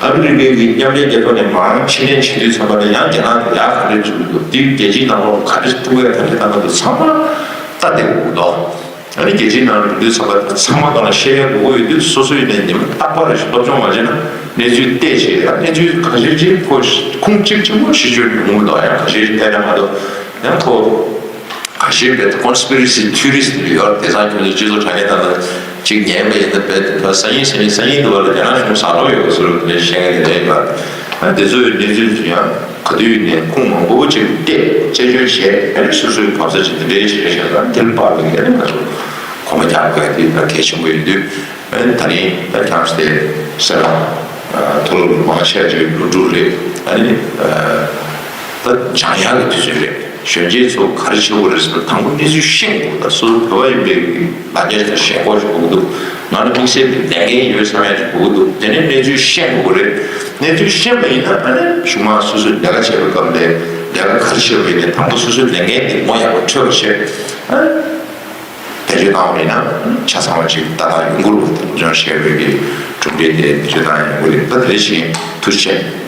ཨ་མི་རི་ཀའི་གི་མཉམ་འབྲེལ་རྒྱལ་ཚོགས་ནས་མར་ཕྱིར་འཐེན་བྱེད་དུས་ཙམ་པ་ནས་ཡང་རྒྱ་ནག་གི་ཡག་ག་རེ་བྱེད་ཀྱི་འདུག་དེ་རྒྱལ་སྤྱིའི་ནང་ལོགས་ག་རེ་ཐུག་ཡ་ག་རེ་བཏང་གི་འདུག་ཚང་མ་ལྟ་བསྡད་དགོས་ཀྱི་འདུག་ཨ་ནི་རྒྱལ་སྤྱིའི་ནང་ལ་འགྲོ་དུས་ཙམ་པ་ཚང་མ་སྒང་ལ་ཤེས་ཡ་དགོས་ཀྱི་ཡོད་དུས་སོ་སོའི་ནས་ཉི་མ་རྟག་པར་རེ་ཞིག་སློབ་སྦྱོང་མ་བྱས་ན་གནས་ཚུལ་བལྟས་བྱས་ཡང་གནས་ཚུལ་ཁ་ཤས་ཅིག་ཁོ་ཁུངས་གཅིག་ཆེན་པོ་ཞིག་བརྗོད་ཡོང་གི་འདུག་ཡང་ཁ་ཤས་ཅིག་བལྟས་ན་མ་གཏོགས་ཡང་ཁོ་ཁ་ཤས་བལྟས་ཀོན་སི་པི་རེ་སི་ཐི་ཡོ་རི་སི་ཊི་ཡོད་རེད། དེང་སང་ཁྱོད་ཚོ་སྤྱི་ཚོགས་དྲ་རྒྱ་ནང་ལ་ཅིག་ཉན་པ་ཡིན་ན་བལྟས་ད་སང་ཉིན་སང་ཉིན་སང་ཉིན་དུ་བ་ལ་རྒྱ་ནག་གཞུང་ཟ་རོགས་ཡོད་པ་བཟོ་འདྲ་དེ་འདྲ་བཤད་མཁན་དེ་འདྲ་ཡོད་པ། ཨ་དེ་ཚོ་ཡི་གནས་ཚུལ་ཚོ་ཡང་ག་དུས་ནས་ཁུངས་མང་པོ་ཅིག་བལྟས་དཔྱད་བརྗོད་བྱས་ཨ་ནི་སོ་སོའི་བབ་ས་ཅིག་དེ་འདྲའི་བྱས་བཞག་ན་དེ་ལ་དཔག་པའི་ཨ་ནི་ང་ཚོ་གོམ་པ་རྒྱག་དགོས་དེ་ད་གལ་ཆེན་པོ་ཡིན་དུས་ཨ་ནི་ད་རིང་ད་ཁྱམས་སྟེ་སེ་ར་མཐོ་སློབ་མང་ཆེ་ཅིག་སློབ་ཕྲུག་རེད། ཨ་ནི་ད་སྦྱང་ཡག་གི་དུས་ཚོད་རེད། གཞོན་སྐྱེས་ཚོ་ག་རེ་བྱེད་དགོས་རེད་ཟེར་ན་དང་པོ་གནས་ཚུལ་ཤེས་དགོས། ད་སོ་སོ་བོད་པ་ཡིན་པའི་ལ་རྒྱ་ཞིག་ཤེས་དགོས་ཞིག་དགོས་ཀྱི་འདུག་ང་ལ་དམིགས་བསལ་གྱི་ལས་འགན་ཡོད་བསམ་ཡ་ཞིག་དགོས་ཀྱི་འདུག་དེ་ནས་གནས་ཚུལ་ཤེས་དགོས་ཀྱི་རེད། གནས་ཚུལ་ཤེས་པ་ཡིན་ན་ཨ་ནི་གཞུག་མ་སོ་སོས་ལས་ཀ་བྱེད་པའི་སྐབས་ལ་ལས་ཀ་ག་རེ་བྱེད་པ་ཡིན་ནའི་དང་པོ་སོ་སོའི་ལས་འགན་དེ་ངོ་ཡག་པོ་འཕྲོད་པ་བྱེད། ཨ་ནི་བེད་སྤྱོད་བཏང་བ་ཡིན་ན་ཆ་ཚང་བ་ཅིག་ཏག་ཏག་ཡོང་གི་རེད་པ། དེ་སློབ་སྦྱོང་བྱས་པའི་གི་གྲུབ་འབྲས་དེ་བེད་སྤྱོད་བཏང་ཡོང་གི་རེད། ད་དེ་བཞིན་ཐུགས་རྗེ་ཆེ།